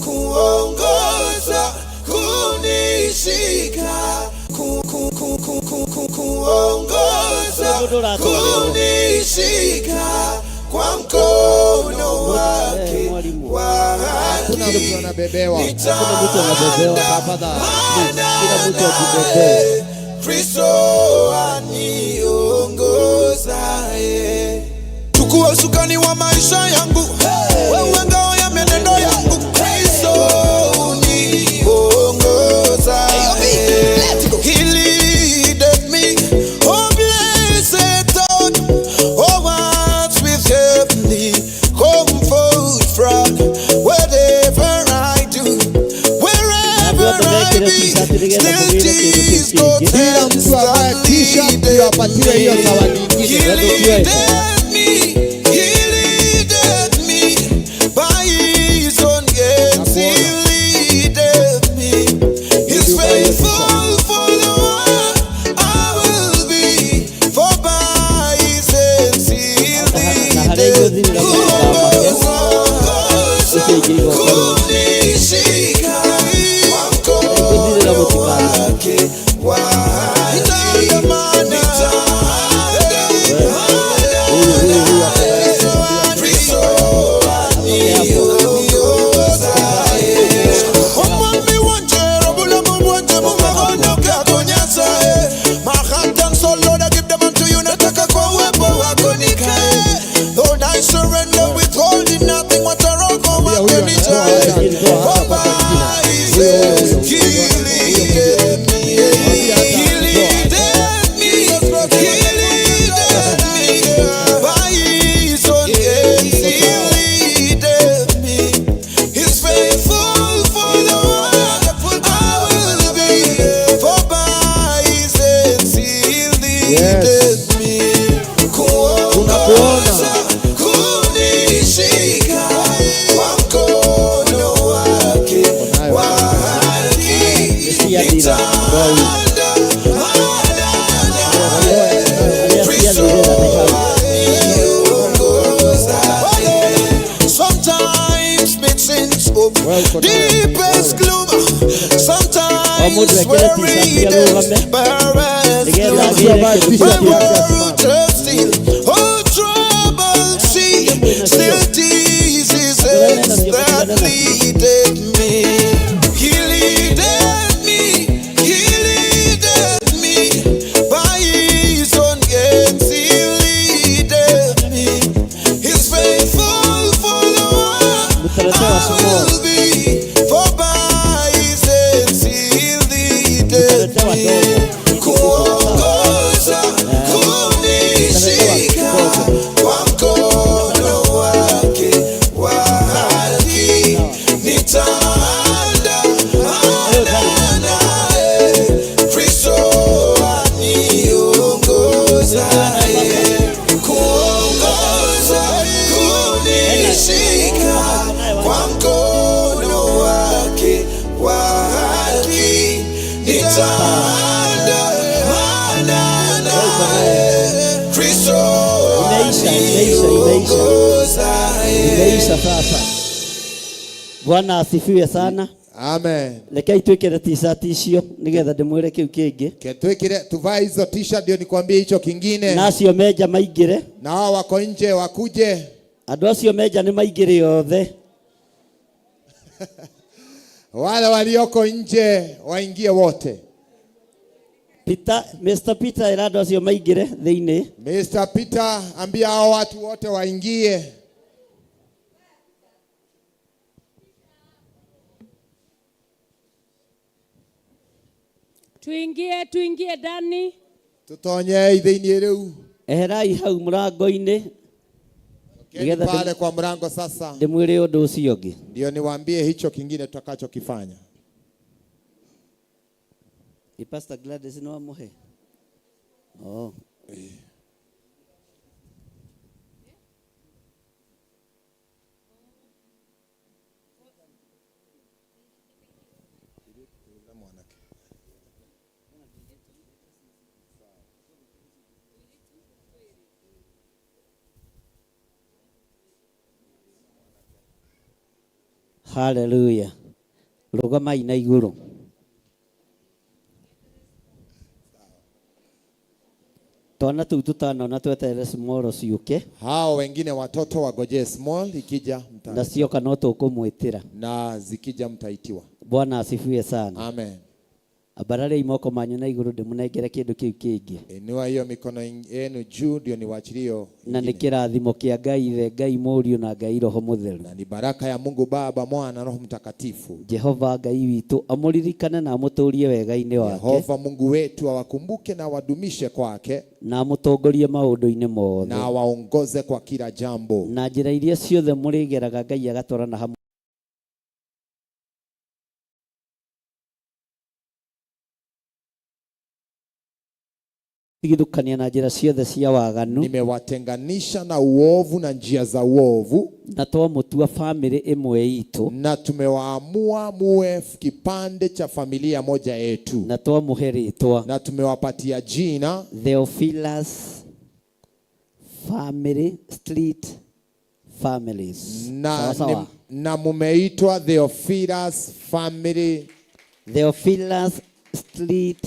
S9: Kuongoza, kunishika, kuongoza, kunishika kwa mkono wake wa haki.
S19: Hakuna mtu anabebewa.
S16: Hakuna mtu anabebewa. Tafadhali. Kila mtu ajibebee.
S9: Kristo aniongozaye. Chukua usukani wa maisha yangu, wewe ngao ya mienendo yangu. Kristo uniongozaye. He leadeth me, oh blessed thought, oh once with heavenly comfort from whatever I do, wherever I be, still 'tis God's
S19: Kila mtu avae t-shirt ndio apatiwe hiyo zawadi ingine.
S9: He leadeth me, he leadeth me by his own hands. He leadeth me. He's faithful for the one I will be, for by his hands he leadeth me. Kunishika kwa mkono wake wa haki. Omwami wanje, obulamu bwanje mu makono gako Nyasaye. My heart and soul, Lord, I give them unto you. Nataka kwa uwepo wako nikae. Lord, I surrender, withholding nothing. Wataroko wako nijae. For by his hands, he leadeth me. He leadeth me. He leadeth me. By his own hands, he leadeth me. He's faithful for the one I will be, for by his hands he leadeth me. Deepest gloom,
S16: O mũndũ
S9: sometimes
S16: ekĩre t-shirt
S9: weariness,
S16: arũgame
S9: barren
S16: nĩgetha
S9: gloom.
S16: agĩre kĩndũ
S9: When
S16: kĩu
S9: world still, oh troubled sea, still Jesus is that leadeth me. He leadeth me, he leadeth me, by his own hands he leadeth me. His faithful follower
S16: Mũtaratara
S9: I
S16: small.
S9: will be, for by his hands he leadeth me. Kuongoza, kunishika kwa mkono wake wa haki, nitaandamana naye, Kristo aniongozaye. Kuongoza, kunishika kwa mkono wake wa haki, nitaandamana naye, Kristo
S16: Imeisha, imeisha, imeisha. Imeisha sasa. Bwana asifiwe sana.
S19: Amen.
S16: Rekei twikire t-shirt icio nigetha ndimwire kiu kingi.
S19: Twikire tuvae hizo t-shirt ndio nikwambie hicho kingine.
S16: Na acio menja maingire.
S19: Na hao wako nje wakuje.
S16: Andũ acio menja nĩ maingĩre othe.
S19: Wale walioko nje waingie wote.
S16: Peter, Mr. Peter ĩra andũ acio maingĩre thĩinĩ.
S19: Mr. Peter, ambia hao watu wote waingie.
S1: Tuingie, tuingie ndani.
S19: Tutonyei thĩinĩ rĩu.
S16: Eherai hau mũrango-inĩ.
S19: Keni
S16: Nĩgetha
S19: pale kwa mlango sasa.
S16: ndĩmwĩre ũndũ ũcio ũngĩ.
S19: Ndio niwaambie hicho kingine tutakachokifanya.
S16: Ĩ Pastor Gladys nĩ wamũhe? Oh. Hallelujah. Rũgamai na igũrũ. Twana tũu tũtanona tweterere small ciũke.
S19: Hao wengine watoto wagojee small ikija mta.
S16: Na cioka no tũkũmwĩtĩra.
S19: Na zikija mtaitiwa.
S16: Bwana asifiwe sana.
S19: Amen.
S16: Ambarariai moko manyu na igũrũ ndĩmũnengere kĩndũ kĩu kĩngĩ.
S19: Inua hiyo mikono yenu juu ndio niwaachilie hiyo.
S16: Na nĩ kĩrathimo kĩa Ngai Ithe, Ngai Mũriũ na Ngai Roho Mũtheru.
S19: Na ni baraka ya Mungu Baba, Mwana, Roho Mtakatifu.
S16: Jehova Ngai witũ amũririkane na amũtũrie wega-inĩ wake.
S19: Jehova Mungu wetu awakumbuke na awadumishe kwake
S16: Na amũtongorie maũndũ-inĩ mothe.
S19: na awaongoze kwa kila jambo.
S16: Na njĩra iria ciothe mũrĩgeraga Ngai agatwarana hamwe. Tigithũkania na njĩra ciothe cia waganu.
S19: Nimewatenganisha na uovu na njia za uovu.
S16: Na twamũtua famĩlĩ ĩmwe itũ.
S19: Na tumewaamua muwe kipande cha familia moja yetu.
S16: Na twamũhe rĩtwa.
S19: Na tumewapatia jina
S16: Theophilus Family Street Families.
S19: Na,
S16: Sawa sawa.
S19: na mumeitwa Theophilus Family.
S16: Theophilus Street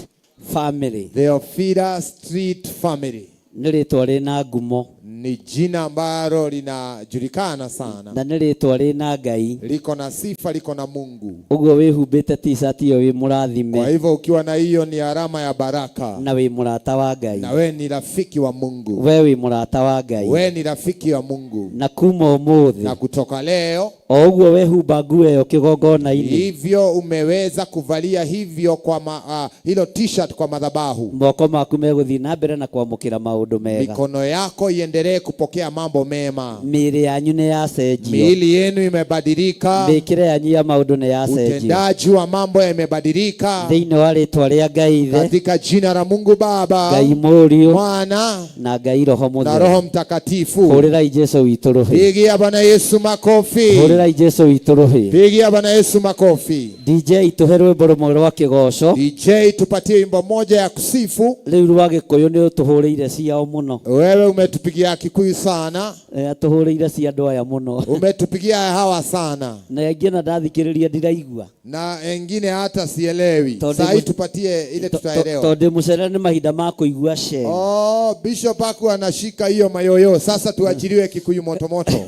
S16: Family.
S19: Theophilus Street Family.
S16: Nĩ rĩtwa rĩna ngumo.
S19: Ni jina ambalo linajulikana sana.
S16: Na nĩ rĩtwa rĩna Ngai.
S19: Liko na sifa, liko na Mungu.
S16: Ũguo wĩhumbĩte t-shirt ĩyo wĩ mũrathime.
S19: Kwa hivyo ukiwa na hiyo ni alama ya baraka.
S16: Na wĩ mũrata wa Ngai.
S19: Na we ni rafiki wa Mungu.
S16: We wĩ mũrata wa Ngai.
S19: We ni rafiki wa Mungu.
S16: Na kuma ũmũthĩ.
S19: Na kutoka leo
S16: O ũguo wehumba nguo ĩyo kĩgongona-inĩ.
S19: Hivyo umeweza kuvalia hivyo kwa hilo t-shirt kwa madhabahu.
S16: Moko maku megũthiĩ na mbere na kwamũkĩra maũndũ mega.
S19: Mikono yako iendelee kupokea mambo mema.
S16: Mĩĩrĩ yanyu nĩ yacenjio.
S19: Miili yenu imebadilika.
S16: Mĩkĩre yanyu ya maũndũ nĩ yacenjio.
S19: Utendaji wa mambo yamebadilika.
S16: Thĩinĩ wa rĩtwa rĩa Ngai Ithe.
S19: Katika jina la Mungu Baba,
S16: Ngai Mũriũ,
S19: Mwana
S16: na Ngai Roho Mũtheru.
S19: na Roho Mtakatifu.
S16: Hũrĩrai Jesũ witũ rũhĩ.
S19: Pigia Bwana Yesu makofi.
S16: Hũrĩrai Jesũ witũ rũhĩ.
S19: Pigia Bwana Yesu makofi.
S16: DJ tuhe rwĩmbo rũmwe rwa kĩgoco.
S19: DJ tupatie wimbo moja ya kusifu.
S16: Rĩu rwa Gĩkũyũ nĩ ũtũhũrĩire ciao mũno.
S19: Wewe umetupigia Kikuyu sana.
S16: Atũhũrĩire cia andũ aya mũno.
S19: Umetupigia hawa sana.
S16: Na ingĩ ona ndathikĩrĩria ndiraigua.
S19: Na engine hata sielewi.
S16: Tondũ
S19: Saa hii tupatie ile tutaelewa.
S16: Tondũ mũcere nĩ mahinda ma kũigua sheng.
S19: Oh, Bishop aku anashika hiyo mayoyo. Sasa tuachiliwe Kikuyu moto moto.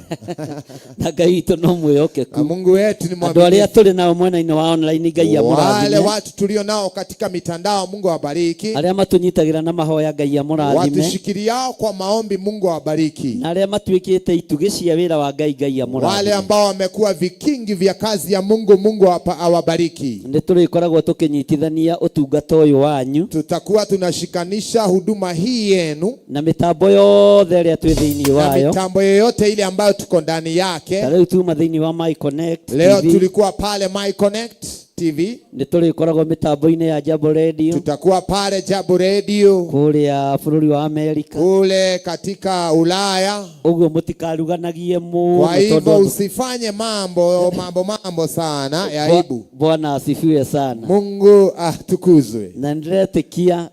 S16: Na Ngai witũ no mwĩhokeku.
S19: Na Mungu wetu ni
S16: Andũ arĩa
S19: mwaminifu.
S16: tũrĩ nao mwena-inĩ wa online Ngai
S19: Wale
S16: amũrathime.
S19: watu tulio nao katika mitandao, Mungu awabariki.
S16: Arĩa matũnyitagĩra na mahoya Ngai amũrathime.
S19: Watushikiriao kwa maombi, Mungu awabariki.
S16: Na arĩa matuĩkĩte itugĩ cia wĩra wa Ngai Ngai
S19: Wale
S16: amũrathime.
S19: ambao wamekuwa vikingi vya kazi ya Mungu, Mungu awabariki.
S16: Nĩ tũrĩkoragwo tũkĩnyitithania ũtungata ũyũ wanyu.
S19: Tutakuwa tunashikanisha huduma hii yenu
S16: na mĩtambo yothe ĩrĩa twĩ thĩinĩ
S19: na
S16: wayo.
S19: mitambo yoyote ile ambayo tuko ndani yake.
S16: Ta rĩu tuma thĩinĩ wa My Connect
S19: Leo
S16: TV.
S19: tulikuwa pale My Connect TV,
S16: Nĩ tũrĩkoragwo mĩtambo-inĩ ya Jambo Radio
S19: tutakuwa pale Jambo Radio
S16: kũrĩa bũrũri wa Amerika
S19: kule katika Ulaya.
S16: Ũguo mũtikaruganagie mũno
S19: Kwa hivyo
S16: tondũ
S19: usifanye mambo mambo mambo sana ya aibu.
S16: Bwana asifiwe sana.
S19: Mungu atukuzwe.
S16: Na nĩndĩretĩkia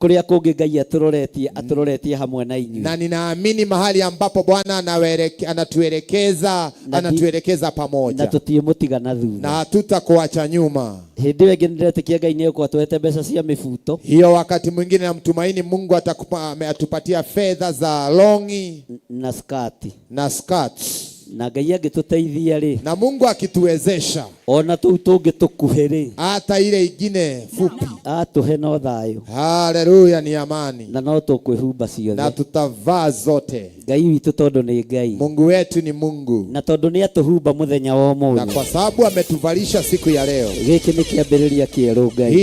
S16: kũrĩa kũngĩ Ngai atũroretie atũroretie hamwe na inyuĩ.
S19: Na ninaamini mahali ambapo Bwana anatuelekeza anatuelekeza pamoja
S16: Na tũtiĩmũtiga na thutha.
S19: na hatutakuacha nyuma.
S16: Hĩndĩ ĩyo ĩngĩ nĩndĩretĩkia Ngai nĩegũkorwo atũhete mbeca cia mĩbuto.
S19: Hiyo wakati mwingine namtumaini Mungu atakupa, atupatia fedha za longi
S16: na skati
S19: na skirts.
S16: Na Ngai angĩtũteithia rĩ,
S19: na Mungu akituwezesha,
S16: ona tũu tũngĩ tũkuhĩ rĩ,
S19: hata ile ingine fupi
S16: atũhe no thayũ.
S19: Haleluya, ni amani
S16: na no tũkwĩhumba ciothe
S19: na tutavaa zote.
S16: Ngai witũ tondũ nĩ Ngai.
S19: Mungu wetu ni Mungu,
S16: na tondũ nĩ atũhumba mũthenya wa
S19: na
S16: ũmũthĩ.
S19: kwa sababu ametuvalisha siku ya leo.
S16: Gĩkĩ nĩ kĩambĩrĩria kĩerũ Ngai.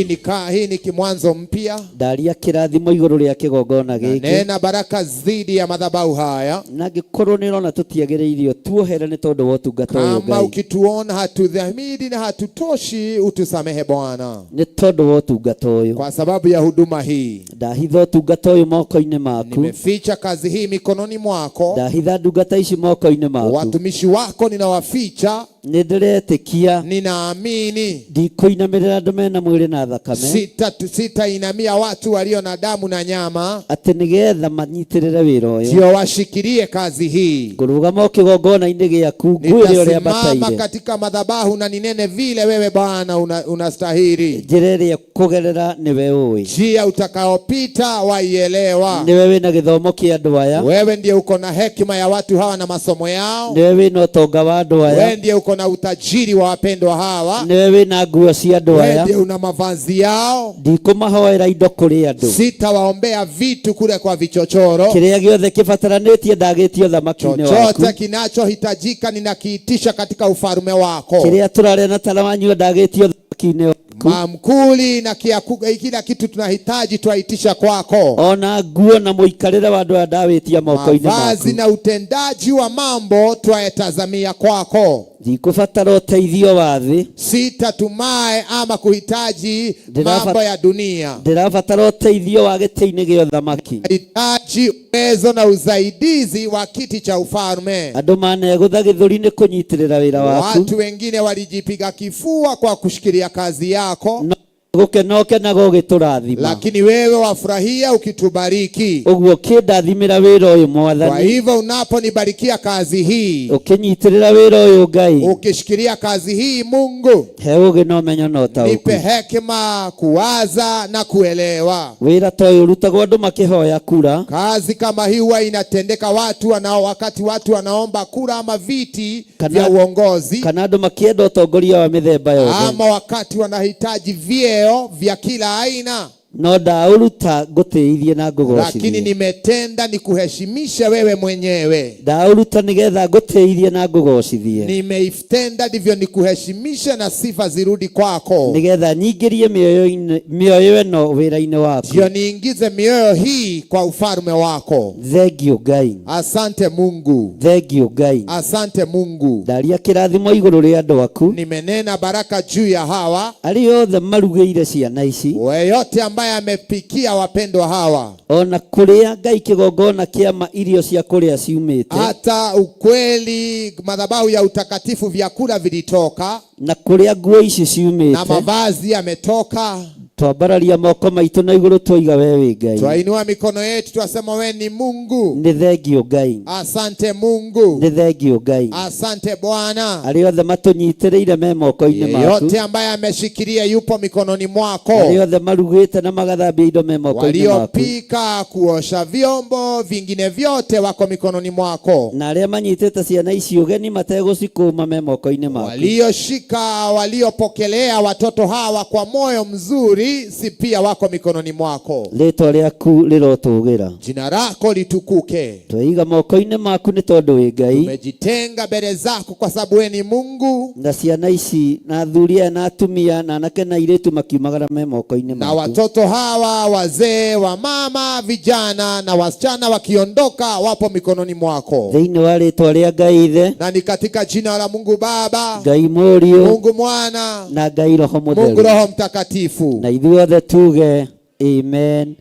S19: Hii ni kimwanzo mpya.
S16: Ndaria kĩrathimo igũrũ rĩa kĩgongona gĩkĩ.
S19: Nena baraka dhidi ya madhabahu haya.
S16: Na angĩkorwo nĩ ũrona tũtiagĩrĩirio tuohere nĩ tondũ wa ũtungata ũyũ
S19: Kama
S16: Ngai.
S19: ukituona hatudhamini na hatutoshi, utusamehe Bwana,
S16: Nĩ tondũ wa ũtungata ũyũ.
S19: kwa sababu ya huduma hii.
S16: Ndahitha ũtungata ũyũ moko-inĩ maku.
S19: Nimeficha kazi hii mikononi mwako,
S16: Ndahitha ndungata ici moko-inĩ maku.
S19: watumishi wako ninawaficha.
S16: Nĩ ndĩretĩkia.
S19: Ninaamini
S16: Ndikũinamĩrĩra andũ mena mwĩrĩ na thakame.
S19: Sitainamia watu walio na damu na nyama,
S16: Atĩ nĩgetha manyitĩrĩre wĩra ũyũ.
S19: ndio washikilie kazi hii.
S16: Ngũrũgama o kĩgongona-inĩ gĩaku ngwĩre ũrĩa
S19: Nitasimama
S16: bataire.
S19: katika madhabahu na ninene vile wewe Bwana unastahili.
S16: Njĩra ĩrĩa kũgerera nĩwe ũĩ.
S19: Njia utakayopita waielewa.
S16: Nĩwe wĩna gĩthomo kĩa andũ aya.
S19: Wewe ndiye uko na hekima ya watu hawa na masomo yao.
S16: Nĩwe wĩna ũtonga wa andũ
S19: Wewe
S16: aya.
S19: ndiye uko na utajiri wa wapendwa hawa.
S16: Nĩwe wĩna nguo cia andũ
S19: Wewe
S16: aya.
S19: ndiye una mavazi yao.
S16: Ndikũmahoera indo kũrĩ andũ.
S19: Sitawaombea vitu kule kwa vichochoro.
S16: Kĩrĩa gĩothe kĩbataranĩtie ndagĩtio thamaki-inĩ waku.
S19: Chochote kinachohitajika ninakiitisha katika ufalme wako.
S16: Kĩrĩa tũrarĩa na tarawanyua ndagĩtio thamaki-inĩ waku.
S19: Mamkuli na kila kitu tunahitaji twaitisha kwako.
S16: Ona nguo na mũikarĩre wa andũ aya ndawĩtia moko-inĩ
S19: Mavazi
S16: maku.
S19: na utendaji wa mambo twayatazamia kwako.
S16: Ndikũbatara ũteithio wa thĩ.
S19: Sitatumae ama kuhitaji mambo ya dunia.
S16: Ndĩrabatara ũteithio wa gĩtĩ-inĩ gĩa ũthamaki.
S19: Hitaji uwezo na usaidizi wa kiti cha ufalme.
S16: Andũ manegũtha gĩthũri nĩ kũnyitĩrĩra wĩra waku.
S19: Watu wengine walijipiga kifua kwa kushikilia kazi yako,
S16: No gũkena ũkenaga ũgĩtũrathima.
S19: lakini wewe wafurahia ukitubariki.
S16: Ũguo ũkĩndathimĩra wĩra ũyũ
S19: Kwa
S16: Mwathani,
S19: hivyo unaponibarikia kazi hii,
S16: ũkĩnyitĩrĩra wĩra ũyũ Ngai,
S19: ukishikilia kazi hii Mungu,
S16: he ũũgĩ na ũmenyo na ũtaũku.
S19: nipe hekima kuwaza na kuelewa.
S16: Wĩra ta ũyũ ũrutagwo andũ makĩhoya kura,
S19: Kazi kama hii huwa inatendeka watu wanao, wakati watu wanaomba kura ama viti vya uongozi,
S16: kana andũ makĩenda ũtongoria wa mĩthemba yothe.
S19: ama wakati wanahitaji vyeo vya kila aina.
S16: No ndaũruta ngũtĩithie na
S19: Lakini
S16: ngũgocithie.
S19: nimetenda nikuheshimishe wewe mwenyewe,
S16: Ndaũruta nĩgetha ngũtĩithie na ngũgocithie.
S19: nimeitenda ndivyo nikuheshimishe na sifa zirudi kwako,
S16: Nĩgetha nyingĩrie mĩoyo ĩno wĩra-inĩ waku.
S19: ndio niingize mioyo hii kwa ufalme wako.
S16: Thengio Ngai.
S19: Asante Mungu,
S16: Thengio Ngai.
S19: asante Mungu.
S16: Ndaria kĩrathimo igũrũ rĩa andũ aku.
S19: Nimenena baraka juu ya hawa
S16: Arĩa othe marugĩire ciana ici.
S19: weyote ambaye amepikia wapendwa hawa,
S16: Ona kũrĩa Ngai kĩgongona kĩa ma irio cia kũrĩa ciumĩte.
S19: hata ukweli madhabahu ya utakatifu vyakula vilitoka
S16: Na kũrĩa nguo ici
S19: na
S16: ciumĩte.
S19: mavazi yametoka.
S16: Twambararia moko maitũ na igũrũ twaiga we wĩ Ngai.
S19: Twainua mikono yetu twasema we ni Mungu.
S16: Nĩ thengio Ngai.
S19: Asante Mungu.
S16: Nĩ thengio Ngai.
S19: Asante Bwana.
S16: Arĩa othe matũnyitĩrĩire me moko-inĩ maku.
S19: Yeyote ambaye ameshikilia yupo mikononi mwako.
S16: Arĩa othe marugĩte na magathambia indo me moko-inĩ maku.
S19: Waliopika, kuosha vyombo, vingine vyote wako mikononi mwako.
S16: Na arĩa manyitĩte ciana ici ũgeni mategũcikũma me moko-inĩ maku.
S19: Walioshika, waliopokelea watoto hawa kwa moyo mzuri, si pia wako mikononi mwako.
S16: Rĩtwa rĩaku rĩrotũgĩra.
S19: Jina lako litukuke.
S16: Tweiga moko-inĩ maku nĩ tondũ wĩ Ngai.
S19: Tumejitenga mbele zako kwa sababu we ni Mungu.
S16: Na ciana ici na athuri aya na atumia na anake na airĩtu makiumagara me moko-inĩ
S19: Na
S16: maku.
S19: watoto hawa, wazee, wa mama, vijana na wasichana wakiondoka wapo mikononi mwako.
S16: Thĩinĩ wa rĩtwa rĩa Ngai Ithe,
S19: Na ni katika jina la Mungu Baba,
S16: Ngai Mũriũ,
S19: Mungu Mwana,
S16: na Ngai Roho
S19: Mungu
S16: Mũtheru.
S19: Roho Mtakatifu.
S16: Na ithuothe tuge amen,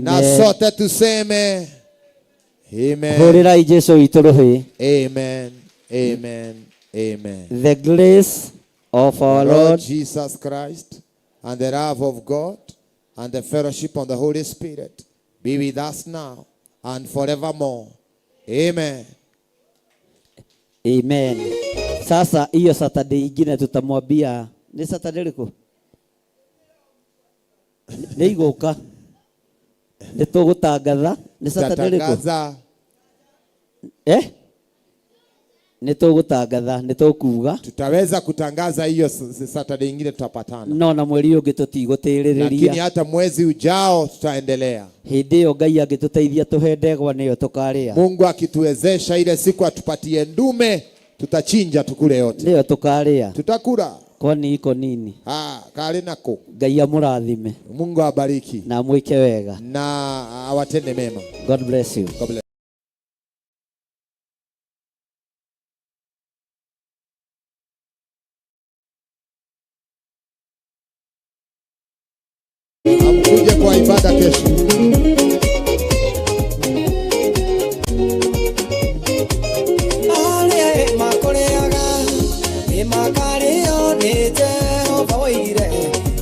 S19: Na
S16: amen.
S19: sote tuseme amen.
S16: Hũrĩrai Jesũ witũ rũhĩ.
S19: Amen. Amen. Amen.
S16: The grace of our
S19: Lord
S16: Lord
S19: Jesus Christ and the love of God and the fellowship of the Holy Spirit be with us now and forevermore. Amen.
S16: Amen. Sasa hiyo Saturday ingine tutamwambia ni Saturday rĩkũ? Nĩ igũka. Nĩ tũgũtangatha. Nĩ Saturday rĩkũ?
S19: Tutatangaza.
S16: Eh? Nĩ tũgũtangatha, nĩ tũkuga.
S19: Tutaweza kutangaza hiyo Saturday ingine tutapatana.
S16: No na mweri ũngĩ tũtigũtĩrĩrĩria.
S19: Lakini hata mwezi ujao tutaendelea.
S16: Hĩndĩ ĩyo Ngai angĩtũteithia tũhe ndegwa nĩyo tũkarĩa.
S19: Mungu akituwezesha ile siku atupatie ndume, tutachinja tukule yote.
S16: Nĩyo tũkarĩa.
S19: Tutakula.
S16: Kwani iko nini?
S19: Ah, kale nako.
S16: Ngai amũrathime.
S19: Mungu abariki.
S16: Na amwĩke wega.
S19: Na awatende mema.
S16: God bless you.
S19: God bless. Mkuje kwa ibada kesho.
S10: Arĩa makũrĩaga, nĩ makarĩo nĩ Jehova woigire,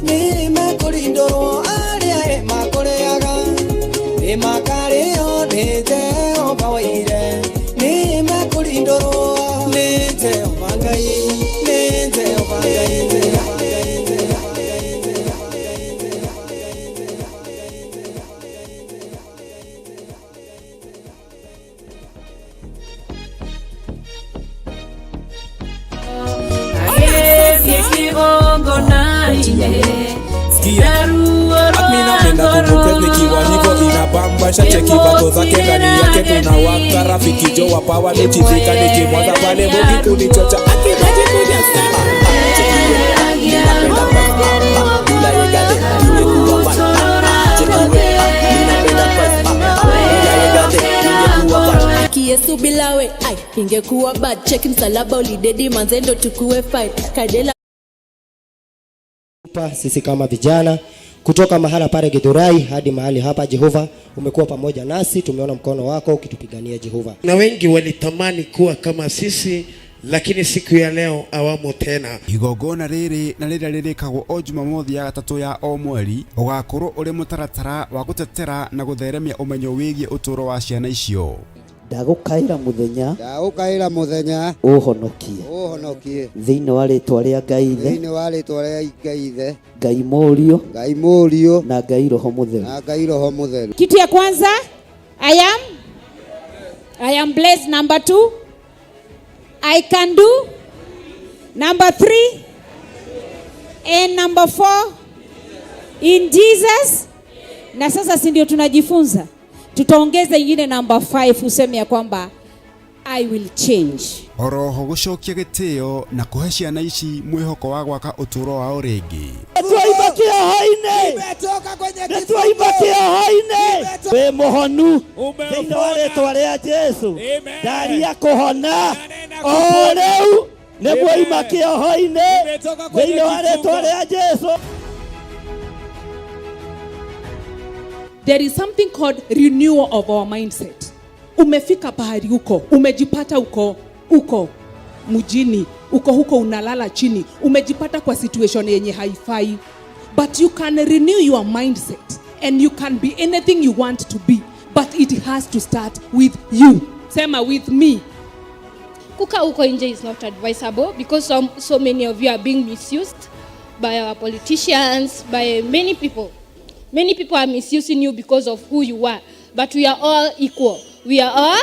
S10: nĩ mekũrindũrwo. Arĩa makũrĩaga, nĩ makarĩo nĩ Jehova woigire, nĩ mekũrindũrwo. Nĩ Jehova Ngai, nĩ Jehova Ngai, Jehova Ngai.
S22: Nikiwa hivyo inabamba shacheki vato zake ndani yake kuna waka rafiki jo wa power nichizika nikimwaza pale bogi kunichocha akimaji kuja
S23: Yesu bila we ai ingekuwa bad check msalaba ulidedi manzendo tukue fight kadela.
S24: Sisi kama vijana kutoka mahala pale Githurai hadi mahali hapa, Jehova umekuwa pamoja nasi, tumeona mkono wako ukitupigania Jehova.
S25: Na wengi walitamani kuwa kama sisi, lakini siku ya leo awamo tena.
S26: Igongona rĩrĩ na rĩrĩa rĩrĩkagwo o Jumamothi ya gatatũ ya o mweri ũgakorwo ũrĩ mũtaratara wa gũtetera na gũtheremia ũmenyo wĩgiĩ ũtũũro wa ciana icio.
S16: Ndagũkaĩra mũthenya,
S27: ndagũkaĩra mũthenya,
S16: ũhonokie,
S27: ũhonokie,
S16: thĩinĩ wa rĩtwa rĩa Ngai Ithe,
S27: thĩinĩ wa rĩtwa rĩa Ngai Ithe,
S16: Ngai Mũriũ,
S27: Ngai Mũriũ,
S16: na Ngai Roho Mũtheru,
S27: na Ngai Roho Mũtheru.
S21: Kitu ya kwanza, I am blessed. Number 2, I can do. Number 3, and number 4, in Jesus. Na sasa si ndio tunajifunza, tutaongeza ingine number 5, useme ya kwamba I will change.
S26: Oroho gũcokia gĩtĩo na kũhe ciana ici mwĩhoko wa gwaka ũtũũro wao rĩngĩ.
S16: Twaima kĩoho-inĩ. Nĩtwaima kĩoho-inĩ. Wĩ mũhonu thĩinĩ wa rĩtwa rĩa Jesũ. Ndaria kũhona o rĩu nĩ mwaima kĩoho-inĩ thĩinĩ wa rĩtwa rĩa Jesũ.
S5: There is something called renewal of our mindset. Umefika pahali uko, umejipata uko, uko mjini, uko huko unalala chini, umejipata kwa situation yenye haifai. But you can renew your mindset and you can be anything you want to be, but it has to start with you. Sema with me.
S2: Kukaa huko nje is not advisable because so many of you are being misused by our politicians, by many people. Many people are misusing you because of who you are. But we are all equal. We are all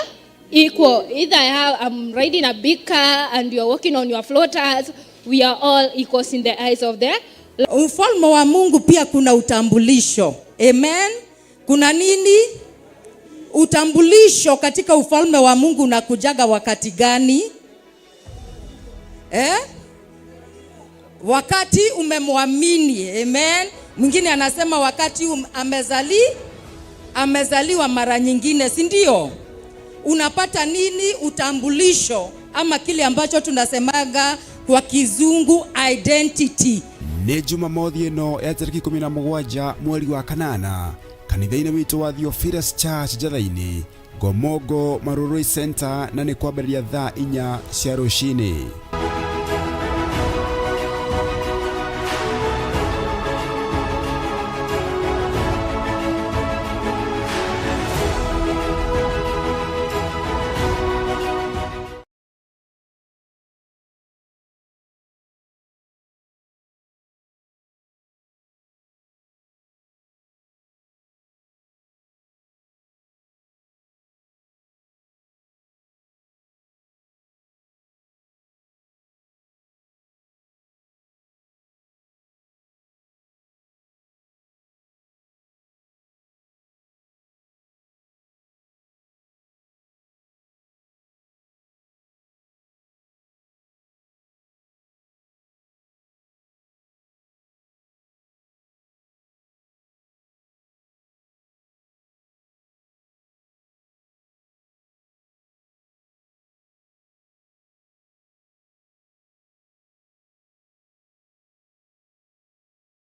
S2: equal. Either I'm riding a big car and you are working on your floaters. We are all equals in the eyes of the
S3: Ufalme wa Mungu pia kuna utambulisho. Amen. Kuna nini? Utambulisho katika ufalme wa Mungu unakujaga wakati gani? Eh? Wakati umemwamini. Amen. Mwingine anasema wakati amezaliwa mara nyingine, si ndio? Unapata nini? Utambulisho ama kile ambacho tunasemaga kwa kizungu identity.
S26: Nĩ Jumamothi ĩno ya tarĩki 17 mweri wa kanana kanitha-inĩ witũ wa Theophilus Church Njatha-inĩ, Ngomongo Marurui Center, na nĩ kwambĩrĩria thaa 4 cia rũcinĩ.